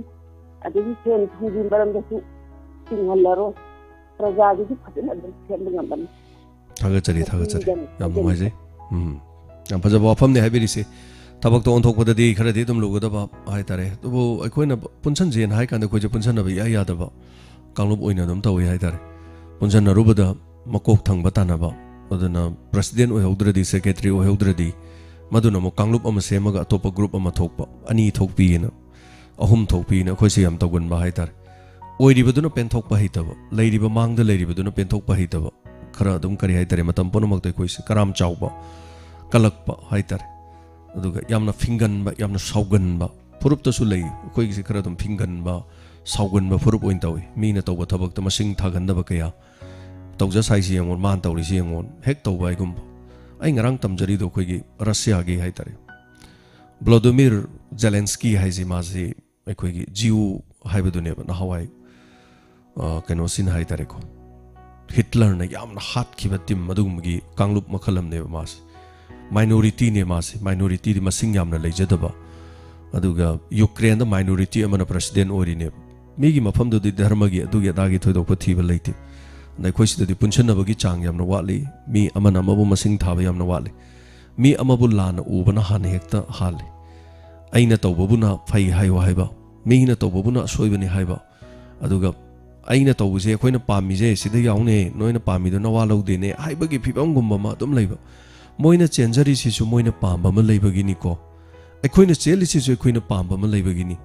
ꯑꯗꯒꯤ ꯁꯦꯟ ꯊꯨꯝꯒꯤ ꯃꯔꯝꯗꯁꯨ ꯇꯤꯡꯍꯜꯂꯔꯣꯏ, ꯄ꯭ꯔꯖꯥꯒꯤꯁꯨ ꯐꯖꯅ ꯑꯗꯨꯝ ꯁꯦꯝꯕ ꯉꯝꯒꯅꯤ꯫ ꯊꯥꯒꯠꯆꯔꯤ, ꯊꯥꯒꯠꯆꯔꯤ꯫ ꯃꯁꯤꯗꯅꯤ ꯌꯥꯝ ꯍꯥꯏꯖꯅꯤꯡꯕ꯫ ꯅꯨꯡꯉꯥꯏꯖꯩ꯫ ꯎꯝ꯫ ꯌꯥꯝ ꯐꯖꯕ ꯋꯥꯐꯝꯅꯤ ꯍꯥꯏꯕꯤꯔꯤꯁꯦ꯫ ꯊꯕꯛꯇ ꯑꯣꯟꯊꯣꯛꯄꯗꯗꯤ ꯈꯔꯗꯤ ꯑꯗꯨꯝ ꯂꯨꯒꯗꯕ ꯍꯥꯏꯇꯥꯔꯦ꯫ ꯑꯗꯨꯕꯨ ꯑꯩꯈꯣꯏꯅ ꯄꯨꯟꯁꯟꯁꯦꯅ ꯍꯥꯏ ꯀꯥꯟꯗ ꯑꯩꯈꯣꯏꯁꯦ ꯄꯨꯟꯁꯟꯅꯕ ꯏꯌꯥ ꯌꯥꯗꯕ ꯀꯥꯡꯂꯨꯞ ꯑꯣꯏꯅ ꯑꯗꯨꯝ ꯇꯧꯏ ꯍꯥꯏꯇꯥꯔꯦ꯫ ꯄꯨꯟꯁꯟꯅꯔꯨꯕꯗ ꯃꯀꯣꯛ ꯊꯪꯕ ꯇꯥꯟꯅꯕ, ꯑꯗꯨꯅ ꯄ꯭ꯔꯁꯤꯗꯦꯟ ꯑꯣꯏꯍꯧꯗ꯭ꯔꯗꯤ, ꯁꯦꯀ꯭ꯔꯦꯇꯔꯤ ꯑꯣꯏꯍꯧꯗ꯭ꯔꯗꯤ, ꯃꯗꯨꯅ ꯑꯃꯨꯛ ꯀꯥꯡꯂꯨꯞ ꯑꯃ ꯁꯦꯝꯃꯒ ꯑꯇꯣꯞꯄ ꯒ꯭ꯔꯨꯞ ꯑꯃ ꯊꯣꯛꯄ, ꯑꯅꯤ ꯊꯣꯛꯄꯤꯑꯅ, ꯑꯍꯨꯝ ꯊꯣꯛꯄꯤꯑꯅ ꯑꯩꯈꯣꯏꯁꯦ ꯌꯥꯝ ꯇꯧꯒꯟꯕ ꯍꯥꯏꯇꯥꯔꯦ꯫ ꯑꯣꯏꯔꯤꯕꯗꯨꯅ ꯄꯦꯟꯊꯣꯛꯄ ꯍꯩꯇꯕ, ꯂꯩꯔꯤꯕ ꯃꯥꯡꯗ ꯂꯩꯔꯤꯕꯗꯨꯅ ꯄꯦꯟꯊꯣꯛꯄ ꯍꯩꯇꯕ, ꯈꯔ ꯑꯗꯨꯝ ꯀꯔꯤ ꯍꯥꯏꯇꯥꯔꯦ, ꯃꯇꯝ ꯄꯨꯝꯅꯃꯛꯇ ꯑꯩꯈꯣꯏꯁꯦ ꯀꯔꯥꯝ ꯆꯥꯎꯕ, ꯀꯜꯂꯛꯄ ꯍꯥꯏꯇꯥꯔꯦ꯫ ꯑꯗꯨꯒ ꯌꯥꯝꯅ ꯐꯤꯡꯒꯟꯕ, ꯌꯥꯝꯅ ꯁꯥꯎꯒꯟꯕ ꯐꯨꯔꯨꯞꯇꯁꯨ ꯂꯩ꯫ ꯑꯩꯈꯣꯏꯒꯤꯁꯦ ꯈꯔ ꯑꯗꯨꯝ ꯐꯤꯡꯒꯟꯕ, ꯁꯥꯎꯒꯟꯕ ꯐꯨꯔꯨꯞ ꯑꯣꯏꯅ ꯇꯧꯏ꯫ ꯃꯤꯅ ꯇꯧꯕ ꯊꯕꯛꯇ ꯃꯁꯤꯡ ꯊꯥꯒꯟꯗꯕ ꯀꯌꯥ꯫ "ꯇꯧꯖ ꯁꯥꯏꯁꯤ ꯌꯦꯡꯉꯣ, ꯃꯥꯅ ꯇꯧꯔꯤꯁꯤ ꯌꯦꯡꯉꯣ", ꯍꯦꯛ ꯇꯧꯕ ꯍꯥꯏꯒꯨꯝꯕ꯫ ꯑꯩ ꯉꯔꯥꯡ ꯇꯝꯖꯔꯤꯗꯣ ꯑꯩꯈꯣꯏꯒꯤ ꯔꯁꯤꯌꯥꯒꯤ ꯍꯥꯏꯇꯥꯔꯦ, ꯕ꯭ꯂꯣꯗꯣꯃꯤꯔ ꯖꯦꯂꯦꯟꯁꯀꯤ ꯍꯥꯏꯁꯤ, ꯃꯥꯁꯤ ꯑꯩꯈꯣꯏꯒꯤ ꯖꯤꯌꯨ ꯍꯥꯏꯕꯗꯨꯅꯦꯕ, ꯅꯍꯥꯟꯋꯥꯏ ꯑ, ꯀꯩꯅꯣꯁꯤꯅ ꯍꯥꯏꯇꯥꯔꯦꯀꯣ, ꯍꯤꯠꯂꯔꯅ ꯌꯥꯝꯅ ꯍꯥꯠꯈꯤꯕ ꯇꯤꯝ ꯑꯗꯨꯒꯨꯝꯕꯒꯤ ꯀꯥꯡꯂꯨꯞ ꯃꯈꯜ ꯑꯃꯅꯦꯕ ꯃꯥꯁꯦ꯫ ꯃꯥꯏꯅꯣꯔꯤꯇꯤꯅꯦ ꯃꯥꯁꯦ, ꯃꯥꯏꯅꯣꯔꯤꯇꯤꯗꯤ ꯃꯁꯤꯡ ꯌꯥꯝꯅ ꯂꯩꯖꯗꯕ꯫ ꯑꯗꯨꯒ ꯌꯨꯀ꯭ꯔꯦꯟꯗ ꯃꯥꯏꯅꯣꯔꯤꯇꯤ ꯑꯃꯅ ꯄ꯭ꯔꯁꯤꯗꯦꯟ ꯑꯣꯏꯔꯤꯅꯦꯕ꯫ ꯃꯤꯒꯤ ꯃꯐꯝꯗꯨꯗꯤ ꯙꯔꯃꯒꯤ ꯑꯗꯨꯒꯤ ꯑꯗꯥꯒꯤ ꯊꯣꯏꯗꯣꯛꯄ ꯊꯤꯕ ꯂꯩꯇꯦ꯫ ꯑꯗ ꯑꯩꯈꯣꯏ ꯁꯤꯗꯗꯤ ꯄꯨꯟꯁꯤꯟꯅꯕꯒꯤ ꯆꯥꯡ ꯌꯥꯝꯅ ꯋꯥꯠꯂꯤ꯫ ꯃꯤ ꯑꯃꯅ ꯑꯃꯕꯨ ꯃꯁꯤꯡ ꯊꯥꯕ ꯌꯥꯝꯅ ꯋꯥꯠꯂꯤ꯫ ꯃꯤ ꯑꯃꯕꯨ ꯂꯥꯟꯅ ꯎꯕꯅ ꯍꯥꯟꯅ ꯍꯦꯛꯇ ꯍꯥꯜꯂꯤ꯫ ꯑꯩꯅ ꯇꯧꯕꯕꯨꯅ ꯐꯩ ꯍꯥꯏꯌꯣ ꯍꯥꯏꯕ, ꯃꯤꯅ ꯇꯧꯕꯕꯨꯅ ꯑꯁꯣꯏꯕꯅꯤ ꯍꯥꯏꯕ, ꯑꯗꯨꯒ ꯑꯩꯅ ꯇꯧꯕꯁꯦ ꯑꯩꯈꯣꯏꯅ ꯄꯥꯝꯃꯤꯁꯦ ꯁꯤꯗ ꯌꯥꯎꯅꯦ, ꯅꯣꯏꯅ ꯄꯥꯝꯃꯤꯗꯣ ꯅꯋꯥ ꯂꯧꯗꯦꯅꯦ ꯍꯥꯏꯕꯒꯤ ꯐꯤꯕꯝꯒꯨꯝꯕ ꯑꯃ ꯑꯗꯨꯝ ꯂꯩꯕ꯫ ꯃꯣꯏꯅ ꯆꯦꯟꯖꯔꯤꯁꯤꯁꯨ ꯃꯣꯏꯅ ꯄꯥꯝꯕ ꯑꯃ ꯂꯩꯕꯒꯤꯅꯤꯀꯣ꯫ ꯑꯩꯈꯣꯏꯅ ꯆꯦꯜꯂꯤꯁꯤꯁꯨ ꯑꯩꯈꯣꯏꯅ ꯄꯥꯝꯕ ꯑꯃ ꯂꯩꯕꯒꯤꯅꯤ꯫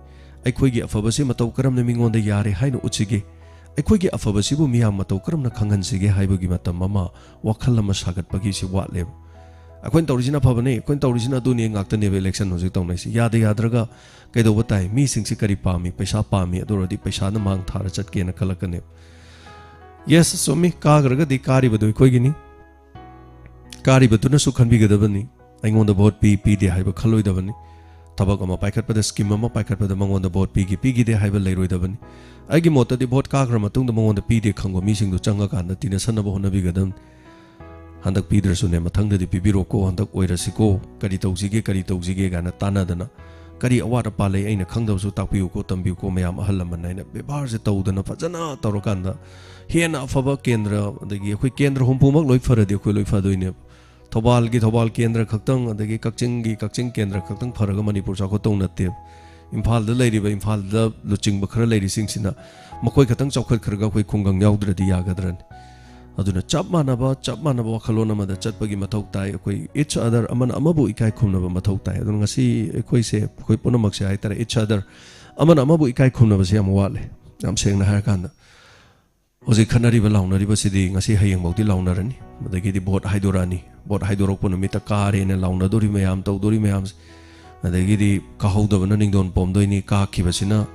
ꯑꯩꯈꯣꯏꯒꯤ ꯑꯐꯕꯁꯤ ꯃꯇꯧ ꯀꯔꯝꯅ ꯃꯤꯉꯣꯟꯗ ꯌꯥꯔꯦ ꯍꯥꯏꯅ ꯎꯠꯁꯤꯒꯦ? ꯑꯩꯈꯣꯏꯒꯤ ꯑꯐꯕꯁꯤꯕꯨ ꯃꯤꯌꯥꯝ ꯃꯇꯧ ꯀꯔꯝꯅ ꯈꯪꯍꯟꯁꯤꯒꯦ ꯍꯥꯏꯕꯒꯤ ꯃꯇꯝ ꯑꯃ, ꯋꯥꯈꯜ ꯑꯃ ꯁꯥꯒꯠꯄꯒꯤꯁꯤ ꯋꯥꯠꯂꯦꯕ꯫ ꯑꯩꯈꯣꯏꯅ ꯇꯧꯔꯤꯁꯤꯅ ꯑꯐꯕꯅꯦ, ꯑꯩꯈꯣꯏꯅ ꯇꯧꯔꯤꯁꯤꯅ ꯑꯗꯨꯅꯦ ꯉꯥꯛꯇꯅꯦꯕ election ꯍꯧꯖꯤꯛ ꯇꯧꯅꯩꯁꯤ꯫ ꯌꯥꯗ ꯌꯥꯗ꯭ꯔꯒ ꯀꯩꯗꯧꯕ ꯇꯥꯏ? ꯃꯤꯁꯤꯡꯁꯤ ꯀꯔꯤ ꯄꯥꯝꯃꯤ? ꯄꯩꯁꯥ ꯄꯥꯝꯃꯤ, ꯑꯗꯨ ꯑꯣꯏꯔꯗꯤ ꯄꯩꯁꯥꯅ ꯃꯥꯡ ꯊꯥꯔ ꯆꯠꯀꯦꯅ ꯈꯜꯂꯛꯀꯅꯦꯕ꯫ Yes, ꯆꯨꯝꯃꯤ, ꯀꯥꯈ꯭ꯔꯒꯗꯤ ꯀꯥꯔꯤꯕꯗꯨ ꯑꯩꯈꯣꯏꯒꯤꯅꯤ꯫ ꯀꯥꯔꯤꯕꯗꯨꯅꯁꯨ ꯈꯟꯕꯤꯒꯗꯕꯅꯤ꯫ ꯑꯩꯉꯣꯟꯗ ꯚꯣꯠ ꯄꯤ, ꯄꯤꯗꯦ ꯍꯥꯏꯕ ꯈꯜꯂꯣꯏꯗꯕꯅꯤ꯫ ꯊꯕꯛ ꯑꯃ ꯄꯥꯏꯈꯠꯄꯗ, ꯁ꯭ꯀꯤꯝ ꯑꯃ ꯄꯥꯏꯈꯠꯄꯗ ꯃꯉꯣꯟꯗ ꯚꯣꯠ ꯄꯤꯒꯦ, ꯄꯤꯈꯤꯗꯦ ꯍꯥꯏꯕ ꯂꯩꯔꯣꯏꯗꯕꯅꯤ꯫ ꯑꯩꯒꯤ ꯃꯣꯠꯇꯗꯤ ꯚꯣꯠ ꯀꯥꯈ꯭ꯔ ꯃꯇꯨꯡꯗ ꯃꯉꯣꯟꯗ ꯄꯤꯗꯦ ꯈꯪꯕ ꯃꯤꯁꯤꯡꯗꯨ ꯆꯪꯉꯀꯥꯟꯗ ꯇꯤꯟꯅꯁꯟꯅꯕ ꯍꯣꯠꯅꯕꯤꯒꯗꯕꯅꯤ꯫ ꯍꯟꯗꯛ ꯄꯤꯗ꯭ꯔꯁꯨꯅꯦ, ꯃꯊꯪꯗꯗꯤ ꯄꯤꯕꯤꯔꯣꯀꯣ, ꯍꯟꯗꯛ ꯑꯣꯏꯔꯁꯤꯀꯣ, ꯀꯔꯤ ꯇꯧꯁꯤꯒꯦ, ꯀꯔꯤ ꯇꯧꯁꯤꯒꯦ ꯀꯥꯏꯅ ꯇꯥꯟꯅꯗꯅ, ꯀꯔꯤ ꯑꯋꯥꯠ ꯑꯄꯥ ꯂꯩ ꯑꯩꯅ ꯈꯪꯗꯕꯁꯨ ꯇꯥꯛꯄꯤꯌꯨꯀꯣ, ꯇꯝꯕꯤꯌꯨꯀꯣ, ꯃꯌꯥꯝ ꯑꯍꯜ ꯂꯃꯟ ꯍꯥꯏꯅ ꯕꯦꯕꯥꯔꯁꯦ ꯇꯧꯗꯅ ꯐꯖꯅ ꯇꯧꯔꯀꯥꯟꯗ ꯍꯦꯟꯅ ꯑꯐꯕ ꯀꯦꯟꯗ꯭ꯔ, ꯑꯗꯒꯤ ꯑꯩꯈꯣꯏ ꯀꯦꯟꯗ꯭ꯔ ꯍꯨꯝꯐꯨꯃꯛ ꯂꯣꯏ ꯐꯔꯗꯤ ꯑꯩꯈꯣꯏ ꯂꯣꯏ ꯐꯗꯣꯏꯅꯦꯕ꯫ ꯊꯧꯕꯥꯜꯒꯤ ꯊꯧꯕꯥꯜ ꯀꯦꯟꯗ꯭ꯔ ꯈꯛꯇꯪ, ꯑꯗꯒꯤ ꯀꯛꯆꯤꯡꯒꯤ ꯀꯛꯆꯤꯡ ꯀꯦꯟꯗ꯭ꯔ ꯈꯛꯇꯪ ꯐꯔꯒ ꯃꯅꯤꯄꯨꯔ ꯆꯥꯎꯈꯠꯇꯧ ꯅꯠꯇꯦꯕ꯫ ꯏꯝꯐꯥꯜꯗ ꯂꯩꯔꯤꯕ, ꯏꯝꯐꯥꯜꯗ ꯂꯨꯆꯤꯡꯕ ꯈꯔ ꯂꯩꯔꯤꯁꯤꯡꯁꯤꯅ ꯃꯈꯣꯏ ꯈꯛꯇꯪ ꯆꯥꯎꯈꯠꯈ꯭ꯔꯒ ꯑꯩꯈꯣꯏ ꯈꯨꯡꯒꯪ ꯌꯥꯎꯗ꯭ꯔꯗꯤ ꯌꯥꯒꯗ꯭ꯔꯅꯤ? ꯑꯗꯨꯅ ꯆꯞ ꯃꯥꯟꯅꯕ, ꯆꯞ ꯃꯥꯟꯅꯕ ꯋꯥꯈꯜꯂꯣꯟ ꯑꯃꯗ ꯆꯠꯄꯒꯤ ꯃꯊꯧ ꯇꯥꯏ꯫ ꯑꯩꯈꯣꯏ each other, ꯑꯃꯅ ꯑꯃꯕꯨ ꯏꯀꯥꯏ ꯈꯨꯝꯅꯕ ꯃꯊꯧ ꯇꯥꯏ꯫ ꯑꯗꯨꯅ ꯉꯁꯤ ꯑꯩꯈꯣꯏꯁꯦ, ꯑꯩꯈꯣꯏ ꯄꯨꯝꯅꯃꯛꯁꯦ ꯍꯥꯏꯇꯥꯔꯦ, each other, ꯑꯃꯅ ꯑꯃꯕꯨ ꯏꯀꯥꯏ ꯈꯨꯝꯅꯕꯁꯦ ꯌꯥꯝ ꯋꯥꯠꯂꯦ, ꯌꯥꯝ ꯁꯦꯡꯅ ꯍꯥꯏꯔꯀꯥꯟꯗ꯫ ꯍꯧꯖꯤꯛ ꯈꯠꯅꯔꯤꯕ ꯂꯥꯎꯅꯔꯤꯕꯁꯤꯗꯤ ꯉꯁꯤ ꯍꯌꯦꯡꯐꯥꯎꯗꯤ ꯂꯥꯎꯅꯔꯅꯤ, ꯑꯗꯒꯤꯗꯤ ꯚꯣꯠ ꯍꯥꯏꯗꯣꯔꯛꯑꯅꯤ, ꯚꯣꯠ ꯍꯥꯏꯗꯣꯔꯛꯄ ꯅꯨꯃꯤꯠꯇ ꯀꯥꯔꯦꯅ ꯂꯥꯎꯅꯗꯣꯔꯤ ꯃꯌꯥꯝ, ꯇꯧꯗꯣꯔꯤ ꯃꯌꯥꯝꯁꯦ, ꯑꯗꯒꯤꯗꯤ ꯀꯥꯍꯧꯗꯕꯅ ꯅꯤꯡꯗꯣꯟ ꯄꯣꯝꯗꯣꯏꯅꯤ, ꯀꯥꯈꯤꯕꯁꯤꯅ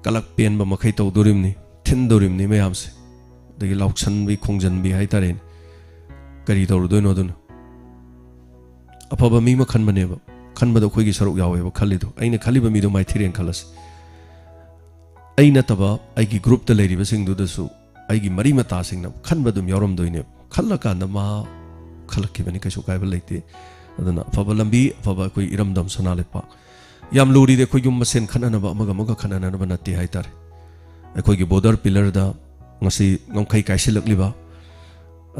ꯀꯂꯛ ꯄꯦꯟꯕ ꯃꯈꯩ ꯇꯧꯗꯣꯔꯤꯕꯅꯤ, ꯊꯤꯟꯗꯣꯔꯤꯕꯅꯤ ꯃꯌꯥꯝꯁꯦ, ꯑꯗꯒꯤ ꯂꯥꯎꯁꯟꯕꯤ ꯈꯣꯡꯖꯟꯕꯤ ꯍꯥꯏꯇꯥꯔꯦꯅꯦ꯫ ꯀꯔꯤ ꯇꯧꯔꯨꯗꯣꯏꯅꯣ ꯑꯗꯨꯅ? ꯑꯐꯕ ꯃꯤ ꯑꯃ ꯈꯟꯕꯅꯦꯕ, ꯈꯟꯕꯗꯣ ꯑꯩꯈꯣꯏꯒꯤ ꯁꯔꯨꯛ ꯌꯥꯎꯋꯦꯕ ꯈꯜꯂꯤꯗꯣ꯫ ꯑꯩꯅ ꯈꯜꯂꯤꯕ ꯃꯤꯗꯣ ꯃꯥꯏꯊꯤꯔꯦꯅ ꯈꯜꯂꯁꯤ꯫ ꯑꯩ ꯅꯠꯇꯕ ꯑꯩꯒꯤ ꯒ꯭ꯔꯨꯞꯇ ꯂꯩꯔꯤꯕꯁꯤꯡꯗꯨꯗꯁꯨ ꯑꯩꯒꯤ ꯃꯔꯤ ꯃꯇꯥꯁꯤꯡꯅ ꯈꯟꯕ ꯑꯗꯨꯝ ꯌꯥꯎꯔꯝꯗꯣꯏꯅꯦ꯫ ꯈꯜꯂꯀꯥꯟꯗ ꯃꯥ ꯈꯜꯂꯛꯈꯤꯕꯅꯤ, ꯀꯩꯁꯨ ꯀꯥꯏꯕ ꯂꯩꯇꯦ꯫ ꯑꯗꯨꯅ ꯑꯐꯕ ꯂꯝꯕꯤ, ꯑꯐꯕ ꯑꯩꯈꯣꯏ ꯏꯔꯝꯗꯝ ꯁꯅꯥ ꯂꯩꯄꯥꯛ꯫ ꯌꯥꯝ ꯂꯨꯔꯤꯗꯤ ꯑꯩꯈꯣꯏ ꯌꯨꯝ ꯃꯁꯦꯟ ꯈꯠꯅꯅꯕ, ꯑꯃꯒ ꯑꯃꯒ ꯈꯠꯅꯅꯅꯕ ꯅꯠꯇꯦ ꯍꯥꯏꯇꯥꯔꯦ꯫ ꯑꯩꯈꯣꯏꯒꯤ ꯕꯣꯔꯗꯔ ꯄꯤꯂꯔꯗ ꯉꯁꯤ ꯉꯝꯈꯩ ꯀꯥꯏꯁꯤꯜꯂꯛꯂꯤꯕ,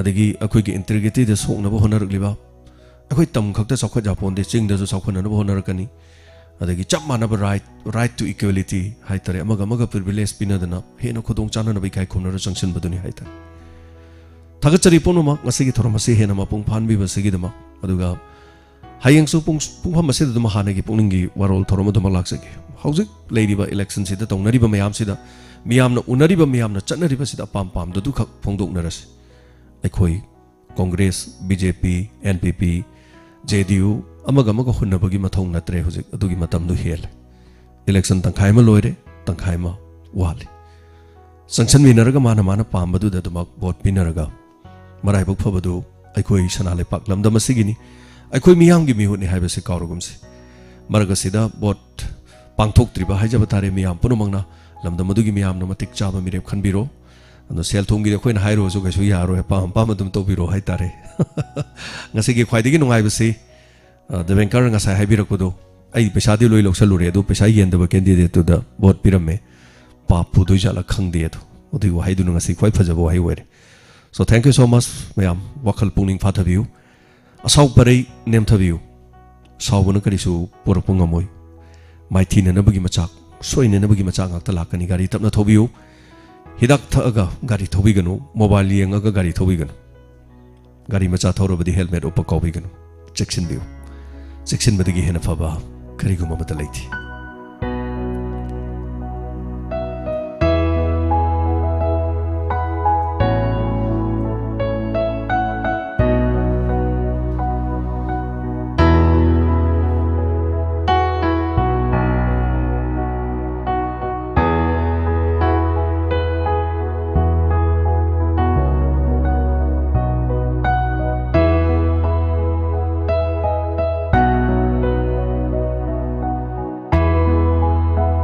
ꯑꯗꯒꯤ ꯑꯩꯈꯣꯏꯒꯤ ꯏꯟꯇꯤꯒ꯭ꯔꯤꯇꯤꯗ ꯁꯣꯛꯅꯕ ꯍꯣꯠꯅꯔꯛꯂꯤꯕ, ꯑꯩꯈꯣꯏ ꯇꯝ ꯈꯛꯇ ꯆꯥꯎꯈꯠ ꯌꯥꯄꯣꯟꯗꯦ, ꯆꯤꯡꯗꯁꯨ ꯆꯥꯎꯈꯠꯅꯅꯕ ꯍꯣꯠꯅꯔꯛꯀꯅꯤ꯫ ꯑꯗꯒꯤ ꯆꯞ ꯃꯥꯟꯅꯕ right, right to equality ꯍꯥꯏꯇꯥꯔꯦ, ꯑꯃꯒ ꯑꯃꯒ privilege ꯄꯤꯅꯗꯅ ꯍꯦꯟꯅ ꯈꯨꯗꯣꯡ ꯆꯥꯅꯅꯕ ꯏꯀꯥꯏ ꯈꯨꯝꯅꯔ ꯆꯪꯁꯤꯟꯕꯗꯨꯅꯤ ꯍꯥꯏꯇꯥꯔꯦ꯫ ꯊꯥꯒꯠꯆꯔꯤ ꯄꯨꯝꯅꯃꯛ ꯉꯁꯤꯒꯤ ꯊꯧꯔꯝ ꯑꯁꯤ ꯍꯦꯟꯅ ꯃꯄꯨꯡ ꯐꯥꯍꯟꯕꯤꯕꯁꯤꯒꯤꯗꯃꯛ꯫ ꯑꯗꯨꯒ ꯍꯌꯦꯡꯁꯨ ꯄꯨꯡ-, ꯄꯨꯡꯐꯝ ꯑꯁꯤꯗ ꯑꯗꯨꯝ ꯍꯥꯟꯅꯒꯤ ꯄꯨꯛꯅꯤꯡꯒꯤ ꯋꯥꯔꯣꯜ ꯊꯧꯔꯝ ꯑꯗꯨꯃꯛ ꯂꯥꯛꯆꯒꯦ꯫ ꯍꯧꯖꯤꯛ ꯂꯩꯔꯤꯕ ꯏꯂꯦꯛꯁꯟꯁꯤꯗ ꯇꯧꯅꯔꯤꯕ ꯃꯌꯥꯝꯁꯤꯗ, ꯃꯤꯌꯥꯝꯅ ꯎꯅꯔꯤꯕ, ꯃꯤꯌꯥꯝꯅ ꯆꯠꯅꯔꯤꯕꯁꯤꯗ ꯑꯄꯥꯝ ꯄꯥꯝꯗꯗꯨꯈꯛ ꯐꯣꯡꯗꯣꯛꯅꯔꯁꯤ꯫ ꯑꯩꯈꯣꯏ ꯀꯣꯡꯒ꯭ꯔꯦꯁ, ꯕꯤ ꯖꯦ ꯄꯤ, ꯑꯦꯟ ꯄꯤ ꯄꯤ, ꯖꯦ ꯗꯤ ꯌꯨ, ꯑꯃꯒ ꯑꯃꯒ ꯍꯨꯟꯅꯕꯒꯤ ꯃꯊꯧ ꯅꯠꯇ꯭ꯔꯦ꯫ ꯍꯧꯖꯤꯛ ꯑꯗꯨꯒꯤ ꯃꯇꯝꯗꯨ ꯍꯦꯜꯂꯦ꯫ ꯏꯂꯦꯛꯁꯟ ꯇꯪꯈꯥꯏ ꯑꯃ ꯂꯣꯏꯔꯦ, ꯇꯪꯈꯥꯏ ꯑꯃ ꯋꯥꯠꯂꯤ꯫ ꯆꯪꯁꯟꯃꯤꯟꯅꯔꯒ ꯃꯥꯅ ꯃꯥꯅ ꯄꯥꯝꯕꯗꯨꯗ ꯑꯗꯨꯃꯛ ꯚꯣꯠ ꯄꯤꯅꯔꯒ ꯃꯔꯥꯏꯕꯛ ꯐꯕꯗꯨ ꯑꯩꯈꯣꯏ ꯁꯅꯥ ꯂꯩꯄꯥꯛ ꯂꯝꯗꯝ ꯑꯁꯤꯒꯤꯅꯤ, ꯑꯩꯈꯣꯏ ꯃꯤꯌꯥꯝꯒꯤ ꯃꯤꯍꯨꯠꯅꯤ ꯍꯥꯏꯕꯁꯤ ꯀꯥꯎꯔꯒꯨꯝꯁꯤ꯫ ꯃꯔꯛ ꯑꯁꯤꯗ ꯚꯣꯠ ꯄꯥꯡꯊꯣꯛꯇ꯭ꯔꯤꯕ ꯍꯥꯏꯖꯕ ꯇꯥꯔꯦ, ꯃꯤꯌꯥꯝ ꯄꯨꯝꯅꯃꯛꯅ ꯂꯝꯗꯝ ꯑꯗꯨꯒꯤ ꯃꯤꯌꯥꯝꯅ ꯃꯇꯤꯛ ꯆꯥꯕ ꯃꯤꯔꯦꯞ ꯈꯟꯕꯤꯔꯣ꯫ ꯑꯗꯣ ꯁꯦꯜ ꯊꯨꯝꯒꯤꯗꯤ ꯑꯩꯈꯣꯏꯅ ꯍꯥꯏꯔꯨꯔꯁꯨ ꯀꯩꯁꯨ ꯌꯥꯔꯣꯏ, ꯑꯄꯥꯝ ꯑꯄꯥꯝꯕ ꯑꯗꯨꯝ ꯇꯧꯕꯤꯔꯣ ꯍꯥꯏꯇꯥꯔꯦ꯫ ꯉꯁꯤꯒꯤ ꯈ꯭ꯋꯥꯏꯗꯒꯤ ꯅꯨꯡꯉꯥꯏꯕꯁꯤ, ꯑ, ꯗꯦꯕꯦꯟꯀꯔ ꯉꯁꯥꯏ ꯍꯥꯏꯕꯤꯔꯛꯄꯗꯣ, ꯑꯩ ꯄꯩꯁꯥꯗꯤ ꯂꯣꯏ ꯂꯧꯁꯜꯂꯨꯔꯦ, ꯑꯗꯨ ꯄꯩꯁꯥ ꯌꯦꯟꯗꯕ ꯀꯦꯟꯗꯤꯗꯦꯠꯇꯨꯗ ꯚꯣꯠ ꯄꯤꯔꯝꯃꯦ꯫ ꯄꯥꯞ ꯄꯨꯗꯣꯏ ꯖꯥꯠꯂ ꯈꯪꯗꯦ ꯑꯗꯣ꯫ ꯑꯗꯨꯒꯤ ꯋꯥꯍꯩꯗꯨꯅ ꯉꯁꯤ ꯈ꯭ꯋꯥꯏ ꯐꯖꯕ ꯋꯥꯍꯩ ꯑꯣꯏꯔꯦ꯫ So, thank you so much, ꯃꯌꯥꯝ꯫ ꯋꯥꯈꯜ ꯄꯨꯛꯅꯤꯡ ꯐꯥꯊꯕꯤꯌꯨ꯫ ꯑꯁꯥꯎ ꯄꯔꯩ ꯅꯦꯝꯊꯕꯤꯌꯨ꯫ ꯁꯥꯎꯕꯅ ꯀꯔꯤꯁꯨ ꯄꯨꯔꯛꯄ ꯉꯝꯃꯣꯏ꯫ ꯃꯥꯏꯊꯤꯅꯅꯕꯒꯤ ꯃꯆꯥꯛ, ꯁꯣꯏꯅꯅꯕꯒꯤ ꯃꯆꯥꯛ ꯉꯥꯛꯇ ꯂꯥꯛꯀꯅꯤ꯫ ꯒꯥꯔꯤ ꯇꯞꯅ ꯊꯧꯕꯤꯌꯨ꯫ ꯍꯤꯗꯥꯛ ꯊꯛꯑꯒ ꯒꯥꯔꯤ ꯊꯧꯕꯤꯒꯅꯨ꯫ ꯃꯣꯕꯥꯏꯜ ꯌꯦꯡꯉꯒ ꯒꯥꯔꯤ ꯊꯧꯕꯤꯒꯅꯨ꯫ ꯒꯥꯔꯤ ꯃꯆꯥ ꯊꯧꯔꯕꯗꯤ ꯍꯦꯜꯃꯦꯠ ꯎꯞꯄ ꯀꯥꯎꯕꯤꯒꯅꯨ꯫ ꯆꯦꯛꯁꯤꯟꯕꯤꯌꯨ꯫ ꯆꯦꯛꯁꯤꯟꯕꯗꯒꯤ ꯍꯦꯟꯅ ꯐꯕ ꯀꯔꯤꯒꯨꯝꯕ ꯑꯃꯠꯇ ꯂꯩꯇꯦ꯫